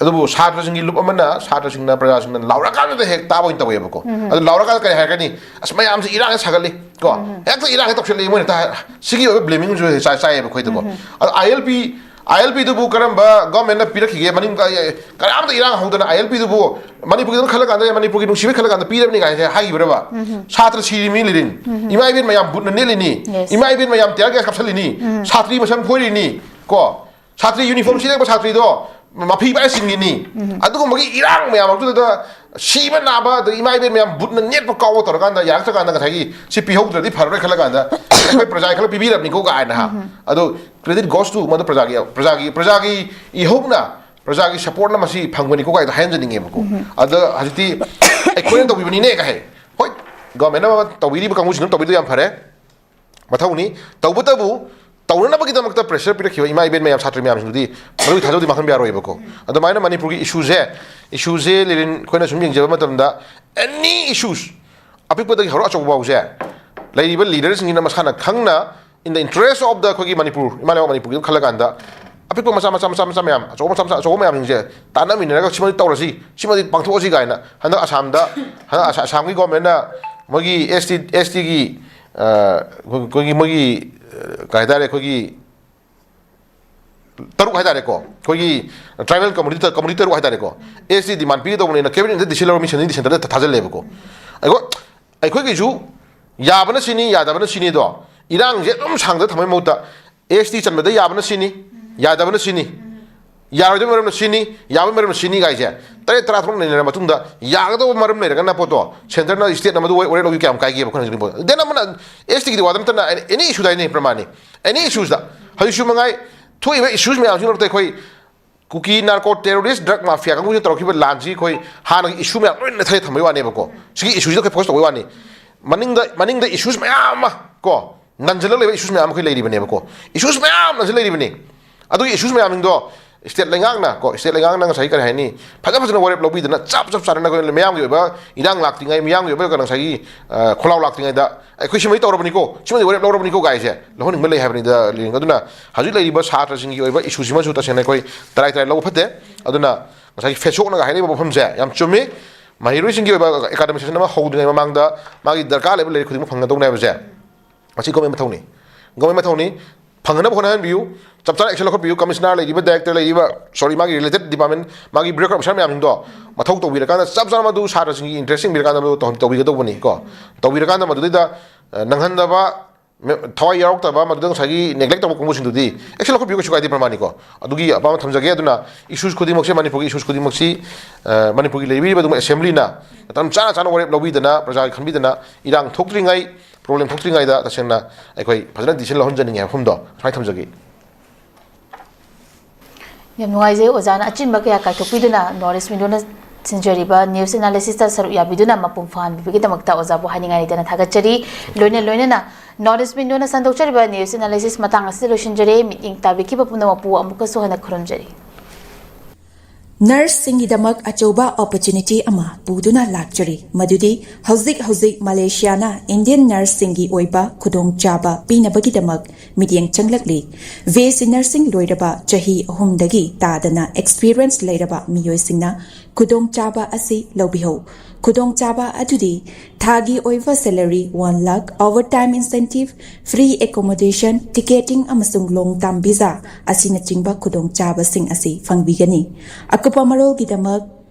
ꯑꯗꯨꯕꯨ ꯁꯥꯇ꯭ꯔꯁꯤꯡꯒꯤ ꯂꯨꯞ ꯑꯃꯅ, ꯁꯥꯇ꯭ꯔꯁꯤꯡꯅ, ꯄ꯭ꯔꯖꯥꯁꯤꯡꯅ ꯂꯥꯎꯔꯀꯥꯟꯗꯗ ꯍꯦꯛ ꯇꯥꯕ ꯑꯣꯏꯅ ꯇꯧꯋꯦꯕꯀꯣ꯫ ꯑꯗꯨ ꯂꯥꯎꯔꯀꯥꯟꯗ ꯀꯔꯤ ꯍꯥꯏꯔꯛꯀꯅꯤ? "ꯑꯁ, ꯃꯌꯥꯝꯁꯦ ꯏꯔꯥꯡ ꯍꯦꯛ ꯁꯥꯒꯠꯂꯤ ꯀꯣ, ꯍꯦꯛꯇ ꯏꯔꯥꯡ ꯍꯦꯛ ꯇꯧꯁꯜꯂꯛꯏ", ꯃꯣꯏꯅ ꯇꯥ-, ꯁꯤꯒꯤ ꯑꯣꯏꯕ ꯕ꯭ꯂꯦꯃꯤꯡꯁꯨ ꯍꯦꯛ ꯆꯥꯏ-, ꯆꯥꯏꯌꯦꯕ ꯑꯩꯈꯣꯏꯗꯀꯣ꯫ ꯑꯗꯣ ꯑꯥꯏ ꯑꯦꯜ ꯄꯤ, ꯑꯥꯏ ꯑꯦꯜ ꯄꯤꯗꯨꯕꯨ ꯀꯔꯝꯕ ꯒꯣꯔꯃꯦꯟꯅ ꯄꯤꯔꯛꯈꯤꯒꯦ? ꯃꯅꯤꯡ ꯀ-, ꯀꯅꯥꯝꯇ ꯏꯔꯥꯡ ꯍꯧꯗꯅ ꯑꯥꯏ ꯑꯦꯜ ꯄꯤꯗꯨꯕꯨ ꯃꯅꯤꯄꯨꯔꯒꯤꯗꯃꯛ ꯈꯜꯂ ꯀꯥꯟꯗ, ꯃꯅꯤꯄꯨꯔꯒꯤ ꯅꯨꯡꯁꯤꯕꯩ ꯈꯜꯂ ꯀꯥꯟꯗ ꯄꯤꯔꯕꯅꯤ ꯀꯥꯏꯅ ꯍꯥꯏꯈꯤꯕ꯭ꯔꯕ? ꯁꯥꯇ꯭ꯔ ꯁꯤꯔꯤꯃꯤ ꯂꯤꯔꯤꯟ, ꯏꯃꯥ ꯏꯕꯦꯟ ꯃꯌꯥꯝ ꯕꯨꯠꯅ ꯅꯦꯠꯂꯤꯅꯤ, Yes. ꯏꯃꯥ ꯏꯕꯦꯟ ꯃꯌꯥꯝ ꯇꯤꯌꯥꯔ ꯒ꯭ꯌꯥꯁ ꯀꯥꯞꯁꯜꯂꯤꯅꯤ, ꯁꯥꯇ꯭ꯔꯤ ꯃꯁꯝ ꯐꯣꯏꯔꯤꯅꯤ ꯀꯣ, ꯁꯥꯇ꯭ꯔꯤ ꯌꯨꯅꯤꯐꯣꯔꯝ ꯁꯤꯖꯤꯟꯅꯕ ꯁꯥꯇ꯭ꯔꯤꯗꯣ ꯃꯐꯤ ꯄꯥꯏꯔ ꯆꯤꯡꯉꯤꯅꯤ꯫ ꯑꯗꯨꯒꯨꯝꯕꯒꯤ ꯏꯔꯥꯡ ꯃꯌꯥꯝ ꯃꯔꯛꯇꯨꯗ ꯁꯤꯕ ꯅꯥꯕ, ꯑꯗꯒꯤ ꯏꯃꯥ ꯏꯕꯦꯟ ꯃꯌꯥꯝ ꯕꯨꯠꯅ ꯅꯦꯠꯄ ꯀꯥꯎꯕ ꯇꯧꯔꯀꯥꯟꯗ, ꯌꯥꯔꯛꯇ꯭ꯔꯀꯥꯟꯗ ꯉꯁꯥꯏꯒꯤ ꯁꯤ ꯄꯤꯍꯧꯗ꯭ꯔꯗꯤ ꯐꯔꯔꯣꯏ ꯈꯜꯂ ꯀꯥꯟꯗ ꯑꯩꯈꯣꯏ ꯄ꯭ꯔꯖꯥꯒꯤ ꯈꯜꯂ ꯄꯤꯕꯤꯔꯕꯅꯤꯀꯣ ꯀꯥꯏꯅ ꯍꯥ꯫ ꯑꯗꯣ credit goes to ꯃꯗꯨ ꯄ꯭ꯔꯖꯥꯒꯤ, ꯄ꯭ꯔꯖꯥꯒꯤ, ꯄ꯭ꯔꯖꯥꯒꯤ ꯏꯍꯧꯅ, ꯄ꯭ꯔꯖꯥꯒꯤ ꯁꯞꯄꯣꯔꯠꯅ ꯃꯁꯤ ꯐꯪꯕꯅꯤꯀꯣ ꯀꯥꯏꯗ ꯍꯥꯏꯍꯟꯖꯅꯤꯡꯉꯦꯕꯀꯣ꯫ ꯑꯗ ꯍꯧꯖꯤꯛꯇꯤ ꯑꯩꯈꯣꯏꯅ ꯇꯧꯕꯤꯕꯅꯤꯅꯦ ꯀꯥꯏ ꯍꯥꯏ꯫ ꯍꯣꯏ, ꯒꯣꯔꯃꯦꯟꯅ ꯇꯧꯕꯤꯔꯤꯕ ꯀꯥꯡꯕꯨꯁꯤꯡꯗꯨꯅ ꯇꯧꯕꯤꯗꯣ ꯌꯥꯝ ꯐꯔꯦ, ꯃꯊꯧꯅꯤ꯫ ꯇꯧꯕꯇꯕꯨ ꯇꯧꯅꯅꯕꯒꯤꯗꯃꯛꯇ ꯄ꯭ꯔꯦꯁꯔ ꯄꯤꯔꯛꯈꯤꯕ ꯏꯃꯥ ꯏꯕꯦꯟ ꯃꯌꯥꯝ, ꯁꯥꯇ꯭ꯔ ꯃꯌꯥꯝꯁꯤꯡꯗꯨꯗꯤ ꯃꯗꯨꯒꯤ ꯊꯥꯖꯕꯗꯤ ꯃꯥꯡꯍꯟꯕ ꯌꯥꯔꯣꯏꯕꯀꯣ꯫ ꯑꯗꯨꯃꯥꯏꯅ ꯃꯅꯤꯄꯨꯔꯒꯤ ꯏꯁꯨꯁꯦ, ꯏꯁꯨꯁꯦ ꯂꯤꯔꯤꯟ ꯑꯩꯈꯣꯏꯅ ꯁꯨꯝ ꯌꯦꯡꯖꯕ ꯃꯇꯝꯗ, ꯑꯦꯅꯤ ꯏꯁꯨꯁ, ꯑꯄꯤꯛꯄꯗꯒꯤ ꯍꯧꯔ ꯑꯆꯧꯕ ꯐꯥꯎꯁꯦ, ꯂꯩꯔꯤꯕ ꯂꯤꯗꯔꯁꯤꯡꯁꯤꯅ ꯃꯁꯥꯅ ꯈꯪꯅ in the interest of the ꯑꯩꯈꯣꯏꯒꯤ ꯃꯅꯤꯄꯨꯔ, ꯏꯃꯥ ꯂꯩꯕꯥꯛ ꯃꯅꯤꯄꯨꯔꯒꯤ ꯈꯜꯂ ꯀꯥꯟꯗ ꯑꯄꯤꯛꯄ ꯃꯆꯥ ꯃꯆꯥ ꯃꯆꯥ ꯃꯆꯥ ꯃꯌꯥꯝ, ꯑꯆꯧꯕ ꯃꯆꯥ ꯃꯆꯥ ꯑꯆꯧꯕ ꯃꯌꯥꯝꯁꯤꯡꯁꯦ ꯇꯥꯟꯅꯃꯤꯟꯅꯔꯒ ꯁꯤꯃꯗꯤ ꯇꯧꯔꯁꯤ, ꯁꯤꯃꯗꯤ ꯄꯥꯡꯊꯣꯛꯑꯁꯤ ꯀꯥꯏꯅ ꯍꯟꯗꯛ ꯑꯁꯥꯝꯗ, ꯍꯟꯗꯛ ꯑꯁꯥ-, ꯑꯁꯥꯝꯒꯤ ꯒꯣꯔꯃꯦꯟꯅ ꯃꯣꯏꯒꯤ ꯑꯦꯁ ꯇꯤ, ꯑꯦꯁ ꯇꯤꯒꯤ, ꯑꯩꯈꯣꯏꯒꯤ ꯃꯣꯏꯒꯤ, ꯀꯩ ꯍꯥꯏꯇꯥꯔꯦ, ꯑꯩꯈꯣꯏꯒꯤ ꯇꯔꯨꯛ ꯍꯥꯏꯇꯥꯔꯦꯀꯣ, ꯑꯩꯈꯣꯏꯒꯤ ꯇ꯭ꯔꯥꯏꯕꯦꯜ ꯀꯝꯃꯨꯅꯤꯇꯤ, ꯀꯝꯃꯨꯅꯤꯇꯤ ꯇꯔꯨꯛ ꯍꯥꯏꯇꯥꯔꯦꯀꯣ, ꯑꯦꯁ ꯇꯤ ꯗꯤꯃꯥꯟ ꯄꯤꯒꯗꯧꯕꯅꯤꯅ ꯀꯦꯕꯤꯅꯦꯠꯇ ꯗꯤꯁꯤꯖꯟ ꯂꯧꯔ ꯃꯤꯁꯟ ꯑꯅꯤꯗꯤ ꯁꯦꯟꯇꯔꯗ ꯊꯥꯖꯤꯜꯂꯦꯕꯀꯣ꯫ ꯑꯩꯈꯣꯏ, ꯑꯩꯈꯣꯏꯒꯤꯁꯨ ꯌꯥꯕꯅ ꯁꯤꯅꯤ, ꯌꯥꯗꯕꯅ ꯁꯤꯅꯤꯗꯣ, ꯏꯔꯥꯡꯁꯦ ꯑꯗꯨꯝ ꯁꯥꯡꯗ ꯊꯝꯕꯩ ꯃꯍꯨꯠꯇ ꯑꯦꯁ ꯇꯤ ꯆꯟꯕꯗ ꯌꯥꯕꯅ ꯁꯤꯅꯤ, ꯌꯥꯗꯕꯅ ꯁꯤꯅꯤ, ꯌꯥꯔꯣꯏꯗꯕ ꯃꯔꯝꯅ ꯁꯤꯅꯤ, ꯌꯥꯕꯒꯤ ꯃꯔꯝꯅ ꯁꯤꯅꯤ ꯀꯥꯏꯁꯦ ꯇꯔꯦꯠ ꯇꯔꯥ ꯊꯣꯛꯅ ꯅꯩꯅꯔ ꯃꯇꯨꯡꯗ ꯌꯥꯒꯗꯧꯕ ꯃꯔꯝ ꯂꯩꯔꯒꯅ ꯄꯣꯠꯇꯣ ꯁꯦꯟꯇꯔꯅ ꯏꯁꯇꯦꯠ ꯑꯃꯗ ꯋꯥꯔꯦꯞ ꯂꯧꯕꯤ ꯀꯌꯥꯝ ꯀꯥꯏꯒꯦꯕ ꯑꯩꯈꯣꯏꯅ ꯍꯧꯖꯤꯛ ꯄꯣꯠ꯫ ꯗꯦꯟ ꯑꯃꯅ ꯑꯦꯁ ꯇꯤꯒꯤꯗꯤ ꯋꯥꯗ ꯅꯠꯇꯅ ꯑꯦꯅꯤ ꯏꯁꯨꯗ ꯍꯥꯏꯅꯤ ꯄ꯭ꯔꯃꯥꯅꯤ, ꯑꯦꯅꯤ ꯏꯁꯨꯁꯗ ꯍꯧꯖꯤꯛꯁꯨ ꯃꯉꯥꯏ ꯊꯣꯛꯏꯕ ꯏꯁꯨꯁ ꯃꯌꯥꯝꯁꯤ ꯃꯔꯛꯇ ꯑꯩꯈꯣꯏ ꯀꯨꯀꯤ ꯅꯥꯔꯀꯣ ꯇꯦꯔꯣꯔꯤꯁ ꯗ꯭ꯔꯒ ꯃꯥꯐꯤꯌꯥ ꯀꯥꯡꯕꯨꯁꯤꯅ ꯇꯧꯔꯛꯈꯤꯕ ꯂꯥꯟꯁꯤ ꯑꯩꯈꯣꯏ ꯍꯥꯟꯅꯒꯤ ꯏꯁꯨ ꯃꯌꯥꯝ ꯂꯣꯏꯅ ꯅꯩꯊꯔ ꯊꯝꯕꯩ ꯋꯥꯅꯦꯕꯀꯣ꯫ ꯁꯤꯒꯤ ꯏꯁꯨꯁꯤꯗ ꯑꯩꯈꯣꯏ ꯐꯣꯀꯁ ꯇꯧꯕꯩ ꯋꯥꯅꯤ꯫ ꯃꯅꯤꯡꯗ, ꯃꯅꯤꯡꯗ ꯏꯁꯨꯁ ꯃꯌꯥꯝ ꯑꯃ ꯀꯣ, ꯅꯟꯁꯤꯜꯂꯒ ꯂꯩꯕ ꯏꯁꯨꯁ ꯃꯌꯥꯝ ꯑꯃ ꯑꯩꯈꯣꯏ ꯂꯩꯔꯤꯕꯅꯦꯕꯀꯣ꯫ ꯏꯁꯨꯁ ꯃꯌꯥꯝ ꯅꯟꯁꯤꯜ ꯂꯩꯔꯤꯕꯅꯤ꯫ ꯑꯗꯨꯒꯤ ꯏꯁꯨꯁ ꯃꯌꯥꯝꯁꯤꯡꯗꯣ ꯁ꯭ꯇꯦꯠ ꯂꯩꯉꯥꯛꯅ ꯀꯣ, ꯁ꯭ꯇꯦꯠ ꯂꯩꯉꯥꯛꯅ ꯉꯁꯥꯏ ꯀꯔꯤ ꯍꯥꯏꯅꯤ, ꯐꯖ ꯐꯖꯅ ꯋꯥꯔꯦꯞ ꯂꯧꯕꯤꯗꯅ ꯆꯞ ꯆꯞ ꯆꯥꯅꯅ ꯑꯩꯈꯣꯏ ꯃꯌꯥꯝꯒꯤ ꯑꯣꯏꯕ ꯏꯔꯥꯡ ꯂꯥꯛꯇ꯭ꯔꯤꯉꯩ, ꯃꯤꯌꯥꯝꯒꯤ ꯑꯣꯏꯕ ꯉꯁꯥꯏꯒꯤ, ꯑ, ꯈꯣꯜꯂꯥꯎ ꯂꯥꯛꯇ꯭ꯔꯤꯉꯩꯗ ꯑꯩꯈꯣꯏ ꯁꯤꯃꯗꯤ ꯇꯧꯔꯕꯅꯤꯀꯣ, ꯁꯤꯃꯗꯤ ꯋꯥꯔꯦꯞ ꯂꯧꯔꯕꯅꯤꯀꯣ ꯀꯥꯏꯁꯦ ꯂꯧꯍꯟꯅꯤꯡꯕ ꯂꯩ ꯍꯥꯏꯕꯅꯤꯗ ꯂꯤꯔꯤꯡ꯫ ꯑꯗꯨꯅ ꯍꯧꯖꯤꯛ ꯂꯩꯔꯤꯕ ꯁꯥꯇ꯭ꯔꯁꯤꯡꯒꯤ ꯑꯣꯏꯕ ꯏꯁꯨꯁꯤꯃꯁꯨ ꯇꯁꯦꯡꯅ ꯑꯩꯈꯣꯏ ꯇꯔꯥꯏ ꯇꯔꯥꯏ ꯂꯧꯕ ꯐꯠꯇꯦ꯫ ꯑꯗꯨꯅ ꯉꯁꯥꯏꯒꯤ ꯐꯦꯁꯣꯛꯅꯒ ꯍꯥꯏꯔꯤꯕ ꯋꯥꯐꯝꯁꯦ ꯌꯥꯝ ꯆꯨꯝꯃꯤ꯫ ꯃꯍꯩꯔꯣꯏꯁꯤꯡꯒꯤ ꯑꯣꯏꯕ ꯑꯦꯀꯥꯗꯃꯤꯛ ꯁꯦꯁꯟ ꯑꯃ ꯍꯧꯗ꯭ꯔꯤꯉꯩ ꯃꯃꯥꯡꯗ ꯃꯥꯒꯤ ꯗꯔꯀꯥꯔ ꯂꯩꯕ ꯂꯥꯏꯔꯤꯛ ꯈꯨꯗꯤꯡꯃꯛ ꯐꯪꯒꯗꯧꯅꯦ ꯍꯥꯏꯕꯁꯦ ꯃꯁꯤ ꯒꯣꯔꯃꯦꯟ ꯃꯊꯧꯅꯤ꯫ ꯒꯣꯔꯃꯦꯟ ꯃꯊꯧꯅꯤ꯫ ꯐꯪꯅꯕ ꯍꯣꯠꯅꯍꯟꯕꯤꯌꯨ꯫ ꯆꯞ ꯆꯥꯅ ꯑꯦꯛꯁꯟ ꯂꯧꯈꯠꯄꯤꯌꯨ꯫ ꯀꯃꯤꯁꯅꯔ ꯂꯩꯔꯤꯕ, ꯗꯥꯏꯔꯦꯛꯇꯔ ꯂꯩꯔꯤꯕ, ꯁꯣꯔꯤ, ꯃꯥꯒꯤ ꯔꯤꯂꯦꯇꯦꯠ ꯗꯤꯄꯥꯔꯠꯃꯦꯟ, ꯃꯥꯒꯤ ꯕ꯭ꯌꯨꯔꯣꯀ꯭ꯔꯥꯠ ꯑꯣꯐꯤꯁꯥꯔ ꯃꯌꯥꯝꯁꯤꯡꯗꯣ ꯃꯊꯧ ꯇꯧꯕꯤꯔꯀꯥꯟꯗ ꯆꯞ ꯆꯥꯅ ꯃꯗꯨ ꯁꯥꯇ꯭ꯔꯁꯤꯡꯒꯤ ꯏꯟꯇꯔꯦꯁ ꯌꯦꯡꯕꯤꯔꯀꯥꯟꯗ ꯃꯗꯨ ꯇꯧꯍꯟ-, ꯇꯧꯕꯤꯒꯗꯧꯕꯅꯤ ꯀꯣ꯫ ꯇꯧꯕꯤꯔꯀꯥꯟꯗ ꯃꯗꯨꯗꯩꯗ, ꯑ, ꯅꯪꯍꯟꯗꯕ, ꯃꯦ-, ꯊꯋꯥꯏ ꯌꯥꯎꯔꯛꯇꯕ, ꯃꯗꯨꯗ ꯉꯁꯥꯏꯒꯤ ꯅꯦꯒ꯭ꯂꯦꯛ ꯇꯧꯕ ꯀꯥꯡꯕꯨꯁꯤꯡꯗꯨꯗꯤ ꯑꯦꯛꯁꯟ ꯂꯧꯈꯠꯄꯤꯌꯨ, ꯀꯩꯁꯨ ꯀꯥꯏꯗꯦ, ꯄ꯭ꯔꯃꯥꯅꯤꯀꯣ꯫ ꯑꯗꯨꯒꯤ ꯑꯄꯥꯝꯕ ꯊꯝꯖꯒꯦ꯫ ꯑꯗꯨꯅ ꯏꯁꯨꯁ ꯈꯨꯗꯤꯡꯃꯛꯁꯦ, ꯃꯅꯤꯄꯨꯔꯒꯤ ꯏꯁꯨꯁ ꯈꯨꯗꯤꯡꯃꯛꯁꯤ, ꯑ, ꯃꯅꯤꯄꯨꯔꯒꯤ ꯂꯩꯕꯤꯔꯤꯕ ꯑꯗꯨꯒꯨꯝꯕ ꯑꯦꯁꯦꯝꯕ꯭ꯂꯤꯅ ꯃꯇꯝ ꯆꯥꯅ ꯆꯥꯅ ꯋꯥꯔꯦꯞ ꯂꯧꯕꯤꯗꯅ, ꯄ꯭ꯔꯖꯥꯒꯤ ꯈꯟꯕꯤꯗꯅ, ꯏꯔꯥꯡ ꯊꯣꯛꯇ꯭ꯔꯤꯉꯩ, ꯄ꯭ꯔꯣꯕ꯭ꯂꯦꯝ ꯊꯣꯛꯇ꯭ꯔꯤꯉꯩꯗ ꯇꯁꯦꯡꯅ ꯑꯩꯈꯣꯏ ꯐꯖꯅ ꯗꯤꯁꯤꯖꯟ ꯂꯧꯍꯟꯖꯅꯤꯡꯉꯦ ꯍꯥꯏꯕ ꯋꯥꯐꯝꯗꯣ ꯁꯨꯃꯥꯏꯅ ꯊꯝꯖꯒꯦ꯫ ꯌꯥꯝ ꯅꯨꯡꯉꯥꯏꯖꯩ ꯑꯣꯖꯥꯅ ꯑꯆꯤꯟꯕ ꯀꯌꯥ ꯀꯥꯏꯊꯣꯛꯄꯤꯗꯨꯅ ꯅꯣꯔꯠ ꯏꯁ ꯃꯤꯗꯣꯅ ꯁꯤꯟꯖꯔꯤꯕ ꯅ꯭ꯌꯨꯁ ꯑꯦꯅꯥꯂꯤꯁꯤꯁꯇ ꯁꯔꯨꯛ ꯌꯥꯕꯤꯗꯨꯅ ꯃꯄꯨꯡ ꯐꯥꯍꯟꯕꯤꯕꯒꯤꯗꯃꯛꯇ ꯑꯣꯖꯥꯕꯨ ꯍꯥꯏꯅꯤꯡꯉꯥꯏ ꯂꯩꯇꯅ ꯊꯥꯒꯠꯆꯔꯤ꯫ ꯂꯣꯏꯅ ꯂꯣꯏꯅꯅ ꯅꯣꯔꯠ ꯏꯁ ꯃꯤꯗꯣꯅ ꯁꯟꯗꯣꯛꯆꯔꯤꯕ ꯅ꯭ꯌꯨꯁ ꯑꯦꯅꯥꯂꯤꯁꯤꯁ ꯃꯇꯥꯡ ꯑꯁꯤꯗ ꯂꯣꯏꯁꯤꯟꯖꯔꯦ꯫ ꯃꯤꯠꯌꯦꯡ ꯇꯥꯕꯤꯈꯤꯕ ꯄꯨꯝꯅꯃꯛꯄꯨ ꯑꯃꯨꯛꯀꯁꯨ ꯍꯟꯅ ꯈꯨꯔꯨꯝꯖꯔꯤ꯫ Nurseꯁꯤꯡꯒꯤꯗꯃꯛ ꯑꯆꯧꯕ opportunity ꯑꯃ ꯄꯨꯗꯨꯅ ꯂꯥꯛꯆꯔꯤ, ꯃꯗꯨꯗꯤ ꯍꯧꯖꯤꯛ ꯍꯧꯖꯤꯛ ꯃꯂꯦꯁꯤꯌꯥꯅ Indian nurseꯁꯤꯡꯒꯤ ꯑꯣꯏꯕ ꯈꯨꯗꯣꯡꯆꯥꯕ ꯄꯤꯅꯕꯒꯤꯗꯃꯛ ꯃꯤꯠꯌꯦꯡ ꯆꯪꯂꯛꯂꯤ꯫ B S C nursing ꯂꯣꯏꯔꯕ ꯆꯍꯤ ꯑꯍꯨꯝꯗꯒꯤ ꯇꯥꯗꯅ experience ꯂꯩꯔꯕ ꯃꯤꯑꯣꯏꯁꯤꯡꯅ ꯈꯨꯗꯣꯡꯆꯥꯕ ꯑꯁꯤ ꯂꯧꯕꯤꯍꯧ꯫ ꯈꯨꯗꯣꯡꯆꯥꯕ ꯑꯗꯨꯗꯤ ꯊꯥꯒꯤ ꯑꯣꯏꯕ salary one lakh, overtime incentive, free accommodation, ticketing ꯑꯃꯁꯨꯡ long term visa ꯑꯁꯤꯅꯆꯤꯡꯕ ꯈꯨꯗꯣꯡꯆꯥꯕꯁꯤꯡ ꯑꯁꯤ ꯐꯪꯕꯤꯒꯅꯤ꯫ ꯑꯀꯨꯞꯄ ꯃꯔꯣꯜꯒꯤꯗꯃꯛ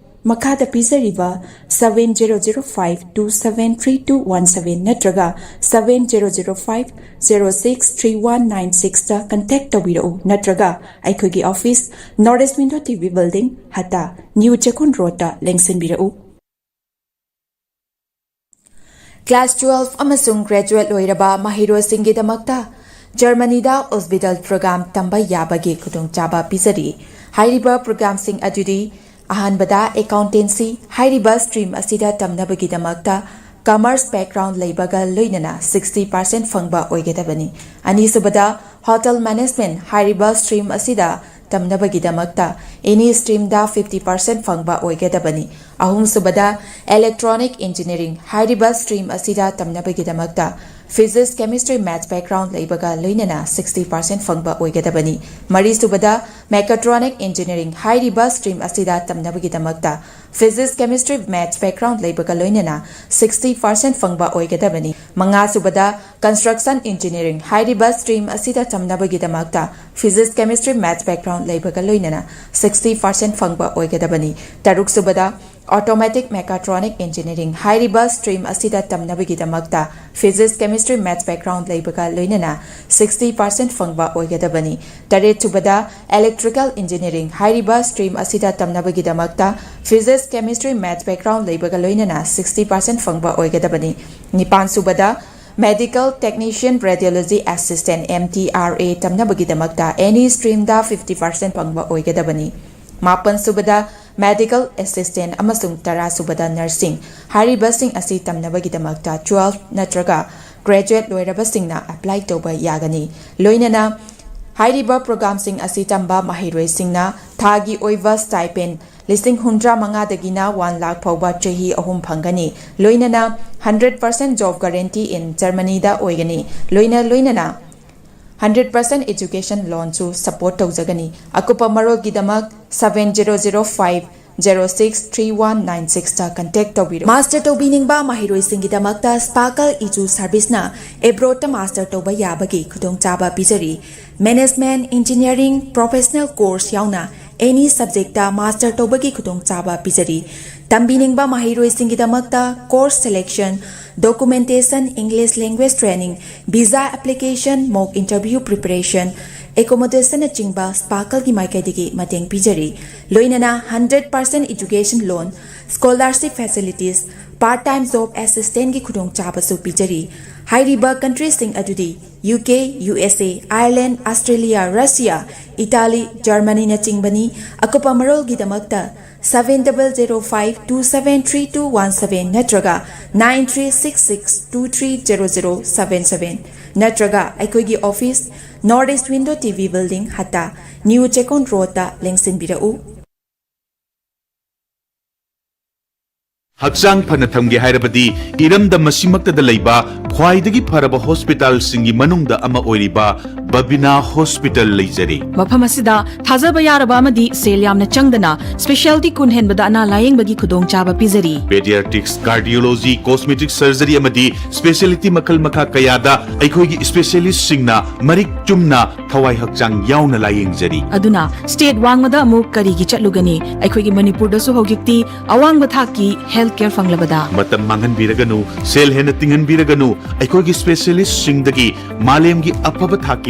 ꯃꯈꯥꯗ ꯄꯤꯖꯔꯤꯕ seven zero zero five two seven three two one seven ꯅꯠꯇ꯭ꯔꯒ seven zero zero five zero six three one nine sixꯇ contact ꯇꯧꯕꯤꯔꯛꯎ, ꯅꯠꯇ꯭ꯔꯒ ꯑꯩꯈꯣꯏꯒꯤ office North East Window T V Building, ꯍꯠꯇꯥ, New ꯆꯦꯛꯀꯣꯟ ꯔꯣꯗꯇ ꯂꯦꯡꯁꯤꯟꯕꯤꯔꯛꯎ꯫ Class twelve ꯑꯃꯁꯨꯡ graduate ꯂꯣꯏꯔꯕ ꯃꯍꯩꯔꯣꯏꯁꯤꯡꯒꯤꯗꯃꯛꯇ ꯖꯔꯃꯅꯤꯗ Ausbildung program ꯇꯝꯕ ꯌꯥꯕꯒꯤ ꯈꯨꯗꯣꯡꯆꯥꯕ ꯄꯤꯖꯔꯤ꯫ ꯍꯥꯏꯔꯤꯕ programꯁꯤꯡ ꯑꯗꯨꯗꯤ: ꯑꯍꯥꯟꯕꯗ, accountancy꯫ ꯍꯥꯏꯔꯤꯕ stream ꯑꯁꯤꯗ ꯇꯝꯅꯕꯒꯤꯗꯃꯛꯇ commerce background ꯂꯩꯕꯒ ꯂꯣꯏꯅꯅ sixty percent ꯐꯪꯕ ꯑꯣꯏꯒꯗꯕꯅꯤ꯫ ꯑꯅꯤꯁꯨꯕꯗ, hotel management꯫ ꯍꯥꯏꯔꯤꯕ stream ꯑꯁꯤꯗ ꯇꯝꯅꯕꯒꯤꯗꯃꯛꯇ any streamꯗ fifty percent ꯐꯪꯕ ꯑꯣꯏꯒꯗꯕꯅꯤ꯫ ꯑꯍꯨꯝꯁꯨꯕꯗ, electronic engineering꯫ ꯍꯥꯏꯔꯤꯕ stream ꯑꯁꯤꯗ ꯇꯝꯅꯕꯒꯤꯗꯃꯛꯇ physics, chemistry, maths background ꯂꯩꯕꯒ ꯂꯣꯏꯅꯅ sixty percent ꯐꯪꯕ ꯑꯣꯏꯒꯗꯕꯅꯤ꯫ ꯃꯔꯤꯁꯨꯕꯗ, mechatronic engineering꯫ ꯍꯥꯏꯔꯤꯕ stream ꯑꯁꯤꯗ ꯇꯝꯅꯕꯒꯤꯗꯃꯛꯇ physics, chemistry, maths background ꯂꯩꯕꯒ ꯂꯣꯏꯅꯅ sixty percent ꯐꯪꯕ ꯑꯣꯏꯒꯗꯕꯅꯤ꯫ ꯃꯉꯥꯁꯨꯕꯗ, construction engineering꯫ ꯍꯥꯏꯔꯤꯕ stream ꯑꯁꯤꯗ ꯇꯝꯅꯕꯒꯤꯗꯃꯛꯇ physics, chemistry, maths background ꯂꯩꯕꯒ ꯂꯣꯏꯅꯅ sixty percent ꯐꯪꯕ ꯑꯣꯏꯒꯗꯕꯅꯤ꯫ ꯇꯔꯨꯛꯁꯨꯕꯗ, automatic mechatronic engineering꯫ ꯍꯥꯏꯔꯤꯕ stream ꯑꯁꯤꯗ ꯇꯝꯅꯕꯒꯤꯗꯃꯛꯇ physics, chemistry, maths background ꯂꯩꯕꯒ ꯂꯣꯏꯅꯅ sixty percent ꯐꯪꯕ ꯑꯣꯏꯒꯗꯕꯅꯤ꯫ ꯇꯔꯦꯠꯁꯨꯕꯗ, electrical engineering꯫ ꯍꯥꯏꯔꯤꯕ stream ꯑꯁꯤꯗ ꯇꯝꯅꯕꯒꯤꯗꯃꯛꯇ physics, chemistry, maths background ꯂꯩꯕꯒ ꯂꯣꯏꯅꯅ sixty percent ꯐꯪꯕ ꯑꯣꯏꯒꯗꯕꯅꯤ꯫ ꯅꯤꯄꯥꯟꯁꯨꯕꯗ, medical technician radiology assistant, M T R A, ꯇꯝꯅꯕꯒꯤꯗꯃꯛꯇ any streamꯗ fifty percent ꯐꯪꯕ ꯑꯣꯏꯒꯗꯕꯅꯤ꯫ ꯃꯥꯄꯟꯁꯨꯕꯗ, medical assistant ꯑꯃꯁꯨꯡ ꯇꯔꯥꯁꯨꯕꯗ, nursing꯫ ꯍꯥꯏꯔꯤꯕꯁꯤꯡ ꯑꯁꯤ ꯇꯝꯅꯕꯒꯤꯗꯃꯛꯇ twelve ꯅꯠꯇ꯭ꯔꯒ graduate ꯂꯣꯏꯔꯕꯁꯤꯡꯅ apply ꯇꯧꯕ ꯌꯥꯒꯅꯤ꯫ ꯂꯣꯏꯅꯅ ꯍꯥꯏꯔꯤꯕ programꯁꯤꯡ ꯑꯁꯤ ꯇꯝꯕ ꯃꯍꯩꯔꯣꯏꯁꯤꯡꯅ ꯊꯥꯒꯤ ꯑꯣꯏꯕ stipend ꯂꯤꯁꯤꯡ ꯍꯨꯝꯗ꯭ꯔꯥ ꯃꯉꯥꯗꯒꯤꯅ ꯋꯥꯟ ꯂꯥꯈ ꯐꯥꯎꯕ ꯆꯍꯤ ꯑꯍꯨꯝ ꯐꯪꯒꯅꯤ꯫ ꯂꯣꯏꯅꯅ hundred percent job guarantee in Germany ꯗ ꯑꯣꯏꯒꯅꯤ꯫ ꯂꯣꯏꯅ ꯂꯣꯏꯅꯅ hundred percent education loan ꯁꯨ support ꯇꯧꯖꯒꯅꯤ꯫ ꯑꯀꯨꯞꯄ ꯃꯔꯣꯜꯒꯤꯗꯃꯛ seven zero zero five zero six three one nine six ꯇ contact ꯇꯧꯕꯤꯔꯨ꯫ Master ꯇꯧꯕꯤꯅꯤꯡꯕ ꯃꯍꯩꯔꯣꯏꯁꯤꯡꯒꯤꯗꯃꯛꯇ Sparkle ꯏꯖꯨ service ꯅ abroad ꯇ master ꯇꯧꯕ ꯌꯥꯕꯒꯤ ꯈꯨꯗꯣꯡꯆꯥꯕ ꯄꯤꯖꯔꯤ꯫ Management, engineering, professional course ꯌꯥꯎꯅ any subject ꯇ master ꯇꯧꯕꯒꯤ ꯈꯨꯗꯣꯡꯆꯥꯕ ꯄꯤꯖꯔꯤ꯫ ꯇꯝꯕꯤꯅꯤꯡꯕ ꯃꯍꯩꯔꯣꯏꯁꯤꯡꯒꯤꯗꯃꯛꯇ course selection, documentation, English language training, visa application, mock interview preparation, accommodation ꯅꯆꯤꯡꯕ Sparkle ꯒꯤ ꯃꯥꯏꯀꯩꯗꯒꯤ ꯃꯇꯦꯡ ꯄꯤꯖꯔꯤ꯫ ꯂꯣꯏꯅꯅ hundred percent education loan, scholarship facilities, part time job assistance ꯀꯤ ꯈꯨꯗꯣꯡꯆꯥꯕꯁꯨ ꯄꯤꯖꯔꯤ꯫ ꯍꯥꯏꯔꯤꯕ country ꯁꯤꯡ ꯑꯗꯨꯗꯤ U K, U S A, Ireland, Australia, Russia, Italy, Germany ꯅꯆꯤꯡꯕꯅꯤ꯫ ꯑꯀꯨꯞꯄ ꯃꯔꯣꯜꯒꯤꯗꯃꯛꯇ seven double zero five two seven three two one seven ꯅꯠꯇ꯭ꯔꯒ nine three six six two three zero zero seven seven ꯅꯠꯇ꯭ꯔꯒ ꯑꯩꯈꯣꯏꯒꯤ office, North East Window T V Building, ꯍꯠꯇꯥ, New Chekon Road ꯇ ꯂꯦꯡꯁꯤꯟꯕꯤꯔꯛꯎ꯫ ꯍꯛꯆꯥꯡ ꯐꯅ ꯊꯝꯒꯦ ꯍꯥꯏꯔꯕꯗꯤ ꯏꯔꯝꯗꯝ ꯑꯁꯤꯃꯛꯇꯗ ꯂꯩꯕ ꯈ꯭ꯋꯥꯏꯗꯒꯤ ꯐꯔꯕ hospital ꯁꯤꯡꯒꯤ ꯃꯅꯨꯡꯗ ꯑꯃ ꯑꯣꯏꯔꯤꯕ Babina Hospital ꯂꯩꯖꯔꯤ꯫ ꯃꯐꯝ ꯑꯁꯤꯗ ꯊꯥꯖꯕ ꯌꯥꯔꯕ ꯑꯃꯗꯤ ꯁꯦꯜ ꯌꯥꯝꯅ ꯆꯪꯗꯅ specialty ꯀꯨꯟ ꯍꯦꯟꯕꯗ ꯑꯅꯥ ꯂꯥꯌꯦꯡꯕꯒꯤ ꯈꯨꯗꯣꯡꯆꯥꯕ ꯄꯤꯖꯔꯤ꯫ Pediatrics, Cardiology, Cosmetic Surgery ꯑꯃꯗꯤ specialty ꯃꯈꯜ ꯃꯈꯥ ꯀꯌꯥꯗ ꯑꯩꯈꯣꯏꯒꯤ specialist ꯁꯤꯡꯅ ꯃꯔꯤꯛ ꯆꯨꯝꯅ ꯊꯋꯥꯏ ꯍꯛꯆꯥꯡ ꯌꯥꯎꯅ ꯂꯥꯌꯦꯡꯖꯔꯤ꯫ ꯑꯗꯨꯅ state ꯋꯥꯡꯃꯗ ꯑꯃꯨꯛ ꯀꯔꯤꯒꯤ ꯆꯠꯂꯨꯒꯅꯤ? ꯑꯩꯈꯣꯏꯒꯤ ꯃꯅꯤꯄꯨꯔꯗꯁꯨ ꯍꯧꯖꯤꯛꯇꯤ ꯑꯋꯥꯡꯕ ꯊꯥꯛꯀꯤ health care ꯐꯪꯂꯕꯗ꯫ ꯃꯇꯝ ꯃꯥꯡꯍꯟꯕꯤꯔꯒꯅꯨ, ꯁꯦꯜ ꯍꯦꯟꯅ ꯇꯤꯡꯍꯟꯕꯤꯔꯒꯅꯨ, ꯑꯩꯈꯣꯏꯒꯤ specialist ꯁꯤꯡꯗꯒꯤ ꯃꯥꯂꯦꯝꯒꯤ ꯑꯐꯕ ꯊꯥꯛꯀꯤ